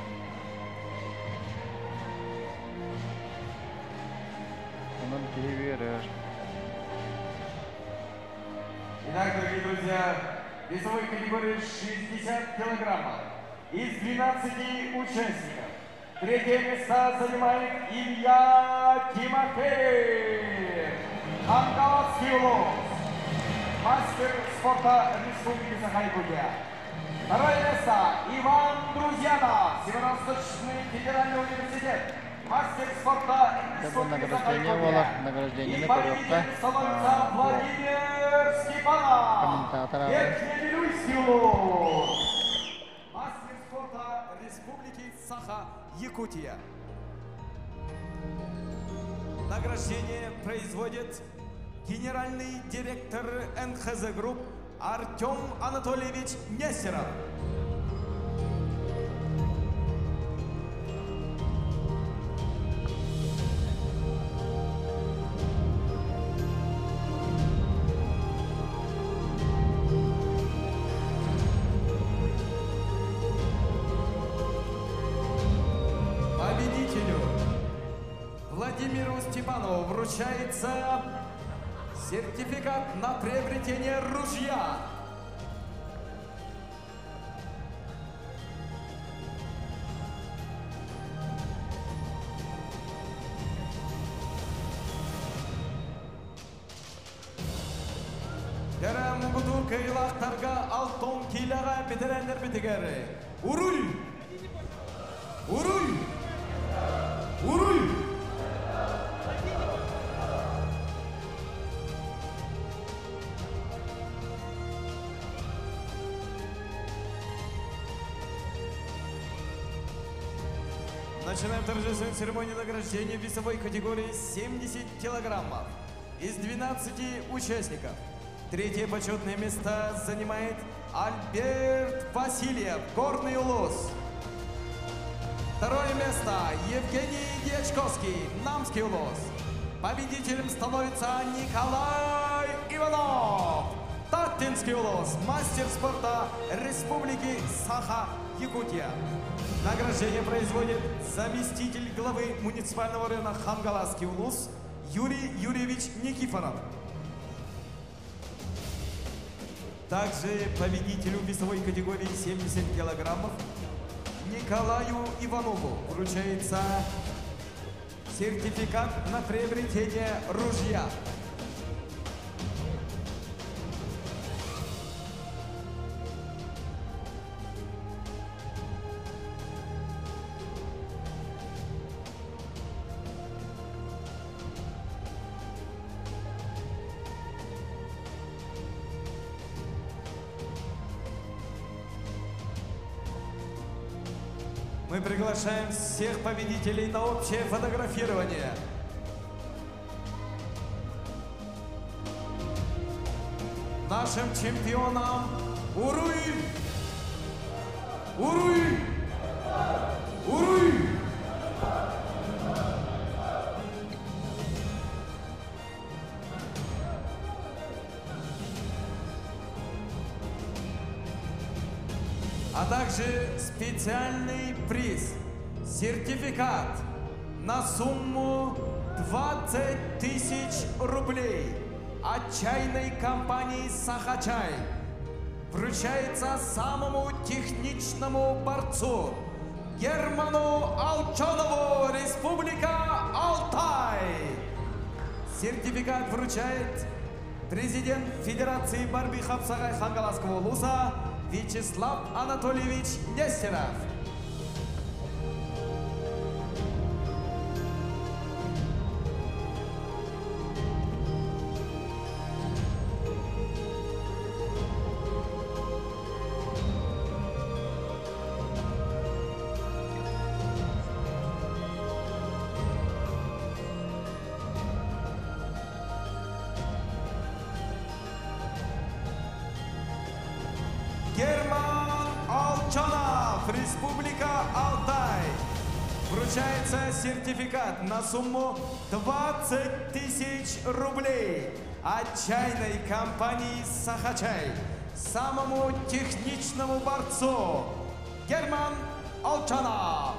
Онон киһи үөрэр. Итак, дорогие друзья, весовой категории 60 килограммов. Из 12 участников третье место занимает Илья Тимофеев. Хангаласский улус. Мастер спорта Республики Саха-Якутия. Второе место Иван Друзьянов, Северо-Восточный федеральный университет. Мастер спорта Дьэ бу Республики награждение буолар. Саха-Якутия. Награждениени И көрүөххэ. победителем становится Бу Владимир Степанов. комментатор ааҕар. Верхневилюйский улус. Мастер спорта Республики Саха-Якутия. Награждение производит генеральный директор НХЗ Групп Артем Анатольевич Нестеров. Победителю Владимиру Степанову вручается сертификат на приобретение ружья. Дьэ муҥутуур кыайыылаахтарга 60 киилэҕэ бэтэрээннэрбитигэр. Уруй! Уруй! Уруй! Начинаем торжественную церемонию награждения весовой категории 70 килограммов. Из 12 участников третье почетное место занимает Альберт Васильев, Горный Улус. Второе место Евгений Дьячковский, Намский Улус. Победителем становится Николай Иванов, Таттинский Улус, мастер спорта Республики Саха-Якутия. Награждение производит заместитель главы муниципального района Хангаласский Улус Юрий Юрьевич Никифоров. Также победителю весовой категории 70 килограммов Николаю Иванову вручается сертификат на приобретение ружья. Мы приглашаем всех победителей на общее фотографирование. Нашим чемпионам Уруй! Уруй! Уруй! А также специальный приз – сертификат на сумму 20 тысяч рублей от чайной компании «Сахачай» вручается самому техничному борцу Герману Алчонову, Республика Алтай. Сертификат вручает президент Федерации борьбы Хапсагай Хангаласского улуса Вячеслав Анатольевич Нестеров. Герман Алчанов, Республика Алтай. Вручается сертификат на сумму 20 тысяч рублей от чайной компании «Сахачай» самому техничному борцу Герман Алчанов.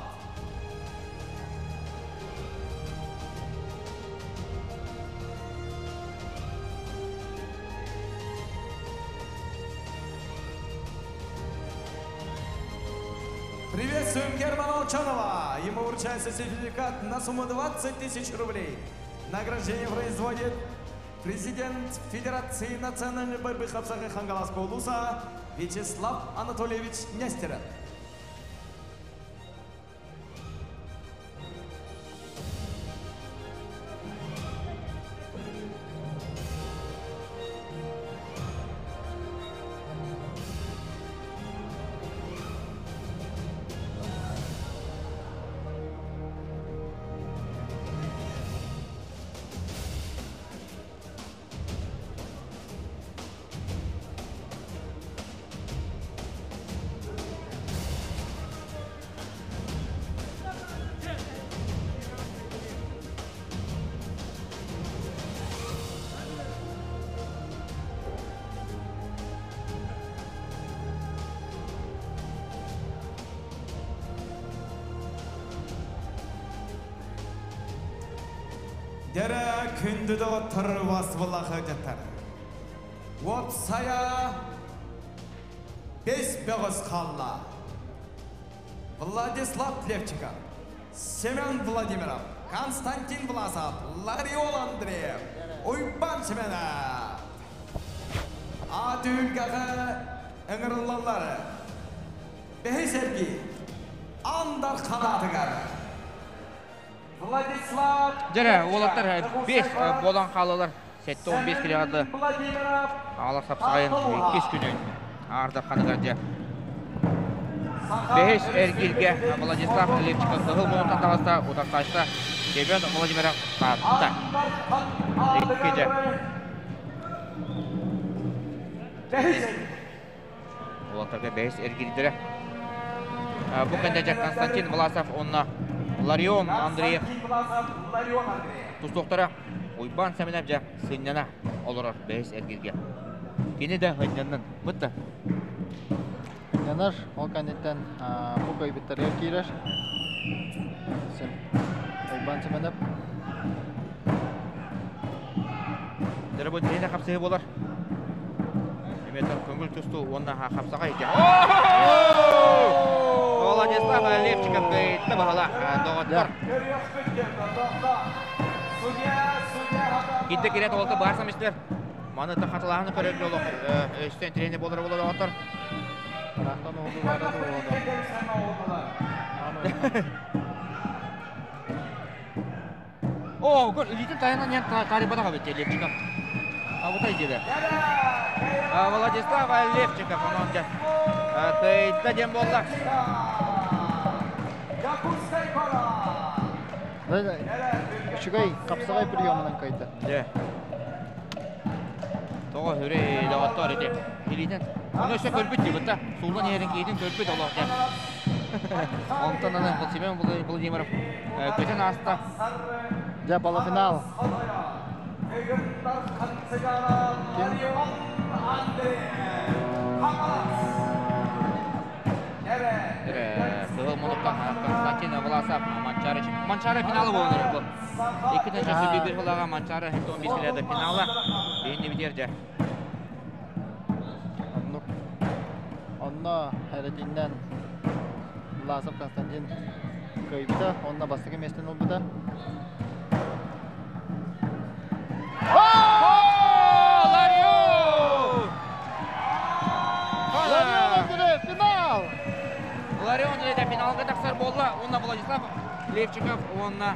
Приветствуем Германа Алчанова. Ему вручается сертификат на сумму 20 тысяч рублей. Награждение производит президент Федерации национальной борьбы Хапсагай Хангаласского улуса Вячеслав Анатольевич Нестеров. Дәрі күнді доғыттыр васвылағы жаттар. Опсая бес бөғіз қалла. Владислав Левчиков, Семен Владимиров, Константин Власов, Ларион Андреев, Уйбан Семенов. Атүлгәғі ыңырылалары. Бәхи Сергей, Андар Қанатыгар. Владислав Дәрі, олаттар 5 болан қалалар. 7-15 келе Алар сапсағайын 2 күнін ардақ қанығар. Бәхес Эргилге Владислав Левчиков қығыл мұнытан тағыста, отақташта Семен Владимиров қатты. Еккеже. Олаттарға Бәхес Эргилдері. Бұл кәнде Константин Власов, онна Ларион Андреев. Тұстоқтара Уйбан Сәмінәп жа сыннана олорор Бәхес Эргилге. Кені де хыннаннан. Бұтты. Янар, ол кәнеттен бұл көйбіттерге кейрер. Уйбан Сәмінәп. Дәрі бұл тренер қапсығы болар. Еметір көңіл тұсту, онна қапсаға екен. Владислав Левчиков гайтты бағала доғыттар. Китті керет олты барсам істер. Маны тақатылағыны көреді олық. Үстен тренер болар болар доғыттар. Тарақтан олды барады олды. О, көр, илитин тайынан ян тарибадаға бітті Левчиков. А вот деді. Владислав Левчиков, он Кыйтта дем болды. Үчүгэй қапсағай приемынан кайты. Де. Тоға хүрей доғыттар ете. Илитин. Оны өсө көрбүт деп бұтта. Сулдан ерін кейдін көрбүт олақ деп. Онтан аны Семен Владимиров көтен аста. Жа полуфинал. Власов Манчары Манчары финалы буолан эрэр бу. 2 1 сыллаға Манчары 15 килода финала. Бейінне битер жа. Оннук. Онно Хәретиннән Власов Константин кыайбыта, онно бастакы миэстэни ылбыта. Ларион! Ларион Андреев, финал! Ларион это финалга тахсар буолла. Онна Владислав Левчиков, онна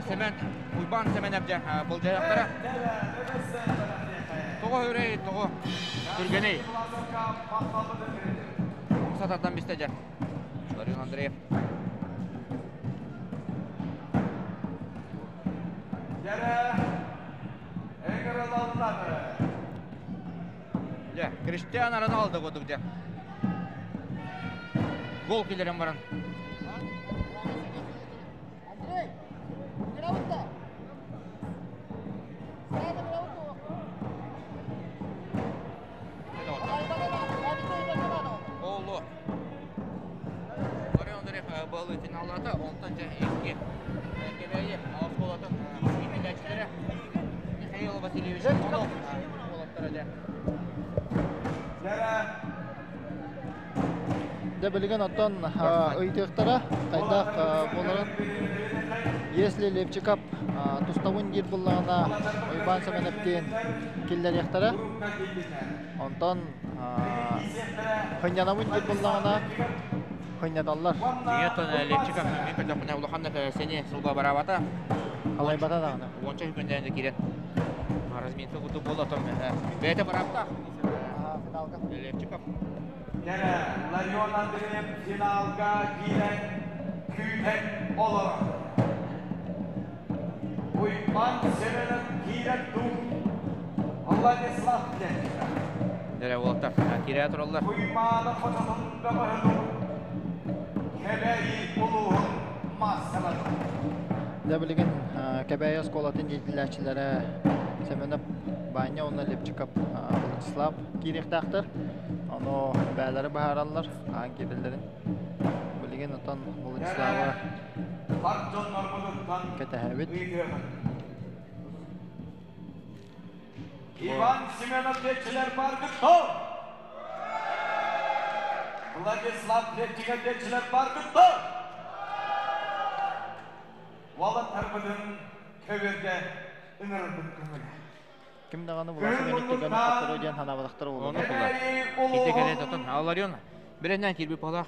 Семен Уйбан Семенов дьэ былдьайахтара. Тоҕо өрей, тоҕо түргэней. Сатардан бисте дьэ. Ларион Андреев. Дьэ, Криштиану Роналдо курдук дьэ. Гол киллэрэн баран. Андрей, грамота! Олу. Ларион Андреев балы финаллата, онтон дьэ икки Кэбээйи оскуолатын иитиллээччилэрэ Михаил Васильевич Иванов уолаттара дьэ. Дьэ билигин оттон ыйытыахтара хайдах буоларын. Если Левчикап тустабын диир буллаҕына Уйбаан Сэмэнэптиин киллэриэхтэрэ. Онтон хынньанабын диир буллаҕына хынньаталлар. Дьиҥэ Левчиков мин көрдөхпүнэ улаханнык сэниэ сылга бараабата. Халайбата даҕаны. Уонча күннээн киирэн разминка курдук буолла отон бэйэтэ бараабыта. Финалга. Левчиков. Дьэрэ, Ларион Андреев финалга киирэн күүтэн олорор. Уйбан Семенов киирэн дуу. Владислав Левчиков. Дьэрэ уолаттар киирэ тураллар. Уймаана хототун бөҕөһүн Кэбээйи улууһун маассаларын. Дьэ билигин Кэбээйи оскуолатын иитиллээччилэрэ Семенов Ваня уонна Левчиков Владислав киириэхтээхтэр. Ону бээлэри быһаараллар, хаан киирэллэрин. Билигин отон Владиславы Бар дьоннорбутуттан кэтэһэбит. ыйытыаҕын. Иван Семенов диэччилэр баргыт то! Владислав Левчиков диэччилэр баргыт то! Уолаттарбытын көбүөргэ ыҥырарбыт көҥүлэ. Ким даҕаны Власов Эниктигэн хотторо диэн санаабатахтар Ону буолуо. кулар. Киирдэ кэлэ тотон Ларион биринэн киирбит буолах.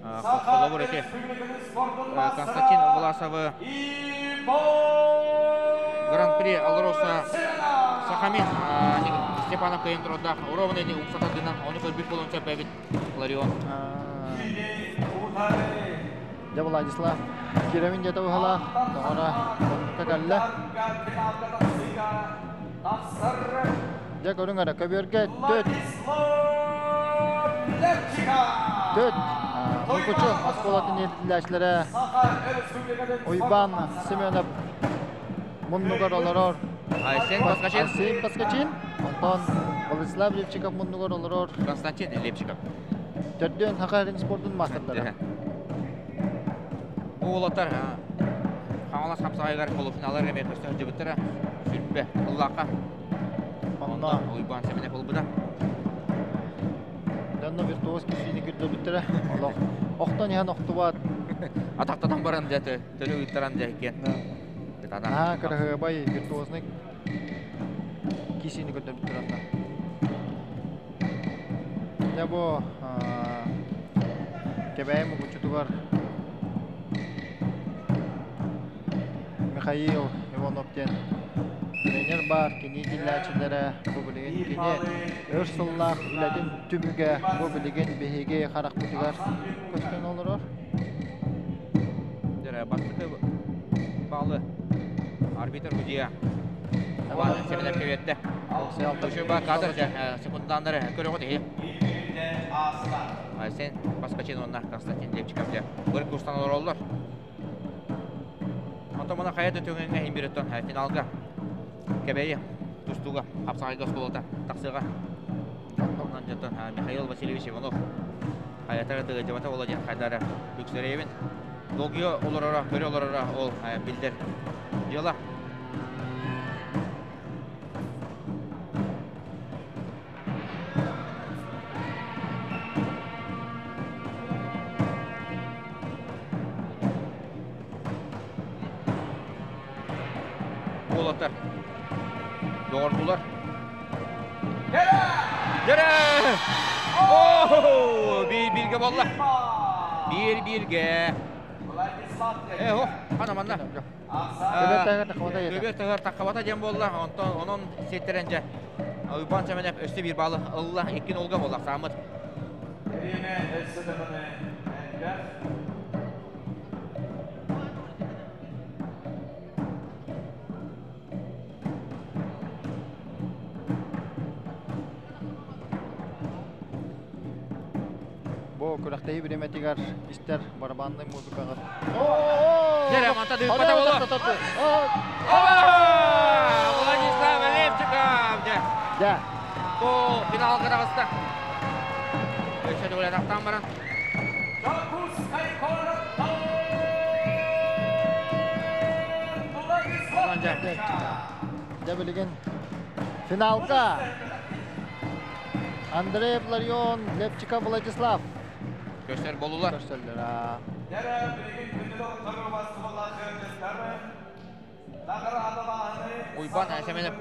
Холобур эти Константин Власовы Гран-при Алроса Сахамин Степанов кыйын турардаах ровно умсатардынан ону көрбүт буолуон сөп эбит Ларион. Дьэ Владислав киирэмин диэтэ быһалаах, доҕоро оннукка кэллэ. Дьэ көрүҥ эрэ, көбүөргэ төт. Төт. Мукучу оскуолатын иитиллээччилэрэ Уйбаан Семенов муннугар олорор. Айсен Паскачин. Айсен Паскачин. Онтон Владислав Левчиков муннугар олорор. Константин Левчиков. Төрдүөн Саха спордун маастардара. Бу уолаттар Хаҥалас хапсаҕайыгар полуфиналлар эмиэ көстө сылдьыбыттара. Сүлбэ ыллаахха. Онно Уйбаан Семенов ылбыта. Дьонно виртуоз киһини көрдөрбүттэрэ. Олох охтон иһэн охтубат. Атахтатан баран дьэ төлө ыыттаран дьэ иккиэн. Аа, кыраһыабай виртуозный киһини көрдөрбүттэр онно. Дьэ бу Кэбээйи Мукучутугар Михаил Иванов диэн тренер баар, кини иитиллээччилэрэ бу билигин кини өр сыллаах үлэтин түмүгэ бу билигин биһиги харахпытыгар көстөн олорор. Дьэ, бастакы баалы арбитр судья Иван Семенов кэбиэтте. Учуба кадр секунданнары көрөҕүт иһи. Айсен Паскачин уонна Константин Левчиков дьэ быр кустан олороллор. Онтон мына хайа да түгэҥҥэ иһин бириттон финалга Кэбээйи тустууга хапсаҕайга оскуолата тахсыаҕа. Онон дьонтон Михаил Васильевич Иванов хайатара тыгыдьабата буола диэн хайдара үксэрэйэбин. Долгуйа олороро, көрө олороро ол биллэр дьыала. Уолаттар доҕордуулар. Дьэрэ! Оо! Биир-бииргэ буолла. Биир-бииргэ. Э, о, хана манна. Көбүөр таһыгар таххабата диэн буолла. Онтон онон сиэттэрэн дьэ Уйбаан Сэмэнэп өссө биир баалы ылла. Икки нолга буолла сааммыт. Бириэмэ өссө даҕаны элбэх. Бу күрэхтэһии бириэмэтигэр истэр барабаннай музыкаҕа Дьэрэ, манта дыыппата буолуо. Владислав Левчиков! Дьэ. Дьэ. Бу финалга таҕыста. Өссө төгүл атахтаан баран. Дьэ билигин финалга Андрей Ларион, Левчиков Владислав. Көстөр болулар. Көрсөллөр. Уйбан Сэмэнов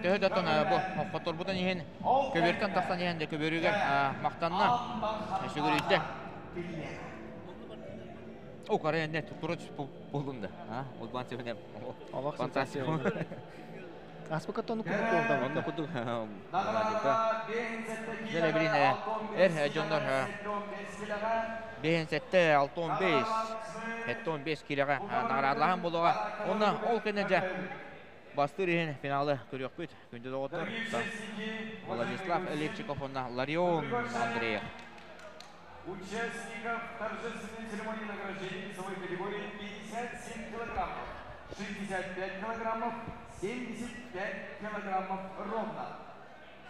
төһө да бу хотторбутун иһин көбүөртэн тахсан иһэн де көбүөрүгэр махтанна, сүгүрүйдэ. О, карай не туруч болдум да. Уйбан Сэмэнов. Фантастика. Аспыка тону кудук болда. Онно кудук. Дьэ билин эр дьоннор 57 65 75 килэҕэ наҕараадалаһан буолуоҕа. Онно ол кэннэ дьэ бастыыр иһин финалы көрүөхпүт. Күндү доҕоттор, Владислав Левчиков уонна Ларион Андреев. Участников торжественной церемонии награждения весовой категории 57 килограммов, 65 килограммов, 75 килограммов ровно.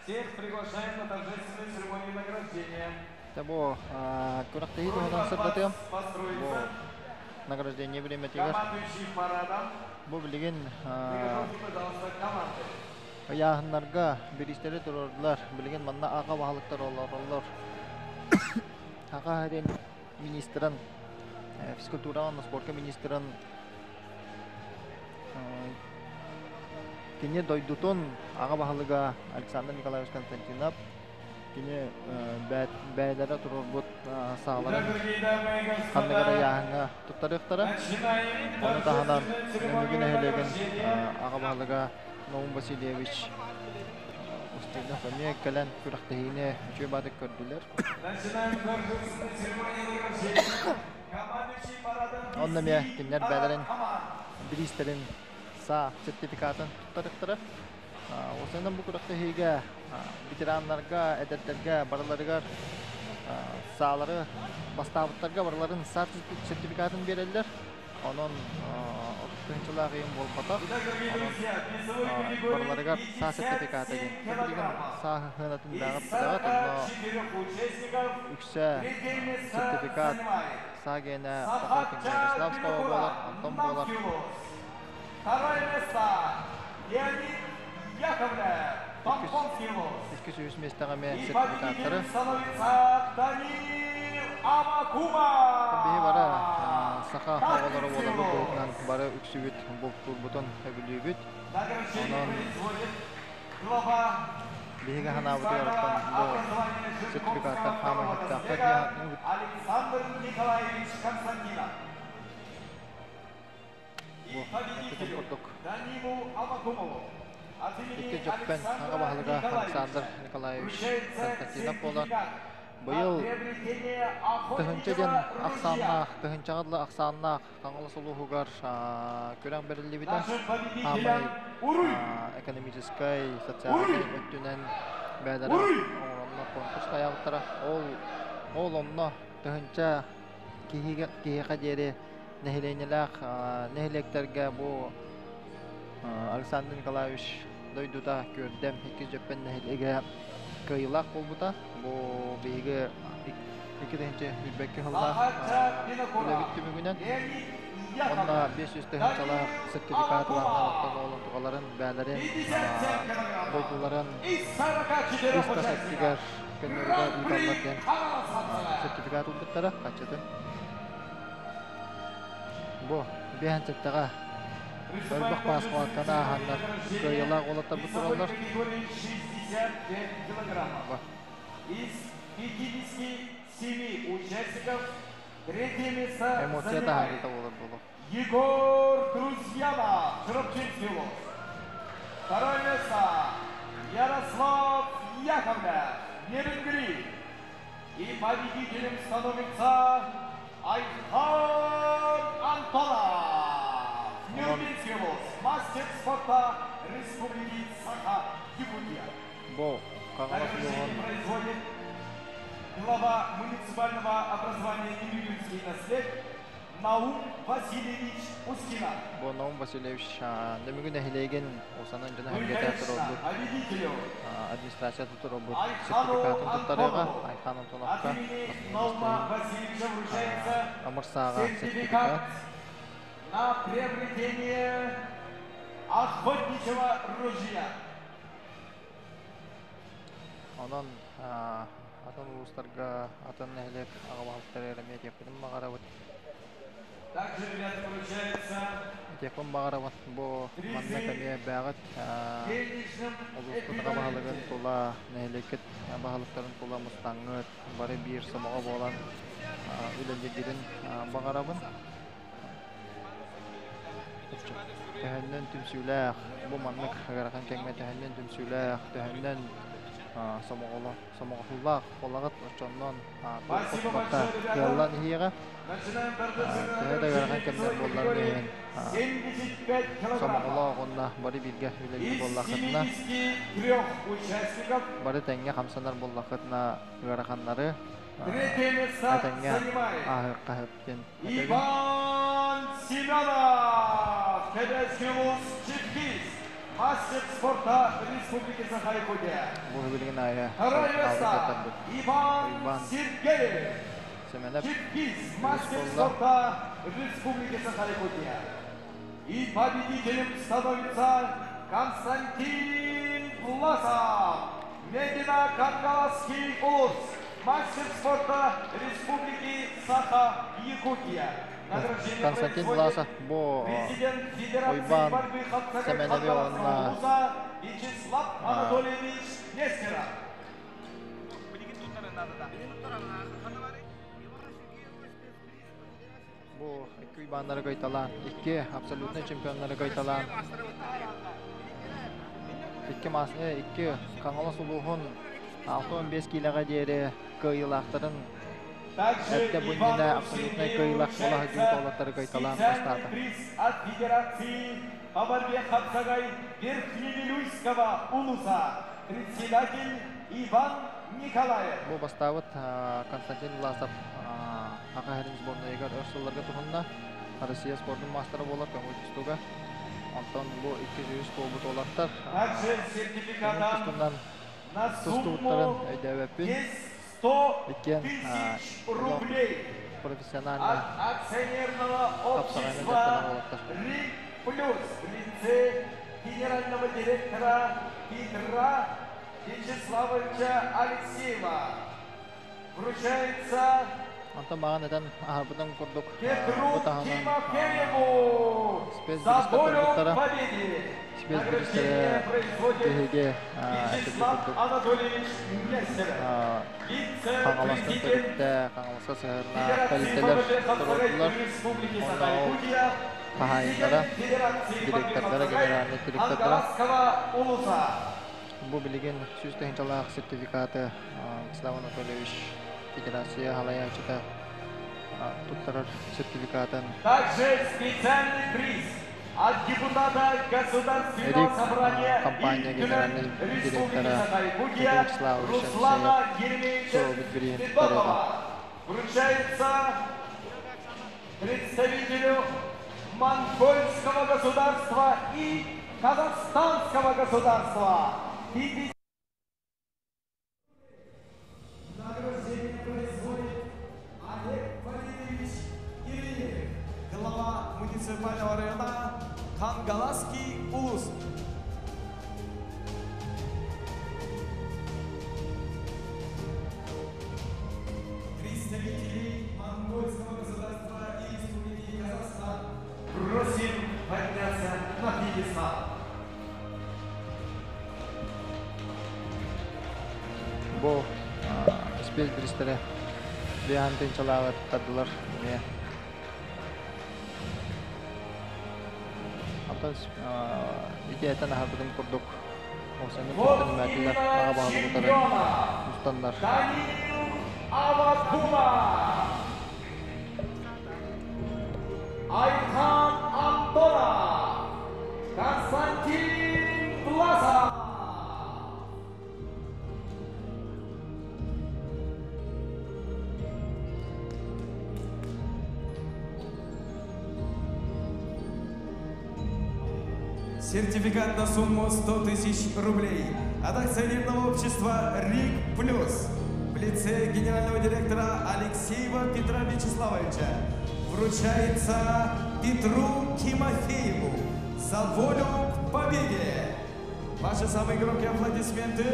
Всех приглашаем на торжественную церемонию награждения. Бу күрэхтэһии туһунан сырдатыам. Бу награждение бириэмэтигэр. Бу билигин ыйааһыннарга бириистэри туруордулар. Билигин манна аҕа баһылыктар олороллор. Аҕа диэн министрын, физкультура уонна спорка министрын кини дойдутун аҕа баһылыга Александр Николаевич Константинов кини бэйэлэрэ туруорбут сааларын ханнык эрэ ыйааһыҥҥа туттарыахтара. Ону таһынан Нөмүгү нэһилиэгин аҕа баһылыга Наум Васильевич Устинов эмиэ кэлэн күрэхтэһиини үчүгэй баатык көрдүлэр. Онно эмиэ кинилэр бэйэлэрин бириистэрин саа сертификатын туттарыахтара. Осеннан бу күрэхтэһиигэ ветераннарга, эдэрдэргэ барыларыгар саалары бастаабыттарга барыларын саа сертификатын биэрэллэр. Онон тыһыынчалаах ыйым буолбатах. Онон барыларыгар саа сертификата диэн. Билигин саа сыанатын бэҕэ билэҕит, онно үксэ сертификат саа гиэнэ Охотник Ярославского буолар, онтон буолар. Второе место Леонид Яковлев, Помпонский вуз. Иккис үһүс миэстэҕэ эмиэ И сертификаттары. победителем становится Даниил Амакумов. Биһи бары саха оҕолоро буоларбыт быһыытынан бары үксүбүт бултуурбутун сөбүлүүбүт. Награждение Онон производит глава биһиги санаабытыгар оттон бу образования сертификаттар Жирковского хаамай сөптөөхтөр дии саныыбыт. Александр Николаевич Константинов. И Бу эппитим победителю курдук Данилу Авакумову от икки имени Дьөппөн аҕа Александра баһылыга Александр Николаевича Николаевич вручается Константинов буолар. сертификат на Быйыл приобретение тыһыынча диэн охотничьего ружья. ахсааннаах, тыһыынчаҕа дылы ахсааннаах Хаҥалас улууһугар күрэх бэриллибитэ. Нашим Хаамай победителям Уруй! экономическай, социальнай Уруй! өттүнэн бэйэлэрэ Уруй! оҥороннор конкурс хайаабыттара. Ол ол онно тыһыынча киһигэ киһиэхэ диэри нэһилиэнньэлээх нэһилиэктэргэ бу Александр Николаевич дойдута Күөрдэм иккис Дьөппөн нэһилиэгэ кыайыылаах буолбута. Бу биһиги 2022 сыллаах үлэбит түмүгүнэн онно 500 тыһыынчалаах сертификат ыланнар оттон ол онтукаларын бээлэрин дойдуларын ис тас өттүгэр көннөрүгэ ыыталлар диэн сертификат ылбыттара хаччытын. Бу биэһэн сэттэҕэ элбэх пааспартан ааһаннар кыайыылаах уолаттарбыт тураллар. Из 57 участников третье место Эмоция таһаарыыта буолар буолуо. Егор Друзьянов, Чурапчинский улус. Второе место Ярослав Яковлев, Нерюнгри. И победителем становится Айхан Антонов, Нюрбинский улус, мастер спорта Республики Саха-Якутия. Бу Хаҥалас улууһун производит глава муниципального образования Нерюнгринский наслед Наум Васильевич Устинов. Бу Наум Васильевич Нөмүгү нэһилиэгин Усанан дьоно сэргэтэ туруорбут администрация туруорбут сертификатын туттарыаҕа Айхан Антоновка Амыр сааҕа сертификат. На приобретение охотничьего ружья. Онон атын улуустарга, атын нэһилиэк аҕа баһылыктарыгар эмиэ этиэхпитин баҕарабыт. Также, ребята, получается Этиэхпин баҕарабын, бу маннык эмиэ бээҕит улууспут аҕа баһылыгын тула, нэһилиэккит баһылыктарын тула мустаҥҥыт, бары биир сомоҕо буолан үлэлииргитин баҕарабын. Төһөннөн түмсүүлээх, бу маннык ыарахан кэмҥэ төһөннөн түмсүүлээх, төһөннөн сомоҕоло сомоҕолуулаах буолаҕыт, оччоннон Спасибо туох большое, ребята. кыаллан иһиэҕэ. Начинаем Төһө торжественное да ыарахан награждение кэмнэр весовой буолларын категории иһин 75 килограммов. сомоҕолоох уонна бары бииргэ үлэлиир Из буоллаххытына, 73 участников бары тэҥҥэ хамсанар буоллаххытына ыараханнары третье место этэҥҥэ занимает ааһыахха сөп диэн этэбин. Иван Семенов, Кэбээйи улус, Чиркиз, мастер спорта Республики Саха-Якутия. Бу билигин аайы Второе место хаалбыт Иван Уйбаан Сергеев, Сэмэнэп Чиркиз, үһүс мастер буолла. спорта Республики Саха-Якутия. И победителем становится Константин Власов, Мегино-Кангаласский улус, мастер спорта Республики Саха-Якутия. Награждение Константин производит Власов бу президент Федерации Уйбаан борьбы Хапсагай Сэмэнэби Кангаласского уонна улуса Вячеслав Анатольевич Нестеров. Бу икки Уйбааннары көйталаан, икки абсолютнай чемпионнары көйталаан, икки мас, икки Хаҥалас улууһун 65 киилэҕэ диэри кыайыылаахтарын Также эрдэ бу иннинэ Ивану абсолютнай Сергееву кыайыылаах буола сылдьыбыт вручается уолаттары көйталаан специальный бастаата. приз от Федерации по борьбе Хапсагай Верхневилюйского улуса. Председатель Иван Николаев. Бу бастаабыт Константин Власов Саха сирин сборнайыгар өр сылларга туһунна. Россия спордун маастара буолар көҥүл тустууга. Онтон бу 203 буолбут уолаттар Также көҥүл сертификатом тустуунан на тустубуттарын сумму өйдөөбөппүн. есть 100 Иккиэн тысяч олох рублей профессиональный от акционерного хапсаҕайынан дьарыктанар общества уолаттар. «Ринг Плюс» в лице генерального директора Петра Вячеславовича Алексеева. Вручается Онтон маҕан этэн аһарбытым курдук Петру бу таһынан Тимофееву спец за бириистэр волю турбуттара. к победе. Спец Награждение бириистэрэ производит биһиги этэргэ Вячеслав курдук Анатольевич Нестеров, Хаҥаластан вице-президент төрүттээх, Хаҥаласка сыһыаннаах Федерации тэрилтэлэр по борьбе Хапсагай туруордулар. Республики Уонна ол Саха-Якутия, хаһаайыннара, президент Федерации борьбы директордара, Хапсагай генеральный директордара Ангарского улуса. Бу билигин 100 тыһыынчалаах сертификаты Вячеслав Анатольевич федерация салайааччыта туттарар сертификатын Также специальный приз от депутата Государственного РИК собрания компания Ил генеральный Түмэн Республики директора Саха-Якутия Петр Вячеславович Алексеев Руслана Еремеевича туруорбут бирииһин туттарыаҕа. Федотова. Вручается представителю монгольского государства и казахстанского государства. Награждение производит 35 биристэрэ биэһэн тыынчалааҕы туттардылар эмиэ. Онтон ити этэн аһарбытым курдук Осаны кыттан имээтилэр аҕа баһылык утары мустаннар. Айхан Антонов, Константин Власов. Сертификат на сумму 100 тысяч рублей от акционерного общества «РИК Плюс» в лице генерального директора Алексеева Петра Вячеславовича вручается Петру Тимофееву за волю к победе. Ваши самые громкие аплодисменты.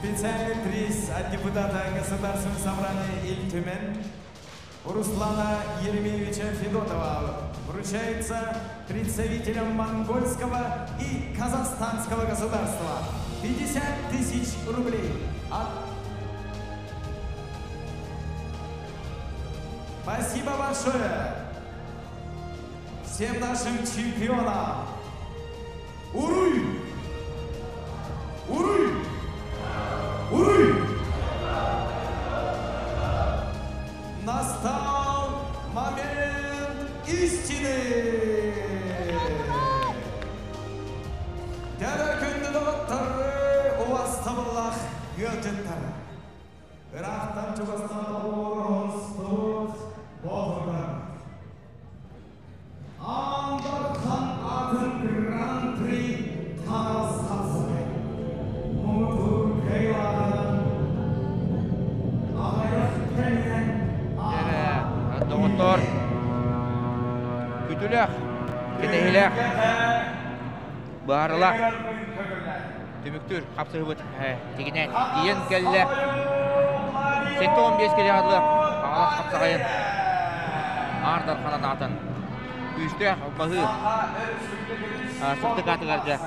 Специальный приз от депутата Государственного собрания Ильтюмен Руслана Еремеевича Федотова вручается представителям монгольского и казахстанского государства 50 тысяч рублей. От... Спасибо большое всем нашим чемпионам. Уруй! Уруй! Уруй! Настал момент истины! Дәрі күнді доғыттары, уастабыллах гөтіттары. Ырақтан чугастан орынстуд боғырдар. Андархан атын Гран-при қағаз қатысты. Мұңытур кайлаған ағайық кәлінен Доҕоттор, күтүлэх, кэтэһилэх, баарылах, түмүктүүр хапсыһыбыт тигинэн тиийэн кэллэ. 7-15 келе адлы Хаҥалас хапсаҕайын Аар Дархан аатын күүстээх баһыы сырдык аатыгар дьэ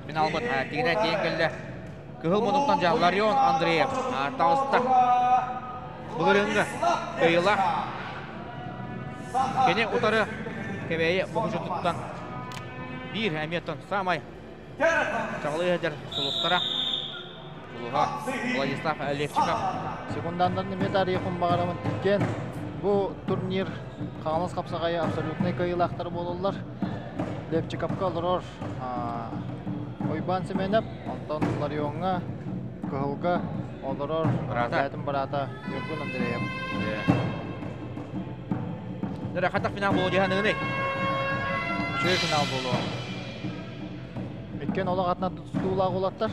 финалбыт тигинэн тиийэн кэллэ. Кыһыл мунуктан дьэ Ларион Андреев таҕыста. Былырыыҥҥы кыайыылаах кини утары Кэбээйи Мукучутуттан биир эмиэ саамай чаҕылыы сылдьар сулустара Сулуһа Владислав Левчиков. Секунданнарын эмиэ таарыйыахпын баҕарабын. Иккиэн бу турнир Хаҥалас хапсаҕайа абсолютнай кыайыылаахтар буолаллар. Левчиковка олорор Уйбаан Семенов, онтон Ларионҥа, Кыһылга олорор бэйэтин быраата Ньургун Андреев. Нөрэ хатах финал буолуо дьаһаныгыный? Үчүгэй финал буолуо. Иккиэн олох атына тустуулаах уолаттар.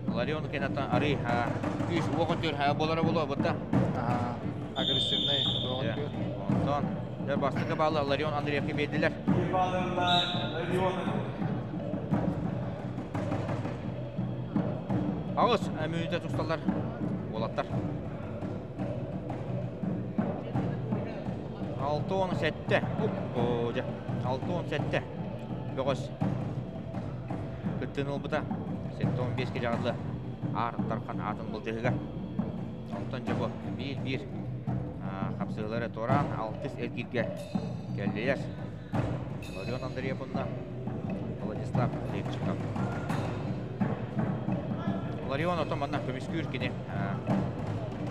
Ларион кенаттан арый күүс уох өттүгэр буолара буолуо бытта. Агрессивный уох өттүгэр. Онтон бастакы баалы Ларион Андреевка биэрдилэр. Аҕыс мүнүүтэ тусталлар уолаттар. 6-17. Оп, 6-17. Бөҕөс кыттыыны ылбыта. 7-15 дьаҕылы Аар Дархан атын былдьаһыга. Онтон дьэ бу биир-биир хапсыһыылары туораан алтыс эргииргэ кэллилэр. Ларион Андреевна, Владислав Левчиков. Ларион отон манна көмүскүүр кини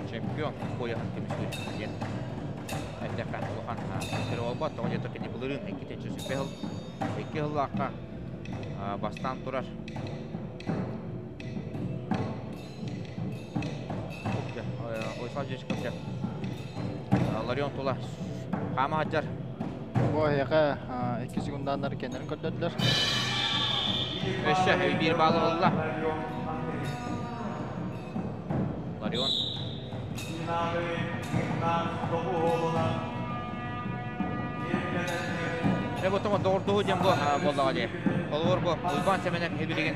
чемпион пояһын көмүскүүр диэн эттэххэ улахан сир буолбат. Тоҕо диэтэр кини былырыын иккитинчи сүппэ сыл икки сыллаахха бастаан турар. Владислав Дьячков Ларион тула хаама сылдьар. Бу эһиэхэ 2 секунданнар кэннэрин көрдөрдүлэр. Өссө биир баалы ылла. Ларион. Дьэ бу томо доҕордоһуу диэн бу буоллаҕа дии. Холобур бу Уйбаан Сэмэнэп билигин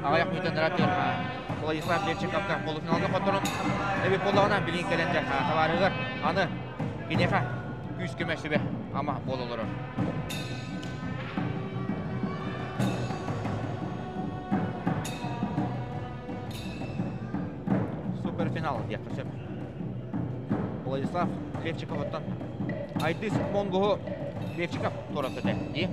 аҕыйах мүнүүтэ ыраатыгар Владислав Левчиковка полуфиналга хотторон эбит буоллаҕына билигин кэлэн дьэ табаарыгар аны киниэхэ күүс-көмө сүбэ ама буола олорор. Суперфинал диэххэ сөп. Владислав Левчиков оттон Айдыс Монгуһу Левчиков туоратта этэ дии.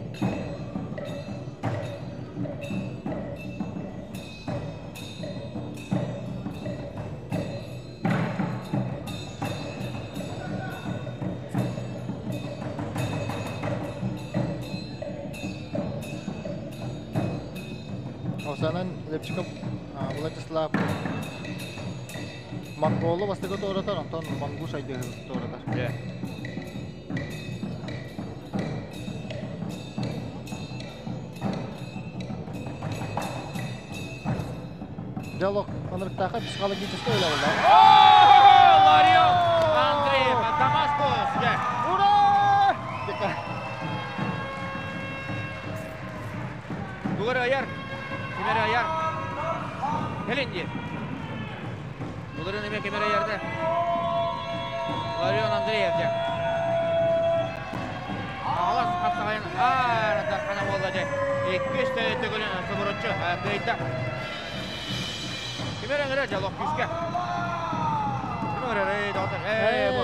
Осанан Левчиков Владислав Монголу бастакы туоратар, онтон Монгуш Айдыһы туоратар. Дьэ. Диалог ынырыктаахай психологическай үлэ буолла. Ларион Андреев Дамаскус. Дьэ. Ура! Тугар аяр. Кимер аяр. Кэлин диир. Былырын эмиэ кимер аярда. Ларион Андреев дьэ. Аҕалас хапсаҕайын аар дархана буолла дьэ. Иккис төгүлүн субуруччу кыайда. Кимер ыҥырар дьэ олох күүскэ. Ким ыҥырар эй доҕоттор ээ бу.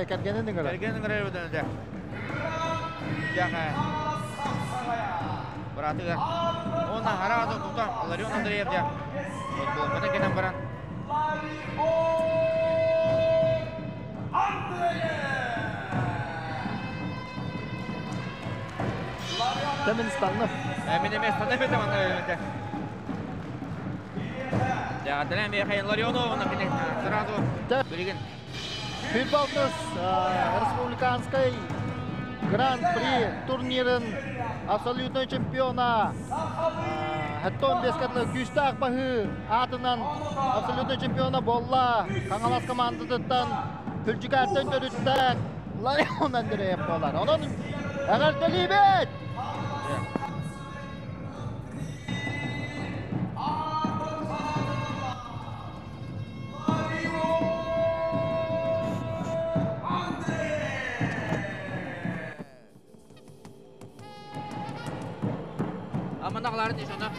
Кэргэнин ыҥырар. Кэргэнин ыҥырар эбит дьэ. Дьэ быраатыгар. Уонна хараҕа тута Ларион Андреев дьэ. Футболканы кэнэн баран. Дьэ мин станным. Мин эмиэ станным этэ манна өлөмөтө. Дьэ, Адриан Михаил Ларионов сразу билигин. Футболтус республиканскай Гран-при турнирын абсолютный чемпиона Хэттон бескатлы күүстээх баһыы аатынан абсолютный чемпиона буолла. Хаҥалас командатыттан Күлдьүкээттэн төрүттээх Ларион Андреев буолар. Онон эҕэрдэлиибит! Аманағларын нишана.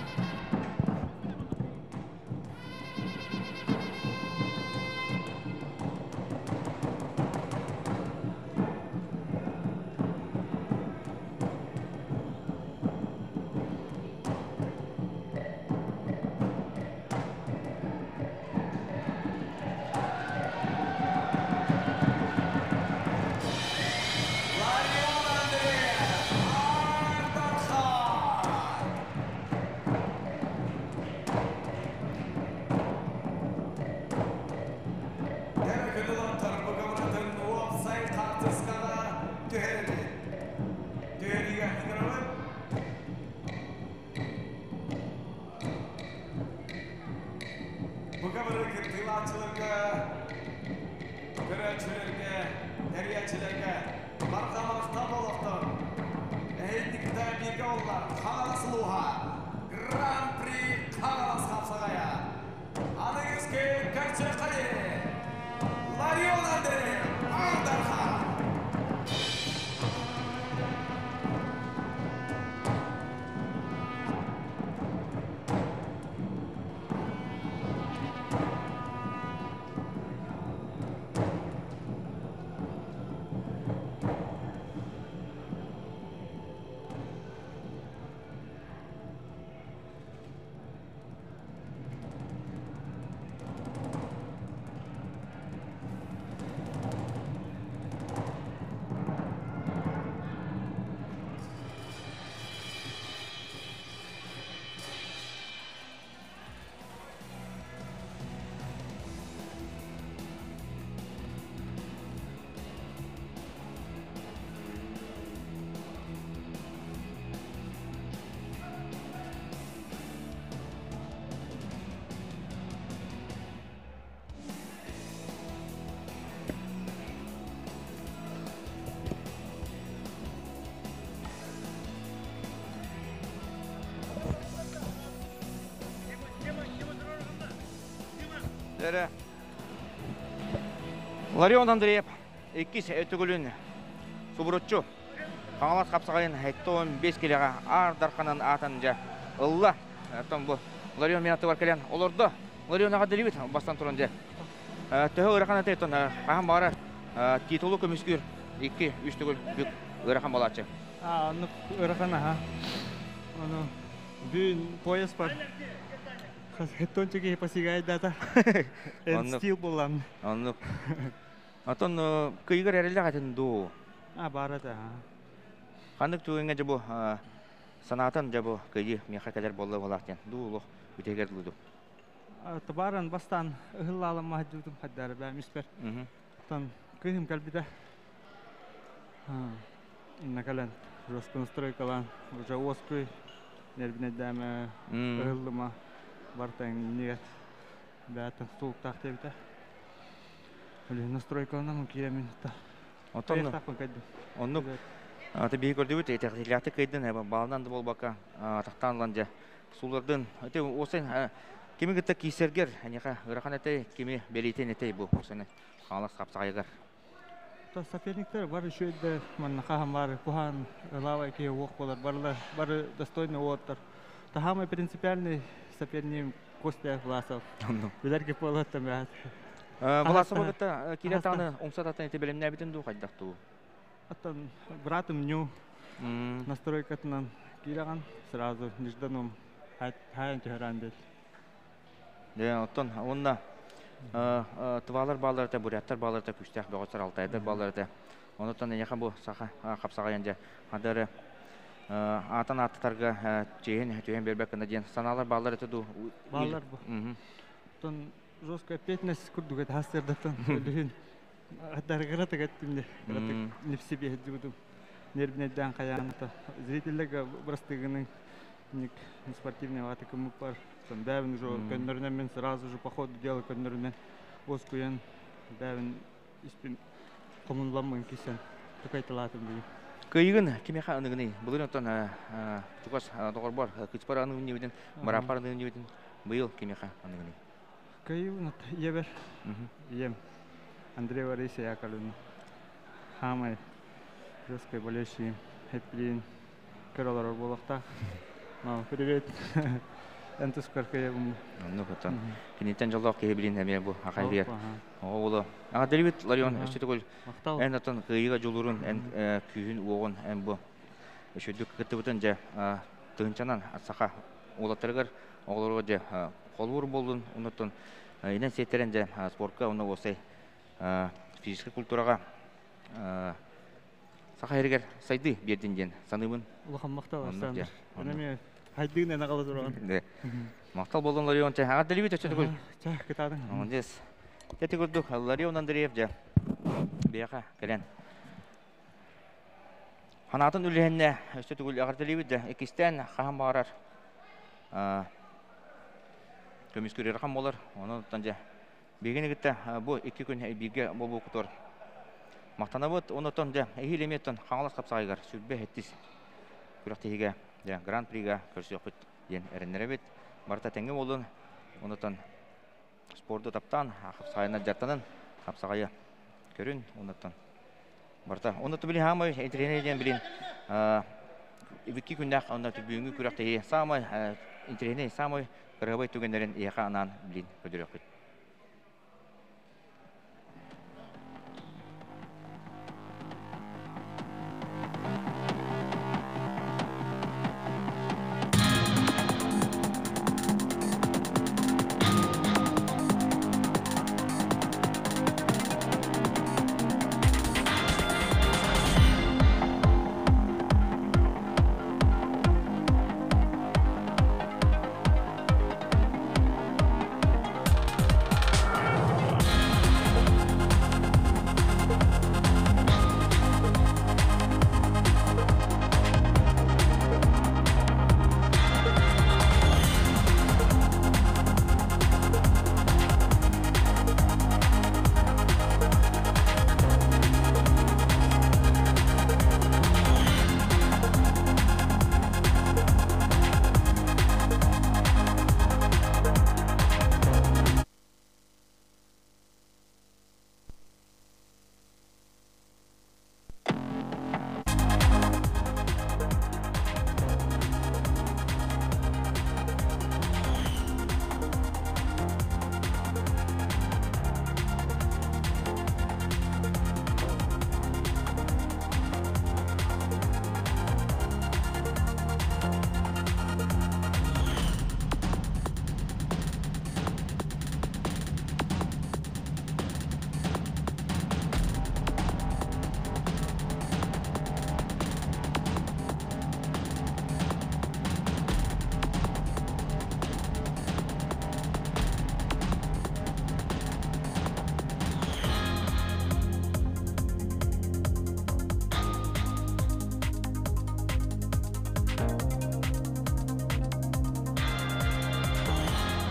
Эрэ. Ларион Андреев иккис төгүлүн субуруччу Хаҥалас хапсаҕайын 75 килэҕэ Аар Дарханын аатын дьэ ылла. Оттон бу Ларион мин аттыбар кэлэн олордо. Ларион аҕа дилибит бастан туран дьэ. Төһө ыарахан этэй оттон хаһан баҕарар титулу көмүскүүр 2-3 төгүл бүк ыарахан буолааччы. Оннук ыарахан аха. Ону бүгүн пояс бар. Тончик киһи посягайдата. Стил булан. Оннук. Отон кыйыгар эрэллэх этин дуу? А, баар этэ. Ханнык түгэҥҥэ дьэ бу санаатан дьэ бу кыйы миэхэ кэлэр буолла буолаах диэн дуу олох бүтэһигэр дуу? Табааран бастаан ыһыллаалам маһдьыбытым хайдары бэм испэр. Оттон кыыһым кэлбитэ. Инна кэлэн жестко настройкалаан уже уоскуй нервнэйдээмэ ыһыллыма бартаҥ нигет бээтэн тутулуктаах диэбитэ. Өлүһүн настройкаланан киирэмин Оттон оннук аты биһи көрдүбүт итэҕэтиилээхтик кыйдын баалынан да буолбакка атахтаан ылан дьэ суулардын ити уосай кими кытта киисэргэр эниэхэ ыарахан этэй кими бэлиэтин этэй бу уосаны хаалас хапсаҕайыгар Соперниктер бар үчүгэйдэр манна хаһан бары куһаан ылаабай киһи уох буолар барылар бары достойный уоттар таһаамай принципиальный соперник Костя Власов билэргэ буолуоттан бэт Власовы кытта киирэ тааны умса таттан ити бэлэмнээбитин дуу хайдах дуу Оттон братым ню настройкатынан киирэҕин сразу нежданом хайан түһэрэн бил Дьэ, оттон уонна тывалар бааллар этэ, буряттар бааллар этэ, күүстээх бөҕөстөр, алтайдар бааллар этэ. Онуттан эйиэхэ бу саха хапсаҕайын дьэ хадары аатан ааттатарга чиэһин түһэн биэрбэт гына диэн санаалар бааллар этэ дуу? Бааллар бу. Оттон жесткая ответственность курдук это хастырдаттан өлүһүн даргара тыгаттым де не в себе дьудум нервнэйдээн хайаанта зрителлерге бырастыгының ник спортивный ваты кымык бар бэбин уже көннөрүнэн мен сразу же по ходу дела көннөрүнэн уоскуйан бэбин испин хомунламмын кисен тукайталаатым бүгүн. Кыйыгын кимиэхэ аныгыный? Былыр оттон чугас доҕорбор кыыспар аныгын диэбитин, бырааппар аныгын диэбитин быйыл кимиэхэ аныгыный? Кыйыбын ийэбэр ийэм Андрей Борисович Яковлевна хаамай жесткой болеющий эппилиин көр олорор буолуохтаах. Мама, привет. Эн тускар кыйабын. Оннук оттон. Киниттэн дьоллоох киһи билин эмиэ бу ахайбыйар. Оҕо уолу. Аҕа Давид Ларион өссө төгүл эн оттон кыайыыга дьулуурун, эн күүһүн-уоҕун, эн бу үчүгдүк кыттыбытын дьэ тыһыынчанан саха уолаттарыгар оҕолорго дьэ холбуур буоллун, оннуттан инэн сиэттэрэн дьэ спортка уонна уопсай физическэй культураҕа саха сиригэр сайдыы биэрдин диэн саныыбын. Улахан махтал, Александр. Эмиэ хайдыын эн аҕала тураҕын. Махтал буоллун, Ларион. Чэ, аҕа өссө төгүл. Чэ, кытаатыҥ. Молодец. Ити курдук Ларион Андреев дьэ биэхэ кэлэн ханаатын үлэһиннэ өссө төгүл эҕэрдэлиибит да иккистээн хаһан баҕарар көмүскүүр ыарахан буолар. Онон дьэ биһигини кытта бу 2 күн бииргэ буолбуккутугар махтанабыт. Онтон дьэ эһиил эмиэттэн Хаҥалас хапсаҕайыгар 27 күрэхтэһиигэ дьэ Гран-прига көрсүөхпүт диэн эрэннэрэбит. Барыта тэҥҥэ буоллун. Онтон спорду таптаан, хапсаҕайынан дьарыктанан, хапсаҕайы көрүн, оннуттан барыта. Оннуттан билин хаамай интэриэһинэй диэн билин икки күннээх онно бүгүҥҥү күрэхтэһии саамай интэриэһинэй, саамай кыраһыбай түгэннэрин эйиэхэ анаан билин көрдөрүөхпүт.